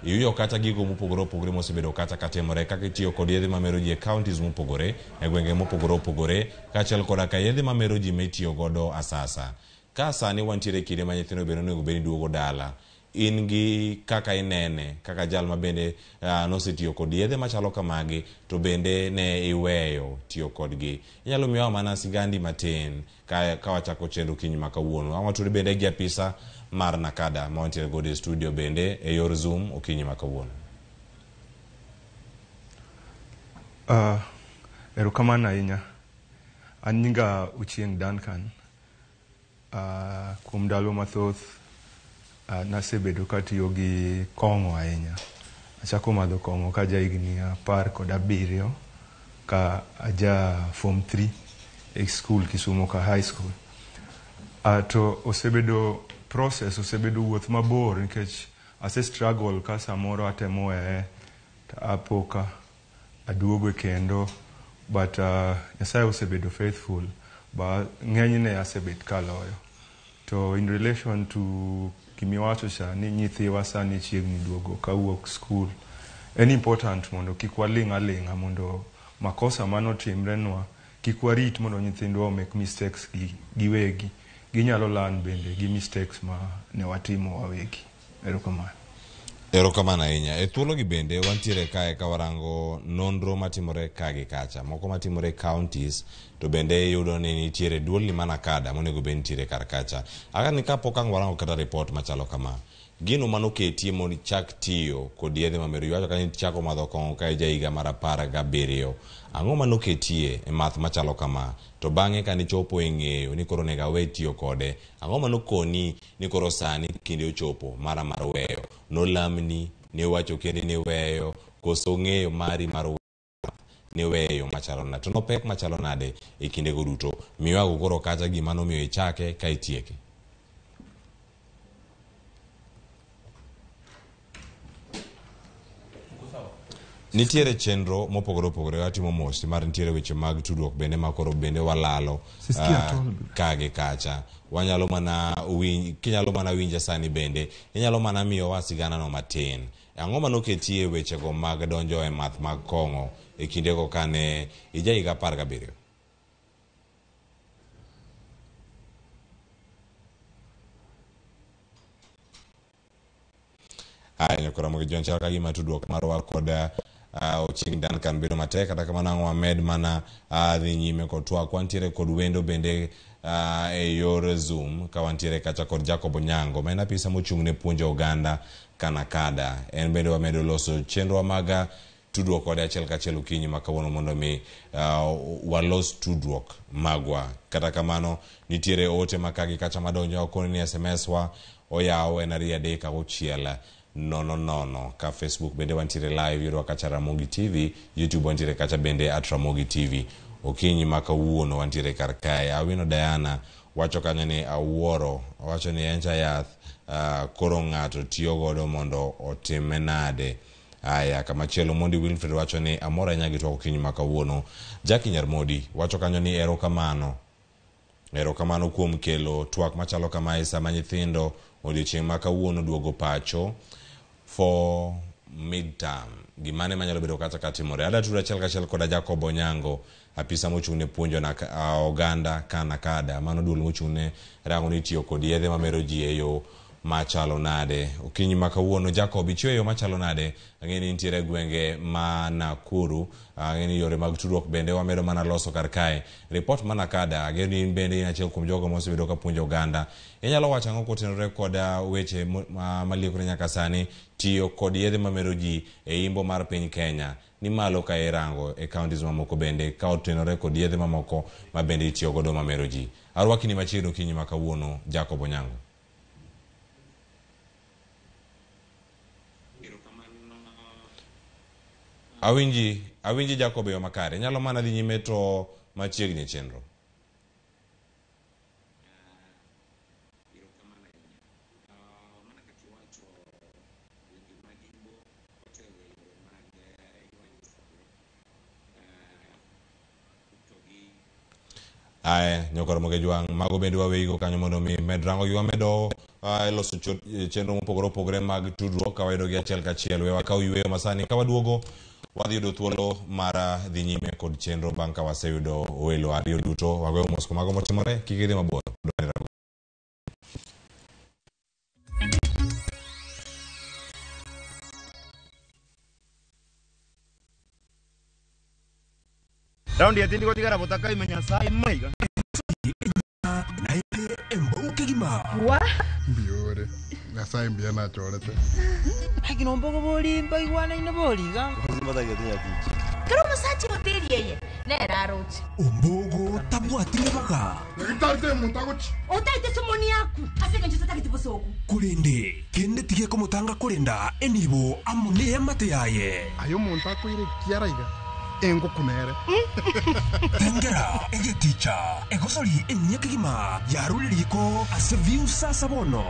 iyudo kata gigo mopogore opogore mosebedo kata katimore kaka itiyo kod yedhe mamero ji e counties mopogore, e gwenge mopogore opogore, kaachiel koda ka yedhe mamero ji mitiyo godo asasa. Ka sani wantiere e kinde ma nyithindo bende onego bed ni duogo dala, in gi kaka inene, kaka jal ma bende nosetiyo kod yedhe machalo kamagi, to bende ne iweyo tiyo kodgi. Inyalo miyowa mana sigandi matin ka wachako chenro okinyi ma kawuono. Ang' watudre bende gi apisa mar Nakada ma wantiere godo e studio bende e yor Zoom okinyi ma kawuono. Erokamano ahinya. An nyinga Ochieng' Duncan. Kuom ndalo mathoth nasebedo katiyo gi kong'o ahinya. Achako madho kong'o ka aja higni 17 ka aja form 3 e school Kisumu ka high school. To osebedo process, osebedo wuoth mabor nikech ase struggle ka samoro atemo weye to apo ka aduogo kendo, but Nyasaye osebedo faithful ba ng'enyne asebet kaloyo. To in relation to gimiwacho cha ni nyithiwa sani chiegni duogo kawuok school, en important mondo kik waling' aling'a mondo makosa manotimrenwa kik warit mondo nyithindwa make mistakes gi giwegi. Ginyalo learn bende gi mistakes ma ne watimo wawegi. Erokamano. Erokamano ahinya. E thuologi bende wantiere kae ka warango nonro matimore ka gi kacha. Moko matimore e counties to bende iyudo ni nitiere duolni ma Nakada monego bed nitiere kar kacha. Aka ni kapok ang' warango kata report machalo kama, gino manoketie mondo ichak tiyo kod yedhe mamero ji, iwacho ka nichako madho kong'o ka ija higa mar 17. Ang'o manoketie e math machalo kama? To bang'e kanichopo e ng'eyo ni koro onego awe tiyo kode, ang'o manokoni ni koro sani kinde ochopo mara mar weyo? Nolamni, niwacho kendi ni weyo, koso ng'eyo mari mar niweyo machalo nade? To nopek machalo nade e kindego duto? Miwago koro kacha gima nomiyo ichake ka itieke. Nitiere chenro mopogore opogore watimo mos mar nitiere weche mag tudruok bende ma koro bende walalo ka gi kacha. Wanyalo mana kinyalo mana winja sani bende inyalo mana miyowa sigana no matin. Ang'o manoketie wechego mag donjo e math mag kong'o e kindego kane ija higa 17? Aya, nyakora Ramogi John, chal ka gima tudruok marwa kod Ochieng' Duncan bedo matek, kata kamano ang' wamed mana dhi nyime kod twak. Wantiere kod wendo bende e yor Zoom ka wantiere kacha kod Jacob Onyango ma en apisa mochung' ne puonjo oganda Kanakada. En bende wamedo loso chenro mag tudruok kode achiel kachiel okinyi ma kawuono mondo mi walos tudruok magwa. Kata kamano nitiere ote ma kagi kacha madonjo akoni ni SMS wa oyaw en 2 3 6 0 0. Ka Facebook bende wantiere live, yudwa kacha Ramogi TV, YouTube wantiere kacha bende at Ramogi TV. Okinyi ma kawuono wantiere kar kae. Awino Diana wacho kanyo ni awuoro, wacho ni encha yath koro ng'ato tiyo godo mondo otime nade. Aya, kamachielo Mondi Wilfred wacho ni amor ahinya gi twak okinyi ma kawuono. Jackie Nyarmodi wacho kanyo ni erokamano. Erokamano kuom kelo twak machalo kamae sama nyithindo odiochieng' ma kawuono duogo pacho for midterm. Gimane manyalo bedo kata katimore. Ada tudo achiel kachiel koda Jacob Onyango, apisa mochung' ne puonjo na oganda kana kada. Mano duol mochung' ne rango ni tiyo kod yedhe mamero ji e yo machalo nade. Okinyi ma kawuono Jacob, ichiwo e yo machalo nade? Ang'e ni nitiere gwenge ma Nakuru, ang'e ni yore mag tudruok bende wamedo mana loso kar kae. Report ma Nakada, ang'e ni in bende in achiel kuom jogo mosebedo ka puonjo oganda. Inyalo wacho ang'o kotenore kod weche maliekore nyaka sani tiyo kod yedhe mamero ji e imbo mar piny Kenya ni malo ka irango e counties mamoko bende ka otenore kod yedhe mamoko ma bende itiyo godo mamero ji. Arwaki ni machiegni okinyi ma kawuono, Jacob Onyango. Awinji Jacob e yo makare. Inyalo mana dhi nyime to machiegni e chenro. Ae, nyokoro moge jwang', mago bende waweigo kanyo mondo mi med rango gi wamedo loso chenro mopogore opogore mag tudruok ka wayudo gi achiel kachiel. We wakaw yweyo masani ka waduogo wadhi yudo thuolo mar dhi nyime kod chenro bang' ka waseyudo welo ariyo duto. Wagoyo mos kuom mago motimore, kik idhi mabor. Raundi ya tindi kotigara botaka imenya sai maiga. Naite embauke gima. Wa? Mbiore. Nyasaye mbia na chorete. Hagino mbogo boli mbaigwana ina boli ga. Kero musachi hoteli yeye. Nera rochi. Ombogo tabwatire baga. Nagitarte mutagochi. Otaite somoni yaku. Asega ncho tatagite bosoku. Kulinde kende tige komutanga kulinda enibo amune amate yaye. Ayo muntu akwire kiaraiga. Engo kunere. Tengera egeticha egosori enyekigima yaruririko ase view sasa bono.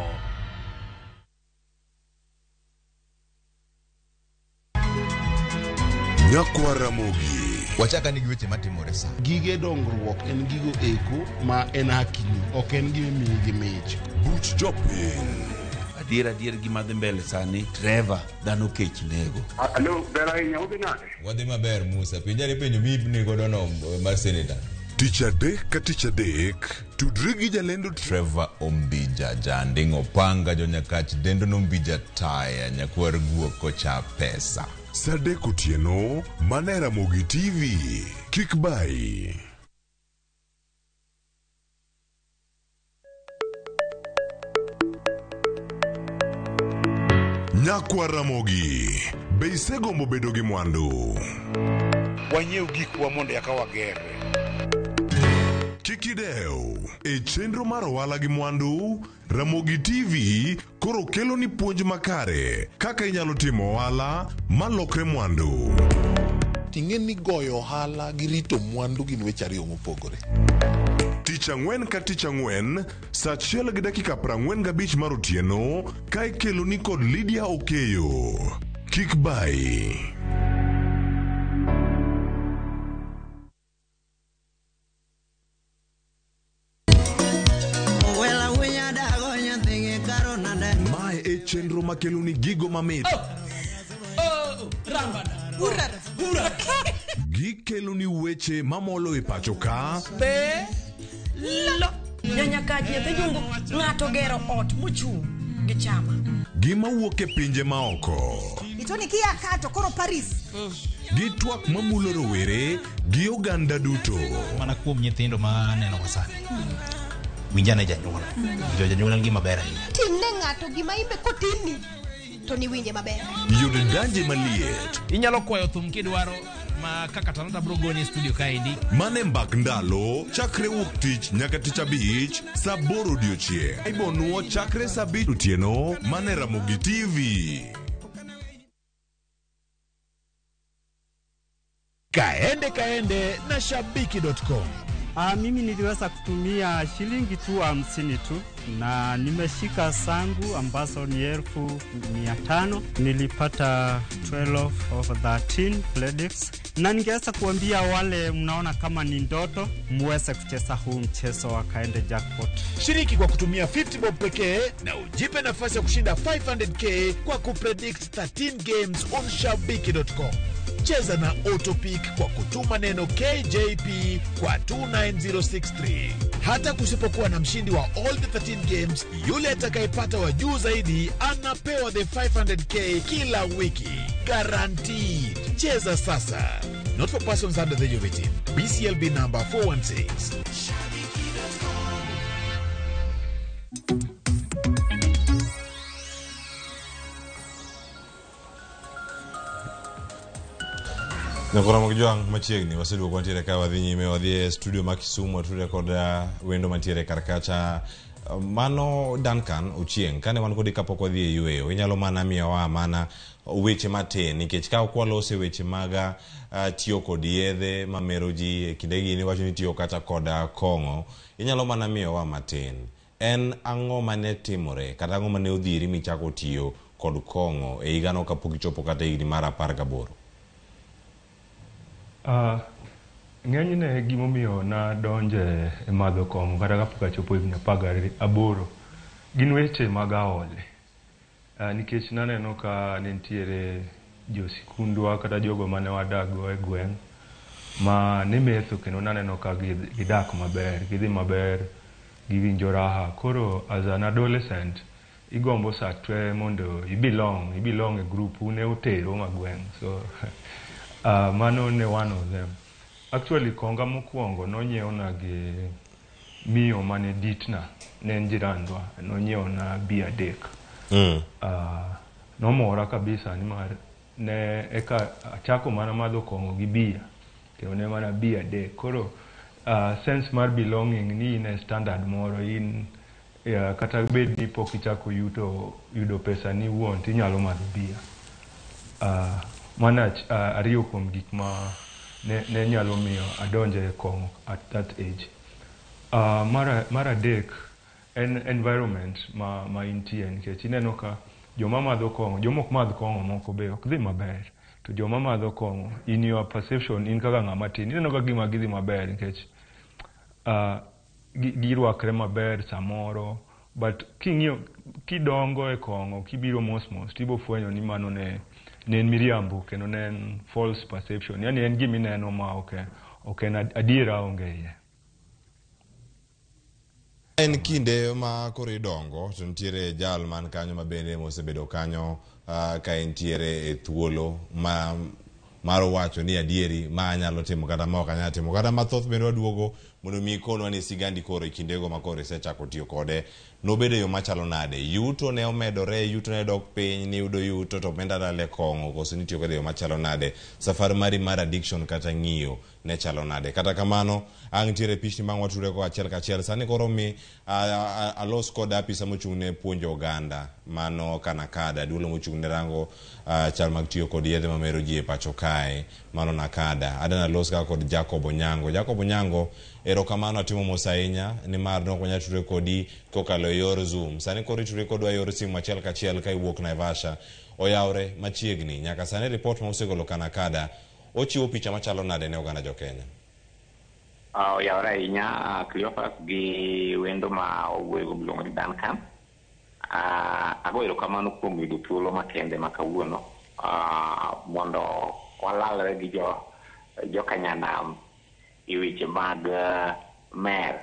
Nyakwar Ramogi. Wachaka ni gi weche matimore sa. Gige dongruok en gigo eko ma en hakini, ok en gima imiyi gi mich. Buch jopiny. Adier gima dhi mbele sani, Trevor, dhano kech nego. Alo, ber ahinya, udhi nade? Wadhi maber Musa, penjari penjo mi godo no mar senator. Tich adek ka tich adek, tudri gi jalendo Trevor Ombija, janding' opanga jonyakach dendo nombija taya, nyakwar guok kocha pesa. Saa adek otieno, mana e Ramogi TV. Kik bai. Nyakwar Ramogi, be isegombo bedo gi mwandu? Wanyiew gikwa mondo eka wagerre. Kik idew, e chenro mar ohala gi mwandu, Ramogi TV koro kelo ni puonj makare kaka inyalo timo ohala malokre mwandu. Ting'e ni goyo ohala gi rito mwandu gin weche ariyo mopogore. Tich ang'wen ka tich ang'wen, saa 1:45 mar otieno, ka ikelo ni kod Lydia Okeyo. Kik bai. Mae e chenro makelo ni gigo mamit. Gikelo ni weche mamolo e pacho ka. Be lo nyanyakaji nyathi jungu ng'ato gero ot mochung' gi chama. Gima wuok e pinje maoko. Itoni kia kato koro Paris. Gi twak mamulo rowere gi oganda duto. Mana kuom nyithindo ma aneno ka sani. Winjane janyuol. Jo janyuol en gima ber ahinya. Timne ng'ato gima imbe kotimni to ni winje maber. Yud danje maliet. Inyalo kwayo thum kidwaro ma kaka Talanta bro goni e studio kaendi. Mane mbak ndalo chakre wuok tich nyaka tich abich saa 8 odiochieng'. Ibonuo chakre saa 5 otieno mane Ramogi TV. Kaende kaende na shabiki.com. Mimi niliweza kutumia shilingi tu 50 tu na nimeshika zangu ambazo ni 500,000. Nilipata 12 of 13 credits, na ningeweza kuambia wale mnaona kama ni ndoto, muweze kucheza huu mchezo wa Kaende Jackpot. Shiriki kwa kutumia 50 bob pekee na ujipe nafasi ya kushinda 500k kwa kupredict 13 games on shabiki.com. Cheza na Autopick kwa kutuma neno KJP kwa 29063. Hata kusipokuwa na mshindi wa all the 13 games, yule atakayepata wa juu zaidi anapewa the 500k kila wiki. Guaranteed. Cheza sasa. Not for persons under the age of 18. BCLB number 416. Nyakora Jwang' machiegni waseduogo wantiere ka wadhi nyime wadhi e studio ma Kisumu watudre kod wendo mantiere kar kacha. Mano Duncan Ochieng, kane wan kodi kapok wadhi e yweyo, inyalo mana miyowa mana weche matin nikech ka ok walose weche mag tiyo kod yedhe mamero ji e kindegi niwacho ni tiyo kata kod kong'o, inyalo mana miyowa matin. En ang'o mane timore kata ang'o mane odhiri michako tiyo kod kong'o e higano kapok ichopo kata higni mar 18? Ng'enyne gimomiyo nadonje e madho kong'o kata kapok achopo higni 18 gin weche mag aole. Nikech naneno ka ne nitiere josikundwa kata jogo mane wadakgo e gweng' ma ne metho kendo naneno ka gidak maber, gidhi maber, giwinjo raha. Koro as an adolescent igombo sa te mondo ibelong e group une utero ma gweng'. So mano ne one of them. Actually konga mokwongo nonyiewna gi miyo mane ditna, ne en jirandwa, nonyiewna bia 3. Nomora kabisa nimar ne eka achako mana madho kong'o gi bia, kendo ne mana bia 3. Koro sense mar belonging ni in e standard moro, in kata bed ni pok ichako yudo pesa ni wuon tinyalo madho bia. Mano ariyo kuom gik ma ne nyalo miyo adonje e kong'o at that age. Mar adek en environment ma intie, nikech ineno ka joma madho kong'o, joma ok madh kong'o moko be ok dhi maber, to joma madho kong'o in your perception in kaka ng'ama tin ineno ka gima gidhi maber nikech girwakre maber samoro, but king'iyo kidongo e kong'o kibiro mos mos tibo fwenyo ni mano ne en miriambo kendo ne en false perception, yani en gima ineno ma ok en adiera onge iye. En kinde ma koro idongo to nitiere jal man kanyo ma bende mosebedo kanyo ka entiere e thuolo mar wacho ni adieri ma anyalo timo kata ma ok anyal timo, kata mathoth bende waduogo mondo mi ikonwa ni sigandi koro e kindego ma koro isechako tiyo kode nobedo e yo machalo nade, yuto ne omedore, yuto ne dok piny, niyudo yuto to omenda lal e kong'o, koso nitiyo kode e yo machalo nade, safar mari mar addiction kata ng'iyo ne chalo nade. Kata kamano ang' nitiere pichni mang' watudre go achiel kachiel sani koro mi alos kod apisa mochung' ne puonjo oganda mano Kanakada, duolo mochung' ne rango chal mag tiyo kod yedhe mamero ji e pacho kae, mano Nakada. Adana alos ka kod Jacob Onyango. Jacob Onyango, erokamano atimo mos ahinya nimar ne ok wanyal tudre kodi kokalo e yor Zoom. Sani koro itudre kodwa e yor simu achiel kachiel ka iwuok Naivasha. Oyawre machiegni. Nyaka sani ripot ma osegolo Kanakada ochiwo picha machalo nade ne oganda jo-Kenya? Oyawre ahinya Cleophas gi wendo ma owuoyogo miluongo ni Duncan. Ago erokamano kuom yudo thuolo makende ma kawuono mondo walalre gi jokanyanam e weche mag mer.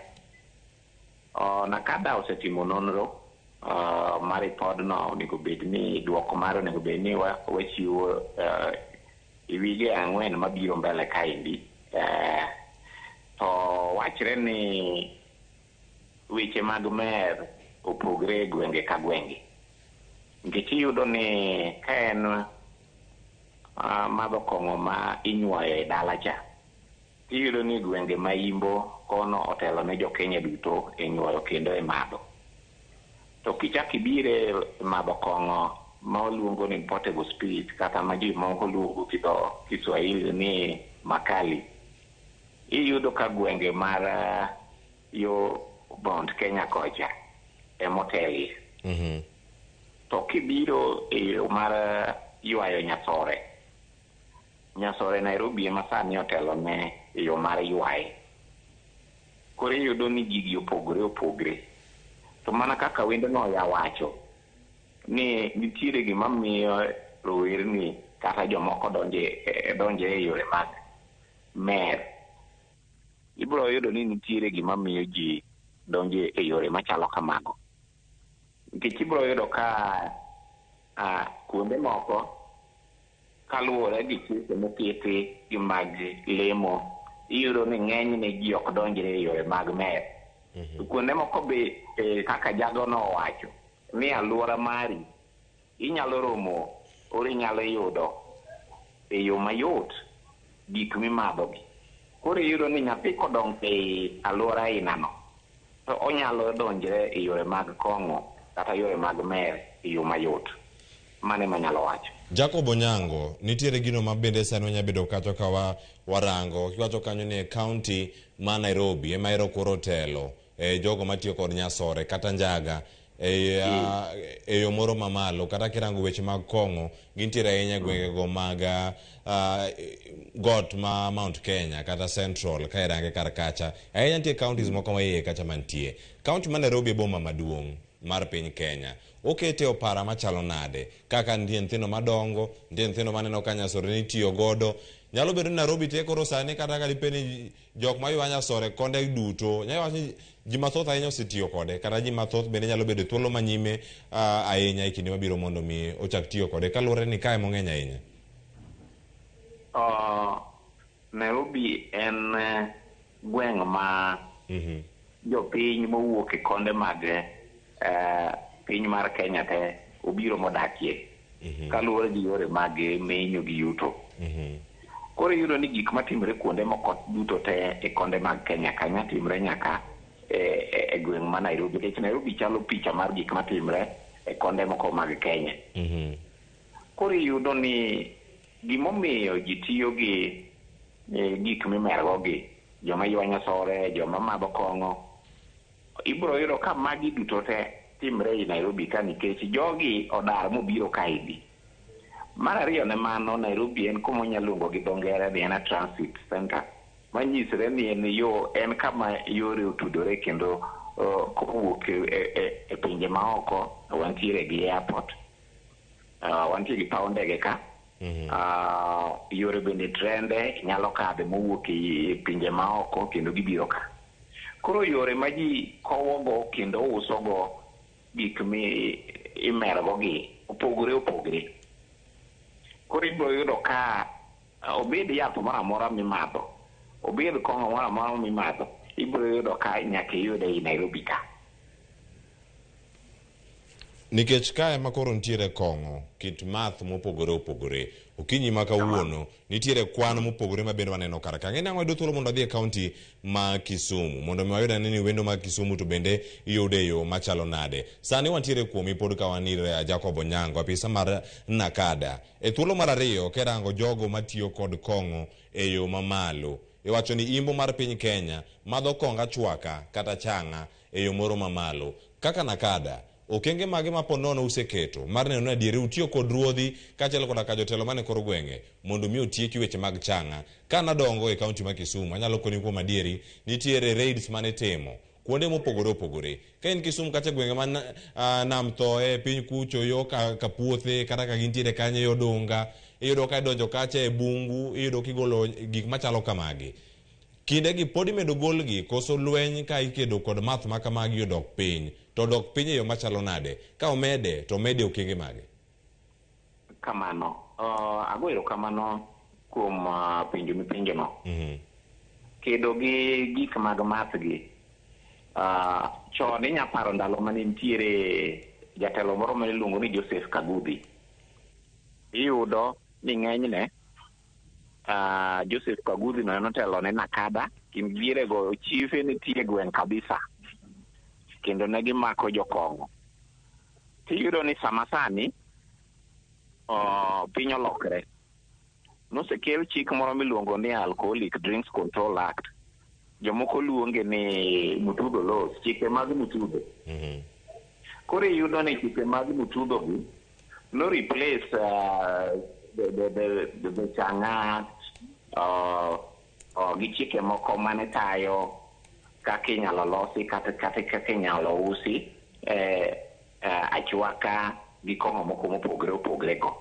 Nakada osetimo nonro mar ripodno, onego bed ni duoko mare onego bed ni wachiwo e wige 4 mabiro mbele kaendi. To wachre ni weche mag mer opogre e gwenge ka gwenge, nikech iyudo ni ka en madho kong'o ma inywoyo e dala cha, iyudo ni gwenge ma Imbo kono otelo ne jo-Kenya duto e nywoyo kendo e madho. To kichak ibire madho kong'o ma oluongo ni portable spirit, kata ma ji moko luongo gi dho Kiswahili ni makali. Iyudo ka gwenge mar yo Mount Kenya kocha emotelie. To kibiro e yo mar ywayo Nyasore, Nyasore Nairobi ema sani otelo ne e yo mar ywaye. Koro iyudo ni gigi opogore opogre. To mana kaka wendno oya wacho ni nitiere gima miyo rowerni kata jomoko donje e yore mag mer. Ibiro yudo ni nitiere gima miyo ji donje e yore machalo kamago. Nikech ibiro yudo ka kuonde moko kaluwore gi chike moketi gi mag lemo, iyudo ni ng'enyne ji ok donjre e yore mag mer. To kuonde moko be kaka jagono owacho ni alwora mari inyalo romo or inyalo yudo e yo mayot gik mimadhogi. Koro iyudo ni nyathi kodongo e alwora ainano to onyalo donjre e yore mag kong'o kata yore mag mer e yo mayot. Mano ema anyalo wacho. Jacob Onyango, nitiere gino ma bende sani wanya bedo kacho ka warango kiwacho kanyo ni e county ma Nairobi ema ero koro telo e jogo matiyo kod nyasore kata njaga e yo moro mamalo, kata kirango weche mag kong'o gintiere ahinya e gwengego mag got ma Mount Kenya kata Central ka irange kar kacha ahinya nitie counties moko ma iye kacha mantie. County ma Nairobi e boma maduong' mar piny Kenya okete opara machalo nade kaka nitie nyithindo madongo, nitie nyithindo maneno ka nyasore nitiyo godo. Nyalo bedo ni Nairobi te koro sani kata ka dipo ni jok maywa nyasore konde duto nyalo wacho ni ji mathoth ahinya osetiyo kode, kata ji mathoth bende nyalo bedo thuolo manyime ahinya e kinde mabiro mondo mi ochak tiyo kode kaluwore ni kae mong'eny ahinya. Nairobi en gweng' ma jopiny mowuok e konde mag piny mar Kenya te obiro modakie kaluwore gi yore mag menyo gi yuto. Koro iyudo ni gik matimore kuonde moko duto te e konde mag Kenya ka nya timre nyaka e gweng' ma Nairobi, nikech Nairobi chalo picha mar gik matimre e konde moko mag Kenya. Koro iyudo ni gimomiyo ji tiyo gi gik mimergo gi, joma ywa nyasore, joma madho kong'o, ibiro yudo ka magi duto te timre ei Nairobi ka nikech jogi odar mobiro kaendi. Mar ariyo ne mano, Nairobi en kuma wanyalo luongo gi dho ngere ni en a transit center, manyisre ni en yo, en kama yore otudore kendo kowuok e pinje maoko wantiere gi airport, wantie gi paw ndege ka, yore bende trende nyalo kadhe mowuok e pinje maoko kendo gibiro ka. Koro yore ma ji kowogo kendo usogo gik mi imergo gi opogore opogore. Koro ibiro yudo ka obed yath moro amora mimadho, obed kong'o moro amora mimadho, ibiro yudo ka nyaka iyude ei Nairobi ka. Nikech kae ma koro nitiere kong'o, kit math mopogore opogore. Okinyi ma kawuono nitiere kwan mopogore ma bende waneno kar ka. Ng'eni ang'o wayudo thuolo mondo wadhi e county ma Kisumu mondo mi wayud ane ni wendo mag Kisumu to bende iyude e yo machalo nade. Sani wantiere kuomi pod ka wan ir Jacob Onyango, apisa mar Nakada. E thuolo mar ariyo kerango jogo matiyo kod kong'o e yo mamalo, iwacho ni imbo mar piny Kenya madho kong achwaka kata chang'a e yo moro mamalo. Kaka Nakada, okenge mage ma po nono useketo mar neno ni adieri utiyo kod ruodhi kaachiel koda ka jotelo mane kor gwenge mondo mi otieki weche mag chang'a. Ka nadongo e county ma Kisumu, anyalo koni kuom adieri nitiere raids mane itimo kuonde mopogore opogore. Ka in Kisumu kacha gwenge ma Nam Thoe, piny kucho, yo Kapuothe, kata ka gintiere kanyo yo Dunga, iyudo ka idonjo kacha e bungu, iyudo kigolo gik machalo kamagi. Kindegi pod imedo golgi koso lweny ka ikedo kod math ma kamagi odok piny, to odok piny e yo machalo nade? Ka omede, to omede okenge mage? Kamano. Ago erokamano kuom penjo mipenjono. Kedo gi gik mag math gi. Chon inya paro ndalo mane nitiere jatelo moro mane iluongo ni Joseph Kagudhi. Iyudo ni ng'enyne Joseph Kagudhi no notelo ne Nakada, kind dierego chife nitie e gweng' kabisa, kendo ne gimako jokong'o. Tiyudo ni sama sani piny olokre. Nosekel chik moro miluongo ni Alcoholic Drinks Control Act. Jomoko luonge ni Mutudho Laws, chike mag Mutudho. Koro iyudo ni chike mag Mutudho gi no replace the Chang'aa Act gi chike moko mane tayo kaka inyalo losi kata kaka inyalo usi achwaka gi kong'o moko mopogore opogore go.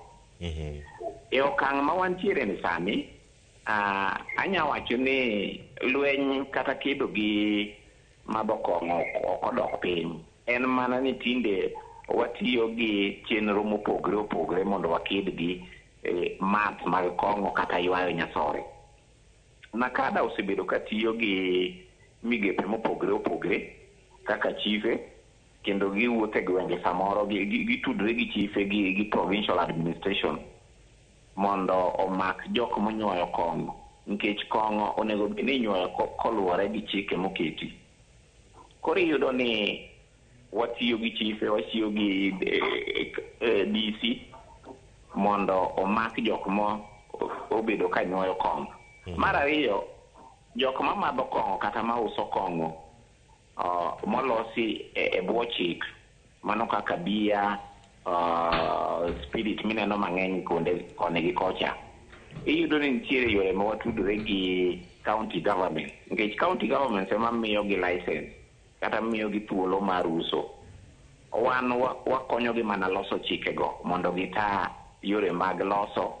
E okang' ma wantiere ni sani, anya wacho ni lweny kata kedo gi madho kong'o ok odok piny. En mana ni tinde watiyo gi chenro mopogore opogore mondo waked gi math mag kong'o kata ywayo nyasore. Nakada osebedo ka tiyo gi migepe mopogore opogore kaka chife, kendo giwuotho e gwenge samoro gitudre gi chife gi provincial administration mondo omak jok monyuoyo kong'o, nikech kong'o onego bed ni inyuoyo koluwore gi chike moketi. Koro iyudo ni watiyo gi chife, watiyo gi DC mondo omak jok mo obedo ka nyuoyo kong'o. Mar ariyo, jok ma madho kong'o kata ma uso kong'o molosi e bwo chik, mano kaka bia, spirit mineno mang'eny kuonde koni gi kocha, iyudo ni nitiere yore ma watudore gi county government, nikech county government ema miyo gi license kata miyo gi thuolo mar uso. Wan wakonyogi mana loso chikego mondo gita yore mag loso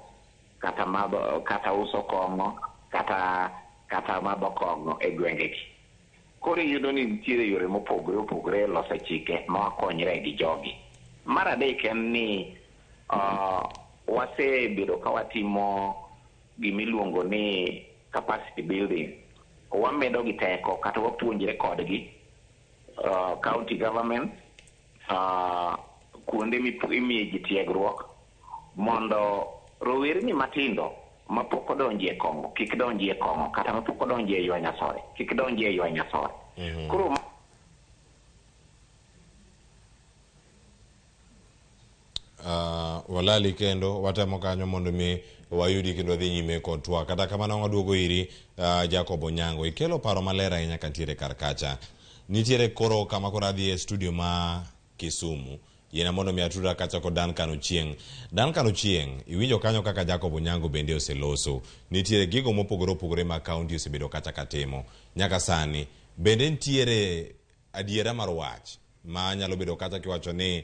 kata madho, kata uso kong'o kata madho kong'o e gwengegi. Koro iyudo ni nitiere yore mopogore opogore e loso chike ma wakonyre gi jogi. Mar adek en ni wasebedo ka watimo gimiluongo ni capacity building. Wamedo gi teko kata wapuonjre kodgi county government, kuonde imiye ji tiegruok mondo rowerni matindo mapok odonji e kong'o kik donji e kong'o, kata mapok odonji e ywa nyasore kik donji e ywa nyasore. Koro walali kendo watemo kanyo mondo mi wayudi kendo wadhi nyime kod twak. Kata kamano waduogo iri Jacob Onyango, ikelo paro maler ahinya kantiere kar kacha. Nitiere koro kama koro adhi e studio ma Kisumu. Yiena mondo mi atudra kacha kod Duncan Ochieng. Duncan Ochieng, iwinjo kanyo kaka Jacob Onyango bende oseloso. Nitiere gigo mopogore opogore ma kaunti osebedo kacha katimo nyaka sani. Bende nitiere adiera mar wach ma nyalo bedo kacha kiwacho ni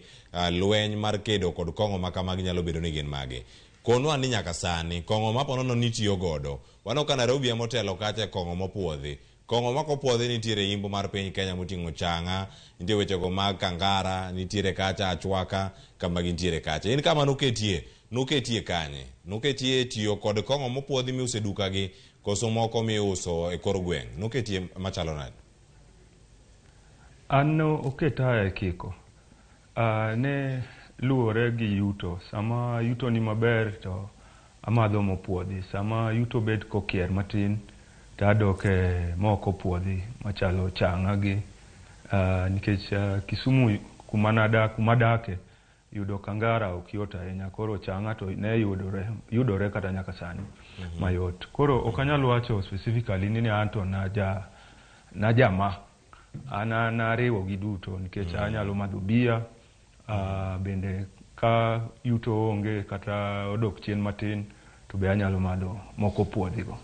lweny mar kedo kod kong'o ma kamagi nyalo bedo ni gin mage. Konwa ni nyaka sani kong'o ma ponono nitiyo godo. Waneno ka Nairobi ema otelo kacha e kong'o mopuodhi. Kong'o ma kopuodhi nitiere imbo mar piny Kenya moting'o chang'a, nitie wechego mag kangara, nitiere kacha achwaka, kama gintiere kacha. In kama noketie kanye? Noketie tiyo kod kong'o mopuodhi miuso e duka gi, koso moko miuso e kor gweng'? Noketie machalo nade? An no oketa e kiko. Ne luwore gi yuto. Sama yuto ni maber to amadho mopuodhi. Sama yuto bet kokier matin to adok e mok opuodhi machalo chang'a gi. Nikech Kisumu kuma adake yudo kangara ok yot ahinya. Koro chang'a to ne yudore kata nyaka sani mayot. Koro ok anyal wacho specifically ni anto najama. An nariwo gi duto nikech anyalo madho bia, bende ka yuto onge kata odok chien matin to be anyalo madho moko puodhi go.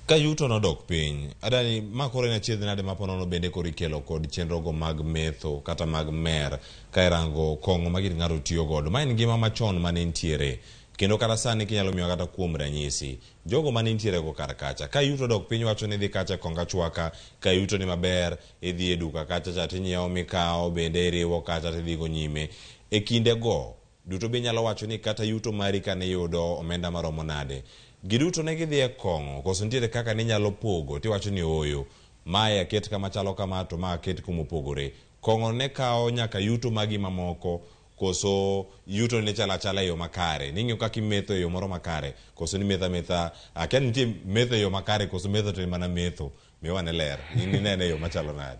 Ka yuto nodok piny, adani ma koro en achiedh nade ma ponono bende koro ikelo kod chenrogo mag metho kata mag mer ka irango kong'o ma gir ng'ato tiyo godo. Ma en ngima machon mane nitiere kendo kata sani kinyalo miyo kata kuom ranyisi jogo mane nitiere go kar kacha ka yuto dok piny wacho ni idhi kacha kong achwaka, ka yuto ni maber idhi e duka kacha cha tinyiewo mikawo bende iriwo kacha tidhi go nyime. E kinde go duto be inyalo wacho ni kata yuto mari kane iyudo omenda maromo nade, giduto ne gidhi e kong'o koso nitiere kaka ninyalo pogo tiwacho ni ooyo mae aket kama chalo kama to ma aket kumopogore. Kong'o ne kawo nyaka yuto magi mamoko koso yuto ne chalo achala e yo makare, ning'iyo kaka imetho e yo moro makare koso ni metho ametha, akia ni nitie metho e yo makare koso metho to en mana metho, miwa ne ler, in inene e yo machalo nade?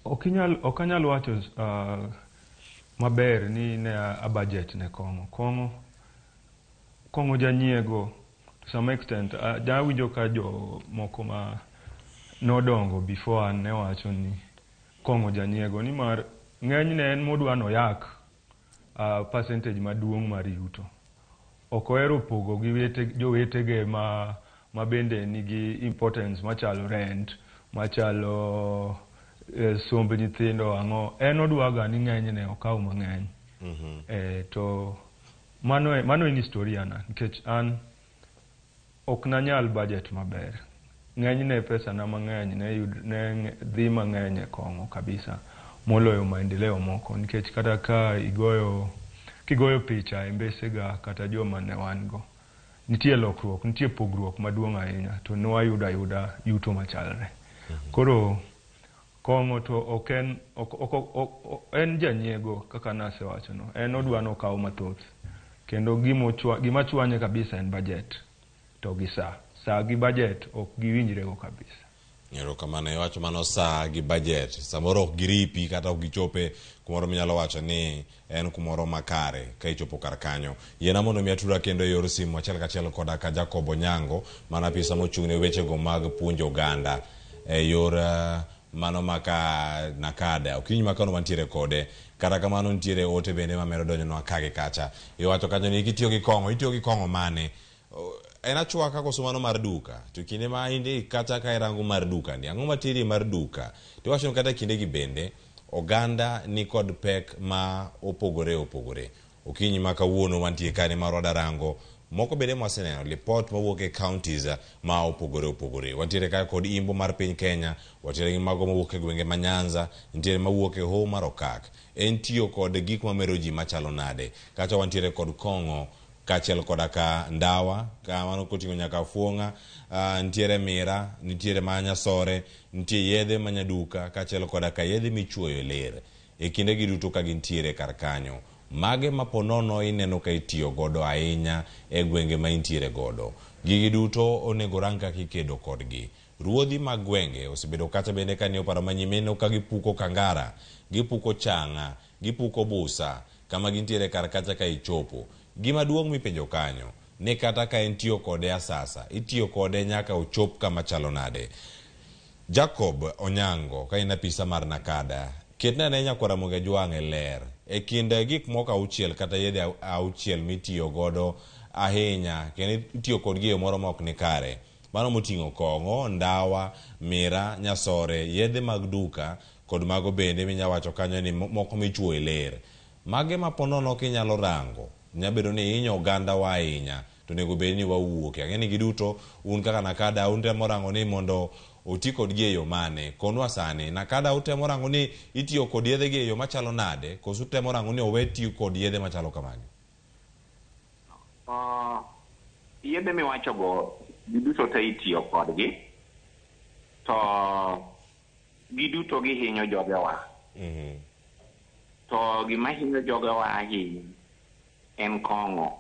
Ok anyal wacho maber ni ne a budget ne kong'o. Kong'o Kong'o janyiego to some extent jawinjo ka jo moko ma nodongo before an ne wacho ni kong'o janyiego nimar ng'enyne en modwa noyak percentage maduong' mar yuto. Ok ohero pogo gi jowetege ma bende nigi importance machalo rent, machalo somb nyithindo ang'o. En odwaga ni ng'enyne okaw mang'eny. To mano en historia na nikech an ok nanyal budget maber. Ng'enyne pesa na mang'eny ne dhi mang'eny e kong'o kabisa moloyo maendeleo moko nikech kata ka kigoyo picha e mbesega kata joma ne wan go nitie lokruok, nitie pogruok maduong' ahinya to ne wayudo ayuda yuto machalre. Koro kong'o to ok en en janyiego kaka nasewachono. En odwa nokaw mathoth kendo gima chwanye kabisa en budget to gi saa gi budget ok giwinjrego kabisa. Erokamano, iwacho mano saa gi budget. Samoro ok giripi kata ok gichope kumoro minyalo wacho ni en kumoro makare ka ichopo kar kanyo. Yiena mondo mi atura kendo e yor simu achiel kachiel koda ka Jacob Onyango, mana apisa mochung' ne wechego mag puonjo oganda e yor mano maka Nakada. Okinyi ma kawuono wantiere kode. Kata kamano nitiere ote bende mamedo donjonwa ka gi kacha. Iwacho kanyo ni kitiyo gi kong'o, itiyo gi kong'o mane? En achwaka koso mano mar duka? To kinde ma indi kata ka irango mar duka ni, ang'o materi mar duka? Tiwacho ni kata kindegi bende oganda ni kod pek ma opogore opogore. Okinyi ma kawuono wantie ka ni mar wadarango moko bende mwaseneno lipot mawuok e counties ma opogore opogore. Wantiere ka kod imbo mar piny Kenya, wantiere gi mago mawuok e gwenge ma Nyanza, nitiere mawuok e Hoho mar Okak. En tiyo kod gik mamero ji machalo nade? Kacha wantiere kod kong'o kaachiel koda ka ndawa, kamano koting'o nyaka fuong'a, nitiere mira, nitiere manyasore, nitie yedhe manyaduka, kaachiel koda ka yedhe michuoyo e ler. E kindegi duto ka gintiere kar kanyo, mage ma po nono ineno ka itiyo godo ahinya e gwenge ma intiere godo. Gigi duto onego rang kaka ikedo kodgi. Ruodhi mag gwenge osebedo kacha bende ka ni oparo manyime ineno ka gipuko kangara, gipuko chang'a, gipuko busa, kama gintiere kar kacha ka ichopo. Gima duong' mipenjo kanyo, ni kata ka en tiyo kode asasa, itiyo kode nyaka ochop kama chalo nade. Jacob Onyango, ka in apisa mar Nakada, ketna ne nyakwar Ramogi Ajwang' e ler. E kind gik moko auchiel kata yedhe auchiel mitiyo godo ahinya, kendo itiyo kodgi e yo moro ma ok ni kare. Mano moting'o kong'o, ndawa, mira, nyasore, yedhe mag duka, kod mago bende minya wacho kanyo ni moko michuo e ler. Mage ma po nono kinyalo rango, nyalo bedo ni hinyo oganda wa ahinya, to onego bed ni wawuoke. Ang'e ni giduto, un kaka Nakada, utemo rango ni mondo oti kodgi e yo mane. Konwa sani, Nakada utemo rango ni itiyo kod yedhe gi e yo machalo nade, koso utemo rango ni owe tiyo kod yedhe machalo kamagi? Yedhe miwachogo giduto te itiyo kodgi, to giduto gihinyo jogewa. To gima hinyo jogewa ahinya en kong'o,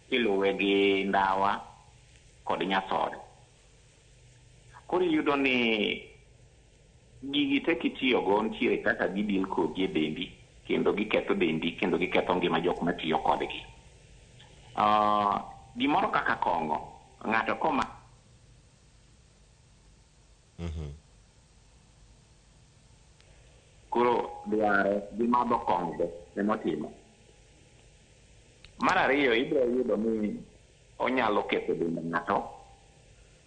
iluwe gi ndawa kod nyasore. Koro iyudo ni gigi te kitiyogo nitiere kaka gidil kodi e dendi, kendo giketho dendi, kendo giketho ngima jok matiyo kodgi. Gimoro kaka kong'o, ng'ato koma koro dware gi madho kong'o be emotimo. Mar ariyo, ibiro yudo ni onyalo ketho dend ng'ato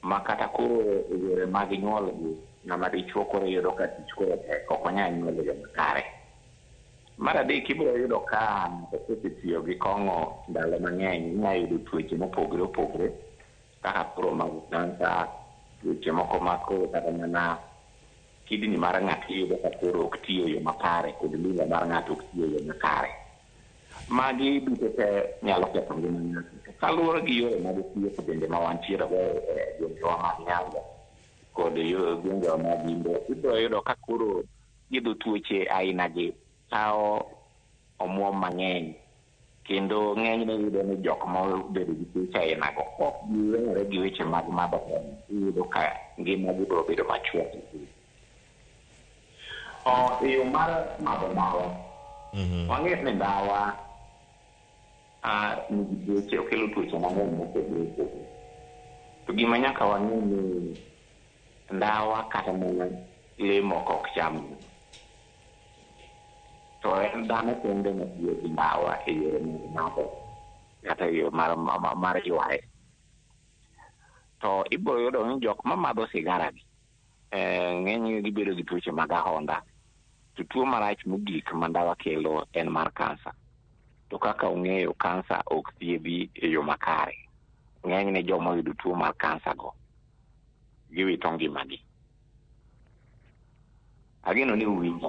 ma kata koro e yore mag nyuol gi ng'ama dichuo koro yudo ka tich koro tek, ok onyal nyuol e yo makare. Mar adek, ibiro yudo ka ng'ato kosetiyo gi kong'o ndalo mang'eny, inyalo yudo tuoche mopogore opogore kaka koro mag kansa, tuoche moko ma koro kata mana kidney mar ng'ato iyudo ka koro ok tiyo e yo makare, kod liver mar ng'ato ok tiyo e yo makare. Magi duto te nyalo ketho ngima ng'ato. Kaluwore gi yore mag thieth bende ma wantiere go e gwengewa mag Nyanza kod gwengewa mag Imbo, ibiro yudo ka koro thiedho tuoche aina gi kawo omuom mang'eny, kendo ng'enyne iyudo ni jok ma obedo gi tuoche aina go ok giwere gi weche mag madho kong'o, iyudo ka ngimagi biro bedo machuok. E yo mar madho ndawa, wang'eyo ni ndawa Nigi tuoche, okelo tuoche mang'eny mopogore opogore. To gima nyaka wang'e ni ndawa kata mana lee moko ok cham. To en dhano kende matiyo gi ndawa e yore mag madho kata e yo mar ywaye. To ibiro yudo ni jok mamadho sigara gi ng'enygi gibedo gi tuoche mag ahonda. To tuo marach mogik ma ndawa kelo en mar kansa. To kaka ung'eyo, kansa ok thiedhi e yo makare. Ng'enyne joma oyudo tuo mar kansa go giwito ngimagi. Ageno ni uwinja.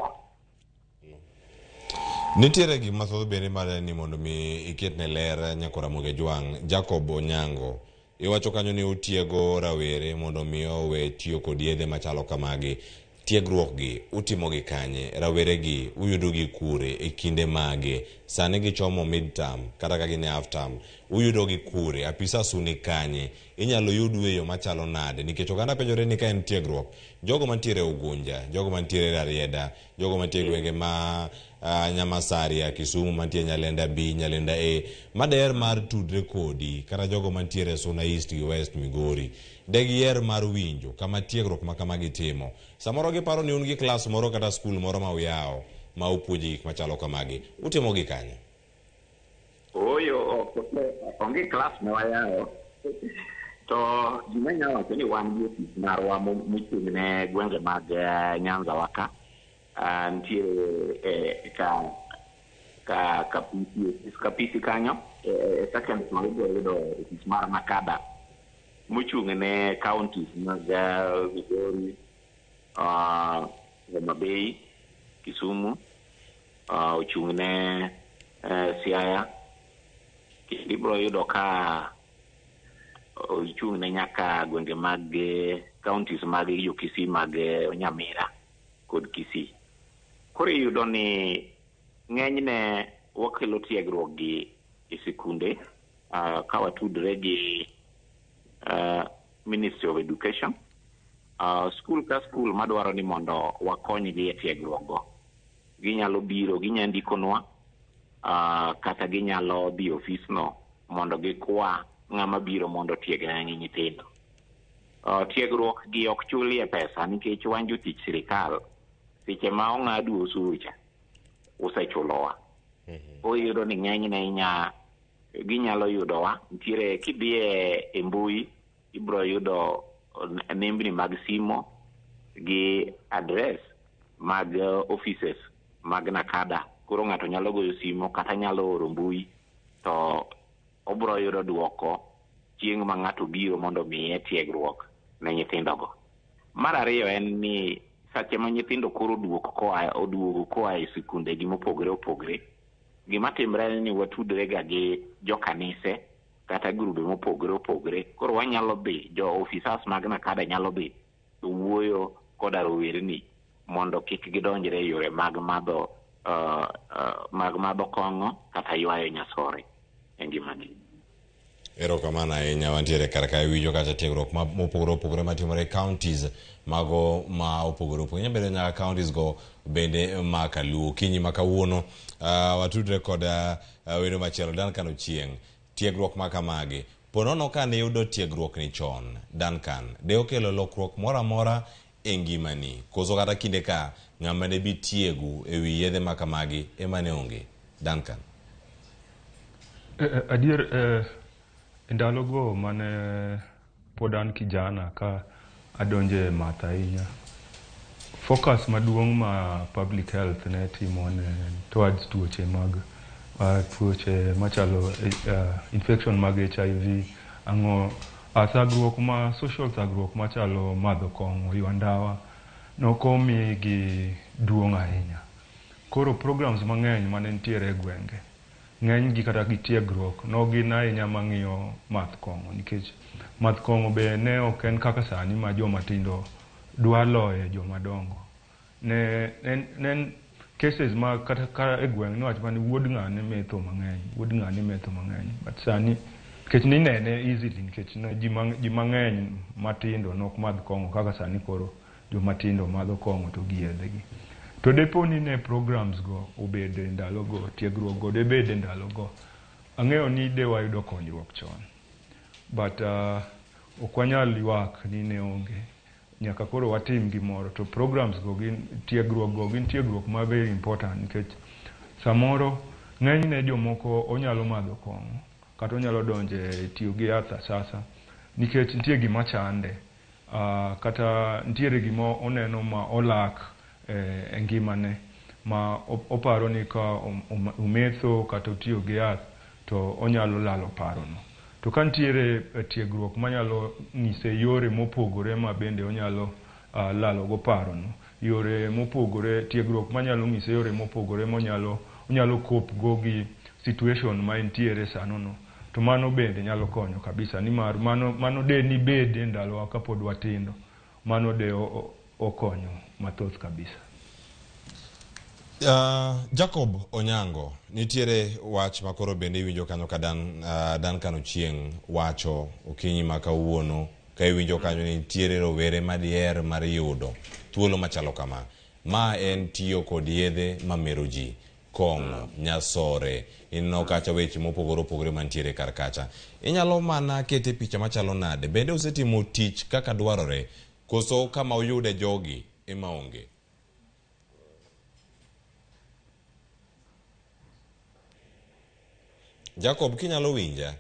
Nitiere gik mathoth bende mar ni mondo mi iketne ler nyakora Ramogi Jwang'. Jacob Onyango, iwacho kanyo ni utiego rawere mondo mi owe tiyo kod yedhe machalo kamagi. Tiegruok gi utimo gi kanye? Rawere gi uyudo gi kure e kinde mage? Sani gichomo mid term kata ka gin e half term, uyudo gi kure? Apisa suni kanye? Inyalo yudu e yo machalo nade? Nikech oganda penjore ni ka en tiegruok, jogo mantiere Ugunja, jogo mantiere Rarieda, jogo mantiere gwenge ma Nyamasaria, Kisumu, mantie Nyalenda B, Nyalenda A, mader mar tudre kodi, kata jogo mantiere Suna East gi West Migori, de giher mar winjo kama tiegruok ma kamagi timo. Samoro giparo ni un gi klas moro kata skul moro ma uyawo ma upuonje gik machalo kamagi. Utimo gi kanye? Ooyo, onge klas ma wayawo. To gima anyalo wacho ni wan gi ofis marwa mochung' ne gwenge mag Nyanza wa ka. Nitiere ka Kapisi, ofis Kapisi kanyo, second floor ibiro yudo ofis mar Makada mochung' ne counties mag Migori, Homa Bay, Kisumu, ochung' ne Siaya. Kendo ibiro yudo ka ochung' ne nyaka gwenge mag counties mag jo Kisii mag Nyamira kod Kisii. Koro iyudo ni ng'enyne wakelo tiegruok gi e sikunde ka watudre gi Ministry of Education. Skul ka skul madwaro ni mondo wakonygi e tiegruok go, ginyalo biro, ginya ndikonwa, kata ginyalo dhi e ofisno mondo gikwa ng'ama biro mondo otieg nyithindo. Tiegruok gi ok chulie pesa nikech wan jotich sirikal, seche ma ong'adu osuru cha usechulowa. Iyudo ni ng'enyne ginyalo yudowa. Nitiere kidhi e mbui ibiro yudo nembni mag simo gi address mag offices mag Nakada. Koro ng'ato nyalo goyo simo kata nyalo oro mbui to obiro yudo duoko chieng' ma ng'ato biro mondo miye tiegruok ne nyithindogo. Mar ariyo en ni seche ma nyithindo koro oduogo koa e sikundegi mopogore opogore, gima timre en ni watudre ga gi jokanise kata grube mopogore opogore. Koro wanyalo dhi, jo officers mag Nakada nyalo dhi to wuoyo koda rowerni mondo kik gidonjre e yore mag madho kong'o kata ywayo nyasore e ngimagi. Erokamano ahinya. Wantiere kar kae winjo kata tiegruok mopogore opogore matimore e counties mago ma opogore opogore. Nyalo bedo nyaka counties go bende ma kaluo. Okinyi ma kawuono watudre kod wendo machielo Duncan Ochieng'. Tiegruok ma kamagi, po nono ka ne iyudo tiegruok ni chon, Duncan, de okelo lokruok moro amora e ngimani? Koso kata kinde ka ng'ama ne bi tiegu e wi yedhe ma kamagi ema ne onge? Duncan. Adier, ndalogo mane pod an kijana ka adonje e math ahinya, focus maduong' ma public health ne timo ne towards tuoche mag tuoche machalo infection mag HIV, ang'o, thagruok ma social thagruok machalo madho kong'o, ywa ndawa, nokomi gi duong' ahinya. Koro programs mang'eny mane nitiere e gwenge, ng'eny gi kata gi tiegruok nogin ahinya mang'iyo math kong'o, nikech math kong'o be ne ok en kaka sani ma joma tindo dwa loye joma dongo. Ne en cases ma kata ka e gweng' niwach mana ni wuod ng'ane metho mang'eny, wuod ng'ane metho mang'eny. But sani nikech ninene easily, nikech ji mang'eny matindo nok madh kong'o kaka sani koro joma tindo madho kong'o to gi yedhe gi. To depo ni ne programs go obed e ndalogo, tiegruok go debed e ndalogo, Ang'eyo ni de wayudo konyruok chon, but ok wanyal ywak ni ne onge. Nyaka koro watim gimoro to programs go gin tiegruok go gin tiegruok ma very important nikech samoro ng'enyne jomoko onyalo madho kong'o kata onyalo donje tiyo gi yath asasa nikech nitie gima chande kata nitiere gima oneno ma olak e ngimane ma oparo ni ka ometho kata otiyo gi yath to onyalo lalo parono. To ka nitiere tiegruok manyalo nyise yore mopogore ma bende onyalo lalo go parono, yore mopogore, tiegruok manyalo nyise yore mopogore monyalo onyalo cope go gi situation ma entiere sano no, to mano bende nyalo konyo kabisa nimar mano de ni bed e ndalowa kapod watindo, mano de okonyo mathoth kabisa. Jacob Onyango, nitiere wach makoro bende iwinjo kanyo ka Duncan Ochieng wacho okinyi ma kawuono ka iwinjo kanyo ni nitiere rowere madiher mar yudo thuolo machalo kama. Ma en tiyo kod yedhe mamero ji, kong'o, nyasore, ineno kacha weche mopogore opogore mantiere kar kacha. Inyalo mana kete picha machalo nade? Bende usetimo tich kaka dwarore koso kama uyude jogi ema onge? Jacob, kinyalo winja?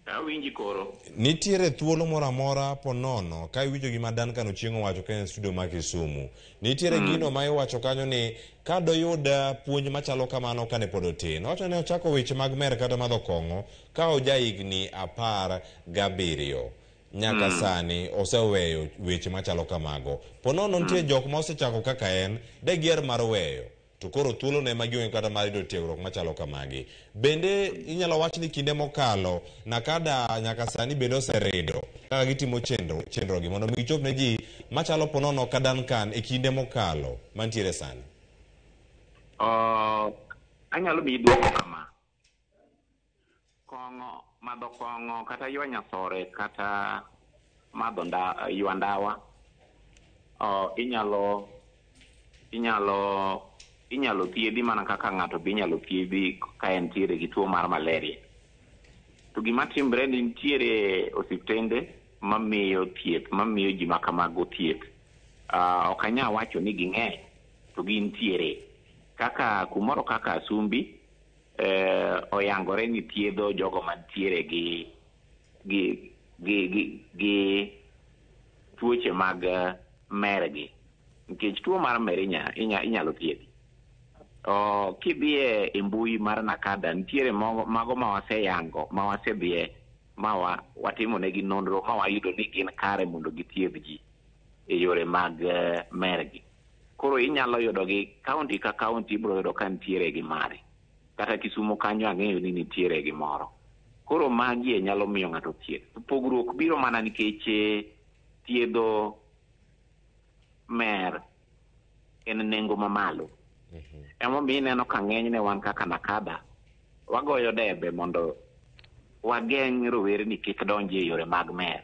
Awinji koro. Nitiere thuolo moro amora ponono ka iwinjo gima Duncan Ochieng owacho ka en studio ma Kisumu. Nitiere gino ma iwacho kanyo ni ka doyud puonj machalo kamano kane pod otin. Owacho ni ochako weche mag mer kata madho kong'o ka oja higni 17. Nyaka sani oseweyo weche machalo kamago. Ponono nitie jok ma osechako kaka en, de gier mar weyo. To koro thuolo ne magionge kata mar yudo tiegruok machalo kamagi. Bende inyalo wach ni kinde mokalo NACADA nyaka sani bende oserido kaka gitimo chenrogi mondo mi gichop ne ji machalo ponono ka Duncan e kinde mokalo mantiere sani. Anyalo miyi duoko kama. Kong'o, madho kong'o kata ywa nyasore kata madho ywa ndawa, inyalo thiedhi mana kaka ng'ato be inyalo thiedhi ka entiere gi tuo mar malaria. To gima timre ni nitiere osiptende mamiyo thieth, mamiyo ji makamago thieth. Ok anyal wacho ni ging'eny, to gintiere. Kaka kumoro kaka Asumbi, oyangore ni thiedho jogo mantiere gi tuoche mag mergi. Nikech tuo mar mer inyalo thiedhi. Kidhie e mbui mar NACADA nitiere mago ma waseyango, ma wasedhie, ma watimo negi nonro ma wayudo ni gin kare mondo githiedh ji e yore mag mergi. Koro inyalo yudo gi kaunti ka kaunti ibiro yudo ka nitiere gi mare. Kata Kisumu kanyo ang'eyo ni nitiere gi moro. Koro magi nyalo miyo ng'ato thieth. Pogruok biro mana nikech thiedho mer en nengo mamalo. Emomiyo ineno ka ng'enyne wan kaka NACADA wagoyo debe mondo wageng' rowerni kik donji e yore mag mer.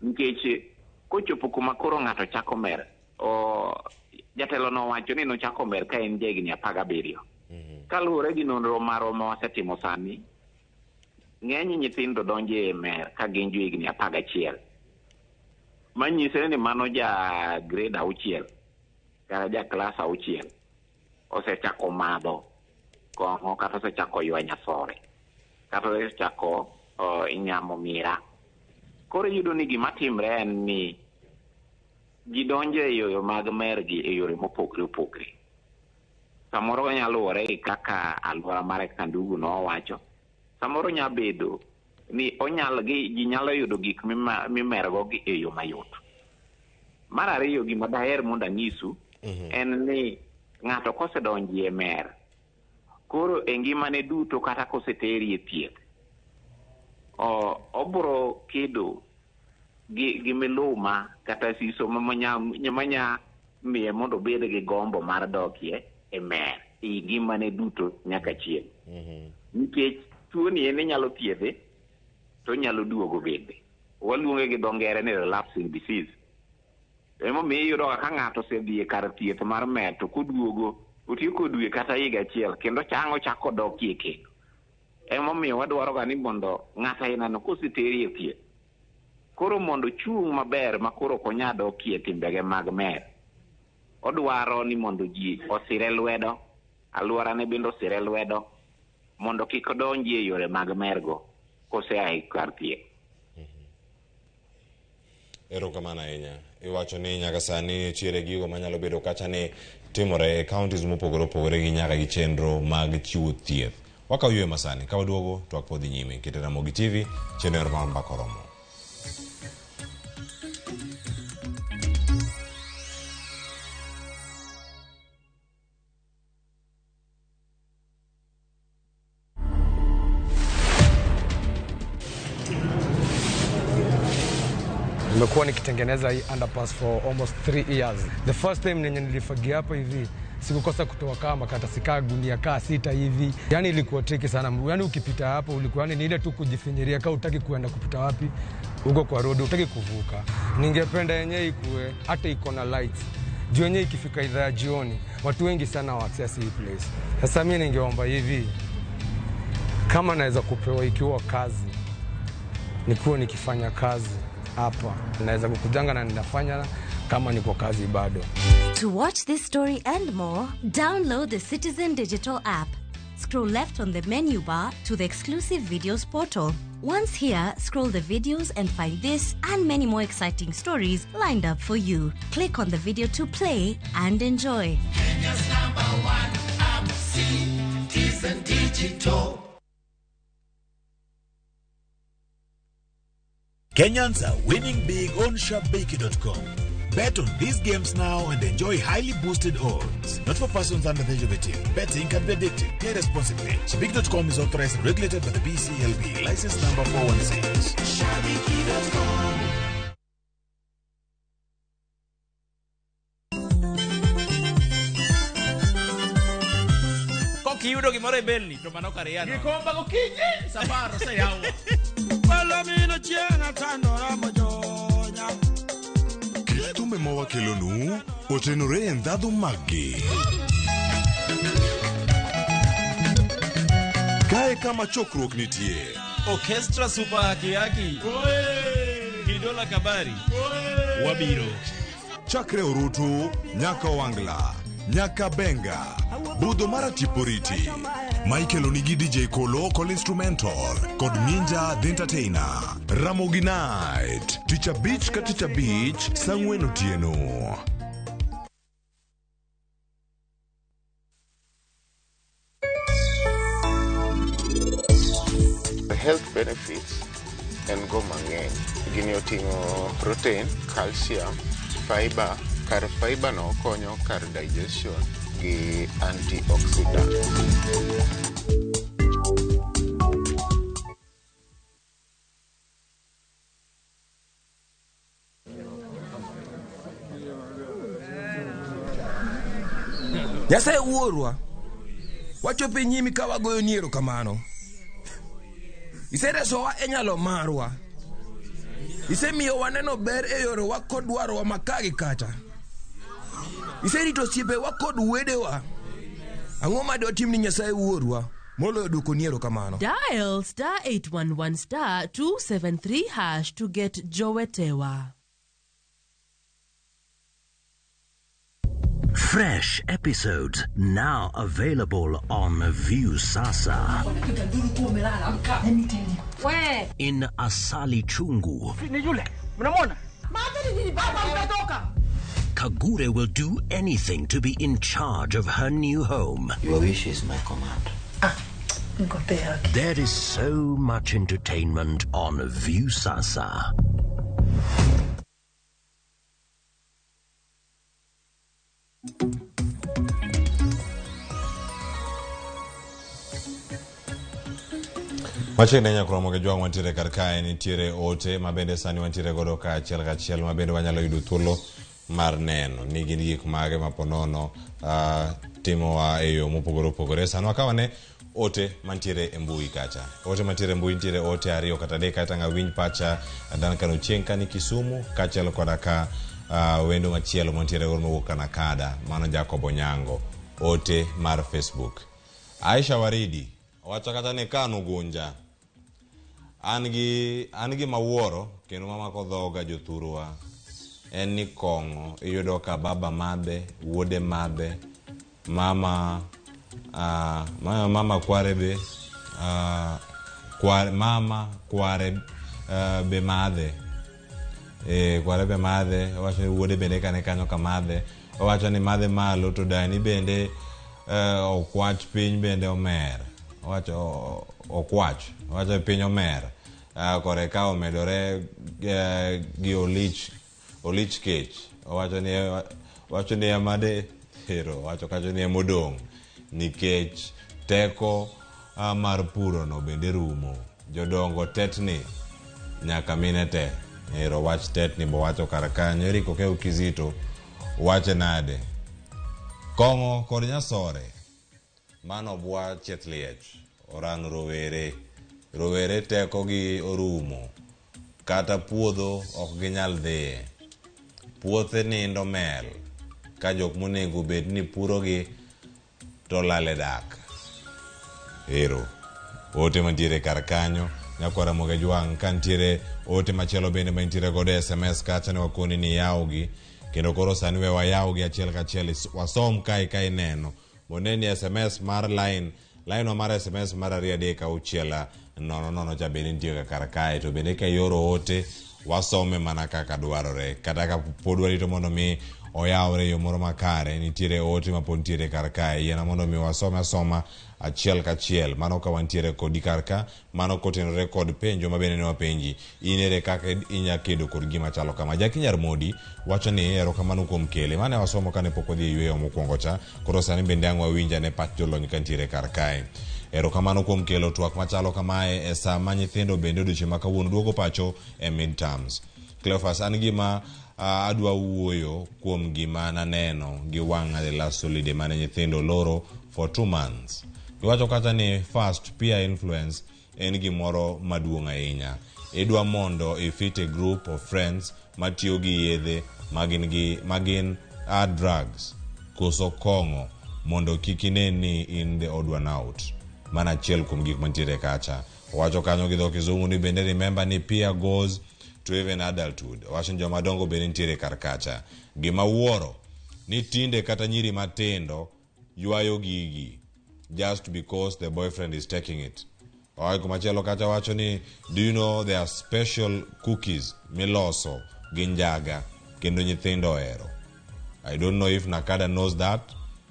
Nikech kochopo kuma koro ng'ato chako mer, jatelo nowacho ni nochako mer ka en jahigni 17. Kaluwore gi nonro marwa ma wasetimo sani, ng'eny nyithindo donjo e mer ka gin johigni 11. Manyisore ni mano ja grade 6 kata ja klas 6 osechako madho kong'o kata osechako ywa nyasore kata osechako nyamo mira. Koro iyudo ni gima timre en ni ji donjo e yore mag mergi e yore mopogore opogore. Samoro nyalo luwore gi kaka alwora mare kaka ndugu nowacho. Samoro nyalo bedo ni ji nyalo yudo gik mimergo gi e yo mayot. Mar ariyo, gima daher mondo anyisu en ni ng'ato kosedonjo e mer, koro e ngimane duto kata koseteri e thieth, obiro kedo gi miluma kata siso manya miye mondo obed gi gombo mar dokie e mer e ngimane duto nyaka chieng'. Nikech tuoni en inyalo thiedhe to onyalo duogo bende. Waluonge gi dho ngere ni relapsing disease. Emomiyo iyudo ka ng'ato osedhi e kar thieth mar mer to koduogo otieko dwe kata higa achiel kendo chango chako dokie kendo. Emomiyo wadwaro ga ni mondo ng'at ainano koseteri e thieth, koro mondo ochung' maber ma koro ok onya dokie timbege mag mer. Odwaro ni mondo ji osire lwedo, alworane bende osire lwedo, mondo kik odonji e yore mag mergo kosea e kar thieth. Erokamano ahinya. Iwacho ni nyaka sani nitiere gigo manyalo bedo kacha ni timore e counties mopogore opogore gi nyaka gi chenro mag chiwo thieth. Wakawo yweyo masani, ka waduogo twak pod dhi nyime. Kete Ramogi TV, chenro mar Mbaka Oromo. Nimekuwa nikitengeneza hii underpass for almost 3 years. The first time nenye nilifagia hapa hivi sikukosa kutoa kama makaratasi kaa gunia kaa 6 hivi. Yani ilikuwa tricky sana. Yani ukipita hapo ulikuwa yani ni ile tu kujifinyiria kama hutaki kuenda kupita wapi huko kwa road, hutaki kuvuka. Ningependa yenyewe ikuwe hata iko na lights. Juu yenyewe ikifika idhaa ya jioni watu wengi sana wa access hii place. Sasa mimi ningeomba hivi, kama naweza kupewa ikiwa kazi, nikuwe nikifanya kazi hapa, naweza kukujanga na ninafanya kama niko kazi bado. To watch this story and more, download the Citizen Digital app. Scroll left on the menu bar to the exclusive videos portal. Once here, scroll the videos and find this and many more exciting stories lined up for you. Click on the video to play and enjoy. Kenya's #1 app, Citizen Digital. Kenyans are winning big on Shabiki.com. Bet on these games now and enjoy highly boosted odds. Not for persons under the age of 18. Betting can be addictive. Play responsibly. Shabiki.com is authorized and regulated by the BCLB. License number 416. Shabiki.com. Kokiyudo gimoro e belni to mano kar yano. Gikomba gokinyi safar oseyawo. Palomino chieng' atandora mojonya. Kit thumbe ma wakelonu otenore e ndhadhu maggi. Kae kama chokruok nitie. Orchestra Super Haki Haki. Kidola Kabari. Wabiro. Chakre Orutu, nyaka Wangla, nyaka Benga, budho mar Atiporiti. Michael onigi DJ Kolo kod instrumental kod Ninja the Entertainer. Ramogi Night, tich abich ka tich abich, saa 4 otieno. The health benefits en go mang'eny. Gini oting'o protein, calcium, fiber. Kar fiber no konyo kar digestion gi antioxidant. Nyasaye wuorwa, wachopo e nyimi ka wagoyoni erokamano. Iseresowa e nyalo marwa. Isemiyo waneno ber e yorewa kod dwarowa ma ka gi kacha. Iserito osiepewa kod wedewa. Ang'o ma dwatim ni Nyasaye wuorwa moloyo dwokoni erokamano? Dial star 811 star 273 hash to get Jowetewa. Fresh episodes now available on Viusasa. In Asali Chungu, Kagure will do anything to be in charge of her new home. Your wish is my command. There is so much entertainment on Viusasa. Machiegni ahinya koro Ramogi Jwang' wantiere kar kae nitiere ote ma bende sani wantiere godo ka achiel kachiel ma bende wanyalo yudo thuolo mar neno ni gin gik mage ma ponono timowa e yo mopogore opogore. Sani wakaw ane ote mantiere e mbui kacha. Ote mantiere e mbui nitiere ote 2 kata 3 kata ng'a winj pacha Duncan Ochieng' kani Kisumu kaachiel koda ka wendo machielo mantiere godo mowuok Kanakada mano Jacob Onyango. Ote mar Facebook. Aisha Waridi Owacho kata ni kano gunja. An gi mawuoro kendo mamako dhoga jothurwa en ni kong'o iyudo ka baba madhe, wuode madhe, mama mama kware be mama kware be madhe. Kware be madhe, owacho ni wuode bende kane kanyo ka madhe, owacho ni madhe malo to dani bende okwach piny bende omer. Owacho okwach, owacho piny omer. Kore ka omedore gi olich kech. Owacho ni amade hero, owacho kacho ni emodong' nikech teko mar puro no bende rumo. Jodongo tetni nyaka mine te. Ero wach tetni bo wacho kar kanyo. Eric Okew Kizito wache nade? Kong'o kod nyasore mano bwa chieth liech orano rowere. Rowere teko gi orumo, kata puodho ok ginyal dhiye. Puothe nindo mel ka jok monego bed ni purogi to lale dak. Ero ote mantiere kar kanyo nyakwara Ramogi Jwang' ka nitiere ote machielo bende mantiere godo e SMS kacha ne wakoni ni yawgi kendo koro sani we wayawgi achiel kachiel wasom kae ka ineno mondo ni SMS mar line mar SMS mar 2 3 6 0 0 cha bende nitie kar kae to bende ka ioro ote wasome mana kaka dwarore kata ka pod warito mondo mi oyawre yo moro makare nitiere ote ma pod nitiere kar kae yiena mondo mi wasome asoma achiel kachiel mano ka wantiere kodi kar ka mano kotenore kod penjo ma bende ne wapenji in ere kaka inya kedo kod gima chalo kama. Jackie Nyarmodi wacho ni erokamano kuom kele mane wasomo kane pok wadhi e yweyo mokwongo cha koro sani bende ang' wawinj ane pach jolony kantiere kar kae. Erokamano kuom kelo twak machalo kamae e saa ma nyithindo bende odiochieng' ma kawuono duogo pacho e midterms. Cleophas, an gima adwa wuoyo kuom gima naneno gi wang'a the last holiday mane nyithindo loro for 2 months. Giwacho kata ni first peer influence en gimoro maduong' ahinya. Idwa mondo ifit a group of friends matiyo gi yedhe magin drugs koso kong'o mondo kik ine ni in the odd one out. Mana achiel kuom gik mantiere kacha. Owacho kanyo gi dho kizungu ni bende remember ni peer goes to even adulthood. Owacho ni joma dongo bende nitiere kar kacha. Gima wuoro ni tinde kata nyiri matindo ywayo gigi just because the boyfriend is taking it. Owacho kumachielo kacha wacho ni do you know there are special cookies miloso gi njaga kendo nyithindo ohero. I don't know if Nakada knows that.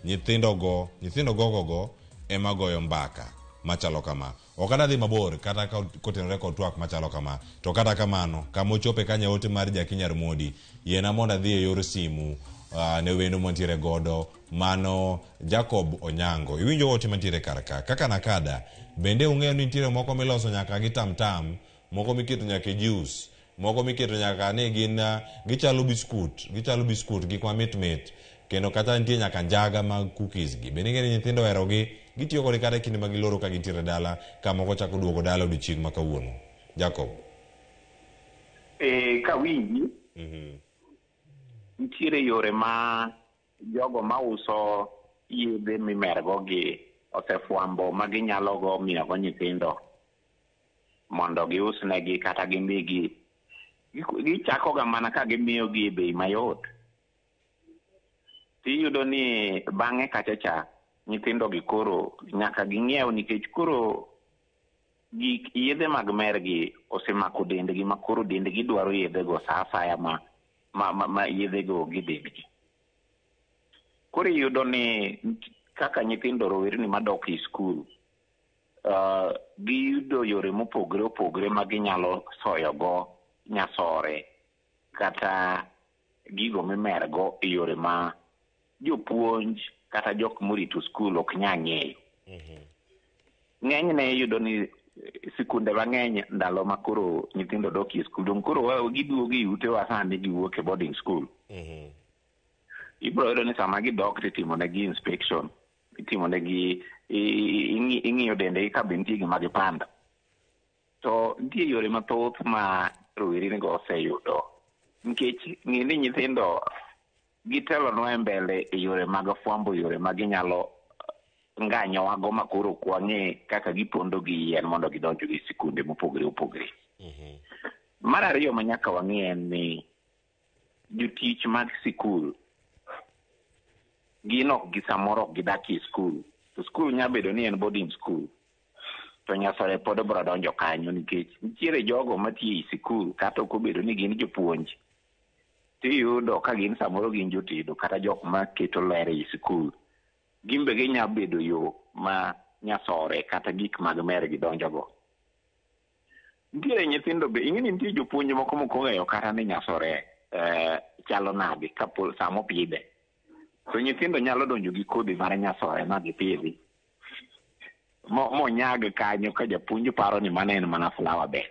Nyithindo gogo ema goyo mbaka machalo kama. Ok adhi mabor kata kotenore kod twak machalo kama. To kata kamano, kama ochope kanya ote mar Jackie Nyarmodi, yiena mondo adhi e yor simu ne wendo mantiere godo mano Jacob Onyango. Iwinjo ote mantiere kar ka. Kaka Nakada, bende ung'eyo ni nitiere moko miloso nyaka gi tamtam, moko miketo nyaka e juice, moko miketo nyaka ni gin gichalo biskut, gik mamit mit. Kendo kata nitie nyaka njaga mag cookies gi. Bende ing'eyo ni nyithindo oherogi, gitiyo kode kata e kinde ma giloro ka gintiere dala, ka moko chako duogo dala odiochieng' ma kawuono. Jacob. Kawinji, nitiere yore ma jogo mauso yedhe mimergo gi osefwambo ma ginyalo go miyogo nyithindo mondo giusnegi kata gimigi. Gichakoga mana ka gimiyogi e bei mayot. Tiyudo ni bang'e kacha cha nyithindo gi koro nyaka ging'iew nikech koro gik yedhe mag mer gi osemako dendgi ma koro dendgi dwaro yedhego sa asaya ma yedhego gi dendgi. Koro iyudo ni kaka nyithindo rowerni madok e skul giyudo yore mopogore opogore ma ginyalo soyogo nyasore kata gigo mimergo e yore ma jopuonj kata jok morito skul ok nyal ng'eyo. Ng'enyne iyudo ni sikunde mang'eny ndalo ma koro nyithindo dok e skul dong koro giduogo e utewa sani giwuok e boarding school. Ibiro yudo ni sama gidok titimonegi inspection, itimonegi ing'iyo dendegi ka be nitie gima gipando. To nitie yore mathoth ma rowernigo oseyudo nikech ng'e ni nyithindo gitelonwa e mbele e yore mag fwambo, yore ma ginyalo nganyowago ma koro ok wang'e kaka gipondo gi yien mondo gidonj gi sikunde mopogore opogore. Mar ariyo ma nyaka wang'e en ni jotich mag sikul gin ok gi samoro ok gidak e skul, to skul nyalo bedo ni en boarding school, to nyasore pod biro donjo kanyo nikech nitiere jogo matiyo e sikul kata ok obedo ni gin jopuonj, tiyudo ka gin samoro gin jotedo kata jok maketo ler ei sikul, gin be ginya bedo yo ma nyasore kata gik mag mer gidonjogo. Nitiere nyithindo be, ing'e ni nitie jopuonj moko mok ong'eyo kata ni nyasore chalo nade kapo sama opidhe. To nyithindo nyalo donjo gi kodhi mar nyasore ma gipidhi monyag kanyo ka japuonj paro ni mano en mana flower bed,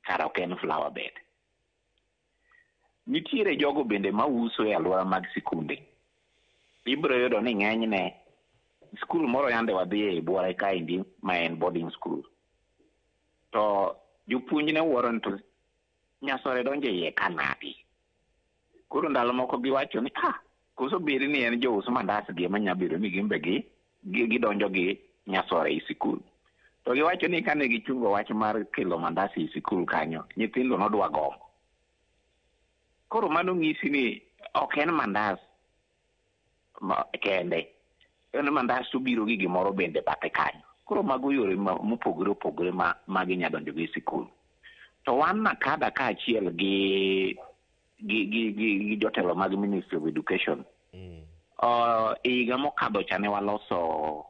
kara ok en flower bed. Nitiere jogo bende mauso e alwora mag sikunde. Ibiro yudo ni ng'enyne skul moro yande wadhiye e buore kaendi ma en boarding school, to jopuonj ne wuoro ni to nyasore donjo e iye ka nadi. Koro ndalo moko giwacho ni koso bed ni en jous mandas gi ema nya bedo ni gin be gidonjo gi nyasore e sikul. To giwacho ni kane gichungo wach mar kelo mandas e sikul kanyo, nyithindo nodwa gombo. Koro mano ng'isi ni ok en mandas kende, en mandas to biro gi gimoro bende bathe kanyo. Koro mago yore mopogore opogore ma ginya donjo go e sikul. To wan NACADA kaachiel gi jotelo mag Ministry of Education, e higa mokadho cha ne waloso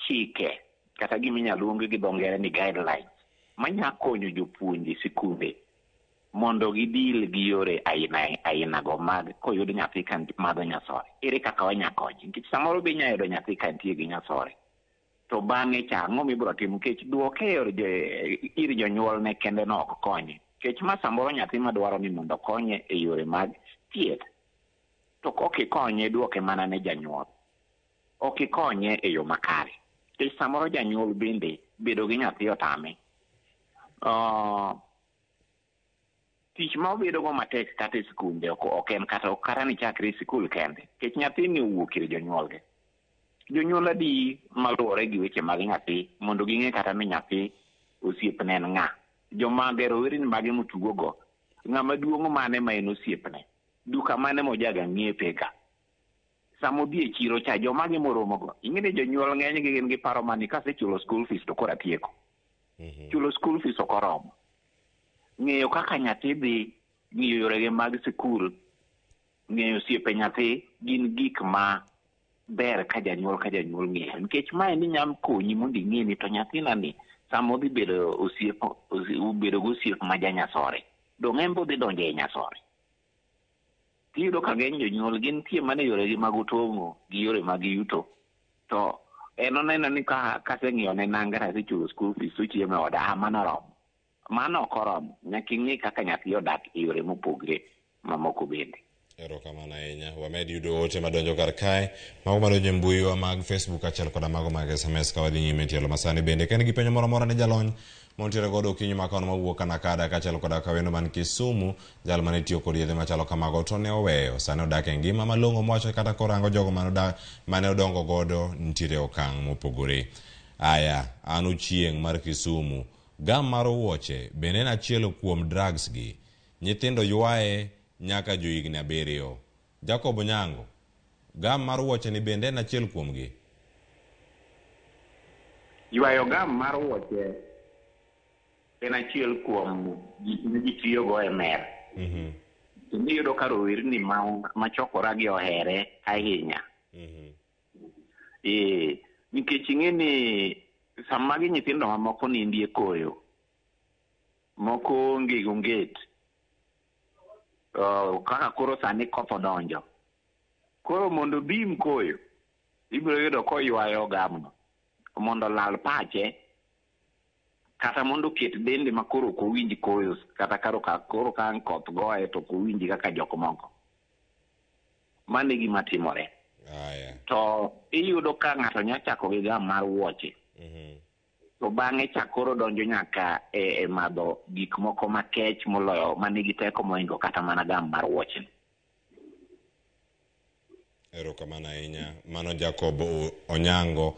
chike kata gima inyalo luong gi dho ngere ni guidelines manya konyo jopuonj e sikunde mondo gidil gi yore aina go mag koyud nyathi ka madho nyasore, ere kaka wanya konye? Nikech samoro be inya yudo nyathi ka nitie gi nyasore, to bang'e cha ang'o mibiro timo? Nikech duoke ir jonyuolne kende no ok konye. Nikech ma samoro nyathi madwaro ni mondo okonye e yore mag thieth, to kok ikonye duoke mana ne janyuol, ok ikonye e yo makare. Nikech samoro janyuol bende bedo gi nyathi otame. Tich ma obedo go matek kata e sikunde ok en kata ni chakre e sikul kende, nikech nyathini owuok ir jonyuolge. Jonyuol adi maluwore gi weche mag nyathi mondo ging'e kata ni nyathi osiepne en ng'a, joma rowerni mage motugogo, ng'ama duong' mane ma en osiepne, duka mane mojaga ng'iepe ga, sama odhi e chiro cha jomage moromogo. Ing'e ni jonyuol ng'enygi gin gi paro mani kasechulo school fees to koro atieko. Chulo school fees ok oromo. Ng'eyo kaka nyathi dhi, ng'iyo yorege mag sikul, ng'eyo osiepe nyathi gin gik ma ber ka janyuol ng'eyo. Nikech mae ni nyalo konyi mondo ing'e ni to nyathina ni sama odhi bedo osiep, bedo gi osiep ma janyasore, dong' en be odhi donjo e nyasore. Tiyudo ka ng'eny jonyuol gintie mana e yoregi mag otong'o gi yore mag yuto, to en oneno ni kaseng'iyo ne nanga tasechulo school fees to chiemo e oda, mano oromo. Mano ok oromo. Nyaka ing'e kaka nyathi odak e yore mopogre mamoko bende. Erokamano ahinya. Wamed yudo ote madonjo kar kae, mago madonjo e mbuiwa mag Facebook achiel koda mago mag SMS ka wadhi nyime tielo masani bende. Ka in gi penjo moro amora ne jalony montiere godo okinyi ma kawuono mawuok NACADA kaachiel koda kawendo man Kisumu, jal mane tiyo kod yedhe machalo kamago to ne oweyo. Sani odak e ngima malong'o mowacho kata korango jogo mane odongo godo nitiere okang' mopogore. Aya, an Ochieng' mar Kisumu. Gam mar wuoche bende en achiel kuom drugs gi. Nyithindo ywaye nyaka johigni 7. Jacob Onyango, gam mar wuoche ni bende en achiel kuomgi. Ywayo gam mar wuoche en achiel kuom gik ma ji tiyogo e mer. Kendo iyudo ka rowerni ma chokora gi ohere ahinya. Nikech ing'e ni sama gi nyithindo mamoko nindie koyo, moko onge gi onget, kaka koro sani koth odonjo, koro mondo obim koyo, ibiro yudo koywayo gamno mondo olal pache, kata mondo oket dende ma koro ok owinj koyo, kata koro ka ang' koth goye to ok owinj kaka jok moko. Mano e gima timore. To iyudo ka ng'ato nya chako gi gam mar wuoche, to bang'e cha koro donjo nyaka e madho gik moko makech moloyo manigi teko mohingo kata mana gam mar wuoche. Erokamano ahinya. Mano Jacob Onyango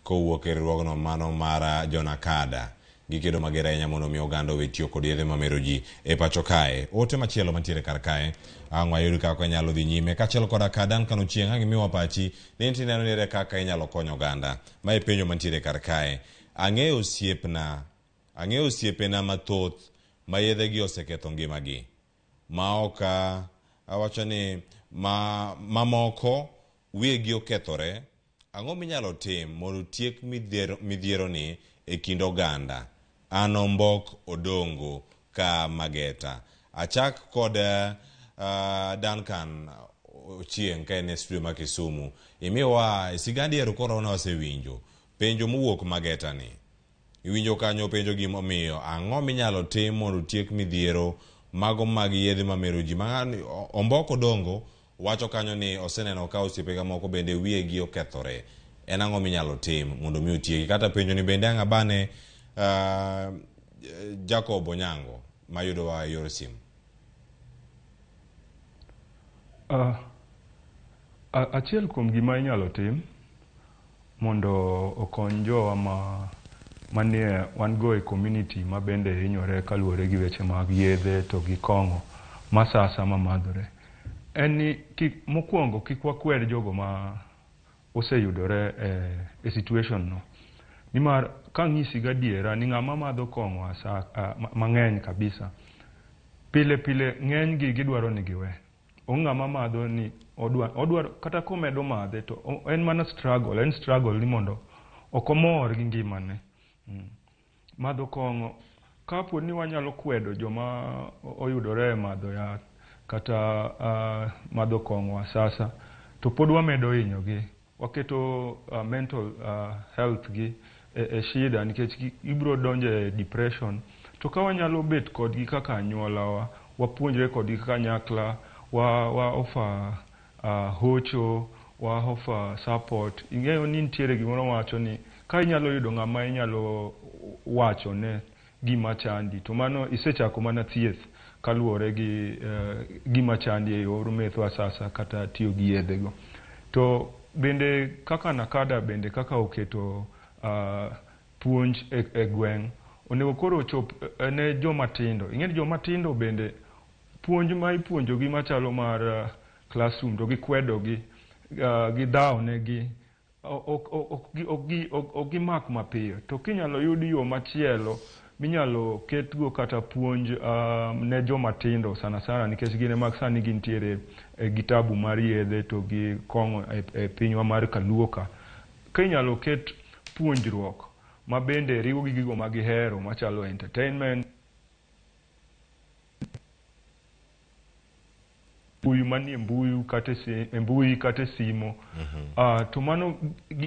kowuok e riwruogno mano mar Jonakada. Gikedo mager ahinya mondo mi oganda owe tiyo kod yedhe mamero ji e pacho kae. Ote machielo mantiere kar kae, ang' wayud kaka inyalo dhi nyime. Kaachiel koda ka Duncan Ochieng' ang' imiwa pachi ni in tineno ni ere kaka inyalo konyo oganda. Mae penjo mantiere kar kae. Ang'eyo osiepna, ang'eyo osiepena mathoth ma yedhegi oseketho ngimagi. Ma ok awacho ni ma mamoko wiyegi okethore. Ang'o minyalo tim mondo otiek midhieroni e kind oganda? An Ombok Odongo ka Mageta. Achak kod Duncan Ochieng' ka en e studio ma Kisumu. Imiwa sigand ero koro ne wasewinjo. Penjo mowuok Mageta ni. Iwinjo kanyo penjo gimomiyo ang'o minyalo tim mondo otiek midhiero mago mag yedhe mamero ji. Ombok Odongo wacho kanyo ni oseneno ka osiepega moko bende wiyegi okethore. En ang'o minyalo tim mondo mi otieki? Kata penjo ni bende ang' abane Jacob Onyango mayudowa e yor simu. Achiel kuom gima inyalo tim mondo okony jowa ma manie wan go e community ma bende hinyore kaluwore gi weche mag yedhe to gi kong'o ma sa asama madhore en ni kik, mokwongo kik wakwed jogo ma oseyudore e situation no. Nimar kang'isi gadiera ni ng'ama madho kong'o mang'eny kabisa, pile pile ng'eny gi gidwaro ni giwe. Onge ng'ama madho ni odwaro kata komedo madhe to en mana struggle, en struggle ni mondo ok omor gi ngimane. Madho kong'o, kapo ni wanyalo kwedo joma oyudore e madho yath kata madho kong'o asasa, to pod wamedo hinyogi. Waketo mental health gi e shida nikech gibiro donjo e depression. To ka wanyalo bet kodgi kaka anyuolawa, wapuonjre kodgi kanyakla, wa offer hocho, wa offer support. Ing'eyo ni nitiere gimoro wacho ni ka inyalo yudo ng'ama inyalo wachone gima chandi, to mano isechako mana thieth kaluwore gi gima chandi e yor metho asasa kata tiyo gi yedhego. To bende kaka Nakada bende kaka oketo puonj e gweng', onego koro ochop ne joma tindo. Ing'e ni joma tindo bende puonj ma ipuonjogi machalo mar classroom to gikwedogi, gidhawo negi, ok gimak mapiyo. To kinyalo yud yo machielo minyalo ketgo kata puonj ne joma tindo sana sana nikech gin ema sani gintiere gi tabu mar yedhe to gi kong'o e pinywa mar Kaluo ka. Ka inyalo ket puonjruok ma bende riwo gi gigo ma gihero machalo entertainment, mbui manie mbui kata e mbui kata e simo, to mano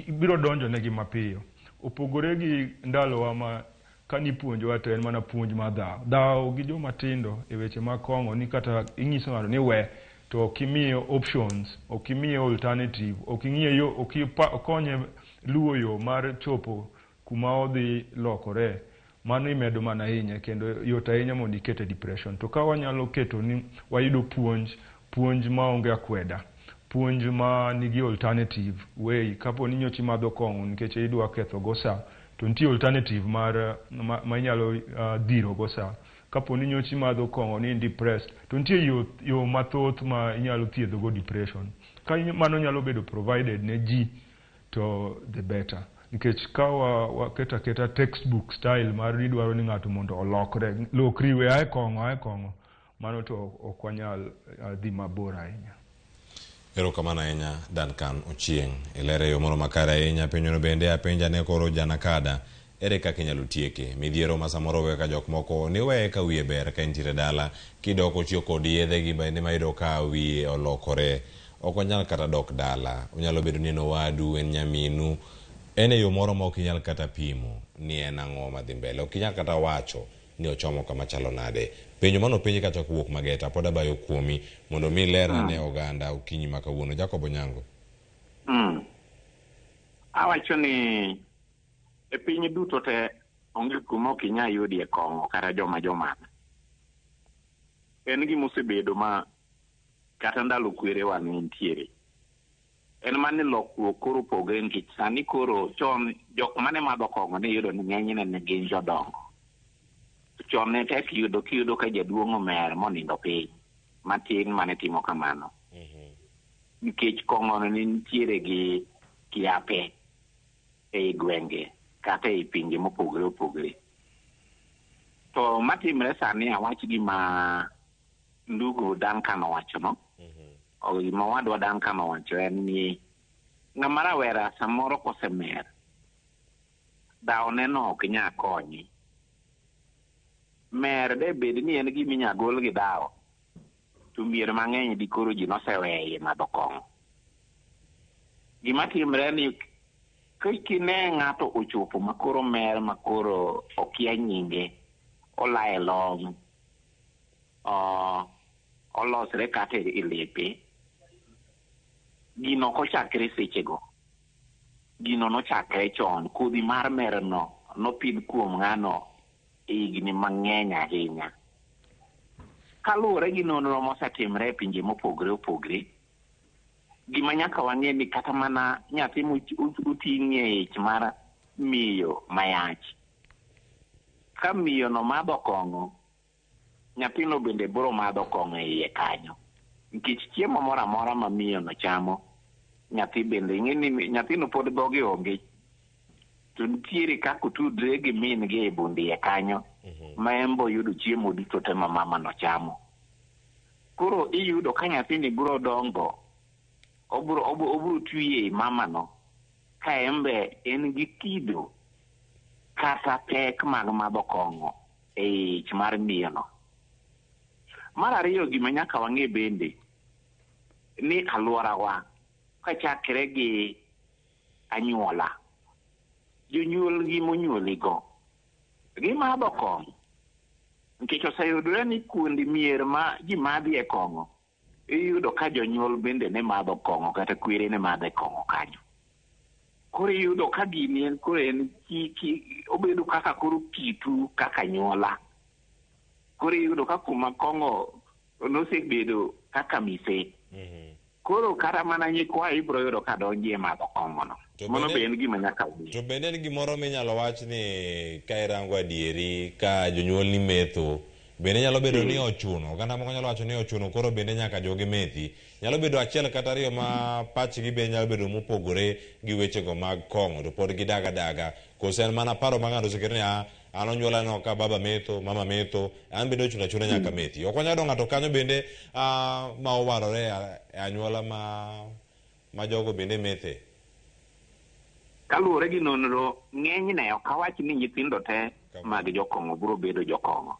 biro donjo negi mapiyo. Opogore gi ndalowa ma kanipuonjowa to en mana puonj mar dhawo. Dhawo gi joma tindo e weche mag kong'o ni kata ing'iso ng'ato ni we, to ok imiye options, ok imiye alternative, ok ing'iye yo, ok okonye luwo yo mar chopo kuma odhi lokore. Mano imedo mana hinye kendo yot ahinya mondo ikete depression. To ka wanyalo keto ni wayudo puonj, puonj maonge akweda, puonj ma nigi alternative way. Kapo ni nyocha imadho kong'o nikech idwa ketho go sa, to nitie alternative mar ma inyalo dhiro go sa. Kapo ni nyocha imadho kong'o ni in depressed, to nitie yo mathoth ma inyalo thiedho go depression. Ka mano nyalo bedo provided ne ji, to the better. Nikech ka waketo aketa textbook style mar idwaro ni ng'ato mondo olokre, lokri we ae kong'o, ae kong'o, mano to ok wanyal dhi mabor ahinya. Erokamano ahinya Duncan Ochieng'. Ilere yo moro makare ahinya. Penjono bende apenja ne koro Janakada, ere kaka inyalo tieke midhiero ma samoro weyo ka jok moko ni weye ka wiye ber ka intiere dala, kidok otiyo kod yedhe gi bende mayudo ka wiye olokore, ok onyal kata dok dala. Onyalo bedo ni en owadu, en nyaminu, en e yo moro ma ok inyal kata pimo ni en ang'o madhi mbele, ok inyal kata wacho ni ochomo kama chalo nade. Penjo mano penji kacha kowuok Mageta, pod abayo kuomi mondo mi ilerna ne oganda okinyi ma kawuono. Jacob Onyango. Awacho ni e piny duto te onge kuma ok inyal yudie kong'o kata joma jomadho. En gima osebedo ma kata ndalo kwerewa ne nitiere. En mana ni lokruok koro opogre nikech sani koro chon jok mane madho kong'o ne iyudo ni ng'enyne ne gin jodongo. Chon ne tek yudo kiyudo ka jaduong' omer monindo piny matin mane timo kamano. Nikech kong'ono ne nitiere gi kiape ei gwenge kata ei pinje mopogore opogore. To matimre sani awach gima ndugu Duncan owachono. Gima owadwa Duncan owacho en ni ng'ama rawera samoro kosemer, dhawone no ok nyal konye. Mer de bed ni en gima inyalo gol gi dhawo, to mier mang'eny di koro ji noseweye madho kong'o. Gima timre ni kine ng'ato ochopo makoro mer makoro okia nyinge, ola e long', olosre kata e lepe, gino ok ochakre sechego. Gino nochakre chon, kodhi mar merno nopidh kuom ng'ano e higni mang'eny ahinya. Kaluwore gi nonro mosetimre e pinje mopogore opogore, gima nyaka wang'e ni kata mana nyathi moting'o e ich mar miyo mayach, ka miyo no madho kong'o, nyathino bende biro madho kong'o e iye kanyo. Nikech chiemo moro amora ma miyo no chamo, nyathi bende ing'e ni nyathino pod dhoge onge, to nitiere kaka otudre gi min gi e bund iye kanyo, ma en bo yudo chiemo duto te ma mama no chamo. Koro iyudo ka nyathini biro dongo, obiro twi ei mama no, ka en be en gi kido kata pek mag madho kong'o e ich mar miyo no. Mar ariyo, gima nyaka wang'e bende ni alworawa kachakre gi anyuola, jonyuol gi monyuoligo gimadho kong'o, nikech oseyudore ni kuonde mier ma ji madhie kong'o, iyudo ka jonyuol bende ne madho kong'o kata kwere ne madhe kong'o kanyo. Koro iyudo ka gini en koro en obedo kaka koro kitu kaka anyuola. Koro iyudo ka kuma kong'o nosebedo kaka mise. Koro kata mana nyikwa ibiro yudo ka donjie madho kong'o no. Mano be en gima nyaka wang'e. To bende en gimoro minyalo wach ni ka irango adieri ka jonyuol ni metho, bende nyalo bedo ni ochuno. Oganda moko nyalo wacho ni ochuno, koro bende nyaka jogi methi. Nyalo bedo achiel kata ariyo ma pachgi be nyalo bedo mopogore gi wechego mag kong'o, to pod gidag adaga. Koso en mana paro ma ng'ato oseketo ni an onyuola no ka baba metho, mama metho, an bende ochuno achuna nyaka methi. Ok wanyalo ng'ato kanyo bende ma owarore e anyuola ma jogo bende methe. Kaluwore gi nonro, ng'enyne ok awach ni nyithindo te mag jokong'o biro bedo jokong'o.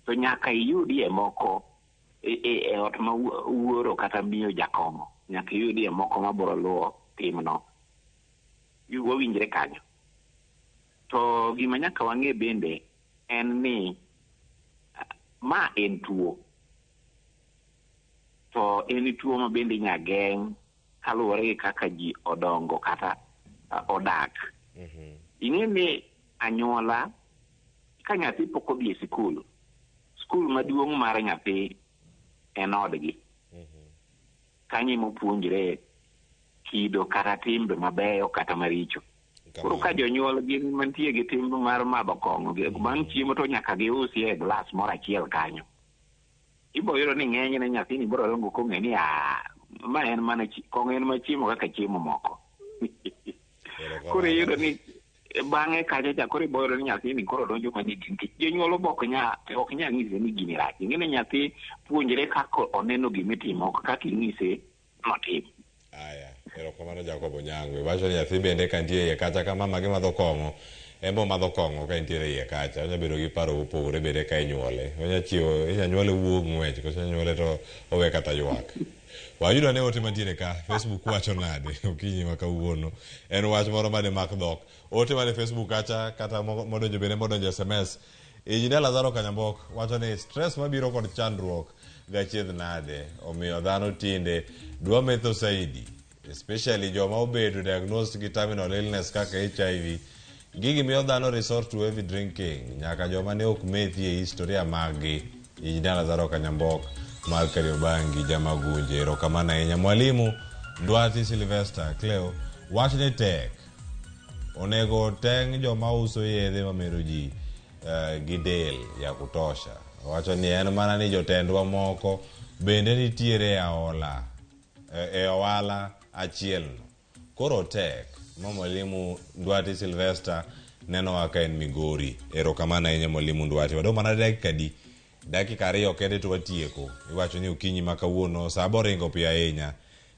To nyaka iyudie moko e ot ma wuoro kata miyo jakong'o, nyaka iyudie moko ma biro luwo timno. Wawinjre kanyo. To gima nyaka wang'e bende en ni ma en tuo. To en tuo ma bende inya geng' kaluwore gi kaka ji odongo kata odak. Ing'e ni anyuola ka nyathi pok odhi e sikul, skul maduong' mar nyathi en odgi. Kanyo ema opuonjre kido kata timbe mabeyo kata maricho. Koro ka jonyuol gin mantie gi tim mar madho kong'o, bang' chiemo to nyaka giusi e glas moro achiel kanyo. Ibo yudo ni ng'enyne nyathini biro dongo kong'e ni ma en mana kong'o en ma chiemo kaka chiemo moko. Koro iyudo ni bang'e kacha cha koro ibo yudo ni nyathini koro donjo mana e gini. Jonyuol ok nyal nyise ni gini rach. Ing'e ni nyathi puonjre kaka oneno gimitimo, ok kaka inyise notim. Aya, erokamano Jacob Onyango. Iwacho ni nyathi bende ka nitie iye kacha ka mama gi madho kong'o, en bo madho kong'o ka nitiere iye kacha. Onya bedo gi paro mopogore bende ka inyuole. Onya chiwo, inya nyuole wuog ng'wech, koso inya nyuole to owe kata ywak. Wayudo ane ote mantiere ka, Facebook wacho nade okinyi ma kawuono. En wach moro mane mak dhok. Ote mane Facebook kacha kata modonjo bende modonjo SMS. Injinia Lazaro Kanyambok wacho ni stress mabiro kod chandruok gachiedh nade, omiyo dhano tinde dwa metho saidi, especially joma obedo diagnosed gi terminal illness kaka HIV. Gigi miyo dhano resort to heavy drinking, nyaka joma ne ok methi e historia maggi. Injinia Lazaro Kanyambok mar Kariobangi, Jamagunje, erokamano ahinya. Mwalimu Ndwati Sylvester Cleo wachni tek onego teng' joma uso yedhe mamero ji gi del ya kutosha. Owacho ni en mana ni jotendwa moko bende nitiere e aola e ohala achielno. Koro tek ma mwalimu Ndwati Sylvester nenowa ka en Migori. Erokamano ahinya mwalimu Ndwati. Wadong' mana dakika adi? Dakika 2 kende to watieko. Iwacho ni okinyi ma kawuono sa boringo piyo ahinya.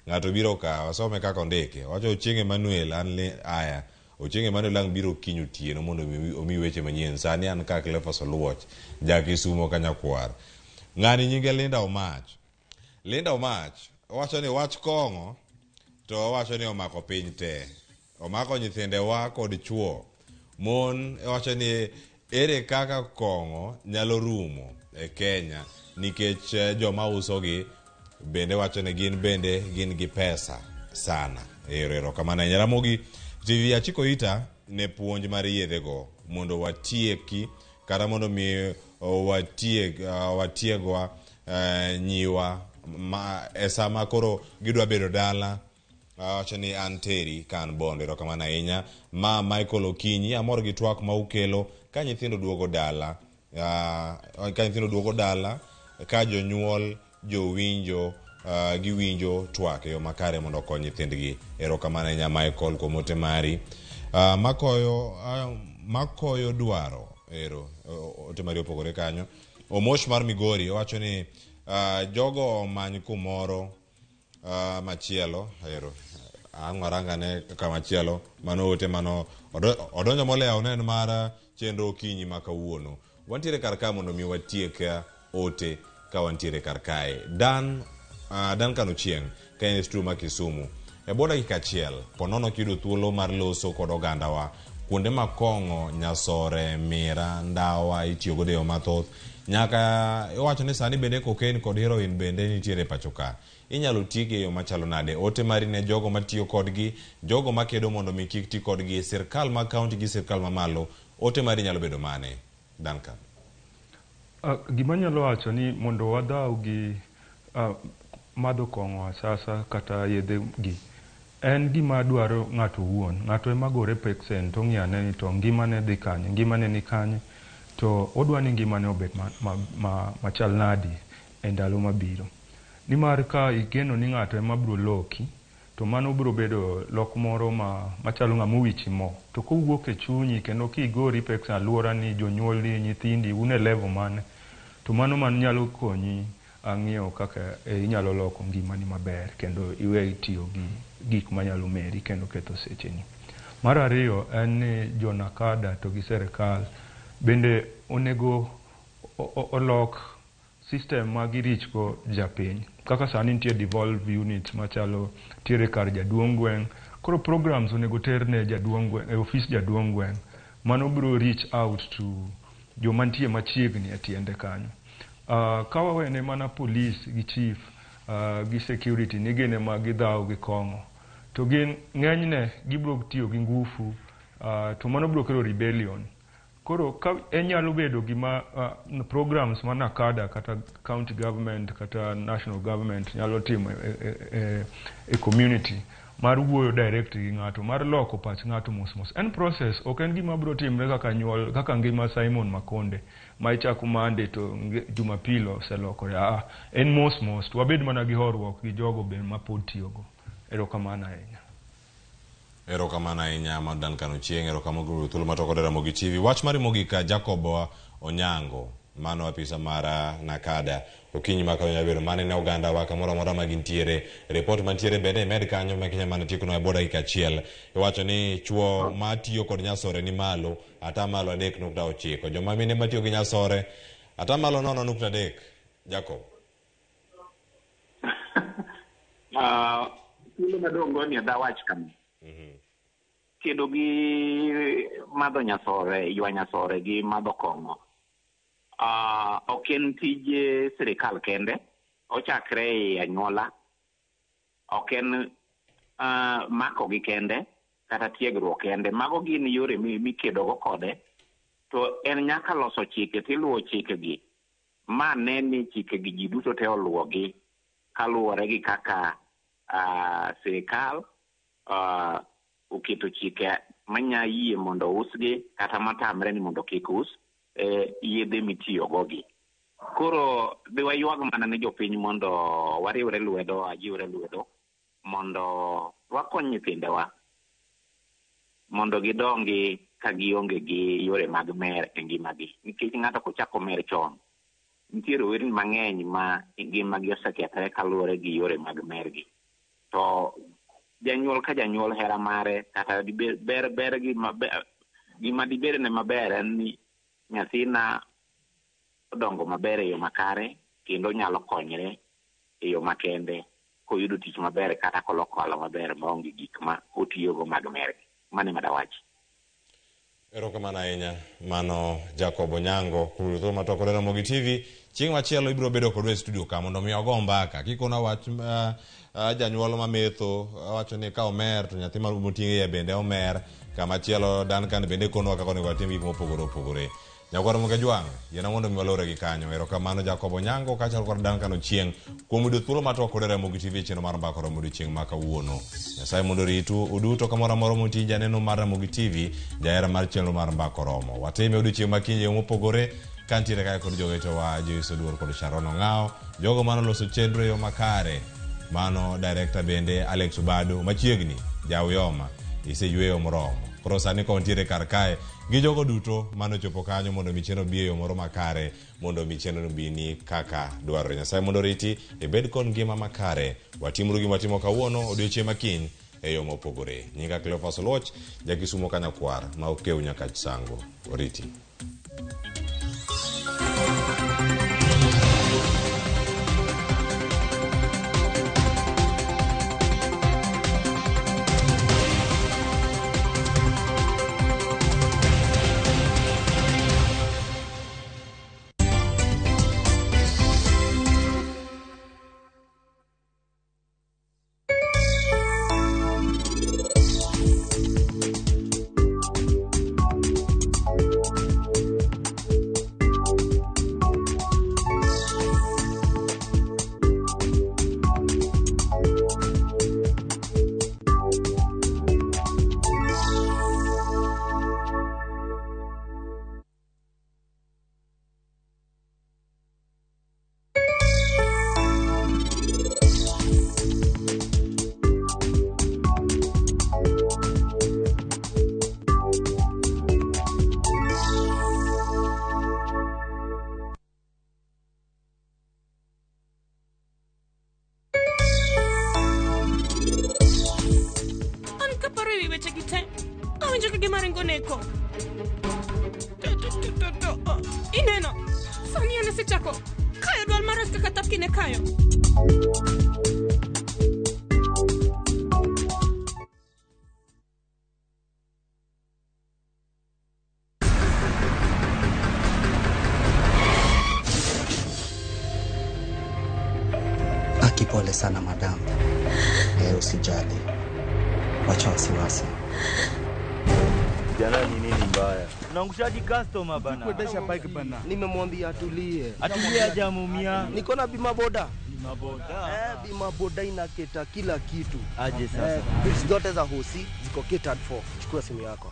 Ng'ato biro ka wasome kaka ondike. Owacho Ochieng' Emmanuel an aya. Ochieng' Emmanuel ang' biro kiny otieno mondo omi weche manyien. Sani an ka Cleophas Oluoch, ja Kisumo ka Nyakwar. Ng'ani nyinge Linda Omach. Linda Omach owacho ni wach kong'o to owacho ni omako piny te. Omako nyithindewa kod chuo. Mon owacho ni ere kaka kong'o nyalo rumo e Kenya nikech joma usogi bende wacho ni gin bende gin gi pesa sana. Erokamano ahinya. Ramogi TV achiko ita ne puonj mar yedhego mondo watieki kata mondo mi watiegwa nyiwa e sama koro gidwa bedo dala. Awacho ni an Terry ka an Bondo. Erokamano ahinya. Ma Michael Okinyi, amor gi twak ma ukelo ka nyithindo duogo dala. Ka nyithindo duogo dala, ka jonyuol jowinjo giwinjo twak e yo makare mondo okony nyithindgi. Erokamano ahinya Michael kuom ote mari. Makoyo dwaro ero ote mari opogore kanyo. Omosh mar Migori owacho ni jogo omany kumoro machielo ero ang' warangane kamachielo mano ote mano odonjo molewo ne en mar chenro okinyi ma kawuono. Wantiere kar ka mondo mi watiek ote ka wantiere kar kae. Duncan Ochieng' ka en e studio ma Kisumu. E bwo dakika achiel, ponono kiyudo thuolo mar loso kod ogandawa kuonde ma kong'o, nyasore, mira, ndawa itiyo godo e yo mathoth. Nyaka iwacho ni sani bende cocaine kod heroin bende nitiere e pacho ka. Inyalo tigi e yo machalo nade? Ote mari ne jogo matiyo kodgi, jogo makedo mondo mi kik ti kodgi, sirkal ma kaunti gi sirkal mamalo, ote mari nyalo bedo mane? Duncan. Gima anyalo wacho ni mondo wadhaw gi madho kong'o asasa kata yedhe gi en gima dwaro ng'ato owuon. Ng'ato ema gore peksen to ong'iyo ane ni to ngimane dhi kanye, ngimane ni kanye, to odwa ni ngimane obed machal nadi e ndalo mabiro. Nimar ka igeno ni ng'ato ema biro loki, to mano biro bedo lok moro machalo ng'ama owichi mo. To kowuok e chunyi kendo kigori peksen alworani, jonyuolni, nyithindi, un e level mane, to mano nyalo konyi ang'iyo kaka inyalo loko ngimani maber kendo iwe tiyo gi gik manyalo meri kendo ketho secheni. Mar ariyo en ni jo NACADA to gi serikal bende onego olok system ma girich go japiny. Kaka sani nitie devolved units machalo tiere kar jaduong' gweng'. Koro programs onego ter ne jaduong' gweng' e ofis jaduong' gweng'. Mano biro reach out to joma nitie machiegni e tiende kanyo. Ka wawene mana police gi chief gi security ni gin ema gidhawo gi kong'o, to gin ng'enyne gibiro tiyo gi ngufu, to mano biro kelo rebellion. Koro ka enyalo bedo gima programs ma NACADA kata county government kata national government nyalo timo e community mar wuoyo direct gi ng'ato, mar loko pach ng'ato mos mos. En process, ok en gima biro timre kaka nyuol, kaka ngima Simon Makonde ma ichako Monday to Jumapil oselokore. En mos mos, to wabed mana gi horuok gi jogo be mapod tiyogo. Erokamano ahinya. Erokamano ahinya ma Duncan Ochieng', erokamano kuom thuolo matoko Ramogi TV. Wach mari mogik Jacob Onyango, mano apisa mar NACADA. Okinyi ma kawuono bedo mane ne oganda wa kamoro amora ma gintiere. Report mantiere bende imed kanyo ma Kenya mane tieko e bwo dakika achiel. Iwacho ni chuo matiyo kod nyasore ni malo 3.9%. Joma mine matiyo gi nyasore 0.3%. Jacob. Thuolo madong' ni adawach kama. Kedo gi madho nyasore, ywa nyasore gi madho kong'o. Ok en tij sirikal kende, ochakre e anyuola. Ok en makogi kende kata tiegruok kende. Mago gin yore mikedogo kode. To en nyaka loso chike tiluwo chikegi. Ma ne ni chikegi ji duto te oluwogi kaluwore gi kaka Sirikal oketo chike manya yie mondo usgi kata matamre ni mondo kik us yedhe mitiyogo gi. Koro dhi waywag mana ne jopiny mondo wariwre lwedo, ajiwre lwedo mondo wakony nyithindewa mondo gidongi ka gionge gi yore mag mer e ngimagi. Nikech ng'ato kochako mer chon, nitie rowerni mang'eny ma ngimagi osekethore kaluwore gi yore mag mergi. To janyuol ka janyuol hera mare kata ber ber gima dibedne maber en ni nyathina odongo maber e yo makare kendo nyalo konyre e yo makende koyudo tich maber kata koloko ohala maber maonge gik ma otiyogo mag mergi. Mano ema dawachi. Erokamano ahinya. Mano Jacob Onyango kuom thuolo matokore Ramogi TV. Chieng' machielo ibiro bedo kodwa e studio ka mondo mi wago mbaka. Kikona wach janyuol mametho wacho ni ka omer to nyathi ma moting'e iye bende omer. Kama chielo Duncan bende konwa kaka onego watim gik mopogore opogore. Nyakwar Ramogi Ajwang', yiena mondo mi walore gi kanyo. Erokamano Jacob Onyango kaachiel kod Duncan Ochieng' kuom yudo thuolo mar twak kod Ramogi TV e chenro mar mbaka oromo odiochieng' ma kawuono. Nyasaye mondo oritu uduto kamoro amora muntie janeno mar Ramogi TV, jahera mar chenro mar mbaka oromo. Watime odiochieng' ma kiny e yo mopogore kantiere kae kod jowetewa Joyce Oduor kod Sharon Ong'awo, jogo manoloso chenro e yo makare. Mano director bende Alex Obado machiegni, Jauyoma, iseyweyo moromo. Koro sani ka wantiere kar kae gi jogo duto manochopo kanyo mondo mi chenro obi e yo moro makare, mondo mi chenro obini kaka dwarore. Nyasaye mondo oriti, ibed kod ngima makare. Watimuru gima watimo kawuono odiochieng' ma kiny e yo mopogore. Nyinga Cleophas Oluoch, jakisumo kanyakwar ma okew nyaka Sango. Oriti. An kaparo ewi wechegi te, awinjo ka gima ringo neko. To, oh, ineno, sani an asechako kayo dwal marach kaka Tapki ne kayo. Aki, pole sana madam. Usijali, wacha wasiwasi. Jana ni nini mbaya? Unaangushaji customer bana. Kuendesha bike bana. Nimemwambia atulie. Atulie hajamuumia. Niko na bima boda. Bima boda. Bima boda inaketa kila kitu. Aje sasa. Bills zote za hosi ziko catered for. Chukua simu yako.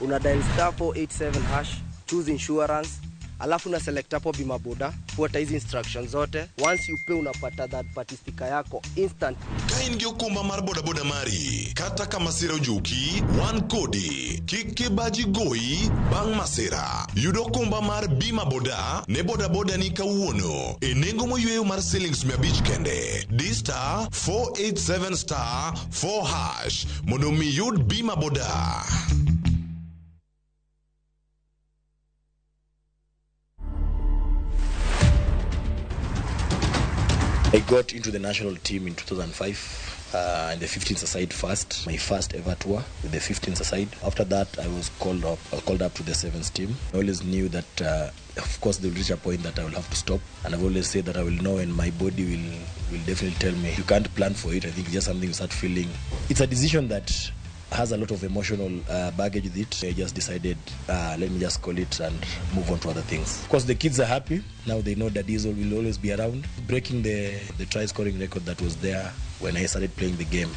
Una dial star 487 hash, choose insurance, alafu una select hapo bima boda, fuata hizi instructions zote. Once you pay unapata third party sticker yako instant. Ka in gi okumba mar bodaboda mari, kata ka masira ojuki, wan kodi. Kik kibaji goyi bang' masira. Yud okumba mar bima boda ne bodaboda ni kawuono e nengo moyweyo mar silings 500 kende. Di star 487 star 4 hash mondo mi yud bima boda. I got into the national team in 2005 in the 15s aside first, my first ever tour with the 15s aside. After that, I was called up to the 7s team. I always knew that, of course, they will reach a point that I will have to stop. And I've always said that I will know, and my body will definitely tell me. You can't plan for it. I think it's just something you start feeling. It's a decision that Has a lot of emotional baggage with it. I just decided, let me just call it and move on to other things. Of course, the kids are happy. Now they know that Diesel will always be around. Breaking the try scoring record that was there when I started playing the game.